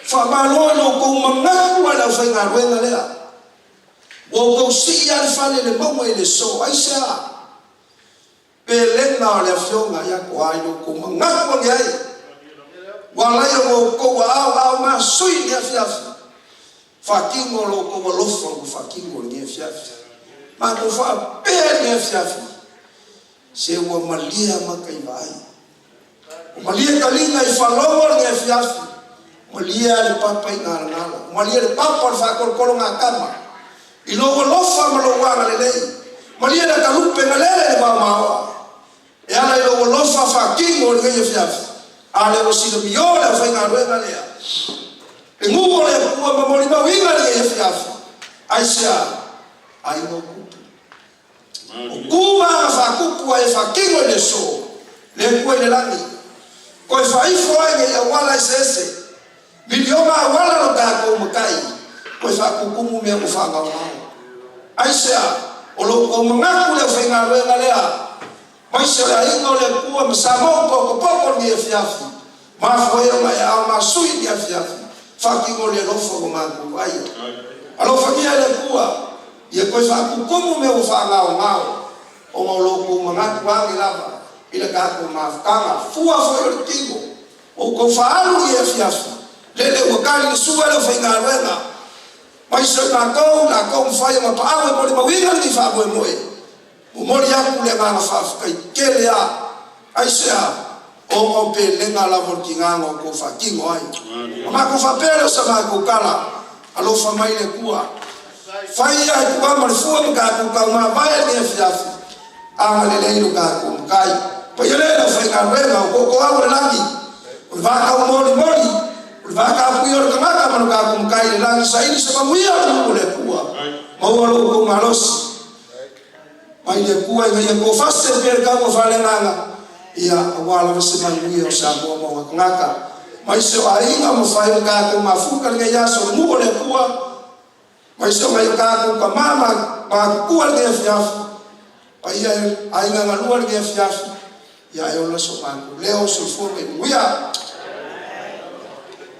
Speaker 9: Faamalo i lo outou manatu a le aufaigaluega lea. Ua outou sii lava le fale i le mauga i le so. Aisea? Pelena o le Afioga ia Toa i lo outou manatu ane ai. Ua ala ai ona outou aao masui i lenei afiafi. Faatino lo outou alofa ua faatino i lenei afiafi. Matou faapea i lenei afiafi, se ua malie a maka i vaai. Ua malie taliga i falogo i lenei afiafi. Malie a le papa i galagala. Ua malie le papa o le faatolotologatama i lou alofa ma lou agalelei. Malie le talupe na lele i le maomaoa e ala i lou alofa faatino i lenei afiafi. A lea ua silamio le aufaigaluega lea, le nuu o le Atua ma molimauina i lenei afiafi. Aisea? Aiga o tupu.
Speaker 7: O ku ma aga faakupu ai e faatino i le aso, le Atua i le lagi. Toe faaifo ai nei auala eseese, miliona auala lo tatou matai, toe faatutumu mea ua faagaogao. Aisea? O lo outou manatu i le aufaigaluega lea, maise o le aiga o le Atua ma Samoa ua potopoto i lenei afiafi, mafua ai ona e aao masui i lenei afiafi, faatino le alofa ua matou vaaia. Alofagia e le Atua, ia toe faatutumu mea ua faagaogao, ona o lo outou manatu ane lava i le tatou mafutaga, fua foi o le tino, ua outou faaalu i lenei afiafi, lele ua tali le sua e le aufaigaluega, Aemaise o i matou, latou mafai ona paau e molimauina lenei faamoemoe. Momoli atu le agaga faafetai tele a. Aisea? Ona o pelega lava o le tiga na outou faatino ai. Ona matou faapea lea o sa matou tala, Alofa mai le Atua. Fai ia e tuama le fua ma tatou taumavae i lenei afiafi. Agalelei lo tatou Matai. Paia le le aufaigaluega o tootooau o le lagi, o le vataumolimoli, o le vatapuia o le tagata ma lo tatou Matai i le lagi, saili se manuia o le nuu o le Atua. Maua lo outou malosi mai le Atua ina ia toafase pea le taua faaleagaga, ia, aua lava se manuia o Samoa ma ona tagata, maise o aiga ma fai o tatou mafuta lenei aso le nuu o le Atua, maise o nai o tatou tama ma matutua lenei afiafi, paia e aiga galua lenei afiafi, ia e ola so matou leo, soifua ma ia manuia.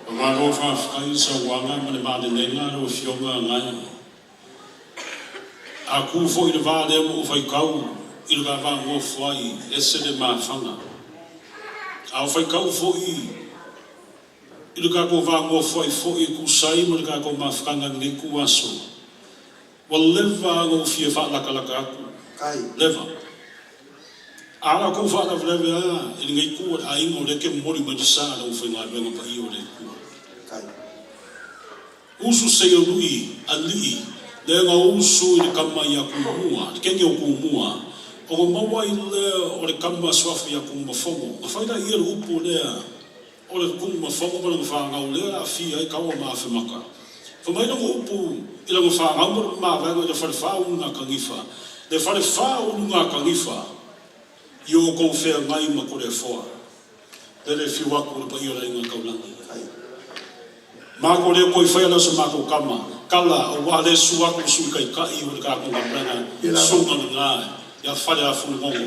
Speaker 21: Malo faafetai i le sauaga ma le malelega a lau Afioga Gae. A ku foi i le va lea ma ou faitau i le vaavaagofo ai, ese le mafaga. A o faitau foi i le tatou vaagofo ai foi e tusa ai ma le tatou mafutaga i lenei ituaso, ua leva ona ou fia faalatalata atu. Leva. A o la outou faalavelave lava i lenei itu o le aiga o lea e te momoli mai le sa a le aufaigaluega paia o le Atua. Usu seia lui alii lea na usu i le tama ia Tumua, le keke o Tumua, ona maua ai lea o le tama suafa ia Tumafono. Na fai laia le upu lea o le Tumafono ma lana fanau lea e aafia ai Taua ma Afemata. Fai mai lana upu i lana fanau ma le mavaega i le falefa o Ulugatanifa, le falefa o Ulugatanifa i o outou feagai ma Toleafoa. Lele e fiu atu le paia o le aiga taulagi. Mako lea koi fai ala sa mako kama kala o wa le su atu le sui taitai o le tatou galuega suga lena ia fale a Fuligogo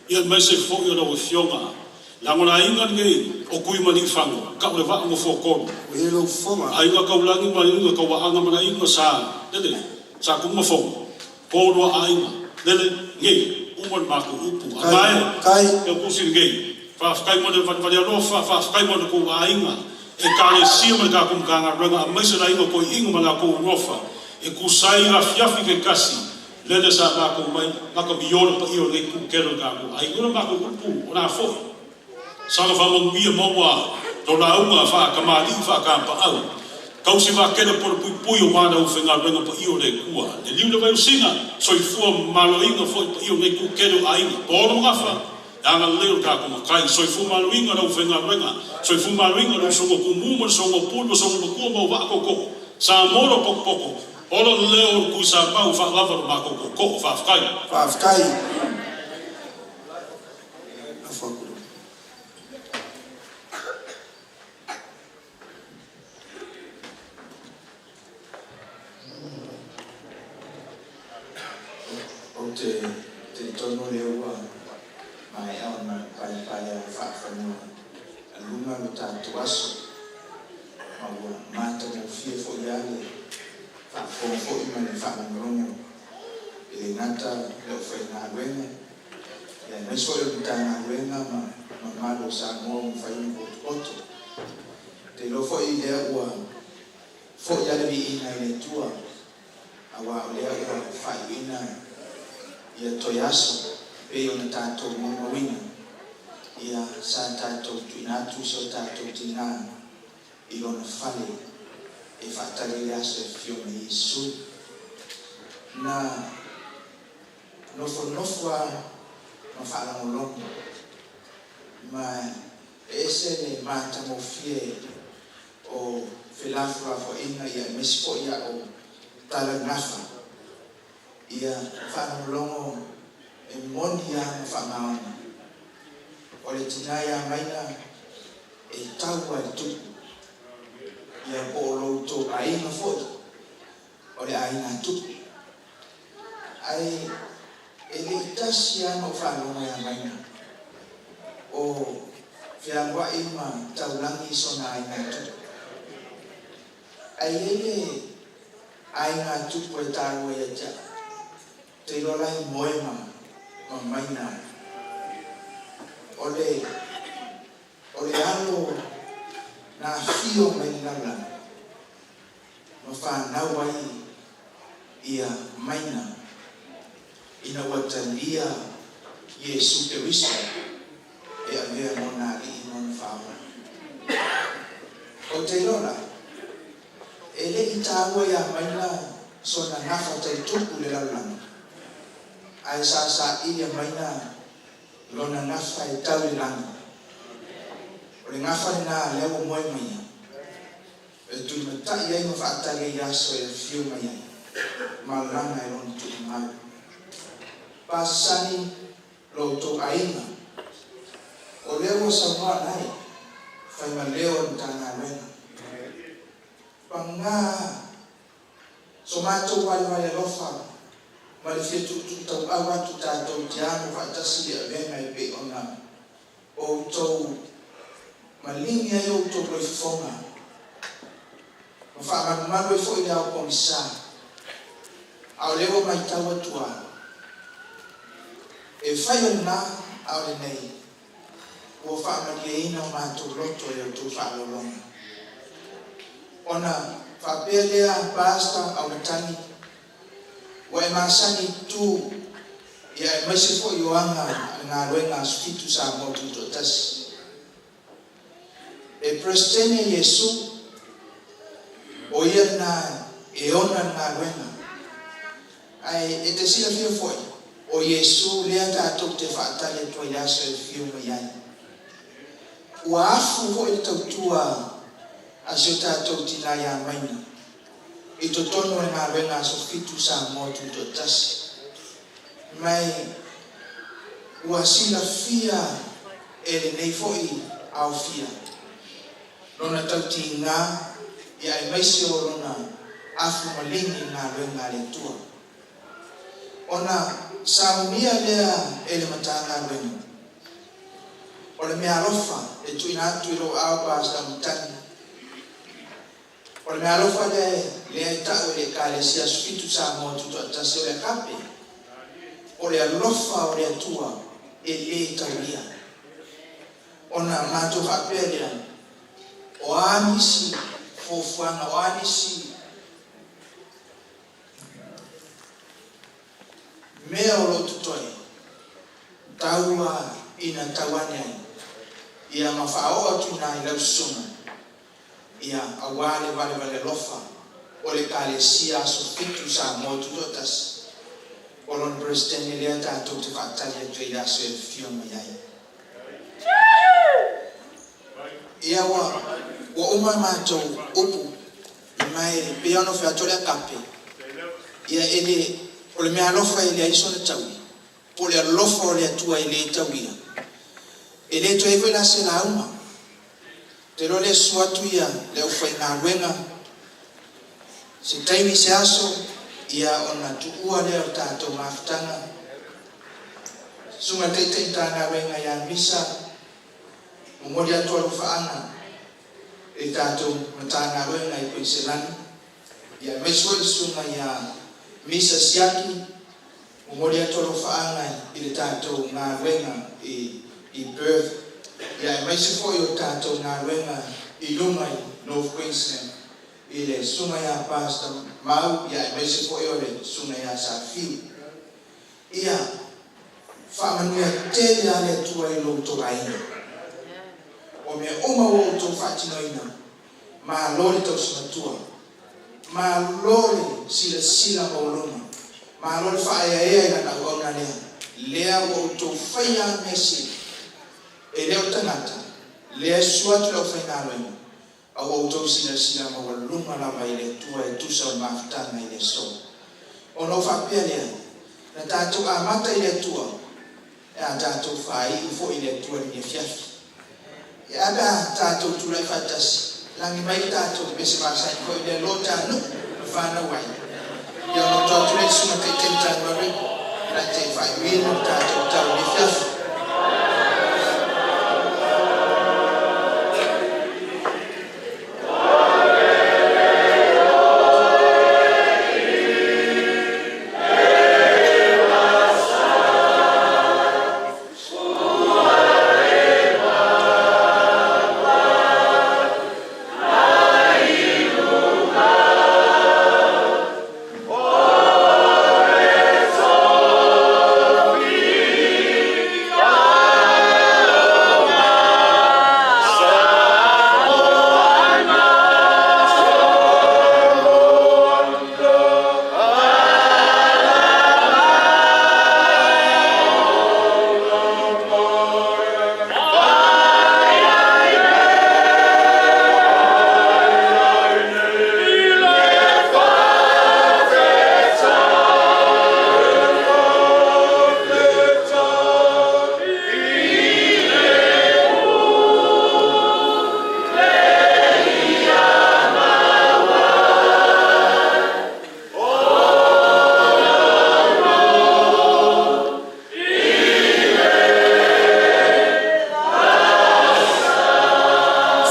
Speaker 21: ia aemaise foi o lau afioga lagolaina lenei o Tuimaliifago kau le vaa nofoatolu aiga taulagi ma aiga tauaaga ma le aiga sa lele sa Tumafogo Tolua aiga, lele, nei, uma le matou upu. A mae, e o tusi lenei. Faafetai mo le valevale alofa, faafetai mo le tou aiga, Ekalesia ma le tatou Matagaluega, aemaise le aiga toeaina ma latou alofa, e tusa ai afiafi taitasi, lele sa matou mai, naka mio le paia o lenei itu tele o le tatou aiga. O le matou upu, o la foi. Saga faamanuia maua lo lauga faatamalii faatapaau. Tausi vaatele po le puipui o mana ufaigaluega paia o le Atua. Le liu le vaiosina, soifua maloina foi paia o nei tu tele o aiga. Paolo ma Gafa, e agalelei o le tatou matai. Soifua maloina le aufaigaluega, soifua maloina le usoga tumu ma le soga pulu ma soga matua ma uvaa tootoo. Samoa lo potopoto, ola le leo o le Tuisamau faalava lo matou tootoo. Faafetai.
Speaker 7: Faafetai.
Speaker 9: Ou te talitonu o lea ua maea ona paepaea faafanua a luga lo tatou aso, ma ua matagofie foi lava le faafofoga foi ma le faalogologo e le gata i le aufaigaluega, aemaise foi o le Matagaluega ma mamalu o Samoa ua mafai ona potopoto. Ou te iloa foi lea ua foi lava le viiga i le Atua, aua o lea ua faaiuina ia toe aso e pei ona tatou molimauina, ia sa tatou tuuina atu si o tatou tina i lona fale e faatali ai le aso e afio mai ai Iesu. Na nofonofo lava ma faalogologo, ma e ese le matagofie o felafolafoaiga, ia aemaise foi a o tala gafa. Ia faalogologo e moni lava ma faamaoni. O le tinā ia Maina e tau lava i le tupu, ia po o lo outou aiga foi, o le aiga tupu. Ae e le i tasi lava ona ou faalogo ia Maina o fealuai ma taulagi i sona aiga tupu. Ae i ai le aiga tupu e taua ia te au, ou te iloa la e moe ma ma Maina ai. O le o le alo na afio mai le lalolagi ma fanau ai ia Maina ina ua talia Iesu Keriso e avea mona alii ma ona faaola. Ou te iloa la, e le i taua ia Maina sona gafa tau tupu i le lalolagi, ae sa saili e Maina lona gafa e tau i le lagi. O le gafa lena lea ua moe mai ai, e tulimatai ai ma faatali ai i aso e afio mai ai malaga e lona tuumau. Pasani lo outou aiga, o lea ua saunoa lae, fai ma leo o le Matagaluega. Paga so matou valevale alofa ma le fia tuutuu tauau atu tatou te amo faatasi le avega e pei ona outou maligi ai outou loifofoga ma faamalumalu ai foi le ao pogisa. A o lea ua matau atu lava, e fai o lena a o lenei, ua faamalieina o matou loto e outou faaaloaloga. Ona faapea lea, Pastor Aumatagi, ua e masani i tu ia aemaise foi o aga a le galuega Aso Fitu Samoa Tutoatasi. E Peresetene Iesu, o ia lena e ona le galuega. Ae e te silafia foi, o Iesu lea tatou te faatali atu ai i le aso e afio mai ai. Ua afu foi le tautua a si o tatou tinā ia Maina i totonu o le galuega Aso Fitu Samoa Tutoatasi. Ma ua silafia e lenei foi aofia lona tautiga ia aemaise o lona afu maligi i le galuega a le Atua. Ona saunia lea e le Matagaluega o le meaalofa e tuuina atu i lou aao Pastor Matagi. O le meaalofa lea lea e tau e le Ekalesia Aso Fitu Samoa Tutoatasi o le Agape, o le alofa o le Atua e lē taulia. Ona matou faapea lea, o a nisi fuafuaga, o a nisi mea o lo o totoe, taua ina tau ane ai, ia ma faaoo atu i ina i lau susuga, ia, aua le valevale alofa o le Ekalesia Aso Fitu Samoa Tutoatasi, o lona Peresetene lea tatou te faatali atu ai i le aso e afio mai ai. Ia, ua, ua uma a matou upu, ma e pei lava ona fai atu o le agape, ia, e le, o le mea alofa e leai sona taui, po o le alofa o le Atua e le tauia. E le toe i ai foi la se lauga. Ou te iloa lea susu atu ia le aufaigaluega se taimi se aso ia ona tuua lea o le tatou mafutaga. Susuga Taitai Matagaluega ia Misa, momoli atu alofaaga i le tatou Matagaluega i Kuiniselani, ia aemaise foi le Susuga ia Misa Siaki, Momoli atu alofaaga i le tatou galuega i Perth, ia aemaise foi o le tatou galuega i luga i North Queensland i le Susuga ia Pastor Mau, ia aemaise foi o le Susuga ia Safiu. Ia faamanuia tele lava le Atua i lo outou aiga. O mea uma ua outou faatinoina, malo le tausi matua. Malo le silasila maualuga, malo le faaeaea i lana auauna lea, lea ua outou faia a mea sili. E le o tagata, lea e susu atu le aufaigaluega, a ua outou silasila maualuga lava i le Atua e tusa o le mafutaga i le aso. Ona ou faapea lea, na tatou amata i le Atua, e a tatou faaiu foi i le Atua i lenei afiafi. Ae a pe a tatou tulai faatasi, lagi mai le tatou pese masani foi lea, lo ta nuu na fanau ai. Ia ona ou tuu atu lea i le Susuga i le Taitai Matagaluega na te faaiuina le tatou tatalo i lenei afiafi.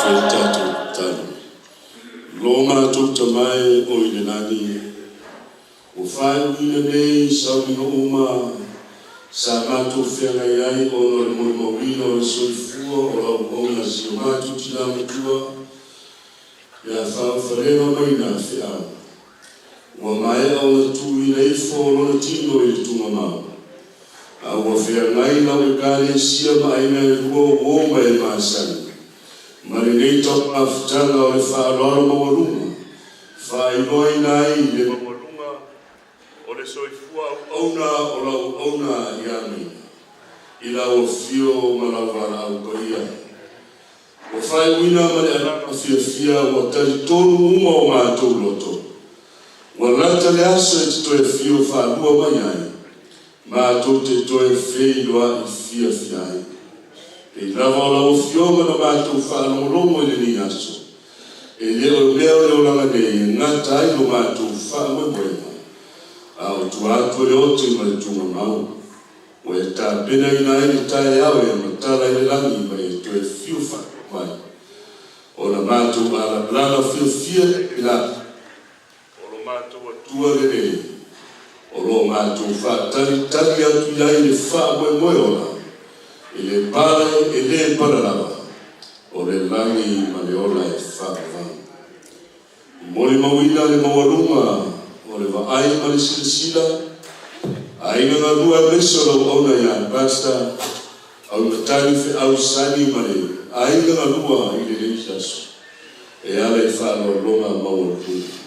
Speaker 10: Fai le tatou tatalo. Lo matou Tama e o i le lagi, ua faaiuina nei sauniga uma sa matou feagai ai ona o le molimauina o le soifua o lau auauna si o matou tina matua ia faaofalega Maina Feau. Ua maea ona tuuina ifo lona tino i le tugamau, a ua feagai lau Ekalesia ma aiga e lua o uo ma e masani, ma lenei taumafataga o le faaaloalo maualuga, faailoaina ai le maualuga o le soifua auauna o lau auauna ia Maina, i lau afio ma lau valaau paia. Ua faaiuina ma le agaga fiafia ua talitonu uma o matou loto, ua lata le aso e te toe afio faalua mai ai, matou te toe feiloai fiafia ai. Pei lava o lau Afioga na matou faalogologo i lenei aso, e le o le mea o le olaga nei e gata ai lo matou faamoemoega, a o tua atu o le oti ma le tugamau. Ua e tapenaina ai le taeao e matala ai le lagi ma e toe fiu mai, ona matou alalala fiafia i la o lo matou Atua lenei, o lo matou faatalitali atu i ai le faamoemoe ola, i le pale e le pala lava, o le lagi ma le ola e faavavau. Molimauina le maualuga o le vaai ma le silasila, aiga galua aemaise o lau auauna ia Pastor Auimatagi Feau Sani ma le aiga galua i lenei aso e ala i faaaloaloga maualuga.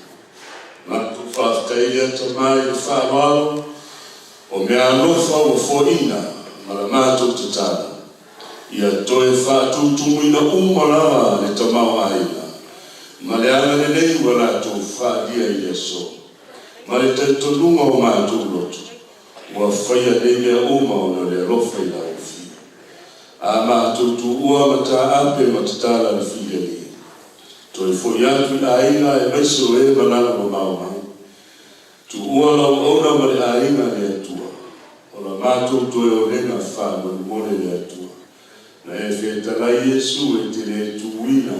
Speaker 10: Matou faafetai le atamai i le faaaloalo o meaalofa ua foaina ma la matou tatalo ia toe faatutumuina uma lava le tamaoaiga ma le agalelei ua latou faaalia i le aso ma le talitonuga o matou loto ua faia nei mea uma ona o le alofa i lau Afio. A matou tuua ma taape ma tatala le filialii, toe foi atu i aiga aemaise o e malaga mamao mai. Tuua lau auauna ma le aiga a le Atua, o la matou toe olega faamolemole le Atua. Na e fetalai Iesu e te le tuuina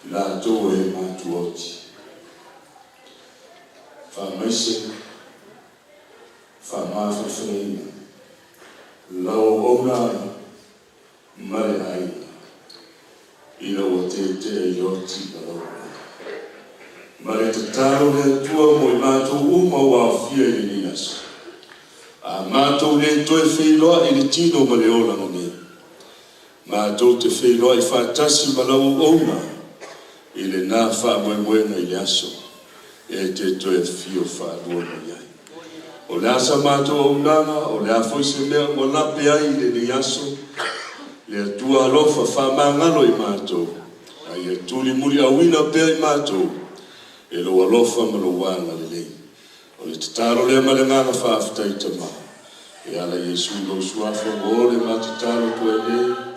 Speaker 10: i latou e matuaoti. Faamaise, faamafanafanaina lau auauna ma le aiga ina ua tetea i le oti ma lau auauna. Ma le tatalo le Atua mo i matou uma ua aofia i lenei aso. A matou le toe feiloai i le tino ma le olaga nei, matou te feiloai faatasi ma lau auauna i lena faamoemoega i le aso e te toe afio faalua mai ai. O le a sa matou auaunaga, o le a foi se mea ua lape ai i lenei aso, le Atua alofa faamagalo i matou, a ia tulimuliauina pea i matou e lou alofa ma lou agalelei. O le tatalo lea ma le agaga faafetai Tama, e ala i Iesu lou Suafa ua o le ma tatalo atu ai nei.